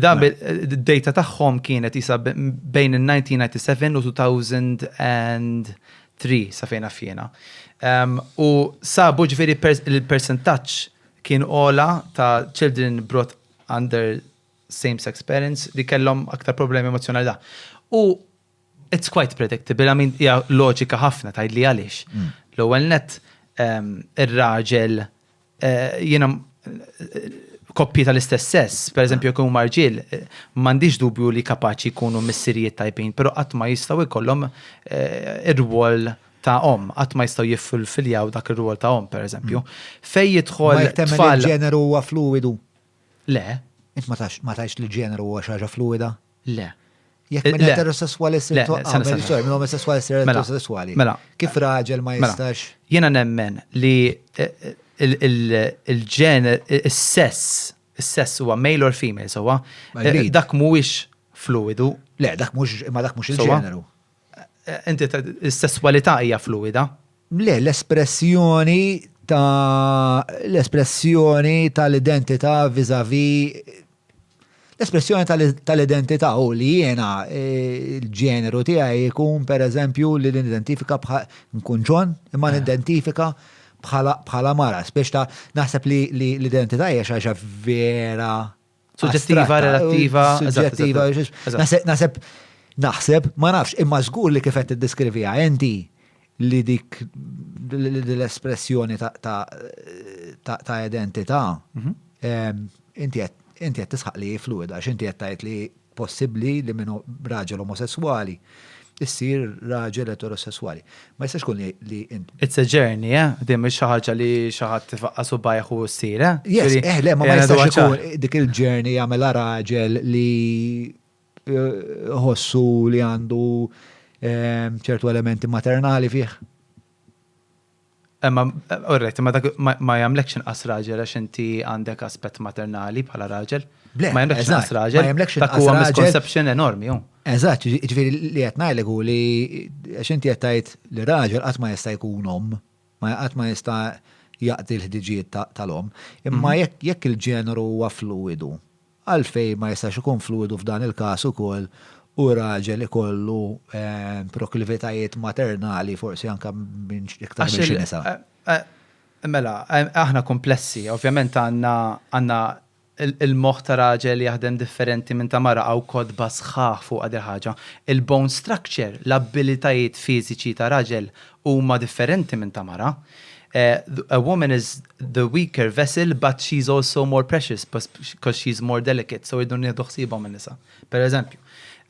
Dan id-data tagħhom kienet isa bejn il-1997 u 2003 sa fejn naf jiena. U sabu ġifieri il-persentaġġ kien ogħla ta' children brought under same-sex parents li kellhom aktar problemi emozjonali da. U it's quite predictable, I mean, hija loġika ħafna tgħidli għaliex. L-ewwel net ir-raġel jiena koppji tal-istess sess, per eżempju, jekk huma rġiel, m'għandix dubju li kapaċi jkunu missirijiet tajbin, però qatt ma jistgħu jkollhom ir-rwol ta' omm, qatt ma jistgħu jiffulfiljaw dak ir-rwol ta' omm, per eżempju. Fej jidħol Ma jekk temmen li tfal. l-ġeneru huwa fluwidu. Le. Int ma tax ma tgħidx li l-ġeneru huwa xi ħaġa fluwida? Le. Jekk minn eterosesswali ssir Le, sena, sena. sorry, minn omosesswali ssir Mela, eterosesswali. mela. Kif raġel ma Mela, jistax? Jiena nemmen li il-ġener, is-sess, is-sess huwa male or female, sewwa? Agreed. Dak mhuwiex fluwidu. Le, dak mhux, imma dak mhux Sewwa? il-ġeneru. Inti is-sesswalità hija fluwida. Le, l-espressjoni ta' l-espressjoni tal-identità vis-à-vis l-espressjoni tal-identità u li jiena l-ġeneru tiegħi jkun pereżempju li nidentifika bħal nkun John imma nidentifika bħala mara. Spex ta' naħseb li l-identità hija xi ħaġa vera Suġġettiva, relattiva. Suġġettiva. Naħseb, naħseb, ma nafx, imma żgur li kif qed tiddeskriviha inti li dik l-espressjoni ta' identità, inti qed tisħaq li hi fluida, għax inti qed tgħid li possibbli li minn raġel omosesswali issir raġel eterosesswali. Ma jistax ikun li int. It's a journey, eh? Din mhix xi ħaġa li xi ħadd tifaqqa' subgħajh u ssir, eh? Yes, eh, le, ma ma jistax ikun dik il-journey jagħmilha raġel li ħossu li għandu ċertu elementi maternali fih. Imma, alright, imma dak ma jagħmlekx inqas raġel għax inti għandek aspett maternali bħala raġel. Le, Ma jagħmlekx inqas raġel. Ma jagħmlekx inqas Dak huwa raġel. misconception enormi, hu. Eżatt, jiġifieri li qed ngħidlek hu li għax inti qed tgħid li raġel qatt ma jista' jkun omm, ma qatt ma jista' jaqdi l-ħtiġijiet tal-omm. Imma jekk il-ġeneru huwa fluwidu, Għalfejn ma jistax ikun fluwidu f'dan il-każ ukoll u raġel ikollu proklivitajiet maternali forsi anke minn iktar minn xi nisa? Mela, aħna kumplessi, ovvjament għandna għandna il-moħħ ta' raġel jaħdem differenti minn ta' mara hawn kotba sħaħ fuqha dil-ħaġa. Il-bone structure, l-abbilitajiet fiżiċi ta' raġel huma differenti minn ta' mara. A woman is the weaker vessel but she's also more precious because she's more delicate, so irridu nieħdu ħsiebhom in-nisa. Per eżempju,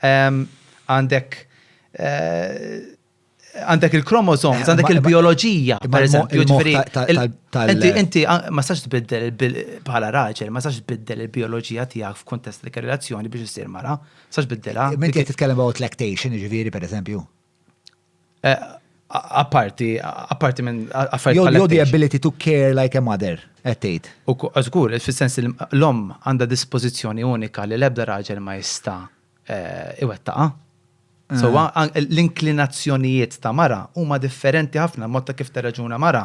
għandek għandek il-chromosomes, għandek il-bioloġija, per eżempju, ġifieri inti inti ma sax tbiddel bħala raġel, ma sax tbiddel il-bioloġija tiegħek f'kuntest dik ir-relazzjoni biex issir mara, sax tbiddilha. Inti qed titkellem about lactation, ġifieri per eżempju. Apparti, apparti minn affarijiet bħal. Jew the ability to care like a mother, qed tgħid. U żgur, fis-sens li l-omm għandha dispożizzjoni unika li l-ebda raġel ma jista' iwettaqha. So l-inklinazzjonijiet ta' mara huma differenti ħafna, mod ta' kif tirraġuna mara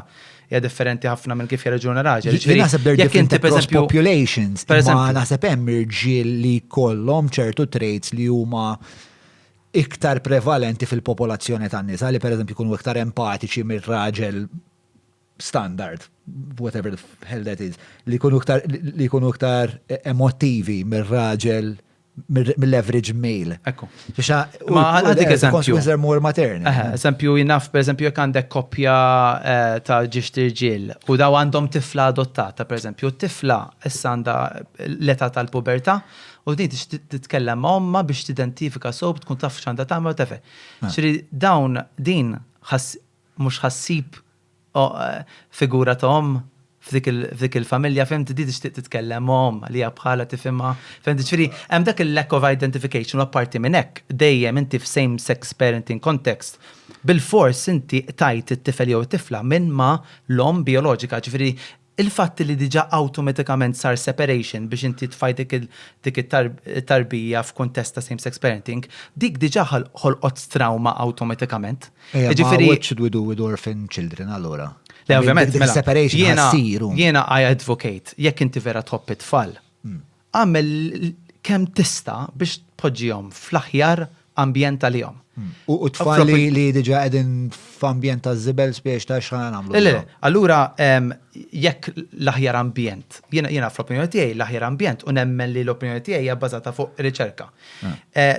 hija differenti ħafna minn kif jirraġuna raġel. Jien naħseb they're different across populations, imma naħseb hemm irġiel li jkollhom ċertu traits li huma iktar prevalenti fil-popolazzjoni tan-nisa li pereżempju jkunu iktar empatiċi mir-raġel standard, whatever the hell that is, li jkunu iktar li jkunu iktar emotivi mir-raġel mill-average male. Ekku. Ma għandik eżempju. Consequences are more maternal. Eżempju, jinaf, per eżempju, jekk għandek koppja eh, ta' ġiex tirġiel u daw għandhom tifla adottata, per eżempju, tifla issa għandha l-età tal-pubertà U din titkellem ma' ommha biex tidentifika sew tkun taf x'għandha tagħmel whatever. Ġifieri dawn din mhux ħassib figura ta' omm f'dik il-familja, fhimt, di tixtieq titkellem ma' ommha li hija bħalha tifhimha, fhimt, ġifieri hemm dak il-lack of identification u apparti minn hekk dejjem inti f'same sex parenting context bilfors inti qtajt it-tifel jew it-tifla minn ma' l-omm bijoloġika, ġifieri il-fatt li diġà awtomatikament sar separation biex inti tfajt dik dik it-tarbija f'kuntest ta' same sex parenting, dik diġà ħolqot trawma awtomatikament. Ejja, ma what should we do with orphan children allura? Le, ovvjament, mela, separation jiena, jiena I advocate, jekk inti vera tħobb it-tfal, agħmel kemm tista' biex tpoġġihom fl-aħjar ambjent għalihom. U tfal li diġa qegħdin f'ambjent ta' żibel spiex ta' x'ħana nagħmlu. Le, allura jekk l-aħjar ambjent, jiena fl-opinjoni tiegħi l-aħjar ambjent u nemmen li l-opinjoni tiegħi hija bbażata fuq riċerka.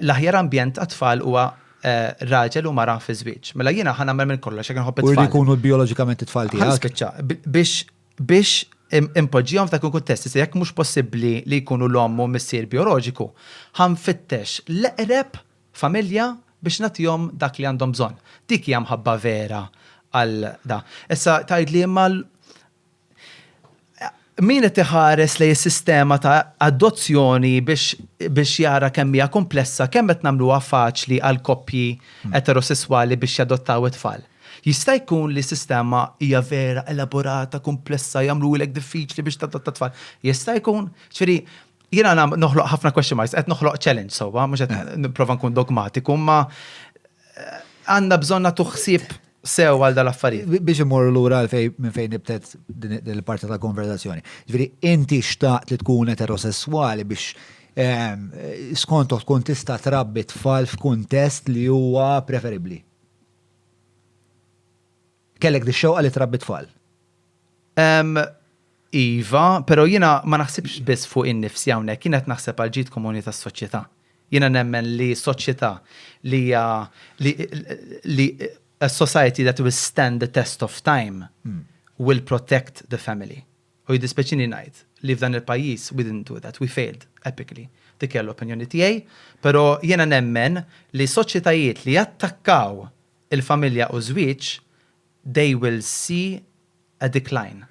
L-aħjar ambjent għat-tfal huwa raġel u mara fi żwieġ. Mela jiena ħa nagħmel minn kollox jekk inħobb it-tfal. U jridu jkunu bijoloġikament it-tfal tiegħek. Ħa nispiċċa biex biex impoġġihom f'dak il-kuntest. Issa jekk mhux possibbli li jkunu l-omm u missier bijoloġiku, ħa nfittex l-eqreb familja biex nagħtihom dak li għandhom bżonn. Dik hija mħabba vera għal da. Issa tgħidli imma min qed iħares lejn is-sistema ta' adozzjoni biex biex jara kemm hija komplessa, kemm qed nagħmluha faċli għal koppji eterosesswali biex jadottaw it-tfal. Jista' jkun li s-sistema hija vera elaborata, komplessa, jagħmluhilek diffiċli biex tadotta tfal. Jista' jkun, ġifieri jiena noħloq ħafna question marks, qed noħloq challenge sewwa, mhux qed nipprova nkun dogmatiku, imma għandna bżonn nagħtu ħsieb sew għal dal-affarijiet. Biex immorru lura għal minn fejn nibtet din il-parti tal-konverzazzjoni. Ġifieri inti xtaqt li tkun eterosesswali biex skont tkun tista' trabbi tfal f'kuntest li huwa preferibbli. Kellek di xewqa li trabbi tfal? Iva, però jiena ma naħsibx biss fuq innifsi hawnhekk, jiena qed naħseb għal ġid komuni tas-soċjetà. Jiena nemmen li soċjetà li hija li li a society that will stand the test of time will protect the family. U jiddispjaċini ngħid li f'dan il-pajjiż we didn't do that, we failed epically. Dik hija l-opinjoni tiegħi, però jiena nemmen li soċjetajiet li jattakkaw il-familja u ż-żwieġ they will see a decline.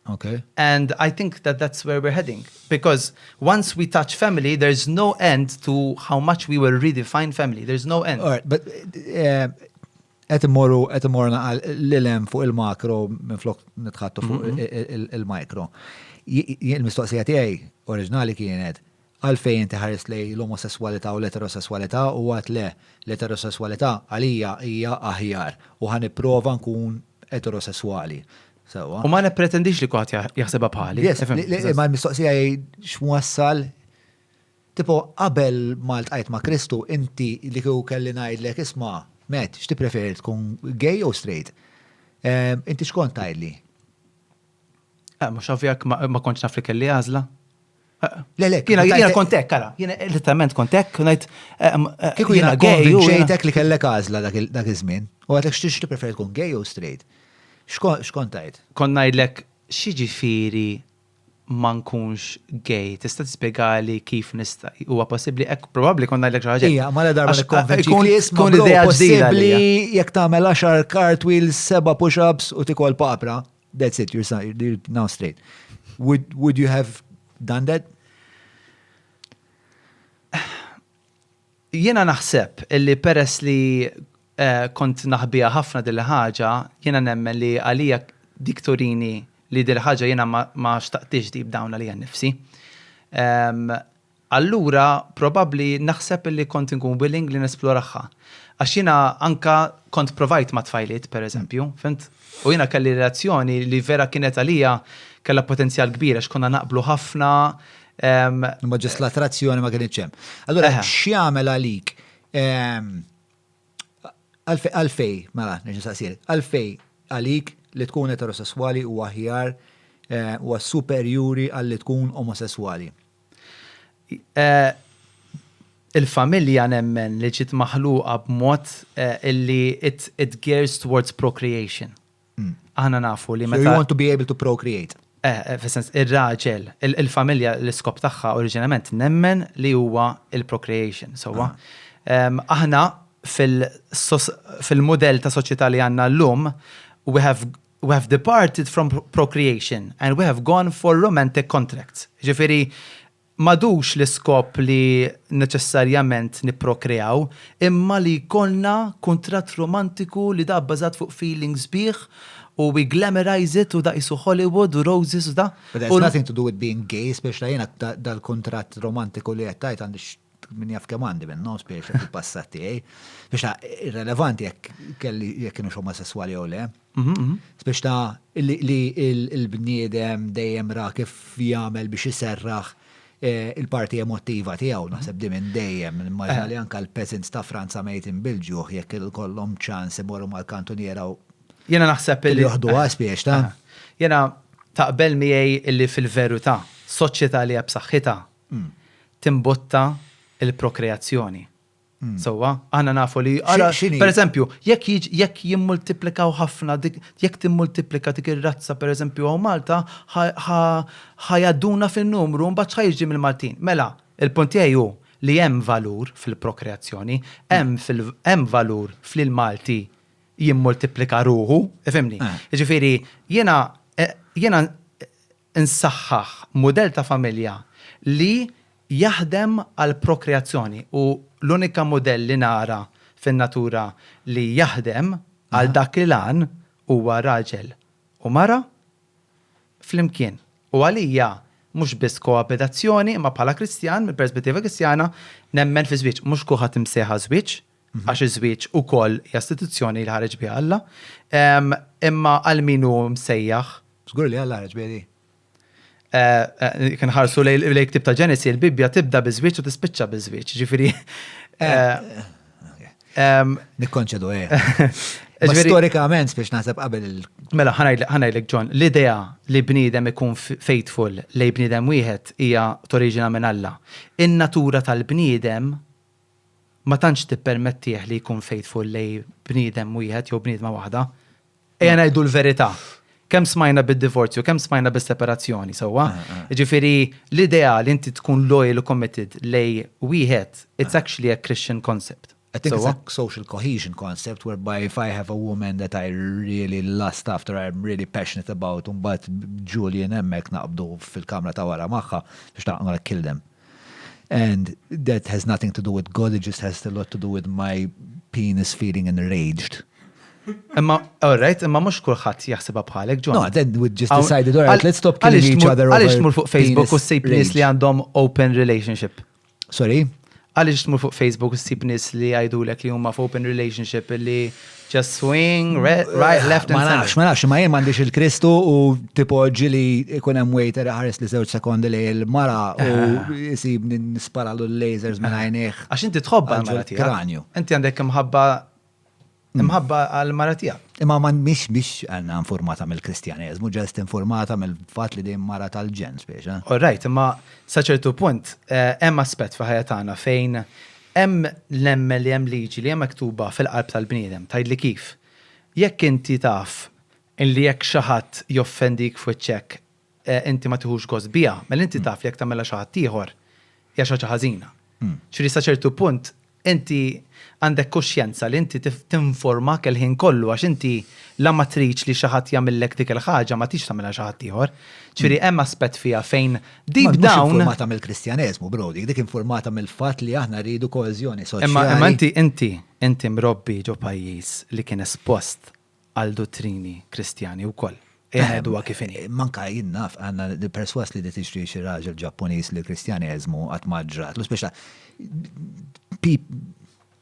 Okay. And I think that that's where we're heading. Because once we touch family, there's no end to how much we will redefine family. There's no end. All right, but eh, qed immorru qed immorru naqal lilem fuq il-makro minflok nitħattu fuq il-mikro. Il-mistoqsija tiegħi oriġinali kienet għalfejn inti ħares lejn l-omosesswalità u l-eterosesswalità u għedt le, l-eterosesswalità għalija hija aħjar u ħa nipprova nkun eterosesswali. Sewwa. U ma nippretendix li kulħadd jaħsibha bħali. Yes, imma l-mistoqsija hi x'wassal tipo qabel ma ltqajt ma' Kristu inti li kieku kelli ngħidlek isma' Matt, x'tippreferi tkun gay jew straight? Inti x'kont tgħidli? Eh, mhux ovvja ma kontx naf li kelli għażla. Le, le, jiena jiena kont hekk, ara, jiena literalment kont hekk, ngħid. Eh, eh, Kieku jiena konvinċejtek li kellek għażla dak iż-żmien, u għedtlek x'tix tippreferi tkun gay jew straight. X'kont tgħid? Kont ngħidlek x'jiġifieri ma nkunx gay, tista' tispjegali kif nista' huwa possibbli hekk probabbli kont ngħidlek xi ħaġa. Ija, ma la darba nikkonvinċik li isma' tkun idea ġdida possibbli jekk tagħmel 10 cartwheels, seba' push-ups u tikol papra. That's it, you're, you're now straight. Would, would you have done that? Jiena naħseb illi peress li eh, kont naħbiha ħafna din ħaġa, jiena nemmen li għalija dik turini li din ħaġa jiena ma, ma xtaqtix deep down għalija nnifsi. Um, Allura probabbli naħseb illi kont inkun willing li nesploraha. Għax jiena anka kont provajt ma' tfajliet, per eżempju, fhimt? U jiena kelli relazzjoni li vera kienet għalija kellha potenzjal kbir għax konna naqblu ħafna. Imma ġust l-attrazzjoni ma kinitx hemm. Allura x'jagħmel għalik Għalfej, mela, nerġa' nsaqsielek, għalfej għalik li tkun eterosesswali huwa aħjar, huwa superjuri għal li tkun omosesswali? Il-familja nemmen li ġiet maħluqa b'mod illi it gears towards procreation. Aħna nafu li meta. So you want to be able to procreate. Eh, fis-sens ir-raġel, il-familja l-iskop tagħha oriġinament nemmen li huwa il-procreation, sewwa. Ah. Aħna fil-mudell ta' soċjetà li għandna llum, we have we have departed from procreation and we have gone for romantic contracts. Ġifieri, m'għadux l-iskop li neċessarjament nipprokreaw, imma li jkollna kuntratt romantiku li da bbażat fuq feelings sbieħ u we glamorize it u da qisu Hollywood u roses u da. But that's nothing to do with being gay, speċi ta' jiena dal-kuntratt romantiku li qed tgħid għandi min jaf kemm għandi minnhom speċi fil-passat tiegħi. Biex ta' irrelevanti jekk kelli jekk kienux omosesswali jew le. Mhm, mhm. Biex ta' li l-bniedem dejjem ra kif jagħmel biex iserraħ eh, il-parti emotiva tiegħu naħseb di minn dejjem, immaġina li anka l-peasants ta' Franza mejtin bil-ġuħ jekk ikollhom ċans imorru mal-kantuniera u Jena naħseb li. Joħdu spiex ta' Jena taqbel miegħi illi fil-verità, soċjetà li hija b'saħħitha mm. timbotta il-prokreazzjoni. Sewwa, aħna nafu li ara, per eżempju, jekk jekk jimmultiplikaw ħafna jekk timmultiplika dik ir-razza per eżempju hawn Malta, ħa jgħadduna fin-numru mbagħad x'ħa jiġri mill-Maltin. Mela, il-punt tiegħi hu li hemm valur fil-prokreazzjoni, hemm hemm valur fli l-Malti jimmultiplika ruħu, ifhimni. Jiġifieri jiena jiena nsaħħaħ mudell ta' familja li jaħdem għall-prokreazzjoni u l-unika mudell li nara fin-natura li jaħdem għal dak il-għan huwa raġel u mara flimkien. U għalija mhux biss koabitazzjoni imma bħala Kristjan, mill-perspettiva Kristjana, nemmen fiż-żwieġ. Mhux kulħadd imsejħ għaż-żwieġ, għax iż-żwieġ ukoll hija istituzzjoni li ħareġ biha Alla, imma għal min hu msejjaħ. Żgur li Alla ħareġ biha di. Jekk inħarsu lejn ktieb ta' Ġenesi, il-Bibbja tibda biż-żwieġ u tispiċċa biż-żwieġ. Ġifieri. Nikkonċedu eh. Ma storikament biex naħseb qabel il. Mela ħa ngħidlek John, l-idea li bniedem ikun faithful lejn bniedem wieħed hija toriġina minn Alla. In-natura tal-bniedem ma tantx tippermettih li jkun faithful lejn bniedem wieħed jew bniedma waħda. Ejja ngħidu l-verità. Kemm smajna bid-divorzju, kemm smajna bis-separazzjoni, sewwa? Jiġifieri l-idea li inti tkun loyal u committed lejn wieħed, it's actually a Christian concept. I think it's a social cohesion concept whereby if I have a woman that I really lust after, I'm really passionate about, u mbagħad Julian hemmhekk naqbdu fil-kamra ta' wara magħha biex ta' I'm gonna kill them. And that has nothing to do with God, it just has a lot to do with my penis feeling enraged. Imma, all right, imma mhux kulħadd jaħsibha bħalek, John. No, then we just decided, all right, let's stop killing each other over Għaliex tmur fuq Facebook u ssib nies li għandhom open relationship? Sorry? Għaliex tmur fuq Facebook u ssib nies li jgħidulek li huma f'open relationship li just swing, right, left and center. Ma nafx, ma nafx, ma jien m'għandix il-Kristu u tipo ġili ikun hemm waiter ħares li żewġ sekondi li l-mara u jisib nisparalu l-lasers minn għajnejh. Għax inti tħobbha l-mara tiegħek. Kranju. Inti għandek imħabba imħabba għall-mara tiegħek. Imma ma mhix mhix għandna informata mill-Kristjaneżmu, ġest informata mill-fatt li din mara tal-ġen speċa. All right, imma sa ċertu punt eh, hemm aspett fi ħajja tagħna fejn Hemm nemmen li hemm liġi li hija miktuba fil-qalb tal-bniedem. Tgħidli kif? Jekk inti taf illi jekk xi ħadd joffendik f'wiċċek inti ma tiħux gost biha, mela inti taf li jekk tagħmilha xi ħadd ieħor hija xi ħaġa ħażina. Ġifieri sa ċertu punt inti għandek kuxjenza li inti tinformak il-ħin kollu għax inti la ma tridx li xi ħadd jagħmillek dik il-ħaġa ma tridx tagħmilha xi ħadd ieħor. Ġifieri hemm aspett fiha fejn deep down. Mhux informata mill-Kristjaneżmu, bro, dik dik informata mill-fatt li aħna rridu koeżjoni soċjali. Imma imma inti inti inti mrobbi ġo pajjiż li kien espost għal duttrini Kristjani wkoll. Ejja ngħiduha kif inhi. Manka jien naf, għandna persważ li tixtri xi raġel Ġappuniż li l-Kristjaneżmu qatt ma ġratlu, speċa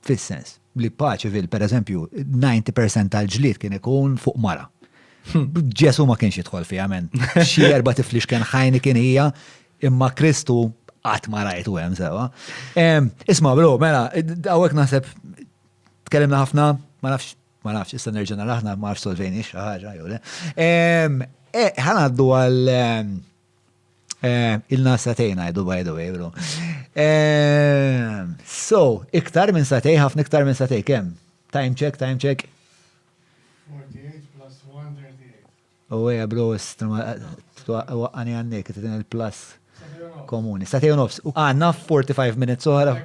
fis-sens li Paceville, per eżempju, 90% tal-ġlied kien ikun fuq mara. Ġesu ma kienx jidħol fiha men. Xi erba' tiflix kien ħajni kien hija, imma Kristu qatt ma rajtu hemm sewa. Isma' bro, mela, hawnhekk naħseb tkellimna ħafna, ma nafx Ma nafx, issa nerġa' naraħna ma nafx solvejni xi ħaġa jew le. Eh, ħanaddu għal eh, ilna satejn għajdu by the way, bro. So, iktar minn satej, ħafna iktar minn satej, kemm? Time check, time check. 48 plus 1, 38. U għeja bro, waqqani għannek, t il-plus komuni. Satej u nofs. Għanna 45 minutes oħra.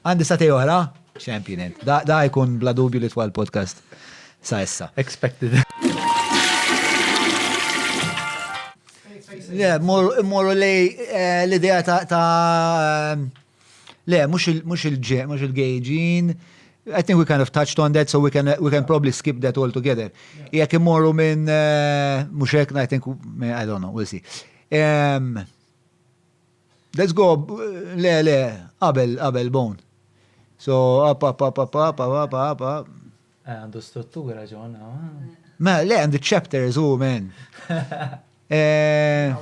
Għandi satej oħra? Champion. Da jkun bla dubju li twal podcast sa issa. Expected. Le, morru lej eh, l-idea ta' le, mhux il-gay gene. I think we kind of touched on that, so we can, we can probably skip that all together. Jekk immorru minn eh, mhux hekk, I think, I don't know, we'll see. Um, let's go, le, le, qabel, qabel, bone. So, up, up, up, up, up, up, up, up. Eh, għandu struttura ġon. Ma le, għandu chapters u men. Eh,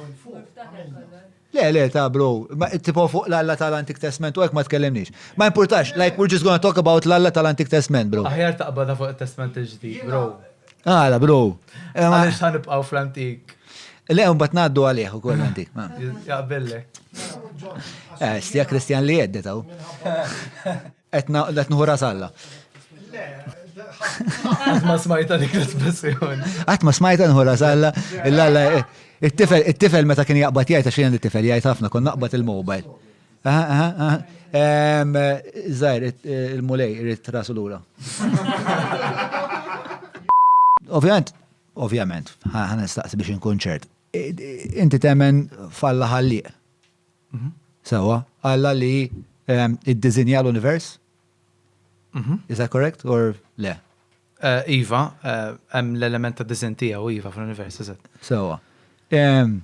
le, le, ta' bro, tipo fuq l-alla tal-Antik Testament u għek ma tkellimniex. Ma importax, like we're just gonna talk about l-alla tal-Antik Testament, bro. Aħjar taqbada fuq il-Testament il-ġdid, bro. Għala, bro. Eh, Għalix ħanibqaw fl-antik. Le, un bat naddu għalih u koll l-antik. Jaqbillek. Eh, stija Kristjan li jeddet għaw. Qed nħu ras Alla. Qatt ma smajta dik l-espressjoni. Qatt ma smajta nħu ras Alla, l-Alla it-tifel it-tifel meta kien jaqbad jgħid għax jien it-tifel jgħid ħafna kon naqbad il-mobile. Żgħir il-mulej irid rasu lura. Ovvjament, ovvjament, ħa nistaqsi biex inkun ċert. Inti temmen f'Alla ħallieq. Mhm. Sewa, Alla li ehm, iddiżinja l-univers? Mhm. Is that correct or le? Eh, iva, eh, hemm l-element ta' diżin tiegħu iva fl-univers, eżatt. Sewa. Ehm,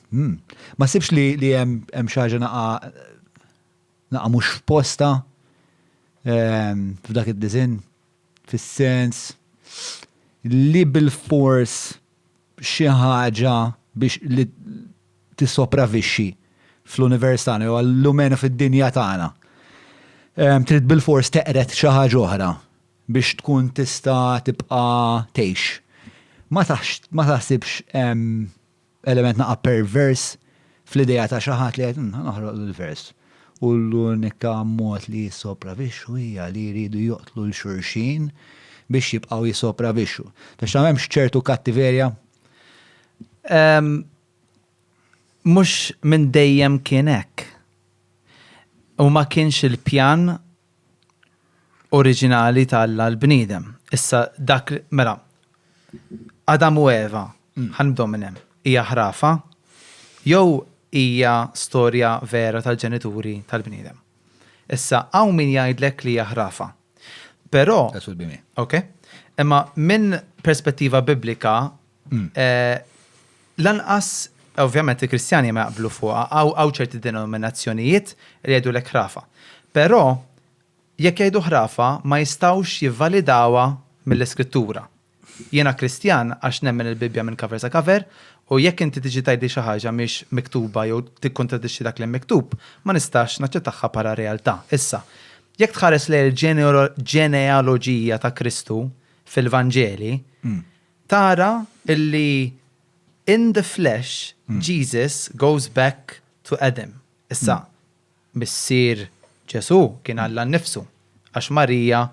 hmm, ma sibx li hemm xi ħaġa naqa' naqa' mhux f'posta ehm, f'dak id-diżin fis-sens li bil-fors xi ħaġa biex li tissopravixxi fl-univers tagħna jew allumenu fid-dinja tagħna. Trid bilfors teqred xi ħaġa oħra biex tkun tista' tibqa' tgħix. Ma taħsibx hemm element naqa' pervers fl-idea ta' xi ħadd li jgħid ħa noħloq l-univers u l-unika mod li jissopravixxu hija li jridu joqtlu 'l xulxin biex jibqgħu jissopravixxu. Taf x'nagħmel hemmx ċertu kattiverja? Mhux minn dejjem kien hekk. U ma kienx il-pjan oriġinali ta' Alla l-bniedem. Issa dak mela Adam u Eva, mm. ħanibdew minn hemm, hija ħrafa jew hija storja vera tal-ġenituri tal-bniedem. Issa hawn min jgħidlek li hija ħrafa. Però Ok. Imma minn perspettiva biblika Lanqas, ovvjament il-Kristjani ma jaqblu fuqha, hawn ċerti denominazzjonijiet li jgħidulek ħrafa. Però jekk jgħidu ħrafa ma jistgħux jivvalidawha mill-Iskrittura. Jiena Kristjan għax nemmen il-Bibbja minn cover sa cover u jekk inti tiġi tgħidli xi ħaġa mhix miktuba jew tikkontradixxi dak li hemm miktub, ma nistax naċċettagħha bħala realtà. Issa, jekk tħares lejn il-ġenealoġija ta' Kristu fil-Vanġeli, Tara illi in the flesh Jesus goes back to Adam. Issa, missier Ġesù kien Alla nnifsu, għax Marija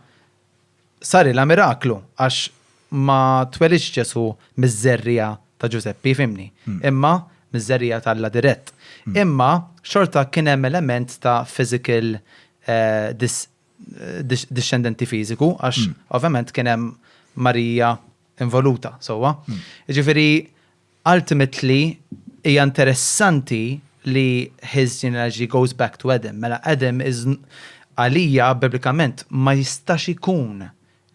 sarilha miraklu għax ma twelidx Ġesù miż-żerriegħa ta' Ġużeppi, fhimni, imma miż-żerriegħa t'Alla dirett. Imma xorta kien hemm element ta' physical dixxendenti fiżiku, għax mm. ovvjament kien hemm Marija involuta, sewwa. Mm. Ġifieri ultimately hija interessanti li his genealogy goes back to Adam. Mela Adam is għalija biblikament ma jistax ikun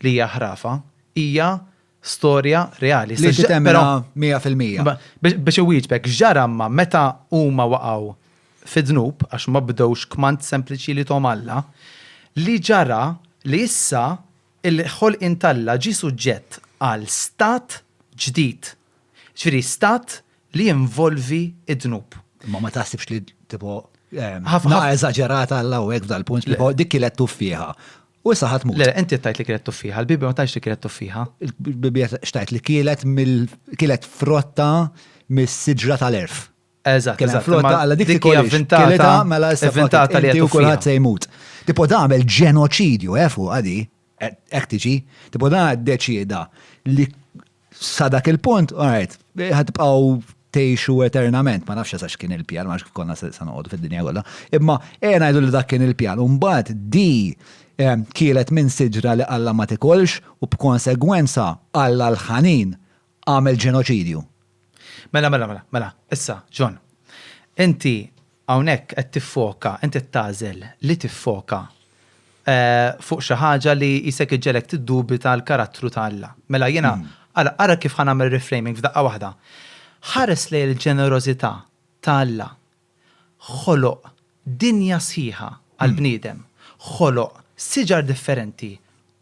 li hija ħrafa, hija storja reali. Li inti temminha 100%. Biex iwieġbek, x'ġara imma meta huma waqgħu fid-dnub, għax ma bdewx kmand sempliċi li thom Alla, li ġara li issa l-ħolqien t'Alla ġie suġġett għal stat ġdid. Ġifieri stat li jinvolvi d-dnub. Imma ma taħsibx li tipo naqra eżaġerata Alla u hekk f'dal-punt, tipo dik kielet tuffieħa U issa ħa tmut. Le, inti qed tgħid li kielet tuffieħa, il-Bibbja ma tgħidx li kielet tuffieħa. Il-Bibbja x'tgħid li kielet mill kielet frotta mis-siġra tal-għerf. Eżatt, Kielet frotta alla dik tikolix. Kielitha mela issa Ivvintata li u kulħadd se jmut. Tipo da għamel ġenoċidju, eh fuq għadi, hekk tiġi. Tipo da ddeċieda li Sa dak il-punt, alright, ħa tibqgħu tgħixu eternament, ma nafx eżatt x'kien il-pjan, ma nafx kif konna se noqogħdu fid-dinja kollha. Imma ejja ngħidu li dak kien il-pjan. U mbagħad di eh, kielet minn siġra li Alla ma tikolx u b'konsegwenza Alla l-ħanin għamel ġenoċidju. Mela, mela, mela, mela, issa, John, inti hawnhekk qed tiffoka, inti qed tagħżel li tiffoka fuq xi ħaġa li qisek iġġegħlek tiddubita l-karattru ta' Alla. Mela jiena, ara, ara kif ħa nagħmel reframing f'daqqa waħda. Ħares lejn il-ġenerożità ta' Alla. Ħoloq dinja sħiħa għall-bniedem. Ħoloq siġar differenti,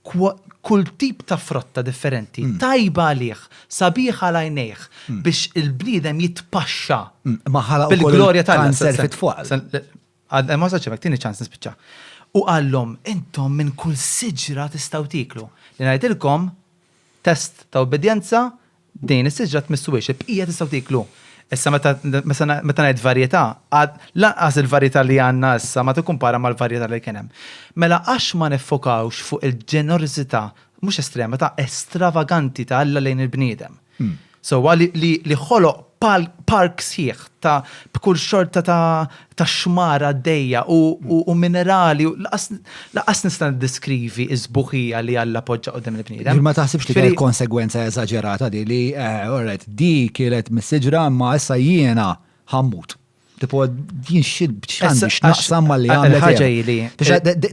kull tip ta' frotta differenti, tajba għalih, sabiħa għal għajnejh, biex il-bniedem jitpaxxa bil-glorja ta' Alla. Kanser fit-tfal. Ma wasaltx hemmhekk, tini ċans nispiċċa. U qallhom, intom minn kull siġra tistgħu tieklu. Li ngħidilkom, test ta' ubbidjenza, Din is-siġra tmissuhiex, il-bqija tistgħu tieklu. Issa meta meta ngħid varjetà, lanqas il-varjetà li għandna issa ma tikkumpara mal-varjetà li kien hemm. Mela għax ma niffokawx fuq il-ġenerożità, mhux estrema, ta' estravaganti ta' Alla lejn il-bniedem. Sewwa li li ħoloq park sħiħ ta' b'kull xorta ta' ta' xmara għaddejja u u minerali u laqas laqas nista' niddeskrivi s-sbuħija li Alla poġġa quddiem il-bniedem. Ma taħsibx li kienet konsegwenza eżaġerata di li eh, all right, di kielet mis-siġra imma issa jiena ħa mmut. Tipo, jien x'għandi x'naqsam malli għamlet. Il-ħaġa hi li.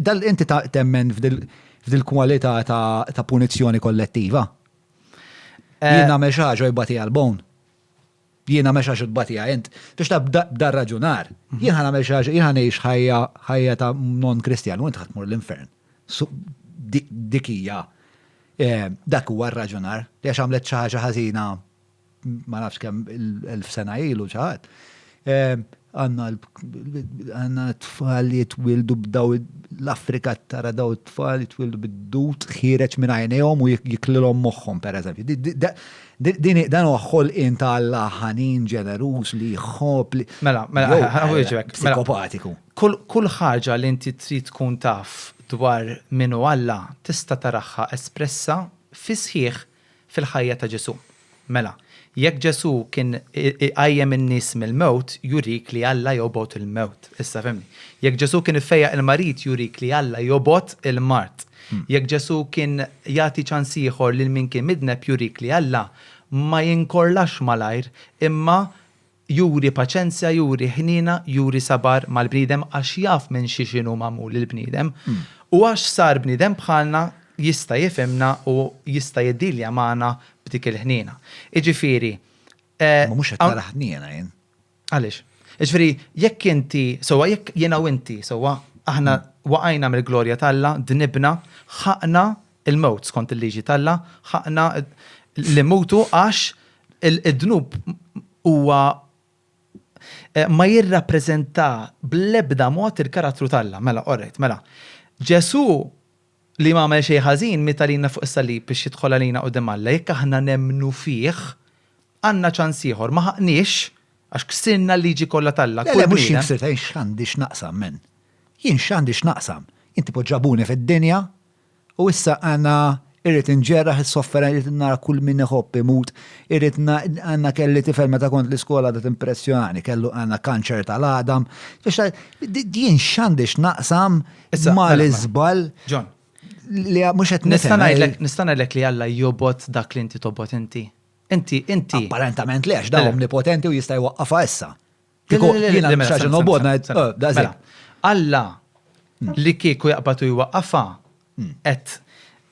Dal inti temmen f'dil-kwalità ta' punizzjoni kollettiva. Jien nagħmel xi ħaġa jbati għal-bon. Jien nagħmel xi ħaġa tbatija int. Biex ta' b'dar raġunar. Jien ħa nagħmel xi ħaġa, jien ħa ngħix ħajja ħajja ta' non Kristjan u int ħa tmur l-infern. Dik hija dak huwa r-raġunar li għax għamlet xi ħaġa ħażina ma nafx kemm elf sena ilu xi ħadd. Għandna għandna tfal li jitwieldu b'daw l-Afrika tara daw it-tfal jitwieldu bid-dud ħiereġ minn għajnejhom u jiklilhom moħħhom pereżempju. Din dan huwa ħolqien ta' Alla ħanin, ġeneruż li jħobb li. Mela, mela, ħa nwieġbek. Mela. Psikopatiku. Kull ħaġa li inti trid tkun taf dwar min hu Alla tista' taraha espressa fi sħiħ fil-ħajja ta' Ġesù. Mela, jekk Ġesù kien iqajjem in-nies mill-mewt, jurik li Alla jobgħod il-mewt. Issa fhimni. Jekk Ġesù kien ifejjaq il-marid, jurik li Alla jobgħod il-mard. Jekk Ġesù kien jagħti ċans ieħor lil min kien midneb, jurik li Alla ma jinkorlax malajr, imma Juri paċenzja, juri ħniena, juri sabar mal-bniedem għax jaf minn xiex inhu magħmul il-bniedem. U għax sar bniedem bħalna jista' jifhimna u jista' jiddilja magħna b'dik il-ħniena. Jiġifieri, Imma mhux qed nara ħniena jien. Għaliex? Jiġifieri, jekk inti, sewwa jekk jiena u inti, sewwa, aħna waqajna mill-glorja t'Alla, dnibna, ħaqqna il-mewt skont il-liġi t'Alla, ħaqqna li mmutu għax id-dnub huwa ma jirrappreżenta bl-ebda mod il-karattru t'Alla. Mela, all right, mela. Ġesù li ma għamel xejn ħażin miet għalina fuq is-salib biex jidħol għalina quddiem Alla. Jekk aħna nemmnu fih, għandna ċans ieħor. Ma ħaqqniex għax ksirna l-liġi kollha t'Alla. Le, le, mhux jien ksirtha, jien x'għandi x'naqsam, man. Jien x'għandi x'naqsam? Jien tipo ġabuni fid-dinja, U issa għana irrid inġerraħ is-sofferenza, irrid nara kull min iħobb imut, irrid għandna kelli tifel meta kont l-iskola da timpressjonani, kellu għandna kanċer tal-għadam. Jien x'għandi x'naqsam ma mela, l-iżball. Mela. John. Li mhux qed nista' ngħidlek nista' ngħidlek li Alla jobgħod dak li inti tobgħod inti. Inti, inti. Apparentament le, għax da omnipotenti u jista' jwaqqafha issa. Kieku jiena xaġa nobgħod ngħid, oh, mela, Alla li kieku jaqbad u jwaqqafha qed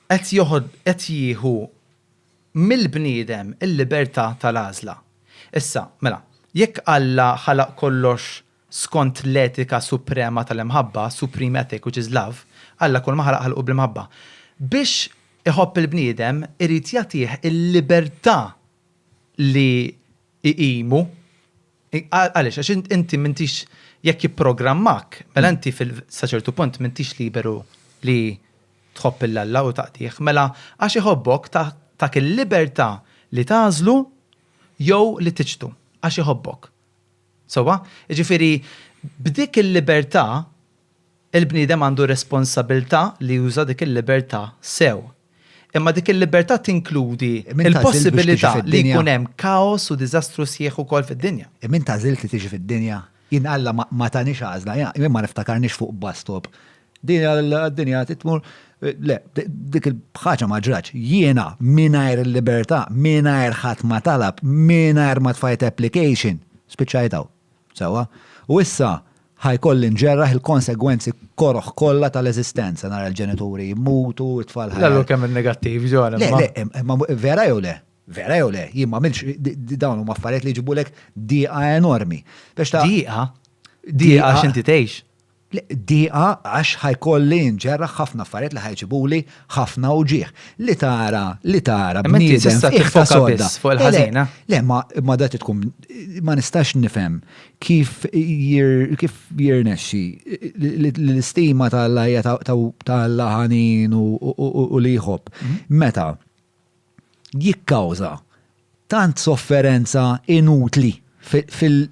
qed joħod qed jieħu mill-bniedem il-libertà tal-għażla. Issa, mela, jekk Alla ħalaq kollox skont l-etika suprema tal-imħabba, supreme ethic which is love, Alla kull ma ħalaq ħalqu bl-imħabba. Biex iħobb il-bniedem irid jagħtih il-libertà li iqimu. Għaliex? Għax inti m'intix jekk jipprogrammak, mela inti sa ċertu punt m'intix liberu li tħobb 'il Alla u taqdih. Mela għax iħobbok tak il-libertà li tagħżlu jew li tiċtu għax iħobbok. Sewwa? Jiġifieri b'dik il-libertà Il-bniedem għandu responsabilità li juża dik il-libertà sew. Imma dik il-libertà tinkludi l-possibilità li jkun hemm kaos u diżastru sħiħ ukoll fid-dinja. Imma int għażilt li tiġi fid-dinja? Jien Alla ma tanix għażla, jien ma niftakarnix fuq bus stop. Din għad-dinja trid tmur. Le, dik il-ħaġa ma ġratx. Jiena mingħajr il-libertà, mingħajr ħadd ma talab, mingħajr ma tfajt application, spiċċajt hawn. Sewwa? U issa ħa jkolli nġerraħ il-konsegwenzi koroh kollha tal-eżistenza, nara l-ġenituri jmutu, it-tfal ħa. Lallu kemm il-negattiv, ġo. Le, le, imma vera jew le? Vera jew le? Jien ma għamiltx, dawn huma affarijiet li jġibulek diqa enormi. Biex ta' Diqa? Diqa għax inti tgħix. Diqa għax ħa jkolli nġerraħ ħafna affarijiet li ħa jġibuli ħafna uġigħ. Li tara, li tara bniedem f'qiegħ ta' sodda. Fuq il-ħażina. Le, ma ma da tkun ma nistax nifhem kif kif jirnexxi l-istima ta' Alla hija ta' Alla ħanin u li jħobb. Meta jikkawża tant sofferenza inutli fil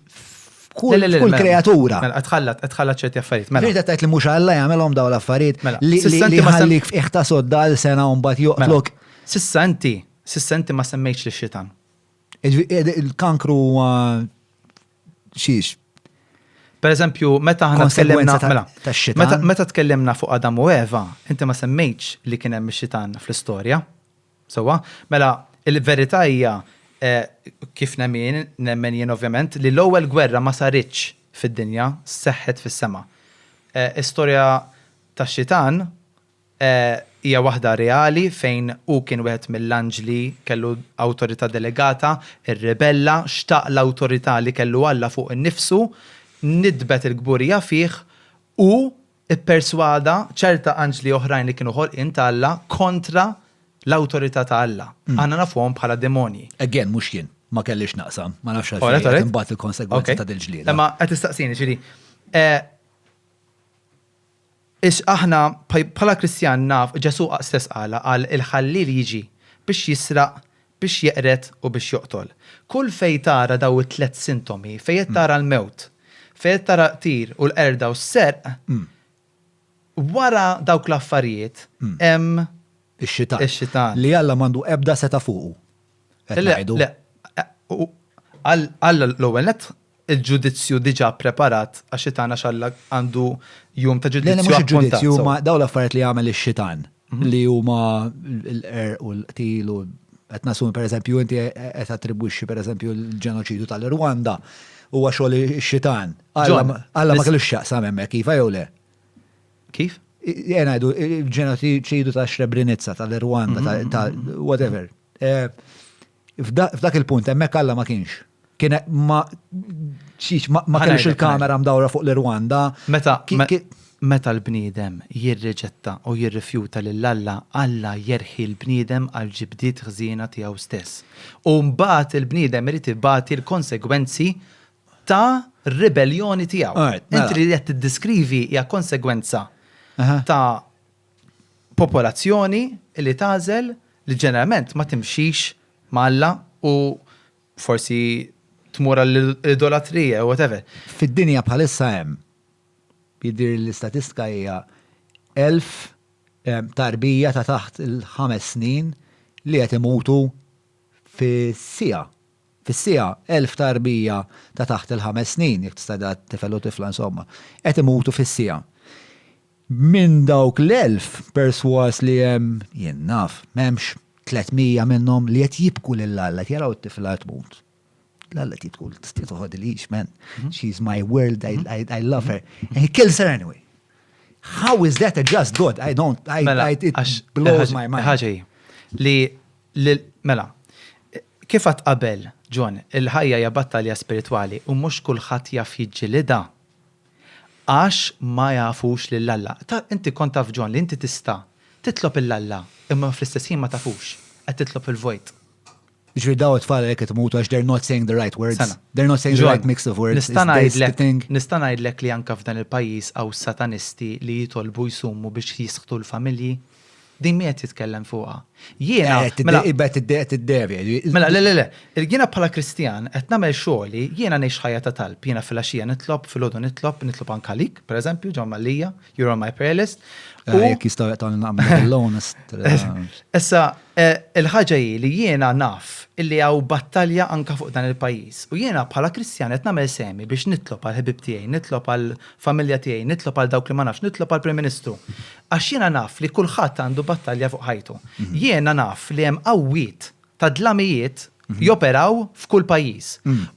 kull mela, kreatura. Mela, tħallat, tħallat ċerti affarijiet. Mela. Ġifieri tgħid li mhux Alla jagħmelhom dawn l-affarijiet mela, li ħallik f'qiegħ ta' sodda għal sena u mbagħad mela, joqtlok. Sissa inti, sissa inti ma semmejtx lix-xitan. Il-kankru huwa xiex? Per eżempju, meta aħna tkellimna mela, meta, meta tkellimna fuq Adam u Eva, inti ma semmejtx li kien hemm ix-xitan fl-istorja. Sewwa? Mela, il-verità hija kif nemmen, nemmen jien ovvjament, li l-ewwel gwerra ma saritx fid-dinja, seħħet fis-sema. Istorja tax-xitan hija waħda reali fejn hu kien wieħed mill-anġli, kellu awtorità delegata, irribella, xtaq l-awtorità li kellu Alla fuq innifsu, nidbet il-kburija fih u ipperswada ċerta anġli oħrajn li kienu ħolqien ta' Alla kontra l-awtorità ta' Alla. Aħna nafuhom bħala demonji. Again, mhux jien, ma kelli x'naqsam, ma nafx għalfejn qed inbati l-konsegwenzi ta' dil-ġlieda. Imma qed tistaqsini, ġifieri, Ix aħna bħala Kristjan naf, Ġesù stess qalha, qal il-ħalliel jiġi biex jisraq, biex jeqred u biex joqtol. Kull fejn tara daw it-tlett sintomi, fejn qed tara l-mewt, fejn qed tara l-qtil u l-qerda u s-serq, wara dawk l-affarijiet hemm Ix-xitan. Ix-xitan. Li Alla m'għandu ebda setgħa fuqu. Qed ngħidu. Le, Alla l-ewwel nett il-ġudizzju diġà ppreparat għax-xitan għax Alla għandu jum ta' ġudizzju. Le, mhux il-ġudizzju, huma dawn l-affarijiet li jagħmel ix-xitan li huma l-qerq u l-qtil u qed nassumi pereżempju inti qed attribwixxi pereżempju l-ġenoċidju tal-Irwanda huwa xogħol ix-xitan. Alla ma kellux x'jaqsam hemmhekk iva jew le? Kif? Ejja ngħidu il-ġenoċidju ta' Srebrenica, tal-Irwanda, ta' whatever. Eh, f'dak il-punt hemmhekk Alla ma kienx. Kien ma xiex ma kellux il-kamera mdawra fuq l-Irwanda. Meta meta l-bniedem jirriġetta u jirrifjuta lil Alla, Alla jerħi l-bniedem għal ġibdiet ħżiena tiegħu stess. U mbagħad il-bniedem irid ibati l-konsegwenzi ta' ribelljoni tiegħu. Mela. Inti li qed tiddiskrivi hija konsegwenza ta' popolazzjoni li tagħżel li ġeneralment ma timxix ma' Alla u forsi tmur għall-idolatrija jew whatever. Fid-dinja bħalissa hemm, jidhirli l-istatistika hija 1000 tarbija ta' taħt il-ħames snin li qed imutu fis-siegħa. Fis-siegħa, 1000 tarbija ta' taħt il-ħames snin, jekk tista' tgħidha tifel u tifla insomma, qed imutu fis-siegħa. Minn dawk l-1000 persważ li hemm, jien naf, m'hemmx 300 minnhom li qed jibku lil Alla, qed jaraw it-tifla tmut. L-Alla qed jibku, tista' toħodilix, man. She's my world, I, I, I love her. And he kills her anyway. How is that a just God? I don't, I, mela, I, it blows my mind. Ħaġa li, mela, kif għat qabel, John, il-ħajja hija battalja spiritwali u mhux kulħadd jaf jiġġilidha. Għax ma jafux lil Alla. Ta, inti kont taf John li inti tista' titlob 'il Alla imma fl-istess ħin ma tafux. Qed titlob fil-vojt. Jiġifieri dawn it-tfal għalhekk qed imutu għax they're not saying the right words. Sena. They're not saying the right mix of words. Nista' ngħidlek, nista' ngħidlek li anke f'dan il-pajjiż hawn satanisti li jitolbu jsumu biex jisħtu l-familji. Din min qed jitkellem fuqha? Jiena. Eh, Mela, tiddevja. Mela, le, le, le. Jiena bħala Kristjan qed nagħmel xogħli, jiena ngħix ħajja ta' talb. Jiena filgħaxija nitlob, filgħodu nitlob, nitlob anke għalik, pereżempju, John Mallia, you're on my prayer list. Eh, jekk jistgħu jaqtgħu naqbel l-honest. Issa, eh, il-ħaġa hi li jiena naf illi hawn battalja anka fuq dan il-pajjiż. U jiena bħala Kristjan qed nagħmel sehmi biex nitlob għal ħbieb tiegħi, nitlob għal familja tiegħi, nitlob għal dawk li ma nafx, nitlob għal Prim Ministru. Għax jiena naf li kulħadd għandu battalja fuq ħajtu. Jiena naf li hemm qawwiet ta' dlamijiet joperaw f'kull pajjiż.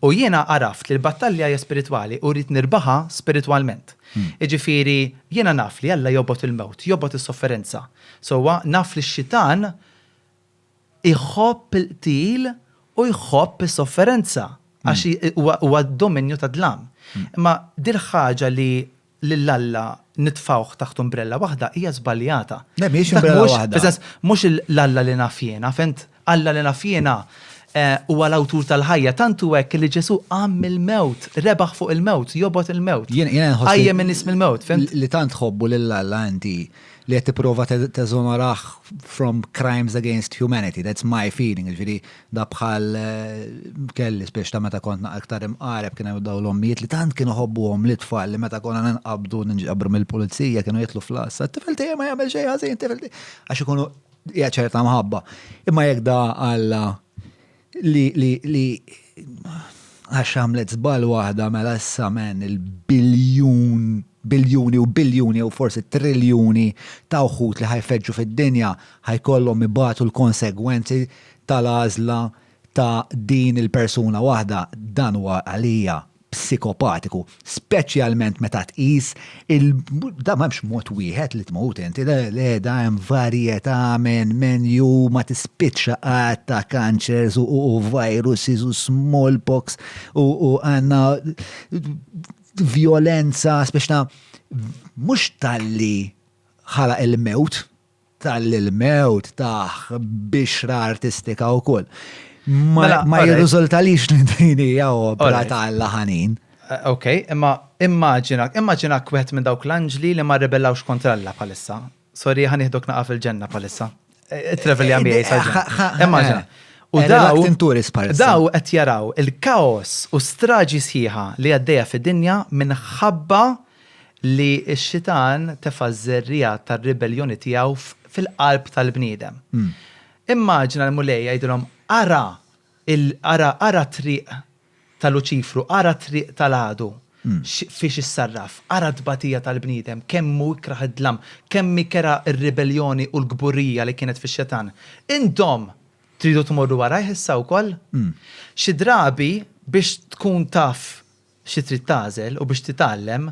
U jiena għaraft li l-battalja hija spiritwali u rrid nirbaħha spiritwalment. Jiġifieri jiena naf li Alla jobgħod il-mewt, jobgħod is-sofferenza. Sewwa, naf li x-xitan iħobb il-qtil u jħobb is-sofferenza għax huwa d-dominju tad-dlam. Imma dil-ħaġa li lil Alla nitfgħuh taħt umbrella waħda hija żbaljata. Le, mhijiex umbrella waħda. Fis-sens, mhux l-Alla li naf jiena, fhimt? Alla li naf jiena huwa l-awtur tal-ħajja, tant hu hekk li Ġesù qam mill-mewt, rebaħ fuq il-mewt, jobgħod il-mewt. Jiena nħoss. Qajjem in-nies mill-mewt, fhimt? Li tant tħobbu lil Alla inti li qed tipprova teżonorah from crimes against humanity, that's my feeling, jiġifieri Da bħal kelli spiex ta' meta kont naqra iktar imqareb kien hemm dawn l-ommijiet li tant kienu ħobbuhom lit-tfal li meta konna ninqabdu ninġabru mill-pulizija kienu jidħlu fl-għassa, t-tifel tiegħi ma jagħmel xejn ħażin, tifel tiegħi. Għax ikunu hija ċerta mħabba. Imma jekk da Alla li li li għax għamlet żball waħda mela issa men il-biljun biljuni u biljuni u forsi triljuni ta' wħud li ħajfeġġu fid-dinja ħajkollhom ibatu l-konsegwenzi tal-għażla ta' din il-persuna waħda, dan huwa għalija psikopatiku, speċjalment meta tqis il da m'hemmx mod wieħed li tmut inti, le, le da hemm varjetà minn menu ma tispiċċa qatt ta' cancers u, u, u viruses u smallpox u, u għandna violenza, speċna mhux talli ħalaq il-mewt, Talli l-mewt tah bixra artistika wkoll. Ma Mela, ma alright. jirriżultalix li din hija opra Alright. ta' Alla ħanin. Eh, Ok, imma immaġina, immaġinak wieħed minn dawk l-anġli li ma rrebellawx kontra Alla bħalissa. Sorry, ħa nieħdok naqa' fil-ġenna bħalissa. Eh, Travelja miegħi ħa- ħa- sal Immaġina. U Eh, daw, reluctant tourist bħalissa. daw qed jaraw il-kaos u straġi sħiħa li għaddejja fid-dinja minħabba li x-xitan tefa' ż-żerriegħa tar-ribelljoni tiegħu fil-qalb tal-bniedem. Immaġina l-Mulej jgħidilhom, Ara il, ara, ara t-triq ta' Luċifru, ara t-triq tal-għadu, fiex issarraf, ara t-tbatija tal-bniedem, kemm hu ikrah id-dlam, kemm hi kerha r-ribelljoni u l-kburija li kienet fix-xitan. Intom tridu tmorru warajh issa wkoll? Xi drabi biex tkun taf xi trid tagħżel u biex titgħallem,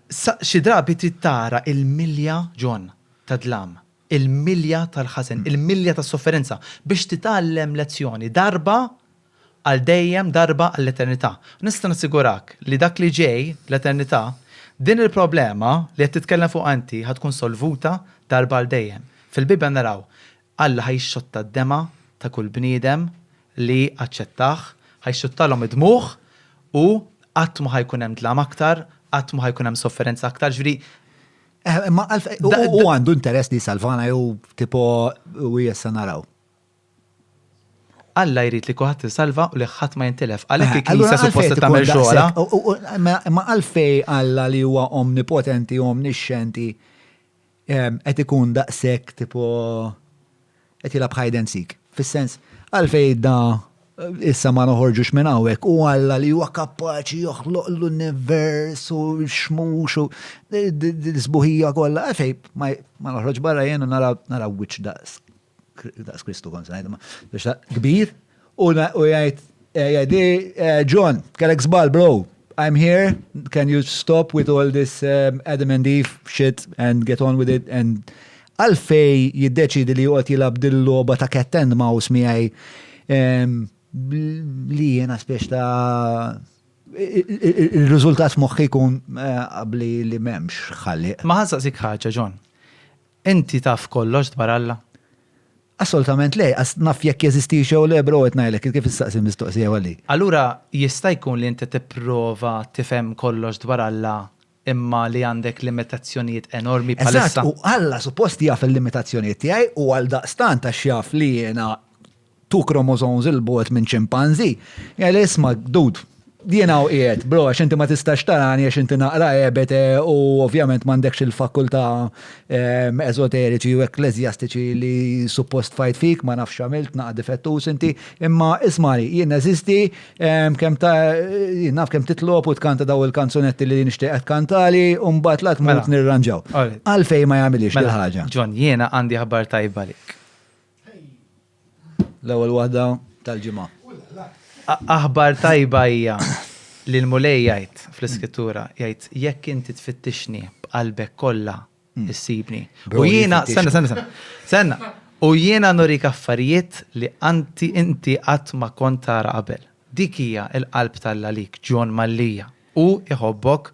sa xi drabi trid tara il-milja, John, tad-dlam, il-milja tal-ħażen, il-milja tas-sofferenza biex titgħallem lezzjoni darba għal dejjem, darba għall-eternità. Nista' nassigurak li dak li ġej, l-eternità, din il-problema li qed titkellem fuqha inti ħa tkun solvuta darba għal dejjem. Fil-Bibbja naraw Alla ħa jixxotta d-demgħa ta' kull bniedem li aċċettah, ħa jxottalhom id-dmugħ u qatt mhu ħa jkun hemm dlam aktar, qatt mhu ħa jkun hemm sofferenza aktar, ġifieri. Eh, imma u għandu interess li jsalvana jew tipo u jessa naraw. Alla jrid li kulħadd isalva u li ħadd ma jintilef. Għalhekk eh, il-Knisja supposta tagħmel xogħolha. Imma għalfej Alla li huwa omnipotenti u omnixxenti qed ikun daqshekk tipo qed jilgħab hide and seek. Fis-sens, għalfejn da issa ma noħorġux minn hawnhekk u Alla li huwa kapaċi joħloq l-univers u xmux u l-sbuħija kollha, għalfejn ma noħroġ barra jien u nara nara wiċċ daqs daqs Kristu kont se ngħid, biex kbir u jgħid eh, jgħid eh, John, kellek żball bro, I'm here, can you stop with all this um, Adam and Eve shit and get on with it and għalfej jiddeċidi li joqgħod jilgħab dil-logħba ta' cat and mouse miegħi um, li jiena spiex ta' il-riżultat f'moħħi jkun eh, qabli li m'hemmx ħalli. Ma ħansaqsik ħaġa, John. Inti taf kollox dwar Alla? Assolutament le, għas naf jekk jeżistix jew le bro qed ngħidlek kif issaqsi mistoqsija għalli. Allura jista' jkun li inti tipprova tifhem kollox dwar Alla imma li għandek limitazzjonijiet enormi bħalissa. Eżatt, u Alla suppost jaf il-limitazzjonijiet tiegħi u għaldaqstant għax jaf li jiena two chromosomes 'il bogħod minn ċimpanżi, jgħidli isma' dude, jien hawn qiegħed, bro, għax inti ma tistax tarani għax inti naqra ebete u ovvjament m'għandekx il-fakultà ehm, eżoteriċi u ekkleżjastiċi li suppost fajt fik, ma nafx għamilt, naqa difettus inti, imma ismani, jien neżisti, ehm, kemm ta' jien naf kemm titlob u tkanta daw il-kanzunetti li nixtieq tkantali u mbagħad la tmut Mela. nirranġaw. Alright. Għalfejn ma jagħmilix Mela, dil-ħaġa. John, jiena għandi ħabar tajba lik. L-ewwel waħda tal-ġimgħa. Aħbar tajba hija li l-Mulej jgħid fl-Iskrittura, jgħid jekk inti tfittixni b'qalbek kollha hmm. issibni. U jiena, senna, senna, senna, senna, u jiena nurik affarijiet li anti inti qatt ma kont tara qabel. Dik hija l-qalb t'Alla lik, John Mallia. U iħobbok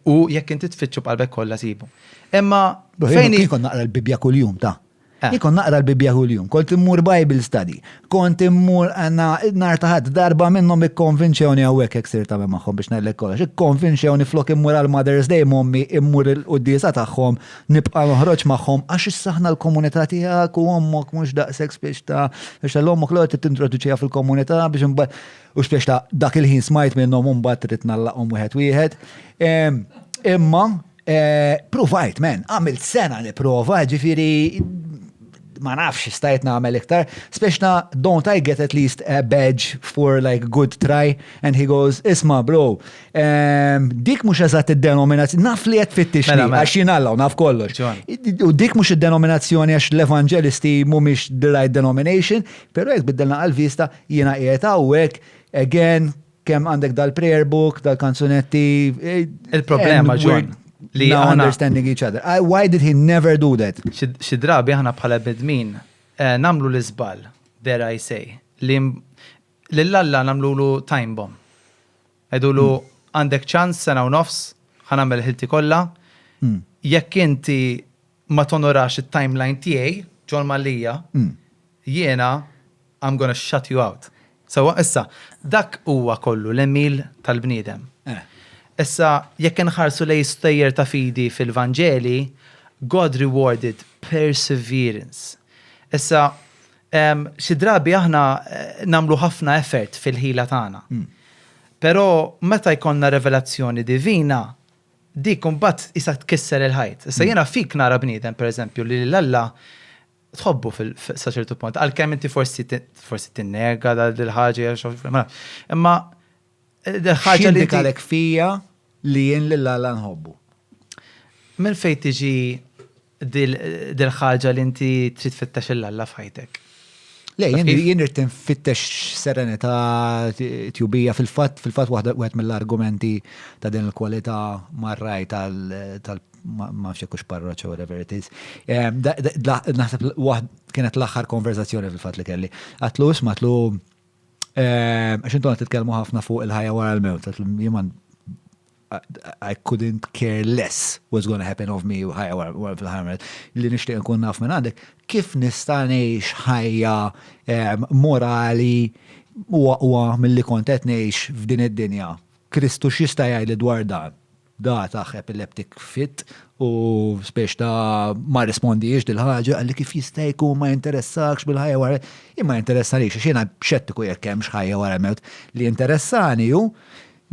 U jekk inti tfittxu b'qalbek kollha sibu. Imma fejn jien kont naqra l-Bibbja kuljum ta'. Eh. Jien kont naqra l-Bibbja kuljum, kont immur Bible study, kont immur għandna nhar ta' ħadd darba minnhom ikkonvinċewni hawnhekk hekk sirt tagħmel magħhom biex ngħidlek kollox. Ikkonvinċewni flok immur għal Mother's Day m'ommi immur il-quddiesa tagħhom nibqa' noħroġ magħhom għax issa aħna l-komunità tiegħek u ommok mhux daqshekk spiex ta' biex l-ommok l-ewwel tintroduċiha fil-komunità biex imbagħad U spiex ta' dak il-ħin smajt minnhom u mbagħad trid nallaqhom wieħed wieħed. Imma eh, provajt, man, għamilt sena nipprova, ġifieri ma nafx stajt nagħmel iktar. Spiex ta' don't I get at least a badge for like good try? And he goes, isma bro, dik mhux eżatt id-denominazzjoni, naf li qed fittixni, mela, mela. għax jien Alla u naf kollox. U dik mhux id-denominazzjoni għax l-evanġelisti mhumiex the right denomination, però jekk biddelna għal-vista Jiena qiegħed hawnhekk, again, kemm għandek dal-prayer book, dal-kanzunetti. Eh, Il-problema, John, li now understanding each other. I, why did he never do that? Xi drabi aħna bħala bnedmin eh, namlu l-iżball, dare I say, li lil Alla namlulu time bomb. Għidulu hmm. għandek ċans sena u nofs, ħanamel ħilti kollha. Hmm. Jekk inti ma tonorax it-timeline tiegħi, John Mallia, hmm. Jiena I'm gonna shut you out. Sewwa, issa, dak huwa kollu l-għemil tal-bniedem. Issa, jekk inħarsu lejn stejjer ta' fidi fil-Vanġeli, God rewarded perseverance. Issa, xi drabi aħna nagħmlu ħafna effort fil-ħila tagħna. Però meta jkollna revelazzjoni divina, dik imbagħad qisha tkisser il-ħajt. Issa jiena fik nara bniedem, pereżempju, li lil Alla tħobbu sa ċertu punt, għalkemm inti forsi forsi tinnega dil-ħaġa jew ma Imma eh, ħaġa li kalek fija li jien lil Alla nħobbu. Minn fejn tiġi dil-ħaġa li inti trid tfittex il Alla f'ħajtek? Le, jien irrid nfittex serenità, tjubija fil-fatt, fil-fatt waħda wieħed mill-argumenti ta' din il-kwalità mar-raj tal ma nafx jekk hux parroċċa whatever it is. Naħseb kienet l-aħħar konverzazzjoni fil-fatt li kelli. Għatlu isma' għatlu għax intom qed titkellmu ħafna fuq il-ħajja wara l-mewt, għatlu jien I couldn't care less what's gonna happen of me ħajja wara fil-ħajja li nixtieq nkun naf minn għandek kif nista' ngħix ħajja morali u aqwa milli kont qed ngħix f'din id-dinja. Kristu x'jista' jgħidli dwar dan? Da tah epileptic fit u spiex ta' ma rrispondiex dil-ħaġa, qalli kif jista' jkun ma jinteressakx bil-ħajja wara. Jien ma jinteressanix għax jiena xettiku jekk hemmx ħajja wara l-mewt. Li jinteressani hu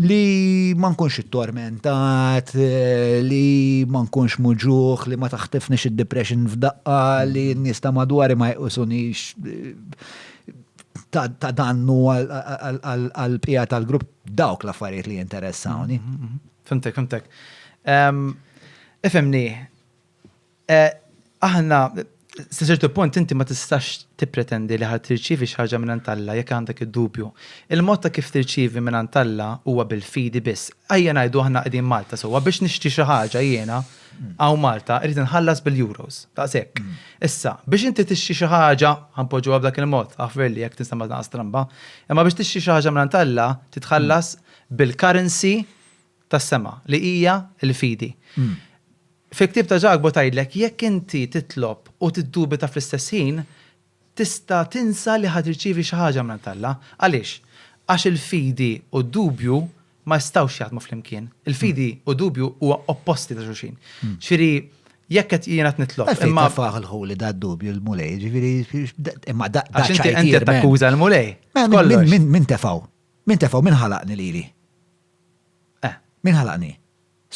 li ma nkunx ittormentat, li ma nkunx muġugħ, li ma taħtifnix id-depression f'daqqa, li n-nies ta' madwari ma jqisunix ta' dannu għall-bqija tal-grupp. Dawk l-affarijiet li jinteressawni. Fimtek, fimtek. Ifhimni, eh, aħna sa ċertu punt inti ma tistax tippretendi li ħa tirċievi xi ħaġa mingħand Alla jekk għandek id-dubju. Il-mod ta' kif tirċievi mingħand Alla huwa bil-fidi biss. Ejja ngħidu aħna qegħdin Malta sewwa biex nixtri xi ħaġa jiena hawn Malta rrid inħallas bil-euros. Daqshekk. Issa, biex inti tixtri xi ħaġa, ħa npoġġuha b'dak il-mod, aħfirli jekk tinstema' naqra stramba, imma biex tixtri xi ħaġa mingħand Alla trid tħallas bil-currency tas-sema, li hija l-fidi. Fil-ktieb ta' Ġakbu tgħidlek jekk inti titlob u tiddubita fl-istess ħin, tista' tinsa li ħa tirċievi xi ħaġa mingħand Alla. Għaliex? Għax il-fidi u d-dubju. ma jistgħux jaħdmu flimkien. Il-fidi u dubju huwa opposti ta' xulxin. Ġifieri jekk qed jiena qed nitlob. Għalfejn imma tefgħah il-ħuli da dubju l-Mulej, ġifieri imma da Għax inti inti takkuża l-Mulej. Min min tefgħu? Min tefgħu? Min ħalaqni lili? Eh. Min ħalaqni?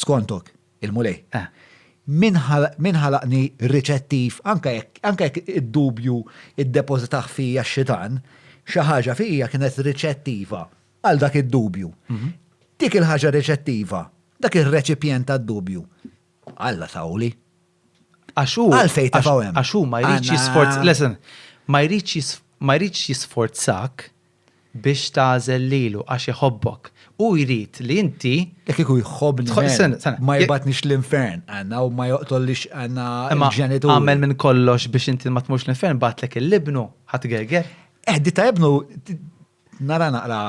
Skontok, il-Mulej. Eh. Min ħalaqni riċettiv, anke jekk anke jekk id-dubju iddepożitah fija x-xitan, xi ħaġa fija kienet riċettiva għal dak id-dubju. Dik il-ħaġa riċettiva, dak ir-reċipjent tad-dubju, Alla tawli. Għax hu. Għalfejn tefgħu hemm? Għax hu ma jridx jisforz, listen, ma jridx ma jridx jisforzak biex tagħżel lilu għax iħobbok. Hu jrid li inti. Jekk kieku jħobbni ma jibgħatnix l-infern għandna u ma joqtollix għandna l-ġenituri. Għamel minn kollox biex inti ma tmurx l-infern bagħatlek il-ibnu ħa tgerger. Eh, di ta' ibnu Nara naqra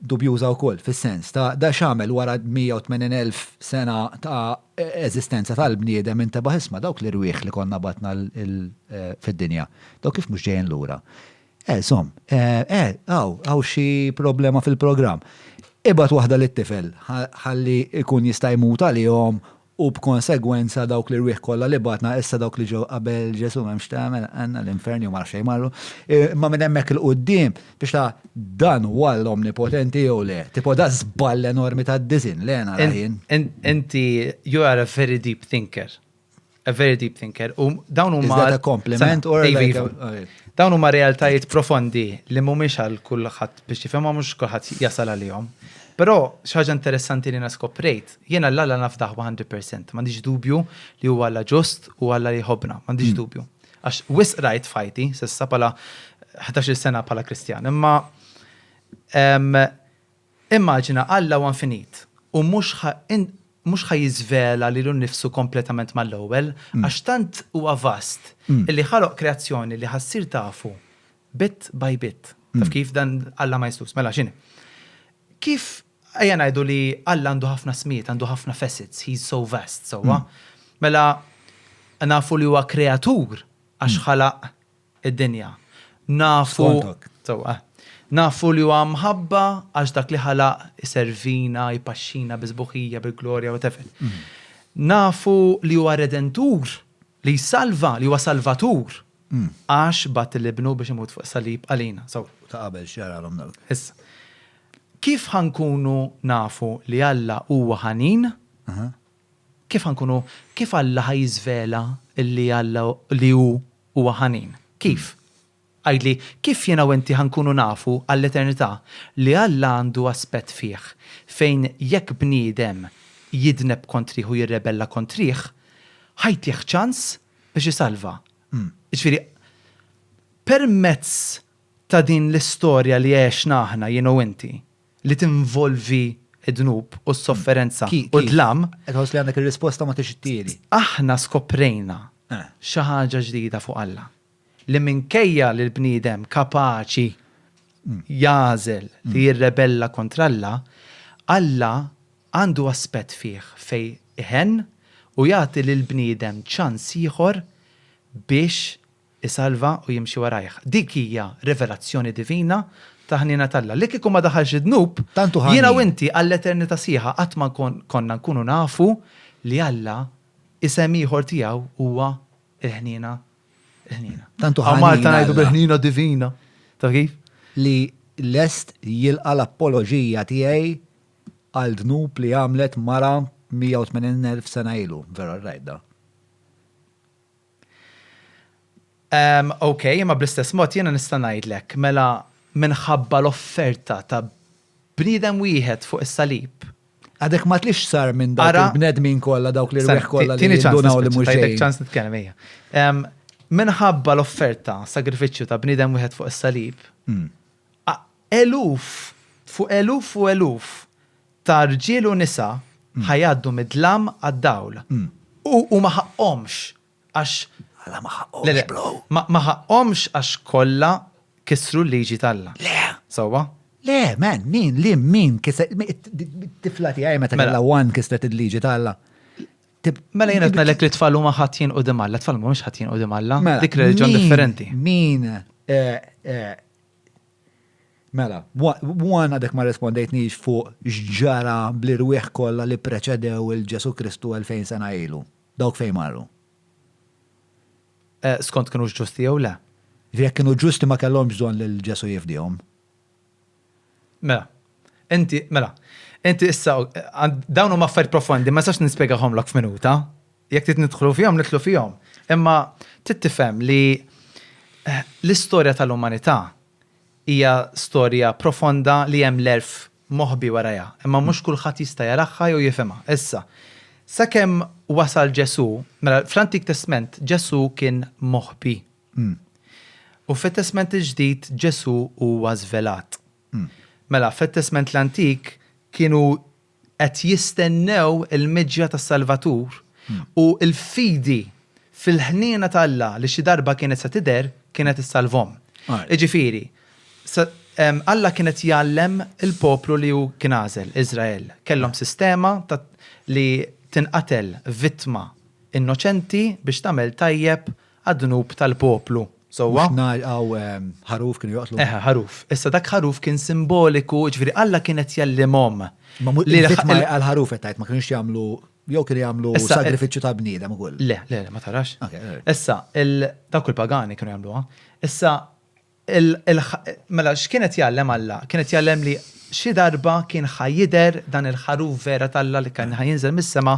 dubjuża wkoll, fis-sens ta' da x'għamel wara 180,000 sena ta' eżistenza tal-bniedem intebaħ isma' dawk l-irwieħ li konna bgħatna fid-dinja, dawk kif mhux ġejjin lura? Eh, żomm, eh, eh, hawn, hawn xi problema fil-programm. Ibgħat waħda lit-tifel ħalli jkun jista' jmut għalihom U b'konsegwenza dawk l-irwieħ kollha li bgħatna issa dawk li ġew qabel Ġesù m'hemmx tagħmel għandna l-infern jew ma nafx fejn marru. Imma minn hemmhekk 'il quddiem biex ta' dan huwa Alla omnipotenti jew le? Tipo da żball enormi tad-disinn, le nara jien. Inti you are a very deep thinker. A very deep thinker. U dawn huma. Is that a compliment or like a... Dawn huma realtajiet profondi li mhumiex għal kulħadd biex jifhimhom mhux kulħadd jasal għalihom. Però xi ħaġa interessanti li jiena skoprejt, jiena 'l Alla nafdah 100%, m'għandix dubju li huwa Alla ġust u Alla li jħobbna, m'għandix dubju. Għax wisq rajt f'ħajti s'issa bħala 11-il sena bħala Kristjan, imma immaġina Alla huwa infinit u mhux mhux ħa jiżvela lilu nnifsu kompletament mal-ewwel għax tant huwa vast illi ħaloq kreazzjoni li ħa ssir tafu bit by bit. Taf kif dan Alla ma jislux. Mela x'inhi? Kif ejja ngħidu li Alla għandu ħafna smijiet, għandu ħafna facets, he's so vast, sewwa. Mela nafu li huwa kreatur għax ħalaq id-dinja. Nafu sewwa. Nafu li huwa mħabba għax dak li ħalaq iservina, jpaxxina bi sbuħija, bil-glorja, whatever. Nafu li huwa redentur, li jsalva, li huwa salvatur. Għax bagħat lil Ibnu biex imut fuq is-salib għalina. So. Ta' qabel x'ġaralhom dawk? Issa. Kif ħa nkunu nafu li Alla huwa ħanin? Kif ħa nkunu, kif Alla ħa jiżvela li Alla li hu huwa ħanin? Kif? Għidli, kif jiena u inti ħa nkunu nafu għall-eternità li Alla għandu aspett fih fejn jekk bniedem jidneb kontrih u jirrebella kontrih, ħa jtih ċans biex isalva. Jiġifieri, permezz ta' din l-istorja li għexna aħna, jien u inti, li tinvolvi d-dnub u s-sofferenza u d-dlam. Qed tħoss li għandek ir-risposta ma tix ittieli. Aħna skoprejna xi ħaġa ġdida fuq Alla. Li minkejja li l-bniedem kapaċi jagħżel li jirrebella kontra Alla, Alla Għandu aspett fih fejn iħenn u jagħti lill-bniedem ċans ieħor biex isalva u jimxi warajh. Dik hija rivelazzjoni divina ta' ħniena t'Alla. Li kieku ma daħalx id-dnub, jiena u inti għall-eternità sħiħa qatt ma konna nkunu nafu li Alla isem ieħor tiegħu huwa l-ħniena Il-ħniena. Tant hu ħanin. Malta ngħidu bil-ħniena divina. Taf kif? Li lest jilqa' l-apoloġija tiegħi għal dnub li għamlet mara 180,000 sena ilu. Vera rajt da. Um, ok, imma bl-istess mod jiena nista' ngħidlek mela minħabba l-offerta ta' bniedem wieħed fuq is-salib Għadek ma tlix sar minn dawk il-bnedmin kollha dawk li rweħ kollha li jindunaw li mhux ġejjin. ċans nitkellem ejja. Minħabba l-offerta, sagrifiċċju ta' bniedem wieħed fuq is-salib, hmm. eluf fuq eluf u eluf ta' rġiel u nisa hmm. ħajaddu mid-dlam għad-dawl. Hmm. U ma ħaqqhomx għax. Alla ma ħaqqhomx, bro. Ma ħaqqhomx għax kollha kisru l-liġi t'Alla. Le. Sewwa? Le, man, min, li min kiser, tifla tiegħi meta mela. kellha one kisret il-liġi t'Alla. Mela jiena tnellek li tfal huma ħatjin qudiem Alla, tfal mhumiex ħatjin qudiem Alla. Mela, dik reliġjon differenti. Min eh, eh, Mela, one għadek ma rrispondejtnix fuq x'ġara bl-irwieħ kollha li ppreċedew 'il Ġesù Kristu 2000 sena ilu. Dawk fejn marru? Skont kinux ġusti jew le. Jiġifieri jekk kienu ġusti ma kellhomx bżonn lil Ġesù jifdihom. Mela, inti, mela, inti issa, dawn huma affarijiet profondi, ma nistax nispjegahomlok f'minuta. Jekk trid nidħlu fihom, nidħlu fihom. Imma trid tifhem li l-istorja tal-umanità hija storja profonda li hemm l-għerf moħbi warajha, imma mhux kulħadd jista' jaraha jew jifhimha. Issa, sakemm wasal Ġesù, mela fl-Antik Testment Ġesù kien moħbi. U fit-Testment il-Ġdid Ġesù huwa żvelat. Mela fit-Testment l-Antik kienu qed jistennew il-miġja tas-Salvatur u l-fidi fil-ħniena ta' Alla li xi darba kienet se tidher kienet issalvhom. Jiġifieri, Alla kien qed jgħallem il-poplu li hu kien għażel, Iżrael. Kellhom sistema ta' li tinqatel vittma innoċenti biex tagħmel tajjeb għad-dnub tal-poplu. Sewwa? Mhux nhar hawn ħaruf kienu joqtlu? Eħe, ħaruf. Issa dak ħaruf kien simboliku, jiġifieri Alla kien qed jgħallimhom. Ma mhux il-vittma għall-ħaruf qed tgħid ma kinux jagħmlu jew kienu jagħmlu sagrifiċċju ta' bniedem ukoll. Le, le, ma tarax. Issa, dawk il-pagani kienu jagħmluha. Issa, Mela, x'kien qed jgħallem Alla? Kien qed jgħallem li xi darba kien ħa jidher dan il-ħaruf vera t'Alla li kien ħa jinżel mis-sema,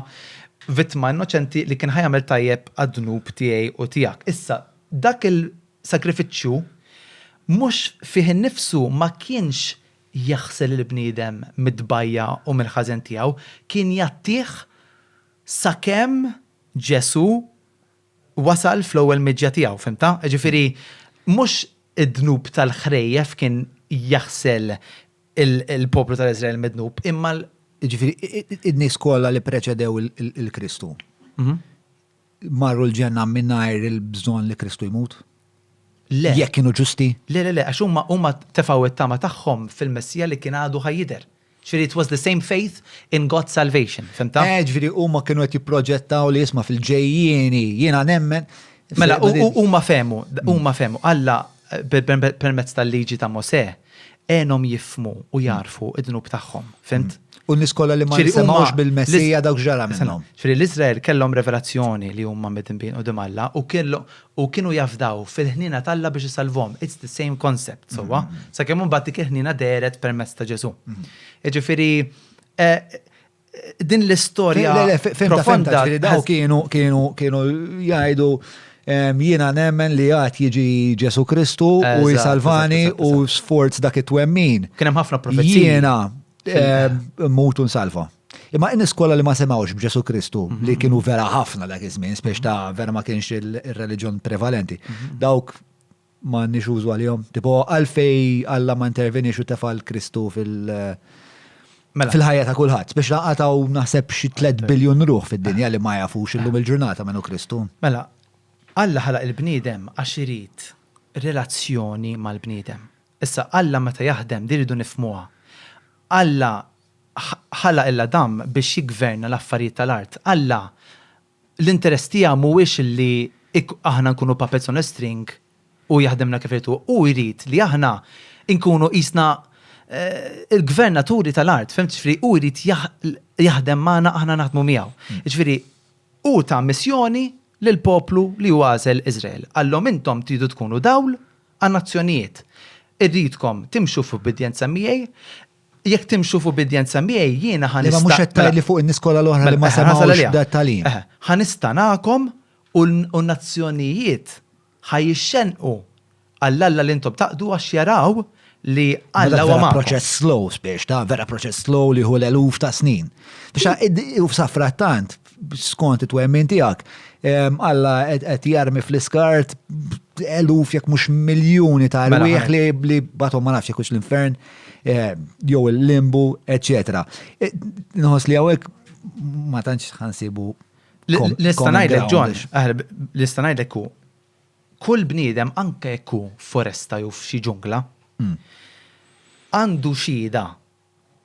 vittma innoċenti li kien ħa jagħmel tajjeb għad-dnub tiegħi u tiegħek. Issa, dak il-sagrifiċċju mhux fih innifsu ma kienx jaħsel il-bniedem mit-tbajja' u mill-ħażen tiegħu, kien jgħattih sakemm Ġesù wasal fl-ewwel miġja tiegħu, fhimtha? Jiġifieri mhux id-dnub tal-ħrejjef kien jaħsel il-poplu tal-Iżrael mid-dnub, imma l. Jiġifieri in-nies kollha li preċedew il-Kristu marru l-ġenna mingħajr il-bżonn li Kristu jmut? Le. Jekk kienu ġusti? Le, le, le, għax huma huma tefgħu t-tama tagħhom fil-Messija li kien għadu ħa jidher. Ġifieri it was the same faith in God's salvation, fhimtha? Eh, ġifieri huma kienu qed jipproġettaw li isma' fil-ġejjieni jiena nemmen. Mela, huma fehmu, huma fehmu, Alla permezz tal-liġi ta' Mosè għenhom jifhmu u jagħrfu d-dnub tagħhom, fhimt? U n-nies kollha li ma semgħux bil-Messija dawk x'ġara minnhom? Ġifieri l-Iżrael kellhom revelazzjoni li huma midinbin quddiem Alla u U kienu jafdaw fil-ħniena t'Alla biex isalvhom. It's the same concept, sewwa? Sakemm imbagħad dik il-ħniena dehret permezz ta' Ġesù. Jiġifieri, din l-istorja. Le, le, fhimtha, fhimtha, ġifieri daw kienu, kienu, kienu jgħidu jiena nemmen li għad jiġi Ġesù Kristu u jsalvani u sforz dak it-twemmin. Kien hemm ħafna profeziji. Jiena Mmut u nsalva. Imma in-nies kollha li ma semgħux b'Ġesù Kristu mhm. li kienu vera ħafna dak iż-żmien, spiex ta' vera ma kienx il-reliġjon prevalenti. Mhm. Dawk ma nix użu għalihom. Tipo għalfej Alla ma intervenix u tefa' l-Kristu fil- Mela. Fil-ħajja ta' kulħadd, biex laqataw naħseb xi 3 biljun ruħ fid-dinja li ma jafux illum il-ġurnata minnu Kristu. Mela, Alla ħalaq il-bniedem għax irid relazzjoni mal-bniedem. Issa, Alla meta jaħdem, din irridu nifhmuha. Alla ħalaq 'l Adam biex jiggverna l-affarijiet tal-art. Alla, l-interess tiegħu mhuwiex li aħna nkunu puppets on a string u jaħdimna kif irid hu. Hu jrid li aħna nkunu qisna l-gvernaturi tal-art, fhimt? Ġifieri hu jrid jaħdem magħna aħna naħdmu miegħu. Ġifieri Hu ta missjoni lill-poplu li hu għażel Iżrael. Qallhom intom tridu tkunu dawl għan-nazzjonijiet. Irridkom timxu f'ubbidjenza miegħi. Jekk timxu f'ubbidjenza miegħi jiena ħa nista'. Imma mhux qed tgħidli fuq in-nies kollha l-oħra li ma semgħux dat-tagħlim. Eħe, ħa nistagħnakom u n-nazzjonijiet ħa jixxennqu għall-Alla li intom taqdu għax jaraw li Alla huwa magħkom. Proċess slow spiex ta' vera proċess slow li hu l-eluf ta' snin. Biex u f'safrattant, skont it-twemmin tiegħek, Alla qed jarmi fl-iskart eluf jekk mhux miljuni ta' mela, rwieħ li li batom ma nafx jekk l-infern jew il-limbu, eċetera. E, nħoss li hawnhekk ma tantx ħansibu. Nista' ngħidlek John, nista' ngħidlek hu Kull bniedem anke jekk hu f'foresta jew f'xi ġungla, għandu xhieda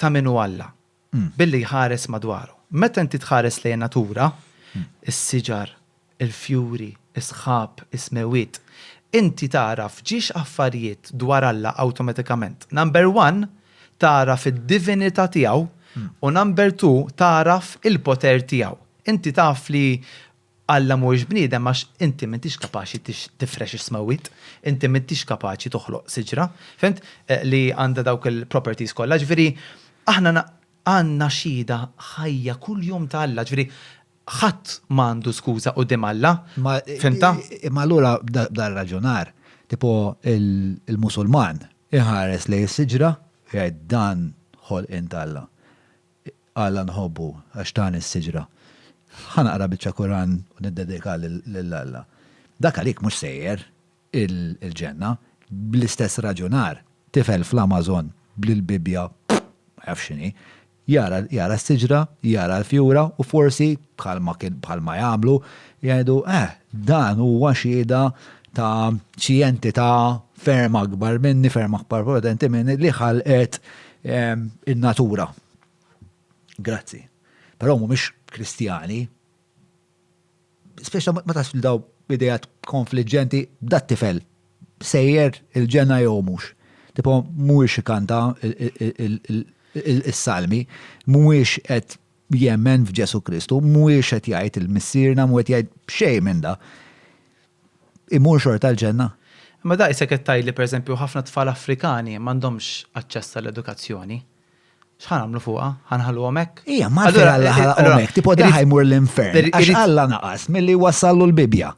ta' min hu Alla billi jħares madwaru. Meta inti tħares lejn in-natura, is-siġar, il-fjuri, is-sħab, is-smewwiet, inti tagħraf ġiex affarijiet dwar Alla awtomatikament. Number one, tagħraf id-divinità tiegħu u number two, tagħraf il-poter tiegħu. Inti taf li Alla mhuwiex bniedem għax inti m'intix kapaċi tifrex is-smewwiet, inti m'intix kapaċi toħloq siġra, fhimt, li għandha dawk il-properties kollha. Ġifieri aħna għandna xhieda ħajja kuljum ta' Alla, ġifieri ħadd m'għandu skuża quddiem Alla. Fhimtha? Imma allura b'dar-raġunar, tipo il-Musulman iħares lejn is-siġra u jgħid dan ħolqien t'Alla. Alla nħobbu għax tani s-siġra. Ħa naqra biċċa Kuran u niddedika lil Alla. Dak għalik mhux sejjer il-ġenna. Bl-istess raġunar, tifel fl-Amazon bl-Bibbja ma jafx x'inhi, jara jara s-siġra, jara l-fjura u forsi bħalma kien bħalma jagħmlu jgħidu eh dan huwa xhieda ta' xi entità ferm akbar minni, ferm akbar potenti minni li ħalqet in-natura. Grazzi. Però mhumiex Kristjani. Speċa ma tafx li daw ideat konfliġġenti, dat-tifel sejjer il-ġenna jew mhux. Tipo mhuwiex ikanta il-salmi, mhuwiex qed jemmen f'Ġesu Kristu, mhuwiex qed jgħid il-Missierna, mhu qed jgħid xejn minn da. Imur xorta l-ġenna. Imma da qisek qed tgħidli pereżempju ħafna tfal Afrikani m'għandhomx aċċess għall-edukazzjoni. X'ħa nagħmlu fuqha? Ħa nħalluhom hekk? Ija, ma għalfejn Alla ħalaqhom hekk, tipo da ħa jmur l-infern. Għax Alla naqas milli jwassallu l-Bibbja.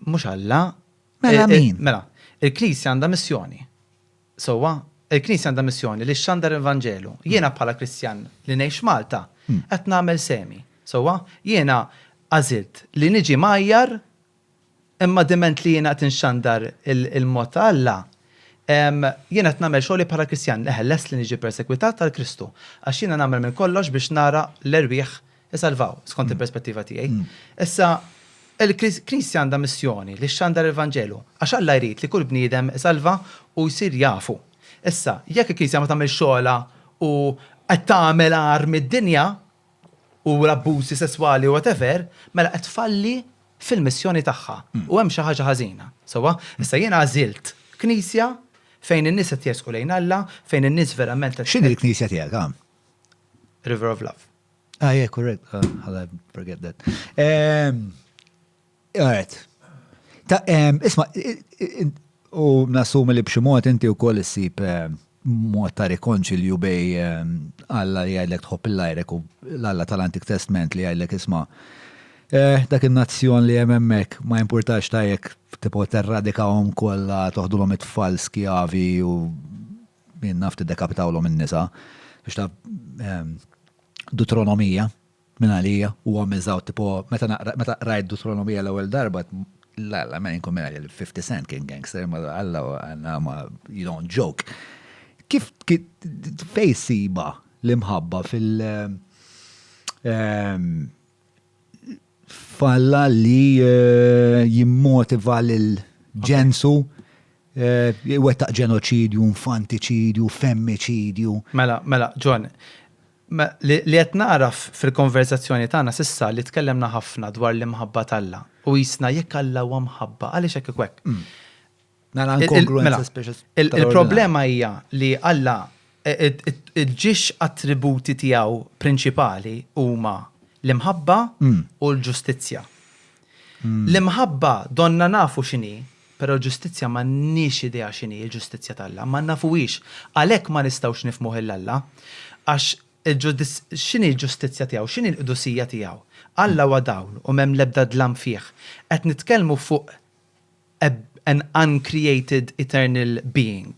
Mhux Alla. Mela min? Mela, il-Knisja għandha missjoni. Sewwa, il-Knisja għandha missjoni li xxandar il-Vanġelu. Jiena bħala Kristjan li ngħix Malta, qed nagħmel sehmi. Sewwa, jiena għażilt li niġi mgħajjar imma diment li jiena qed inxandar il-mod ta' Alla, jiena qed nagħmel xogħli bħala Kristjan. Eħe, lest li niġi persekwitat għal Kristu. Għax jiena nagħmel minn kollox biex nara l-erwieħ isalvaw, skont il-perspettiva tiegħi. Issa, il-Knisja għandha missjoni li xxandar il-Vanġelu, għax Alla jrid li kull bniedem isalva u jsir jafu. Issa, jekk il-Knisja ma tagħmilx xogħolha u qed tagħmel agħar mid-dinja u l-abbużi sesswali u whatever, mela qed tfalli fil-missjoni tagħha u hemm xi ħaġa ħażina. Sewwa? Issa jiena għażilt Knisja fejn in-nies qed jersqu lejn Alla, fejn in-nies verament qed. X'inhi l-Knisja tiegħek, ah? River of Love. Ah, yeah, correct. Uh, how I forget that. Um, all right. Ta, um, isma, u nassumi li b'xi mod inti wkoll issib mod ta' rikonċilju bej Alla li jgħidlek tħobb il-lajrek u l-Alla tal-Antik Testament li jgħidlek isma' eh, dak in-nazzjon li hemm hemmhekk ma jimpurtax ta' jekk tipo terradikahom kollha toħdulhom it-tfal skjavi u jien naf tiddekapitawlhom in-nisa biex ta' Dutronomija minn għalija huwa miżgħud tipo meta naqra meta qrajt Dutronomija l-ewwel darba la la ma inkun minn għalija li 50 Cent kien gangster ma Alla għandna ma you don't joke. Kif fejn ssibha l-imħabba fil ehm, f'Alla li eh, jimmotiva lil ġensu eh, jwettaq ġenoċidju, infantiċidju, femmiċidju. Mela, mela, John, li qed nagħraf fil-konverżazzjoni tagħna s'issa li tkellemna ħafna dwar l-imħabba t'Alla u qisna jekk Alla huwa mħabba għaliex hekk u hekk. Mm. Nara inkongruenza mela, speċi. Il-problema hija li Alla il-ġiex attributi tiegħu prinċipali huma l-imħabba mm. u l-ġustizzja. Mm. L-imħabba donna nafu x'inhi, Però l-ġustizzja m'għandniex idea x'inhi l-ġustizzja t'Alla, ma nafuhiex. Għalhekk ma nistgħux nifhmuh 'l Alla. Għax x'inhi l-ġustizzja tiegħu, x'inhi l-qdusija tiegħu? Alla huwa dawl u m'hemm l-ebda dlam fih. Qed nitkellmu fuq a an uncreated eternal being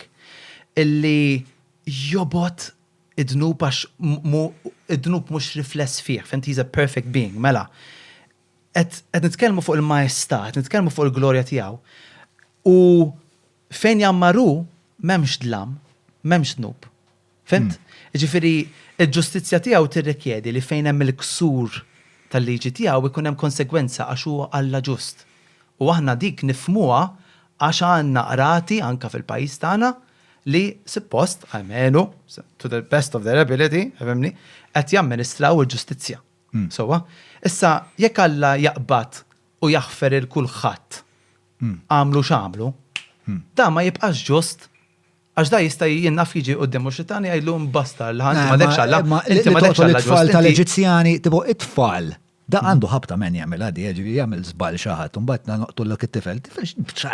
illi jobgħod id-dnub għax id-dnub mhux rifless fih, fhimt? He's a perfect being. Mela, Qed nitkellmu fuq il-maestà, qed nitkellmu fuq il-glorja tiegħu. U fejn jgħammar hu m'hemmx dlam, m'hemmx dnub. Fhimt? Hmm. Jiġifieri il-ġustizzja tiegħu tirrikjedi li fejn hemm il-ksur tal-liġi tiegħu ikun hemm konsegwenza għax huwa Alla ġust. U aħna dik nifhmuha għax għandna qrati anke fil-pajjiż tagħna li suppost, almenu, to the best of their ability, fhimni, qed jamministraw il-ġustizzja. Sewwa? Issa, jekk Alla jaqbad u jaħfer 'il kulħadd. għamlu x'għamlu, da ma jibqax ġust. Għax da jista' jien naf jiġi quddiem u xitan jgħidlu mbasta l inti ma dekx Alla, inti ma dekx Alla It-tfal tal-Eġizzjani, tipo it-tfal. Da għandu ħabta men jagħmel għadi, ġifieri jagħmel żball xi ħadd, u mbagħad noqtullok it-tifel. Tifel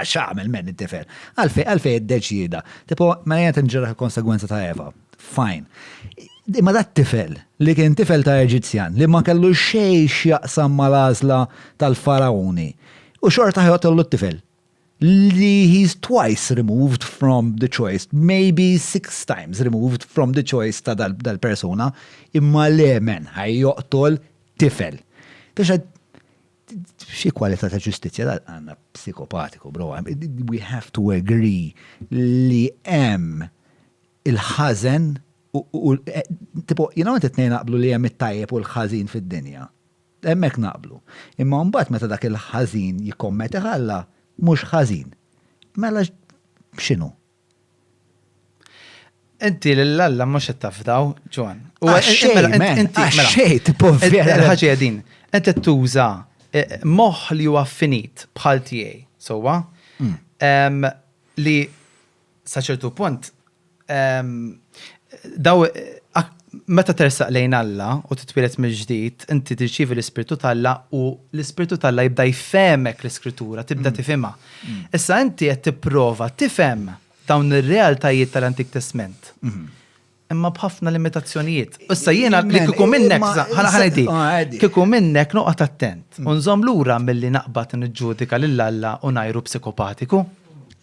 x'għamel men it-tifel? Għalfej għalfej iddeċieda. Tipo mela jien qed inġerraħ il-konsegwenza ta' Eva. Fine. Imma dat tifel li kien tifel ta' Eġizzjan li ma kellu xejn x'jaqsam mal-għażla tal-Faraoni u xorta ħa joqtollu t-tifel. Li he's twice removed from the choice, maybe six times removed from the choice ta' dal-persuna, imma le men, ħa joqtol tifel. Biex xi kwalità ta' ġustizzja da għandna psikopatiku, bro. We have to agree li hemm il-ħażen u tipo, you know, it-tnejn naqblu li hemm it-tajjeb u l-ħażin fid-dinja. Hemmhekk naqblu. Imma mbagħad meta dak il-ħażin jikkommeti Alla, mhux ħażin. Mela x'inhu? Inti l-Alla mhux qed tafdaw, Ġwan. Mela, inti mela. Xejn, tipo vera. Il-ħaġa din. Inti tuża moħħ li huwa finit bħal tiegħi, sewwa? Li sa ċertu punt daw meta tersaq lejn Alla u titwieled mill-ġdid, inti tirċievi l-Ispirtu t'Alla u l-Ispirtu t'Alla jibda jfehmek l-Iskrittura, tibda tifhimha. Issa inti qed tipprova tifhem dawn ir-realtajiet tal-Antik Testment. Imma b'ħafna limitazzjonijiet. Issa jiena li kieku minnek, ħa ngħidi, kieku minnek noqgħod attent u nżomm lura milli naqbad niġġudika lil Alla u ngħajru psikopatiku.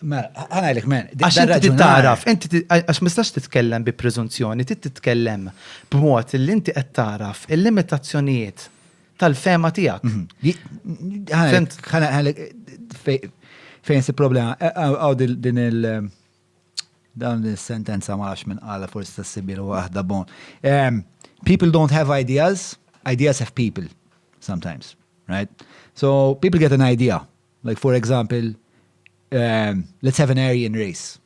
Mela, ħa ngħidlek men. Għax inti taraf, inti għax ma tistax titkellem bi preżunzjoni, trid titkellem b'mod li inti qed taraf il-limitazzjonijiet tal-fehma tiegħek. Ħa ngħidlek fejn si problema, għaw din il- dan il-sentenza ma nafx minn qala forsi tassibil waħda bon. People don't have ideas, ideas have people sometimes, right? So people get an idea. Like for example, let's have an Aryan race,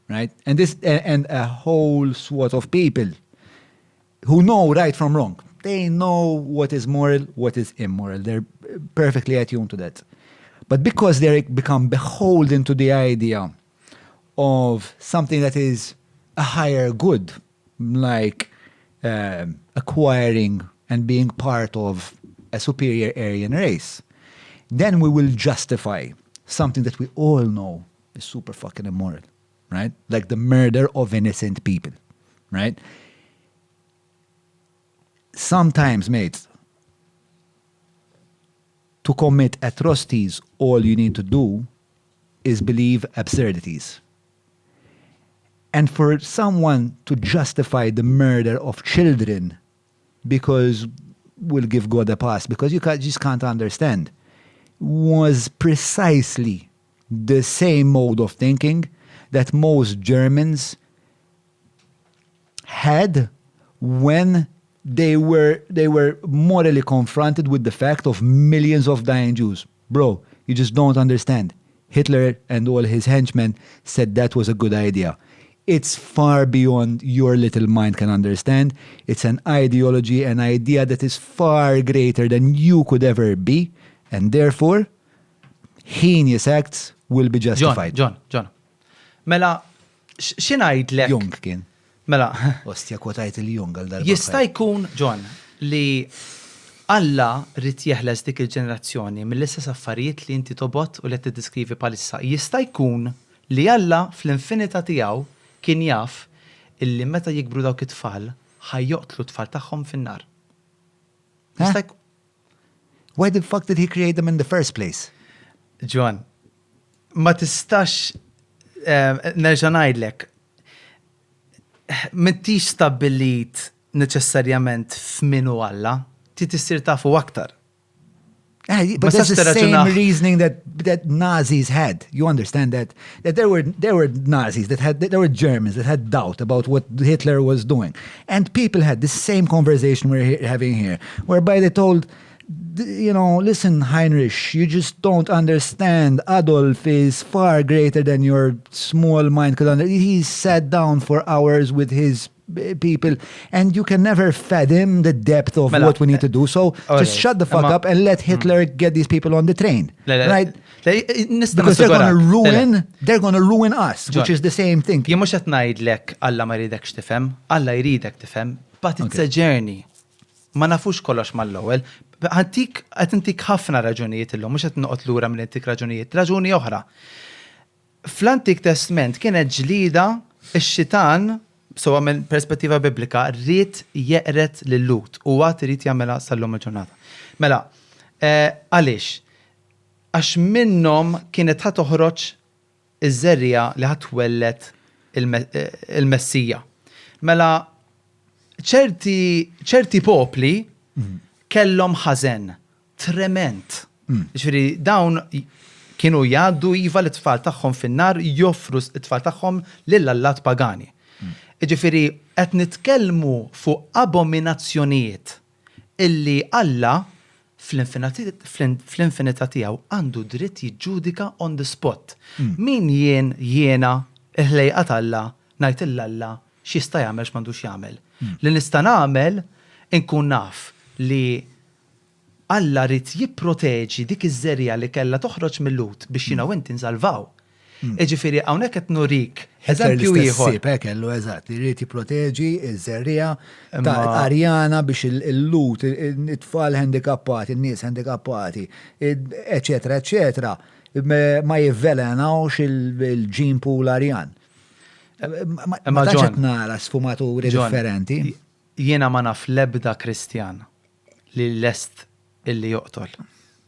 right? And this and a whole swath of people who know right from wrong. They know what is moral, what is immoral. They're perfectly attuned to that. But because they become beholden to the idea of something that is a higher good, like acquiring and being part of a superior Aryan race, then we will justify something that we all know is super fucking immoral, right? Like the murder of innocent people, right? Sometimes, mates, to commit atrocities, all you need to do is believe absurdities. And for someone to justify the murder of children because we'll give God a pass, because you just can't understand, was precisely the same mode of thinking that most Germans had when they were morally confronted with the fact of millions of dying Jews. Bro, you just don't understand. Hitler and all his henchmen said that was a good idea. It's far beyond your little mind can understand. It's an ideology, an idea that is far greater than you could ever be, and therefore, heinous acts will be John, justified. John, John. Mela, x'ingħidlek? Jung kien. Mela, Ostja kwotajt il-Jung għal darba. Jista' jkun, John, li Alla ried jeħles dik il-ġenerazzjoni mill-istess affarijiet li inti tobgħod u li qed tiddiskrivi bħalissa. Jista' jkun li Alla fl-infinità tiegħu kien jaf illi meta jikbru dawk it-tfal ħa joqtlu t-tfal tagħhom fin-nar. Jista' jkun. Why the fuck did he create them in the first place? John, ma tistax nerġa' ngħidlek, m'intix stabbilit neċessarjament f'min hu Alla, ti tissir tafu aktar. But that's the same reasoning that Nazis had. You understand that? That there were Nazis that had, there were Germans that had doubt about what Hitler was doing. And people had the same conversation we're having here, whereby they told, "Listen, Heinrich, you just don't understand. Adolf is far greater than your small mind could understand. He sat down for hours with his people and you can never fathom the depth of Mela, what we need to do. So just alright. shut the fuck Imma- up and let Hitler get these people on the train. Le, le, Right? le, nista' Because they're gonna nassigurak. Le, le. ruin, they're gonna ruin us, which John. is the same thing. Jien mhux qed ngħidlek Alla ma jridekx tifhem, Alla jridek tifhem, but it's a journey. Ma nafux kollox mal-ewwel. Ħantik qed intik ħafna raġunijiet illum, mhux qed noqgħod lura minn intik raġunijiet, raġuni oħra. Fl-Antik Testament kienet ġlida ix-xitan, so minn perspettiva biblika, ried jeqred lil-Lhud u għad irid jagħmilha sal-lum il-ġurnata. Mela, eh, għaliex? Għax minnhom kienet ħa toħroġ iż-żerriegħa li ħa twelled il-Messija. Mela, ċerti, ċerti popli kellhom ħażen trement. Ġifieri dawn kienu jgħaddu iva l-tfal tagħhom fin-nar joffru t-tfal tagħhom lil-allat pagani. Ġifieri qed nitkellmu fuq abominazzjonijiet illi Alla fl-infinità tiegħu għandu dritt jiġġudika on the spot. Min jien jiena il-ħlejqa t'Alla ngħid 'l Alla x'jista' jagħmel x'm'għandux jagħmel? Li nista' nagħmel inkun naf li Alla ried jipproteġi dik iż-żerriegħa li kellha toħroġ mil-Lhud biex jiena u inti nsalvaw. Jiġifieri hawnhekk qed nurik eżempju ieħor. Ħsieb kellu eżatt, li jrid jipproteġi ż-żerriegħa ta' Arjana biex il-Lhud, it-tfal handikappati, in-nies handikappati, eċetera, eċetera, ma jivvelenawx il-gene pool Arjan. Ma tantx qed nara sfumaturi differenti. Jiena ma naf l-ebda Kristjan li lest illi joqtol.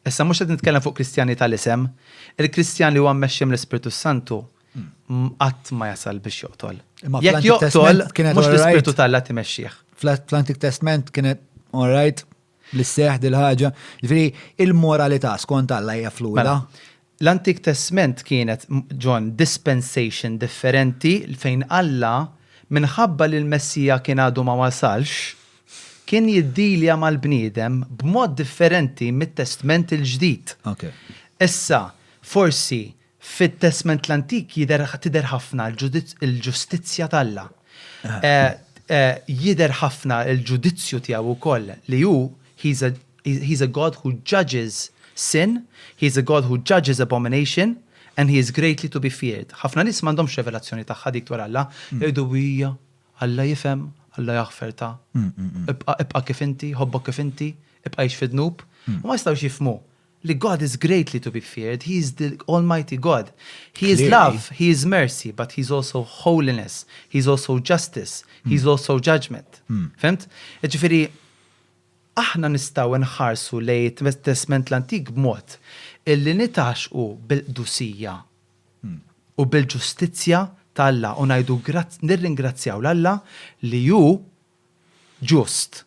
Issa mhux qed nitkellem fuq Kristjani tal-isem, il-Kristjan li huwa mmexxi mill-Ispirtu Santu qatt ma jasal biex joqtol. Imma Jekk fl-Antik joqtol, Testament kienet mhux alright? l-Ispirtu t'Alla timexxih. Fl-Antik Testament kienet alright li sseħħ dil-ħaġa. Ġifieri il-moralità skont Alla hija fluida. Mela, l-Antik Testament kienet, John, dispensation differenti fejn Alla minħabba li l-Messija kien għadu ma wasalx, kien jiddilja mal-bniedem b'mod differenti mit-Testment il-Ġdid. Issa, forsi fit-Testment l-Antik jidher tidher ħafna il-ġustizzja t'Alla. Jidher ħafna il-ġudizzju tiegħu wkoll li hu he's a God who judges sin, he's a God who judges abomination, and he is greatly to be feared. Ħafna nies m'għandhomx revelazzjoni tagħha dik dwar Alla, jgħidu hija Alla jifhem, Alla jaħfer ta' ibqa' ibqa' kif inti, ħobbok kif inti, ibqa' għix fid-dnub. U ma jistgħux jifhmu li God is greatly to be feared. He is the Almighty God. He is Clearly. love, he is mercy, but he is also holiness, he is also justice, he is also judgment. Fhimt? Ġifieri, aħna nistgħu nħarsu lejn Testament l-Antik b'mod illi nitgħaxqu bil-qdusija u bil-ġustizzja t'Alla u ngħidu nirringrazzjaw 'l Alla li hu ġust.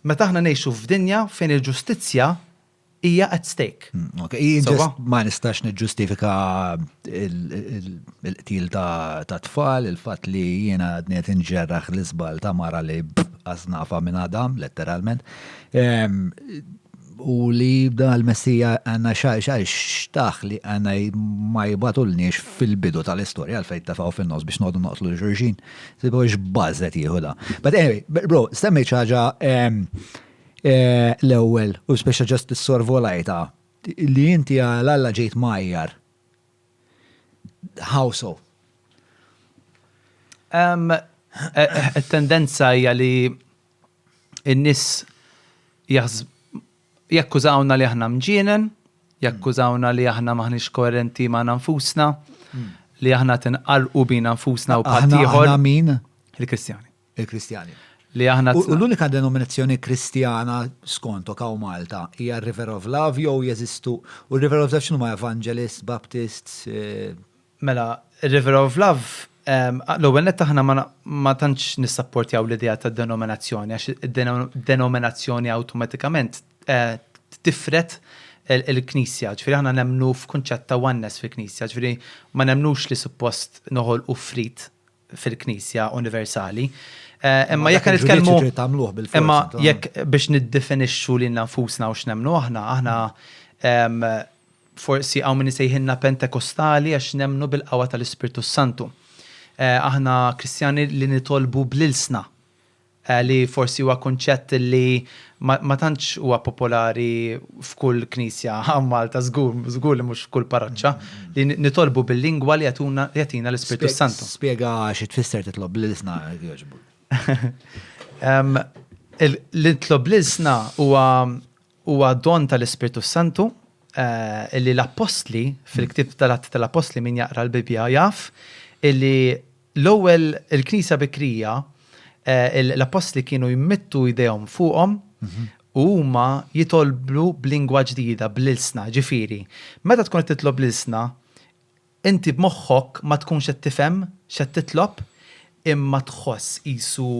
Meta aħna ngħixu f'dinja fejn il-ġustizzja hija at stake. Ok, jien Sewwa? just ma nistax niġġustifika il-qtil ta' tfal, il-fatt li jiena għadni qed inġerraħ l-iżbal ta' mara li għaznafa minn Adam, letteralment. U li da l-Messija għanna xa xtaħ li għanna ma jibgħatulniex fil-bidu tal-istorja għalfejn tefgħu fin-nofs biex noqogħdu noqtlu 'l xulxin. Tipo x'bażet jieħu da. But anyway, bro, semmejt xi ħaġa l-ewwel u speċa just sorvolajta li inti għal Alla ġejt mgħajjar. How so? Il-tendenza hija li n-nies jakkużawna li aħna mġienen, jakkużawna li aħna maħniex koerenti ma' nfusna, li aħna tinqalqu bina nfusna u Aħna bħaddieħor. aħna min? Il-Kristjani. Il-Kristjani. Li aħna U l-unika denominazzjoni kristjana skontok hawn Malta hija River of Love jew jeżistu u River of Love x'inhu ma Evangelists, Baptists, Mela, River of Love, l-ewwel nett aħna ma tantx nissapportjaw l-idea ta' denominazzjoni, għax id-denominazzjoni awtomatikament tifred il-Knisja. Ġifieri aħna nemmnu f'kunċett ta' oneness fil-Knisja, ġifieri ma nemmnux li suppost noħolqu frid fil-Knisja universali. Imma Ma jekk dak il-ġudizzju nitkellmu trid tagħmluh bil-fors, imma intom. jekk biex niddefinixxu lilna nfusna u x'nemmnu aħna, aħna forsi hawn min isejħilna Pentekostali għax nemmnu bil-qawwa tal-Ispirtu Santu. Aħna Kristjani li nitolbu bl-ilsna, li forsi huwa kunċett li ma tantx huwa popolari f'kull knisja hawn Malta, żgur, żgur li mhux f'kull parroċċa, li nitolbu bil-lingwa li jagħtuna li jagħtina l-Ispirtu Santu. Spjega xi tfisser titlob bl-ilsna jekk jogħġbok. Li nitlob bl-ilsna huwa huwa don tal-Ispirtu Santu illi l-Appostli fil-ktieb tal-Atti tal-Appostli min jaqra l-Bibbja jaf illi L-ewwel, il-Knisja bikrija, l-appostli kienu jmittu jdejhom fuqhom u huma jitolbu b'lingwa ġdida, bl-ilsna. Ġifieri, meta tkun qed titlob bl-ilsna, inti b'moħħok ma tkunx qed tifhem x'qed titlob, imma tħoss qisu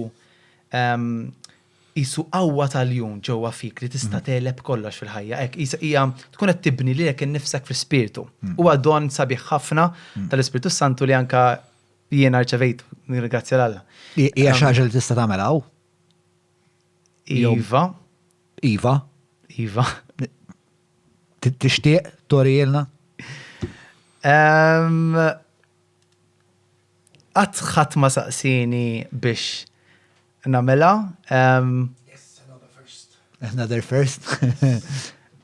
qisu qawwa ta' ljun ġewwa fik li tista' tegħleb kollox fil-ħajja. Hekk qisha hija tkun qed tibni lilek innifsek fl-ispirtu. Huwa don sabiħ ħafna tal-Ispirtu s-Santu li anke jiena rċevejtu, nirringrazzja 'l Alla. Hija xi ħaġa li tista' tagħmel hawn? Iva. Iva? Iva. Tixtieq torijilna? Qatt ħadd ma saqsieni biex nagħmilha. Yes, another first. Another first.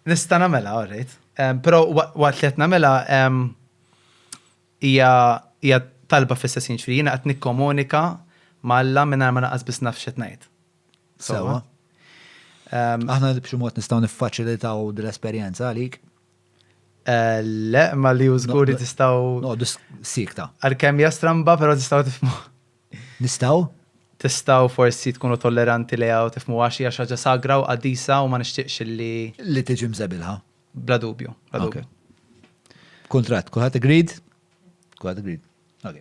Nista' nagħmilha, all right. Però waqt li qed nagħmilha hija hija talba fl-istess ħin, ġifieri jiena qed nikkomunika ma' Alla mingħajr ma lanqas biss naf x'qed ngħid. Sewwa. Aħna b'xi mod nistgħu niffaċilitaw din l-esperjenza għalik. Eh, le, ma li żgur li tistgħu. Noqogħdu sikta. Għalkemm hija stramba, però tistgħu tifhmu. Nistgħu? Tistgħu forsi tkunu tolleranti lejha u tifhmu għax hija xi ħaġa sagra u qaddisa u ma nixtieqx li. Li tiġi mżebilħa. Bla dubju, bla dubju. Kuntratt, kulħadd agreed? Kulħadd agreed. Ok.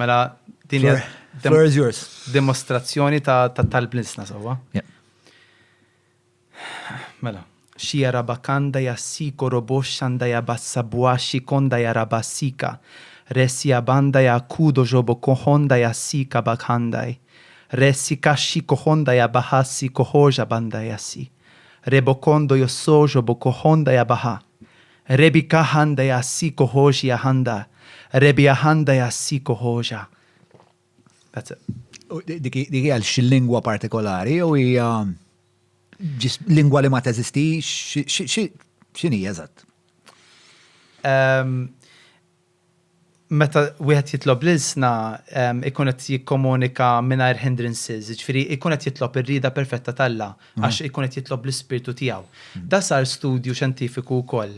Mela, din hija. Floor is yours. Dimostrazzjoni ta' talb l-ilsna sewwa. Mela. Xiarabakanda ya siko roboshanda ya bassabuashi konda ya rabasika resiabanda ya kudo jobokohonda ya sika bakhandai resikashi kohonda ya bahasi kohoja banda ya si rebokondo yosojo bokohonda ya baha rebikahanda ya si kohoji ya handa rebiahanda ya si kohoja That's it. Dik hija xi lingwa partikolari jew hija lingwa li ma teżistix? X'inhi eżatt? Ehm, meta wieħed jitlob l-ilsna ehm, ikun qed jikkomunika mingħajr hindrances, jiġifieri ikun qed jitlob ir-rieda perfetta t'Alla mhm. għax ikun qed jitlob l-ispirtu tiegħu. Mhm. Da sar studju xjentifiku wkoll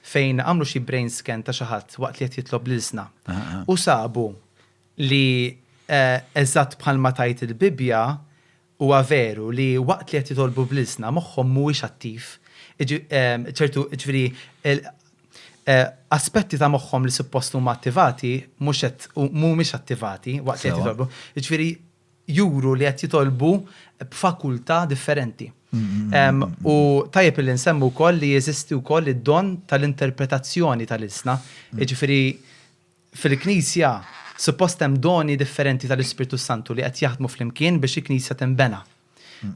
fejn għamlu xi brain scan ta' xi ħadd waqt li qed jitlob l-ilsna. U sabu li eżatt bħalma tgħid il-Bibbja, huwa veru li waqt li qed jitolbu bl-ilsna moħħhom mhuwiex attiv. Ċertu, jiġifieri, aspetti ta' moħħhom li suppost huma attivati mhux qed mhumiex attivati waqt li qed jitolbu. Jiġifieri juru li qed jitolbu b'fakultà differenti. U tajjeb illi nsemmu wkoll li jeżisti wkoll id-don tal-interpretazzjoni tal-ilsna. Jiġifieri Fil-Knisja, suppost hemm doni differenti tal-Ispirtu s-Santu li qed jaħdmu flimkien biex il-Knisja tinbena.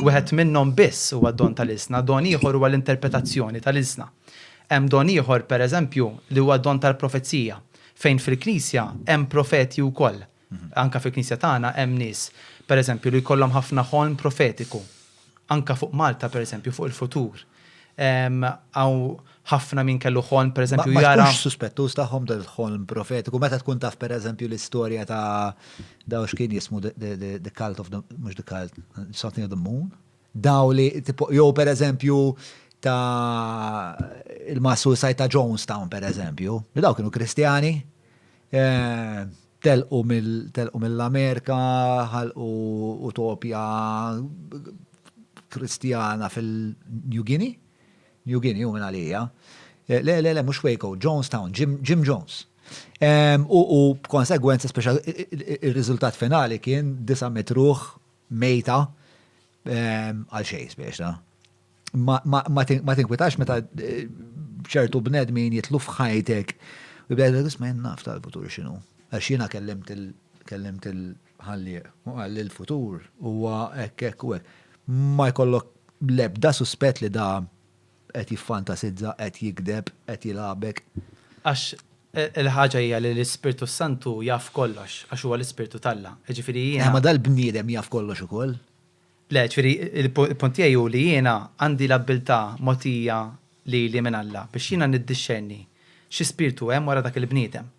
Wieħed minnhom biss huwa d-don tal-ilsna, don ieħor huwa l-interpretazzjoni tal-ilsna. Hemm don ieħor, per eżempju, li huwa d-don tal-profezija, fejn fil-Knisja hemm profeti wkoll. Anke fil-Knisja tagħna hemm nies, per eżempju, li jkollhom ħafna ħolm profetiku. Anke fuq Malta, per eżempju, fuq il-futur. Hawn ħafna min kellu ħolm, per eżempju, jara. Ma tkunx suspettuż tagħhom dal-ħolm profetiku meta tkun taf, per eżempju, l-istorja ta' daw x'kien jismu the cult of the, mhux the cult, something of the moon? Daw li, jew per eżempju, ta' il-mass suicide ta' Jonestown, per eżempju, li daw kienu Kristjani, Telqu mill-Amerika, ħalqu utopja Kristjana fil-New Guinea? New Guinea hu minn għalija. Le, le, le, mhux Waco, Jonestown, Jim Jones. U b'konsegwenza speċa ir-riżultat finali kien 900 ruħ mejta għal xejn speċa. Ma tinkwitax meta eh, ċertu bnedmin jitlu f'ħajtek u jibda jgħidlek isma' jien naf tal-futur x'inhu. Għax jiena kellimt kellimt il-ħallieq u qal li l-futur huwa hekk hekk u hekk. Ma jkollok l-ebda suspett li da qed jiffantasizza, qed jigdeb, qed jilagħbek. Għax. Il-ħaġa hija li l-Ispirtu s-Santu jaf kollox, għax huwa l-Ispirtu t'Alla. Jiġifieri jiena. Ma dal-bniedem jaf kollox ukoll. Le, jiġifieri il-punt tiegħi hu li jiena għandi l-abbiltà mogħtija lili minn Alla biex jiena niddixxerni xi spirtu hemm wara dak il-bniedem.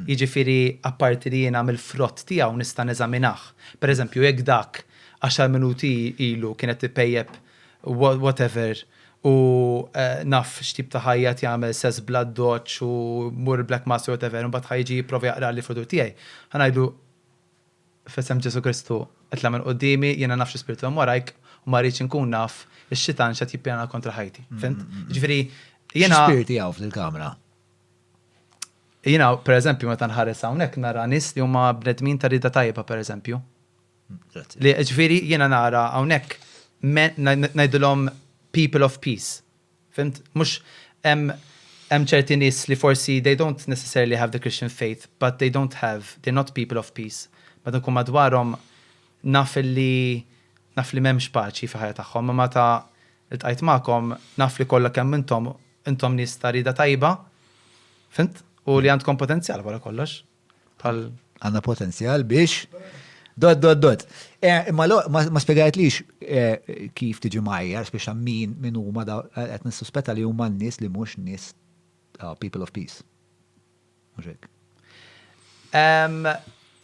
Jiġifieri apparti li jiena mill-frott tiegħu nista' neżaminah. Pereżempju, jekk dak għaxar minuti ilu kien qed ipejjep whatever u naf x'tip ta' ħajja qed jagħmel sess bl-addoċċ u jmur il-black mass u whatever, imbagħad ħa jiġi jipprova jaqrali l-futur tiegħi. Ħa ngħidlu f'isem Ġesù Kristu itla' minn quddiemi, jiena naf xi spirtu hemm warajk u ma rridx inkun naf ix-xitan x'qed jippjana kontra ħajti. Fhimt? Jiġifieri jiena. Xi spirti hawn f'dil-kamra? Jiena, pereżempju, meta nħares hawnhekk nara nies li huma bnedmin ta' rieda tajba, pereżempju. Li ġifieri jiena nara hawnhekk ngħidilhom people of peace. Fhimt? Mhux hemm hemm ċerti nies li forsi they don't necessarily have the Christian faith, but they don't have, they're not people of peace. Meta nkun madwarhom naf li naf li m'hemmx paċi fil-ħajja tagħhom, imma meta ltqajt magħkom naf li kollha kemm intom intom nies ta' rieda tajba, fhimt? U li għandkom potenzjal wara kollox. Bħal. Għandna potenzjal biex. Dot, dot, dot. Eh, imma lo, ma spjegajtlix eh, kif tiġi majjar, speċa min min huma da qed nissuspetta li huma n-nies li mhux nies ah, people of peace. Mhux hekk.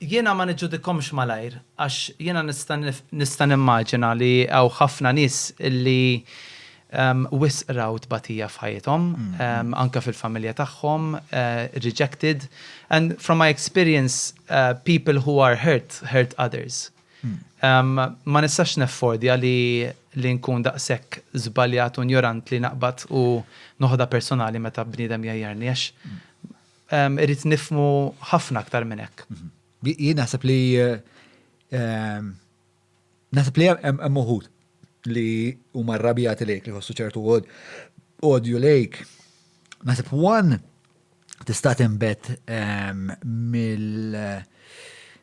Jiena ma niġġudikomx malajr, għax jiena nista' nimmaġina li hawn ħafna nies li wisq raw tbatija f'ħajjithom, anke fil-familja tagħhom, rejected. And from my experience, people who are hurt, hurt others. Ma nistax neffordja li li nkun daqshekk żbaljat u njorant li naqbad u noħodha personali meta bniedem jgħajjarni għax irrid nifhmu ħafna aktar minn hekk. Jien naħseb li Naħseb li hemm uħud li huma rrabjati lejk li jħossu ċertu odju lejk. Naħseb one tista' tinbet ehm,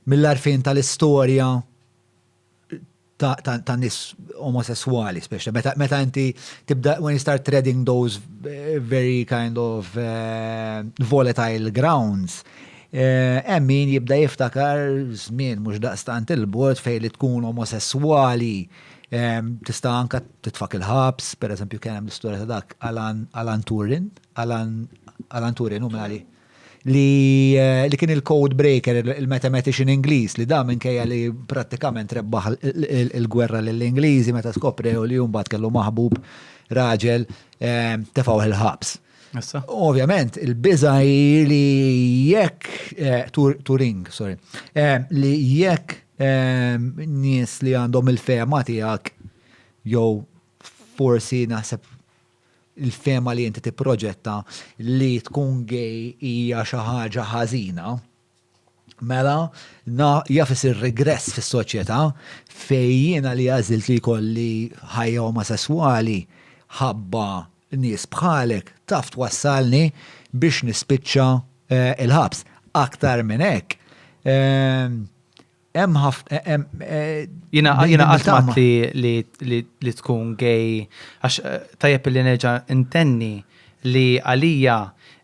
mill-arfin tal-istorja ta' nis omosessuali, speċa. Meta inti tibda, when you start treading those eh, very kind of uh, volatile grounds, Hemm min jibda jiftakar żmien mhux daqstant 'il bogħod fejn li tkun omosesswali tista' anke titfgħek il-ħabs, pereżempju kien hemm l-istorja ta' dak Alan Alan Turin, Alan Alan Turin hu minn li li kien il-code breaker, il-mathematician Ingliż li da minkejja li prattikament rebbaħ il-gwerra lill-Ingliżi meta skoprew li hu mbagħad kellu maħbub raġel tefgħuh il-ħabs. Ovvjament, il-biża hi li jekk eh, Turing, sorry, eh, li jekk eh, nies li għandhom il-fema tiegħek jew forsi naħseb il-fema li inti tipproġetta li tkun gay hija xi ħaġa ħażina, Mela, jaf isir regress fis-soċjetà fejn jiena li għażilt li jkolli ħajja omosesswali ħabba nies bħalek taf twassalni biex nispiċċa l-ħabs. Aktar minn hekk, hemm ħafna. Jiena jiena qatt m'għedt li li tkun gay għax tajjeb li nerġa' ntenni li għalija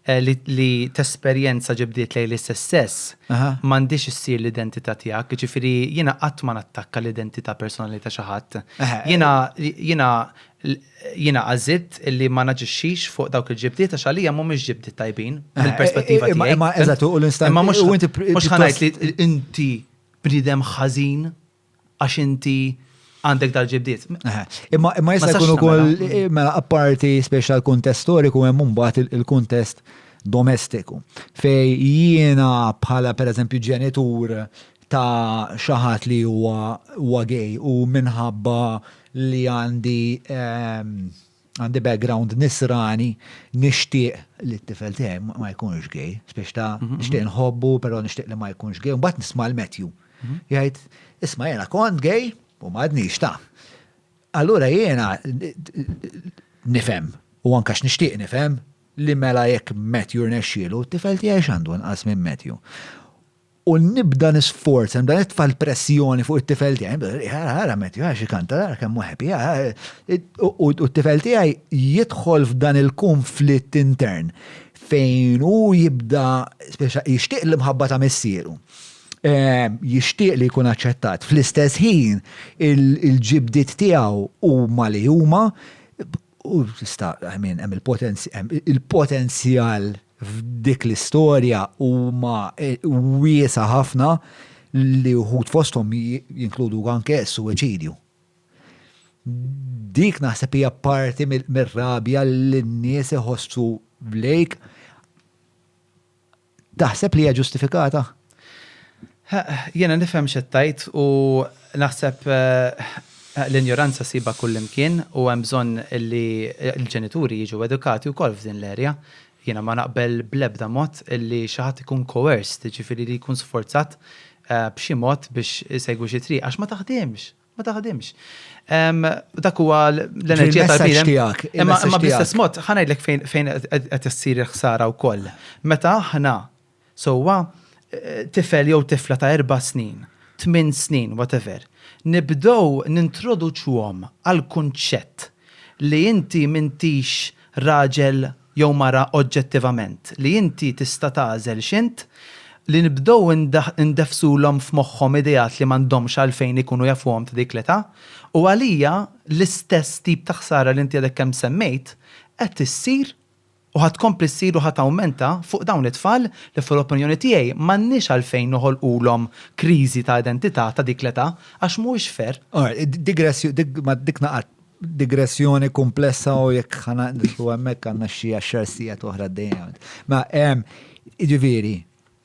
li tesperjenza ġibdiet lejn l-istess sess m'għandhiex issir l-identità tiegħek, jiġifieri jiena qatt ma nattakka l-identità personali ta' xi ħadd. Jiena jiena jiena għażilt li ma naġixxix fuq dawk il-ġibdiet għax għalija mhumiex ġibdiet tajbin mill-perspettiva tiegħi. Imma eżatt, u l-instant. Imma mhux mhux ħa ngħid li inti bniedem ħażin għax inti għandek dal-ġibdiet. Imma imma jista' jkun ukoll mela apparti speċa l-kuntest storiku hemm mbagħad il-kuntest domestiku. Fej jiena bħala pereżempju ġenitur ta' xi ħadd li huwa huwa gay u minħabba li għandi għandi background nisrani nixtieq li t-tifel tiegħi ma jkunx gay, spiex ta' nixtieq nħobbu, però nixtieq li ma jkunx gay, u mbagħad nisma' l-Matthew. Jgħid, isma' jiena kont gay u m'għadnix ta'. Allura jiena nifhem u anke nixtieq nifhem li mela jekk Matthew rnexxielu, t-tifel tiegħi x'għandu inqas minn Matthew. U nibda nisforza, nibda nitfa' l-pressjoni fuq it-tifel tiegħi, nibda, ara, ara Matthew, ara xi kanta, ara kemm hu happy, ara. U t-tifel tiegħi jidħol f'dan il-kunflitt intern. fejn hu jibda speċa jixtieq l-imħabba ta' missieru. Jixtieq li jkun aċċettat. Fl-istess ħin il-ġibdiet tiegħu huma li huma u tista' I mean hemm il-potenzjal f'dik l-istorja huma wiesa' ħafna li wħud fosthom jinkludu anke s-suwiċidju. Dik naħseb hija parti mir-rabja li n-nies iħossu lejk. Taħseb li hija ġustifikata? Jiena nifhem x'qed tgħid u naħseb l-injoranza ssibha kullimkien u hemm bżonn li l-ġenituri jiġu edukati wkoll f'din l-area. Jiena ma naqbel bl-ebda mod li xi ħadd ikun coerced, jiġifieri li jkun sforzat b'xi mod biex isegwi xi triq għax ma taħdimx. Ma taħdimx. Dak huwa l-enerġija tal-bniedem. Imma bl-istess mod, ħa ngħidlek fejn qed issir il-ħsara wkoll. Meta aħna sewwa eh, tifel jew tifla ta' erba' snin, tmien snin, whatever, nibdew nintroduċuhom għal kunċett li inti m'intix raġel jew mara oġġettivament, li inti tista' tagħżel x'int, li nibdew indeffsulhom f'moħħhom ideat li m'għandhomx għalfejn ikunu jafuhom ta' dik l-età. U għalija l-istess tip ta' ħsara li inti għadek kemm semmejt qed issir u ħa tkompli ssir u ħa tawmenta fuq dawn it-tfal li fl-opinjoni tiegħi m'għandniex għalfejn noħolqulhom kriżi ta' identità ta' dik l-età għax mhuwiex fair. Alright, dik naqgħet digressjoni kumplessa u jekk ħana nidħlu hemmhekk għandna xi għaxar sigħat oħra dejjem. Ma jiġifieri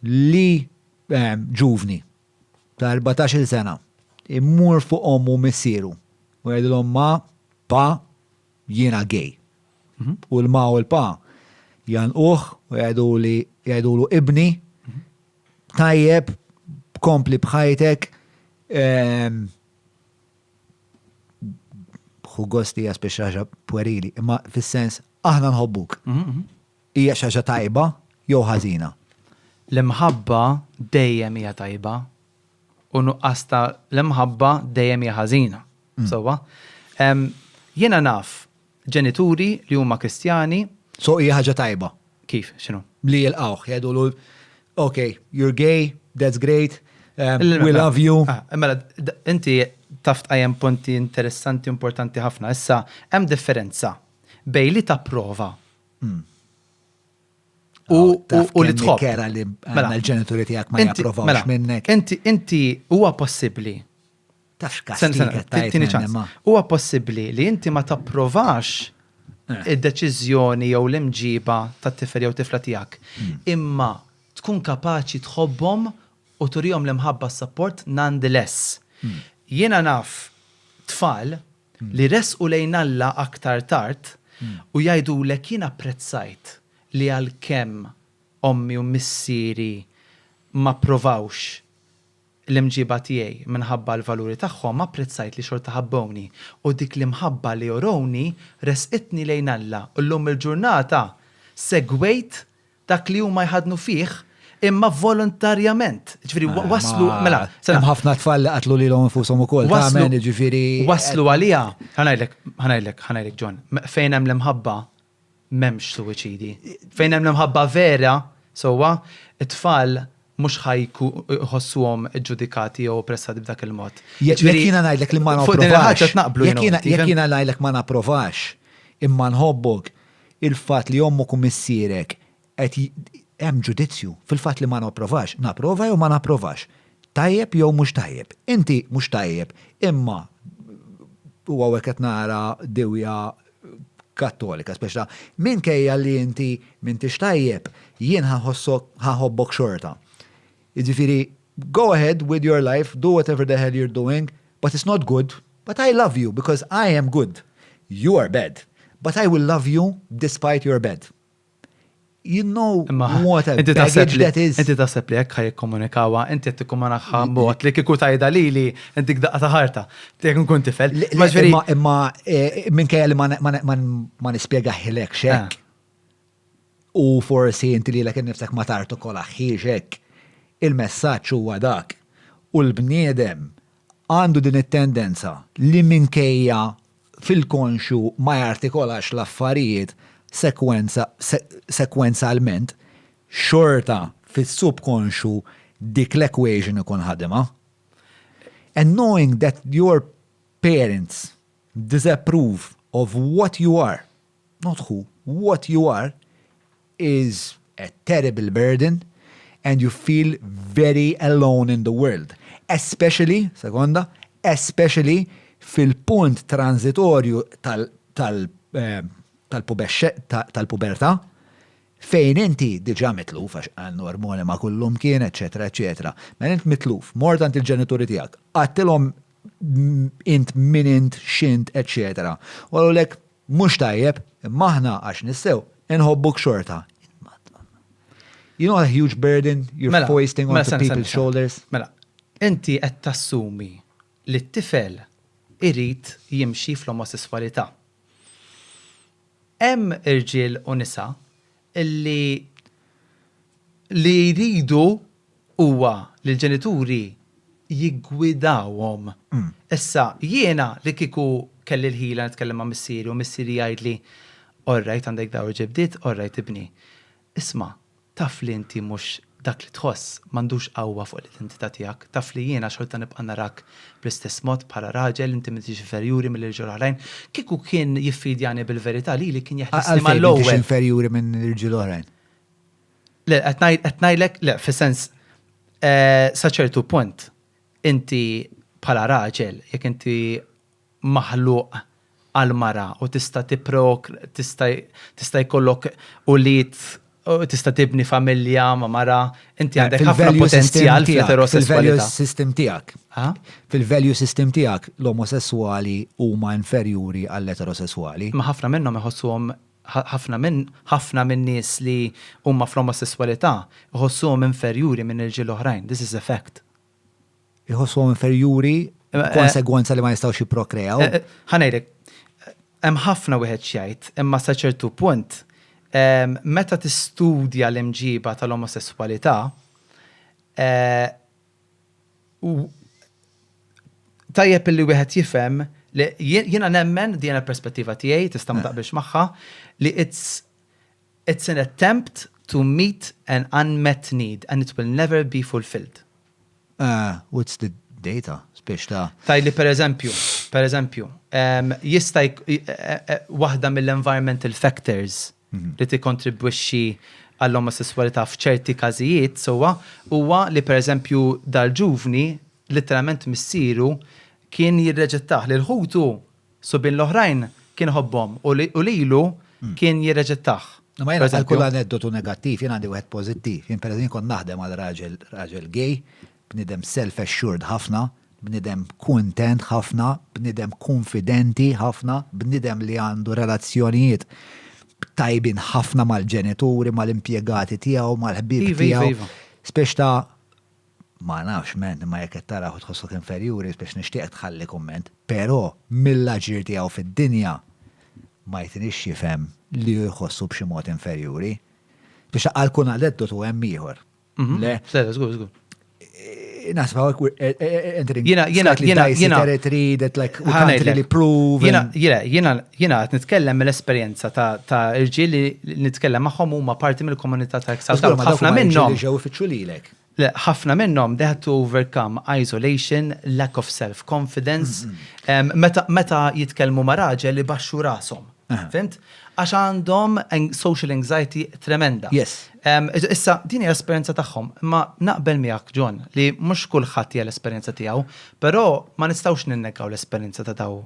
li ġuvni ta' 14-il sena immur fuq ommu missieru u jgħidilhom ma pa jiena gay. Mhm. U l-ma u l-pa janquh u jgħidu li jgħidulu ibni mhm. tajjeb kompli bħajtek Ħu gost hija spiss xi ħaġa puerili, imma fis-sens aħna nħobbuk. Mhm, mhm. Hija xi ħaġa tajba jew ħażina? L-imħabba dejjem hija tajba u nuqqas ta' l-imħabba dejjem hija ħażina. Mm. Sewwa? Jiena naf ġenituri li huma Kristjani. So hija ħaġa tajba. Kif, x'inhu? Li jilqgħuh, jgħidulu, ok, you're gay, that's great, um, we love you. Ah, mela, inti taf tqajjem punti interessanti importanti ħafna. Issa, hemm differenza bej li tapprova hmm. u oh, li tħobb. Kera li mela, l-ġenituri tiegħek ma japprovawx mela, minnek. Inti, inti huwa possibbli Taf x'kastig qed tgħid. Tieni ċans. Huwa possibbli li inti ma tapprovax eh. id-deċiżjoni jew l-imġiba tat-tifel jew tifla tiegħek, hmm. imma tkun kapaċi tħobbhom u turihom l-imħabba support nonetheless. Hmm. Jiena naf tfal hmm. li resqu lejn Alla aktar tard u jgħidulek jien apprezzajt li għalkemm ommi u missieri ma provawx l-imġiba tiegħi minħabba l-valuri tagħhom apprezzajt li xorta ħabbewni u dik l-imħabba li urewni ressqitni lejn Alla u llum il-ġurnata segwejt dak li huma jħaddnu fih imma volontarjament. Ġifieri waslu mela. Hemm ħafna tfal li qatlu lilhom infushom ukoll. Waslu jiġifieri. Waslu għaliha, ħa ngħidlek, ħa ngħidlek, ħa ngħidlek John, fejn hemm l-imħabba m'hemmx suwiċidi. Fejn hemm l-imħabba vera, sewwa, it-tfal mhux ħa jħossuhom iġġudikati jew oppressati b'dak il-mod. Jekk jiena ngħidlek li ma napprovax. Jekk jiena ngħidlek ma napprovax, imma nħobbok, il-fatt li ommok u missierek qed hemm ġudizzju fil-fatt li ma napprovax, napprova jew ma napprovax. Tajjeb jew mhux tajjeb. Inti mhux tajjeb, imma u hawnhekk qed nara diwja Kattolika, speċi ta' minkejja li inti m'intix tajjeb, jien ħa nħossok, ħa nħobbok xorta. Jiġifieri, go ahead with your life, do whatever the hell you're doing, but it's not good, but I love you because I am good. You are bad, but I will love you despite your bad. You know what a baggage that is. Inti taħseb li hekk ħa jikkomunikawha, inti qed tikkomunikha mod li kieku tgħidha lili intik daqqa ta' ħarta. Jekk nkun tifel. Imma eh, minkejja li ma nispjegaħilekx hekk. Ah. U forsi inti lilek innifsek ma tartikolaħiex hekk. Il-messaġġ huwa dak. U l-bniedem għandu din it-tendenza li minkejja fil-konxju ma jartikolax l-affarijiet. sekwenza sekwenzalment xorta fis-subkonxju dik l-equation ikun ħadimha. And knowing that your parents disapprove of what you are, not who, what you are, is a terrible burden and you feel very alone in the world. Especially, sekonda, especially fil-punt transitorju tal-pubertà fejn inti diġà mitluf għax għandna ormoni ma' kullumkien, eċċetera, eċċetera. Mela int mitluf, mort għand il-ġenituri tiegħek, għadtilhom int min int, x'int, eċċetera. U qalulek mhux tajjeb, imma aħna għax nissew, inħobbuk xorta. You know what a huge burden you're mela, foisting mela, onto people's shoulders? Mela, inti qed tassumi li t-tifel irid jimxi fl-omosessualità. Hemm irġiel u nisa illi li jridu huwa li l-ġenituri jiggwidawhom. Issa, jiena li kieku kelli l-ħila nitkellem ma' missieri u missieri jgħidli, All right, għandek dawn il-ġibdiet, all right ibni. Isma', taf li inti mhux dak li tħoss m'għandux qawwa fuq l-identità tiegħek, taf li jiena xorta nibqa' narak bl-istess mod bħala raġel, inti m'intix inferjuri mill-irġiel oħrajn. Kieku kien jiffidjani bil-verità lili kien jeħlisni Għalfejn m'intix mal-ewwel. inferjuri minn irġiel oħrajn? Le, qed ngħid qed ngħidlek, le, fis-sens sa ċertu punt inti bħala raġel, jekk inti maħluq għal mara u tista' tipprok tista' tista' jkollok ulied u tista' tibni familja ma' mara, inti għandek ħafna potenzjal fl-eterosesswalità. Fil-value system tiegħek. Fil-value system tiegħek l-omosesswali huma inferjuri għall-eterosesswali. Ma ħafna minnhom iħossuhom ħafna minn ħafna minn nies li huma fl-omosesswalità iħossuhom inferjuri minn irġiel oħrajn. This is a fact. Iħossuhom inferjuri konsegwenza li ma jistgħux jipprokreaw. Ħa ngħidlek, hemm ħafna wieħed x'jgħid, imma sa ċertu punt meta tistudja l-imġiba tal-omosesswalità, U tajjeb illi wieħed jifhem li jiena nemmen din il-perspettiva tiegħi tista' ma taqbilx magħha li it's it's an attempt to meet an unmet need and it will never be fulfilled. Uh, what's the data? Spiex ta' Tajli per eżempju, per eżempju, jista' e, e, e, waħda mill-environmental factors li tikkontribwixxi għall-omosesswalità f'ċerti każijiet sewwa huwa li pereżempju dal-ġuvni litteralment missieru kien jirreġettah lil ħutu subien l-oħrajn kien iħobbhom u lilu kien jirreġettah. Imma jiena għal kull aneddotu negattiv jien għandi wieħed pożittiv. Jien pereżempju kont naħdem għal raġel raġel gay, bniedem self-assured ħafna, bniedem kuntent ħafna, bniedem kunfidenti ħafna, bniedem li għandu relazzjonijiet tajbin ħafna mal-ġenituri, mal-impjegati tiegħu, mal-ħbieb iva, iva, tiegħu. Iva. Spiex ta' ma nafx men, imma jekk qed taraħ u tħossok inferjuri biex nixtieq tħalli kumment, però mill-aġir tiegħu fid-dinja ma jtinix jifhem li jħossu b'xi mod inferjuri. Biex għal kun aneddotu hemm ieħor. Mhm. Le. Le, żgur, żgur. Naħseb hawnhekk entering jiena jiena jiena jiena territory that like we can't really prove. Jiena jiena jiena jiena qed nitkellem mill-esperjenza ta' ta' irġiel li nitkellem magħhom huma parti mill-komunità ta' Exalt. Ħafna minnhom ġew ifittxu lilek. Le, ħafna minnhom they had to overcome isolation, lack of self-confidence. Meta meta jitkellmu ma' raġel ibaxxu rashom. Fhimt? Għax għandhom social anxiety tremenda. Yes. Issa, din hija l-esperjenza tagħhom, imma naqbel miegħek John li mhux kulħadd hija l-esperjenza tiegħu, però ma nistgħux ninnegaw l-esperjenza ta' daw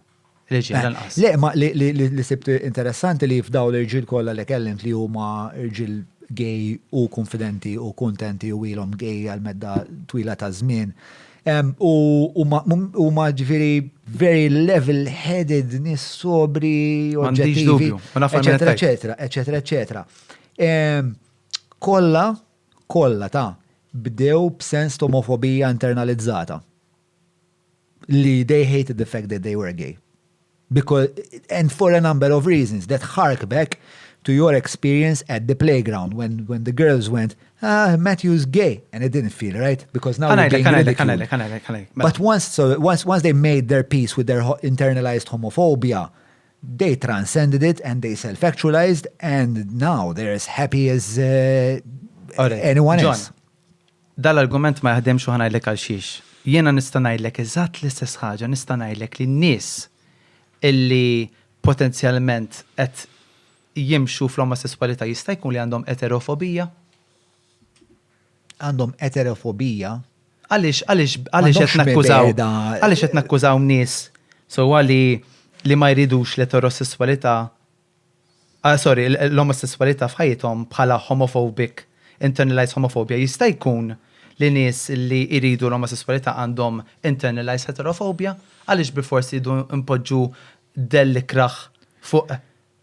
l-irġiel eh, lanqas. Le, ma li sibt interessanti li f'daw l-irġiel kollha li kellimt li huma irġiel gay u konfidenti u kontenti u ilhom gay għal medda twila ta' żmien. U huma ġifieri very level-headed, nies sobri, oġġettivi, eċetera, eċetera, eċetera, eċetera. Kollha, kollha ta' bdew b'sens ta' omofobija internalizzata. Li they hated the fact that they were gay. Because, and for a number of reasons that hark back to your experience at the playground when, when the girls went, ah, Matthew's gay, and it didn't feel right because now you're being ridiculed. But once, so once, once they made their peace with their internalized homophobia, They transcended it and they self-actualized and now they're as happy as uh, anyone John, else. Dal-argument ma jaħdemx u ħa ngħidlek għal xiex. Jiena nista' ngħidlek eżatt l-istess ħaġa, nista' ngħidlek li n-nies illi potenzjalment qed jimxu fl-omosesswalità jista' jkun li għandhom eterofobija? Għandhom eterofobija? Għaliex għaliex għaliex qed nakkużaw għaliex qed nakkużaw nies sewwa li li ma jridux l-eterosesswalità ah, sorry, l-omosesswalità f'ħajjithom bħala homophobic, internalized homophobia. Jista' jkun li nies li jridu l-omosesswalità għandhom internalized heterophobia? Għaliex bilfors irridu npoġġu dell ikrah fuq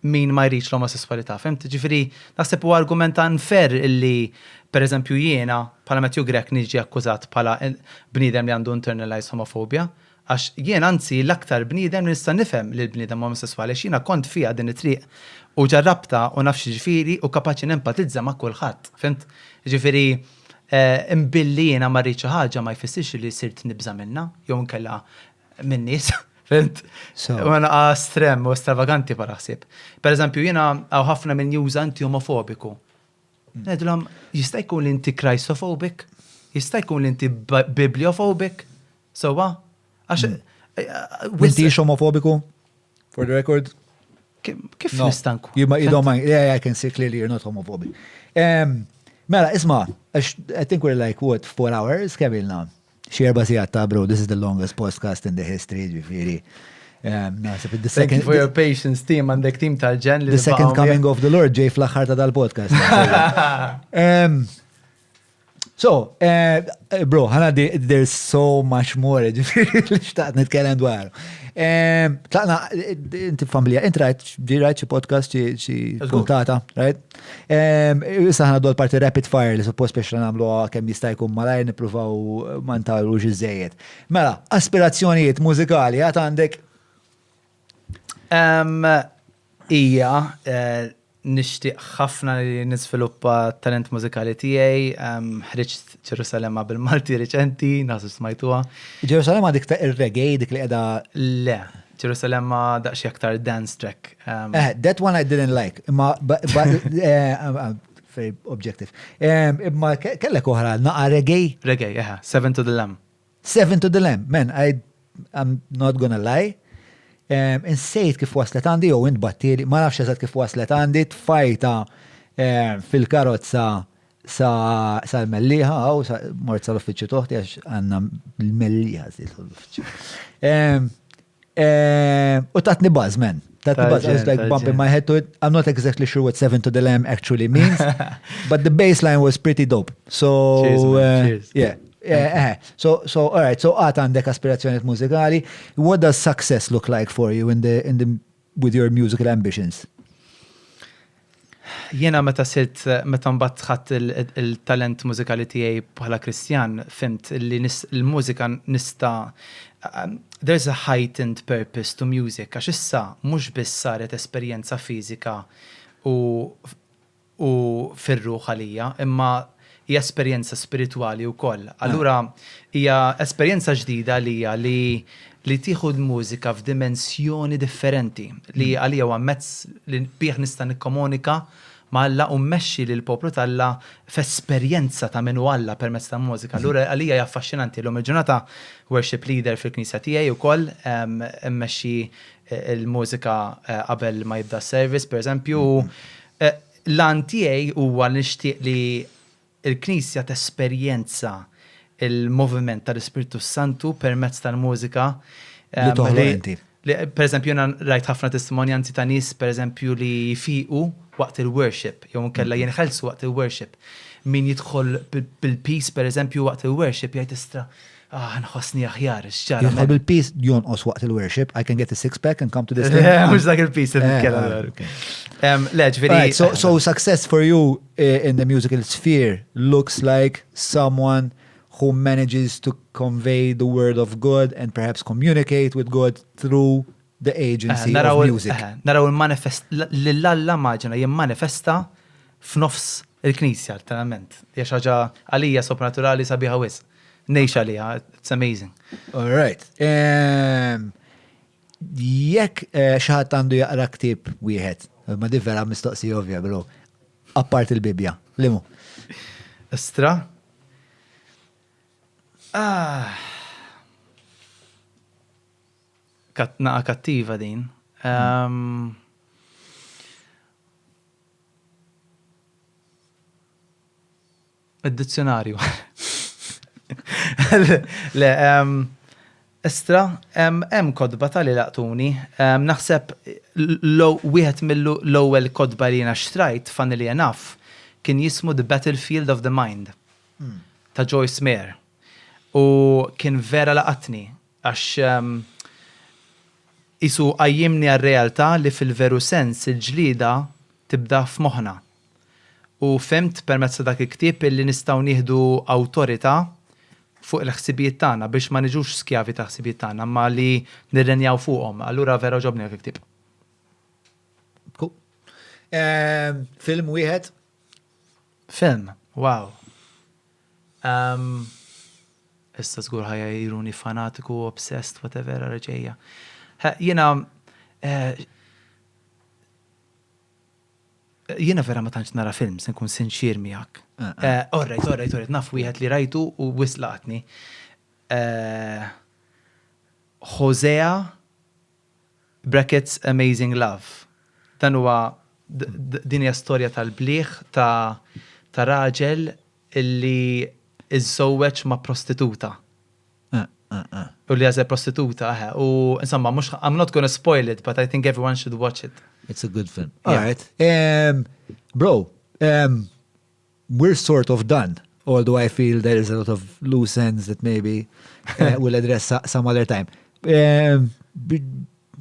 min ma jridx l-omosesswalità, fhimt? Ġifieri naħseb huwa argument unfair illi pereżempju jiena bħala Matthew Grech niġi akkużat bħala bniedem li għandu internalized homophobia għax jien anzi l-aktar bniedem li nista' nifhem lill-bniedem omosesswali għax jiena kont fiha din it-triq u ġarrabtha u naf x'jiġifieri u kapaċi nempatizza ma' kulħadd, fhimt? Ġifieri imbilli jiena ma rridx xi ħaġa ma jfissirx li sirt nibża' minnha jew inkella min-nies. Fhimt? U naqa estrem u stravaganti bħala ħsieb. Per eżempju, jiena hawn ħafna min juża inti omofobiku. Ngħidilhom, jista' jkun li inti Christophobic? Jista' jkun li inti bibliophobic? Sewwa? Għax. Hmm. Eh, eh, M'intix omofobiku? For the record? Kif nista' nkun? You, you don't mind. Yeah, I can see clearly you're not homophobic. Um, mela, isma, I think we're like, what, 4 hours? Kemm ilna? Xi 4 sigħat ta' bro, this is the longest podcast in the history, ġifieri. Um, naħseb the Thank you second, for your patience, team, għandek team tal-ġenn li the second baqgħu coming of the Lord ġej fl-aħħar ta' dal-podcast. um, so, bro, ħana there's so much more, ġifieri li xtaqt nitkellem dwar. Um, tlaqna, inti familja, inti rajt, ġi rajt xi podcast, xi Żgur. puntata, right? Um, issa ħana dol parti rapid fire li suppost biex nagħmlu kemm jista' jkun malajr nippruvaw ma ntawlux iżejjed. Mela, aspirazzjonijiet mużikali għad għandek Ija, nixtieq ħafna li niżviluppa t-talent mużikali tiegħi. Ħriġt Ġerusalemma bil-Malti riċenti, naħseb smajtuha. Ġerusalemma dik ta' ir-reggae, dik li qiegħda. Le, Ġerusalemma daqsxejn aktar dance track. That one I didn't like, imma very objective. Imma kellek oħra naqa reggae? Reggae, eħe, Seven to the Lamb. Seven to the Lamb, man, I'm not gonna lie. Insejt kif waslet għandi jew int battili, ma nafx eżatt kif waslet għandi, tfajta fil-karozza sal-Mellieħa, għaw, mort sal-uffiċċju toħti għax għandna l-Mellieħa żied l-uffiċċju. U tatni buzz, man. Tatni buzz. I was like bumping my head to it. I'm not exactly sure what Seven to the Lamb actually means, but the bass line was pretty dope. So, Cheers, man. Cheers. Yeah. So, all right, so għad għandek aspirazzjoniet mużikali. What does success look like for you in the, with your musical ambitions? Jiena meta sirt, meta mbagħad ħadt il-talent mużikali tiegħi bħala Kristjan, fhimt li l-mużika nista' there's a heightened purpose to music, għax issa mhux biss saret esperjenza fiżika u fir-ruħ għalija, imma hija esperjenza spiritwali wkoll. Allura hija esperjenza ġdida għalija li tieħu l-mużika f'dimensjoni differenti li għalija huwa mezz li bih nista' nikkomunika ma' Alla u mmexxi lill-poplu t'Alla f'esperjenza ta' min hu Alla permezz ta' mużika. Allura għalija hija affaxxinanti. Illum il-ġurnata worship leader fil-knisja tiegħi wkoll, immexxi l-mużika qabel ma jibda s-service, pereżempju. L-għan tiegħi huwa li nixtieq li l-knisja tesperjenza il-moviment tal-Ispirtu Santu permezz tal-mużika. Li toħloq inti. Per eżempju, jiena rajt ħafna testimonjanzi ta' nies, per eżempju, li jfiqu waqt il-worship, jew inkella jinħelsu waqt il-worship. Min jidħol bil-peace, per eżempju, waqt il-worship jgħid istra, ah, nħossni aħjar, x'ġara. Jidħol bil-peace jonqos waqt il-worship, I can get a six pack and come to this thing. Mhux dak il-peace li nitkellem dwar. Le, ġifieri. Right, so success for you in the musical sphere looks like someone who manages to convey the word of God and perhaps communicate with God through the agency of music. Naraw il-manifest, l-Alla maġina jimmanifesta f'nofs il-knisja, letteralment. Hija xi ħaġa għalija sopranaturali sabiħa wisq. Ngħix għalija, it's amazing. All right. Um, Jekk eh, xi ħadd għandu jaqra ktieb wieħed, ma di vera mistoqsija ovvja, bro. Apart il-Bibbja, limu. Istra? Ah. Naqa kattiva din. Um, Id-dizzjonarju. Le, Estra, hemm kotba ta' li laqtuni. Naħseb wieħed mill-ewwel kotba li jiena xtrajt, funnily enough, kien jismu The Battlefield of the Mind ta' Joyce Meyer. U kien vera laqatni għax qisu qajjimni għar-realtà li fil-veru sens il-ġlieda tibda f'moħħna. U fhimt permezz ta' dak il-ktieb illi nistgħu nieħdu awtorità fuq il-ħsibijiet tagħna biex ma niġux skjavi tal-ħsibijiet tagħna imma li nirrenjaw fuqhom. Allura vera għoġobni dak il-ktieb. Cool. Ehm, film wieħed? Film, wow. Um, issa żgur ħajja jiruni fanatiku, obsessed, whatever, ġejja. Jiena eh, Jiena vera ma tantx nara films, nkun sinċier miegħek. Ah, ah. Eh, all right, all right, all right, naf wieħed li rajtu u wisq laqatni. Eh, Hosea brackets Amazing Love. Dan huwa din hija storja tal-bliħ ta' ta' raġel illi iżżewweġ ma' prostituta. U li għażel prostituta, eħe. U insomma, mhux I'm not gonna spoil it, but I think everyone should watch it. It's a good film. All right. Bro, we're sort of done. Although I feel there is a lot of loose ends that maybe uh, we'll address some other time. Um,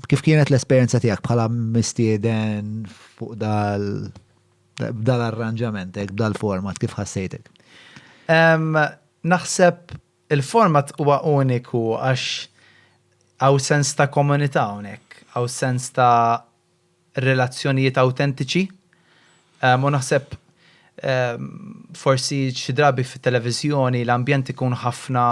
kif kienet l-esperienza tiegħek bħala mistieden fuq dal b'dal arranġament, b'dal format, kif ħassejtek? Um, naħseb Il-format huwa uniku għax hawn sens ta' komunità hawnhekk, hawn sens ta' relazzjonijiet awtentiċi u naħseb forsi xi drabi fit-televiżjoni l-ambjent ikun ħafna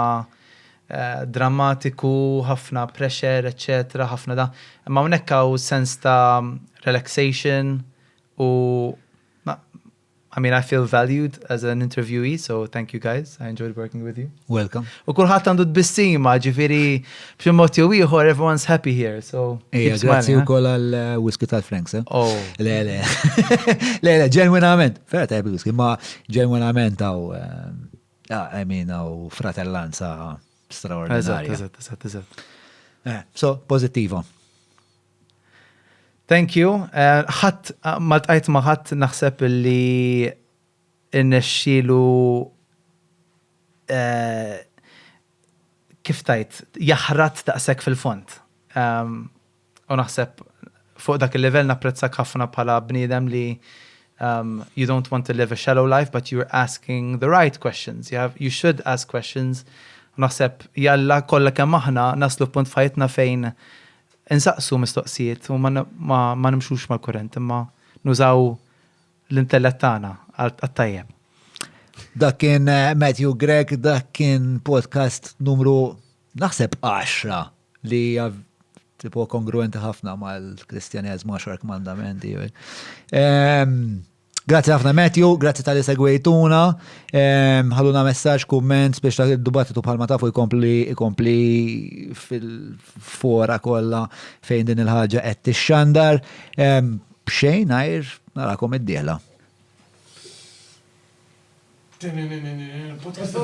drammatiku, ħafna pressure, eċċetera, ħafna da. Imma hawnhekk hawn sens ta' relaxation u I mean, I feel valued as an interviewee, so thank you guys. I enjoyed working with you. Welcome. U kulħadd għandu tbissima, ġifieri b'xi mod jew ieħor everyone's happy here, so. Ejja, grazzi wkoll għal eh, whisky tal-Franks, eh? Oh. Le, le. Le, le, ġenwinament, vera tajb whisky, ma ġenwinament għaw, eh, ah, I mean, għaw fratellanza straordinarja. Eżatt, eżatt, eżatt. Eh, so, pozittiva. Thank you. Eh, ħadd ma ltqajt ma' ħadd naħseb li irnexxielu eh, kif tajt jaħrat daqshekk fil-fond. Ehm, u naħseb fuq dak il-livell napprezzak ħafna bħala bniedem li um, you don't want to live a shallow life, but you're asking the right questions. You, have, you should ask questions. Naħseb jalla kollha kemm aħna naslu punt f'ħajtna fejn Insaqsu mistoqsijiet u ma nimxux mal-kurrent imma nużaw l-intellett tagħna għat-tajjeb. Dak kien eh, Matthew Grech, dak kien podcast numru naħseb 10 li hija tipo kongruenti ħafna mal-Kristjaneżmu għaxar kmandamenti. Ehm, Grazzi ħafna Matthew, grazzi tal-li segwejtuna, ehm, ħalluna messaġġ, kumment biex ta' id-dibattitu bħalma tafu jkompli jkompli fil-fora kollha fejn din il-ħaġa qed tixxandar. Ehm, b'xejn għajr narakom id-dieħla. Podcast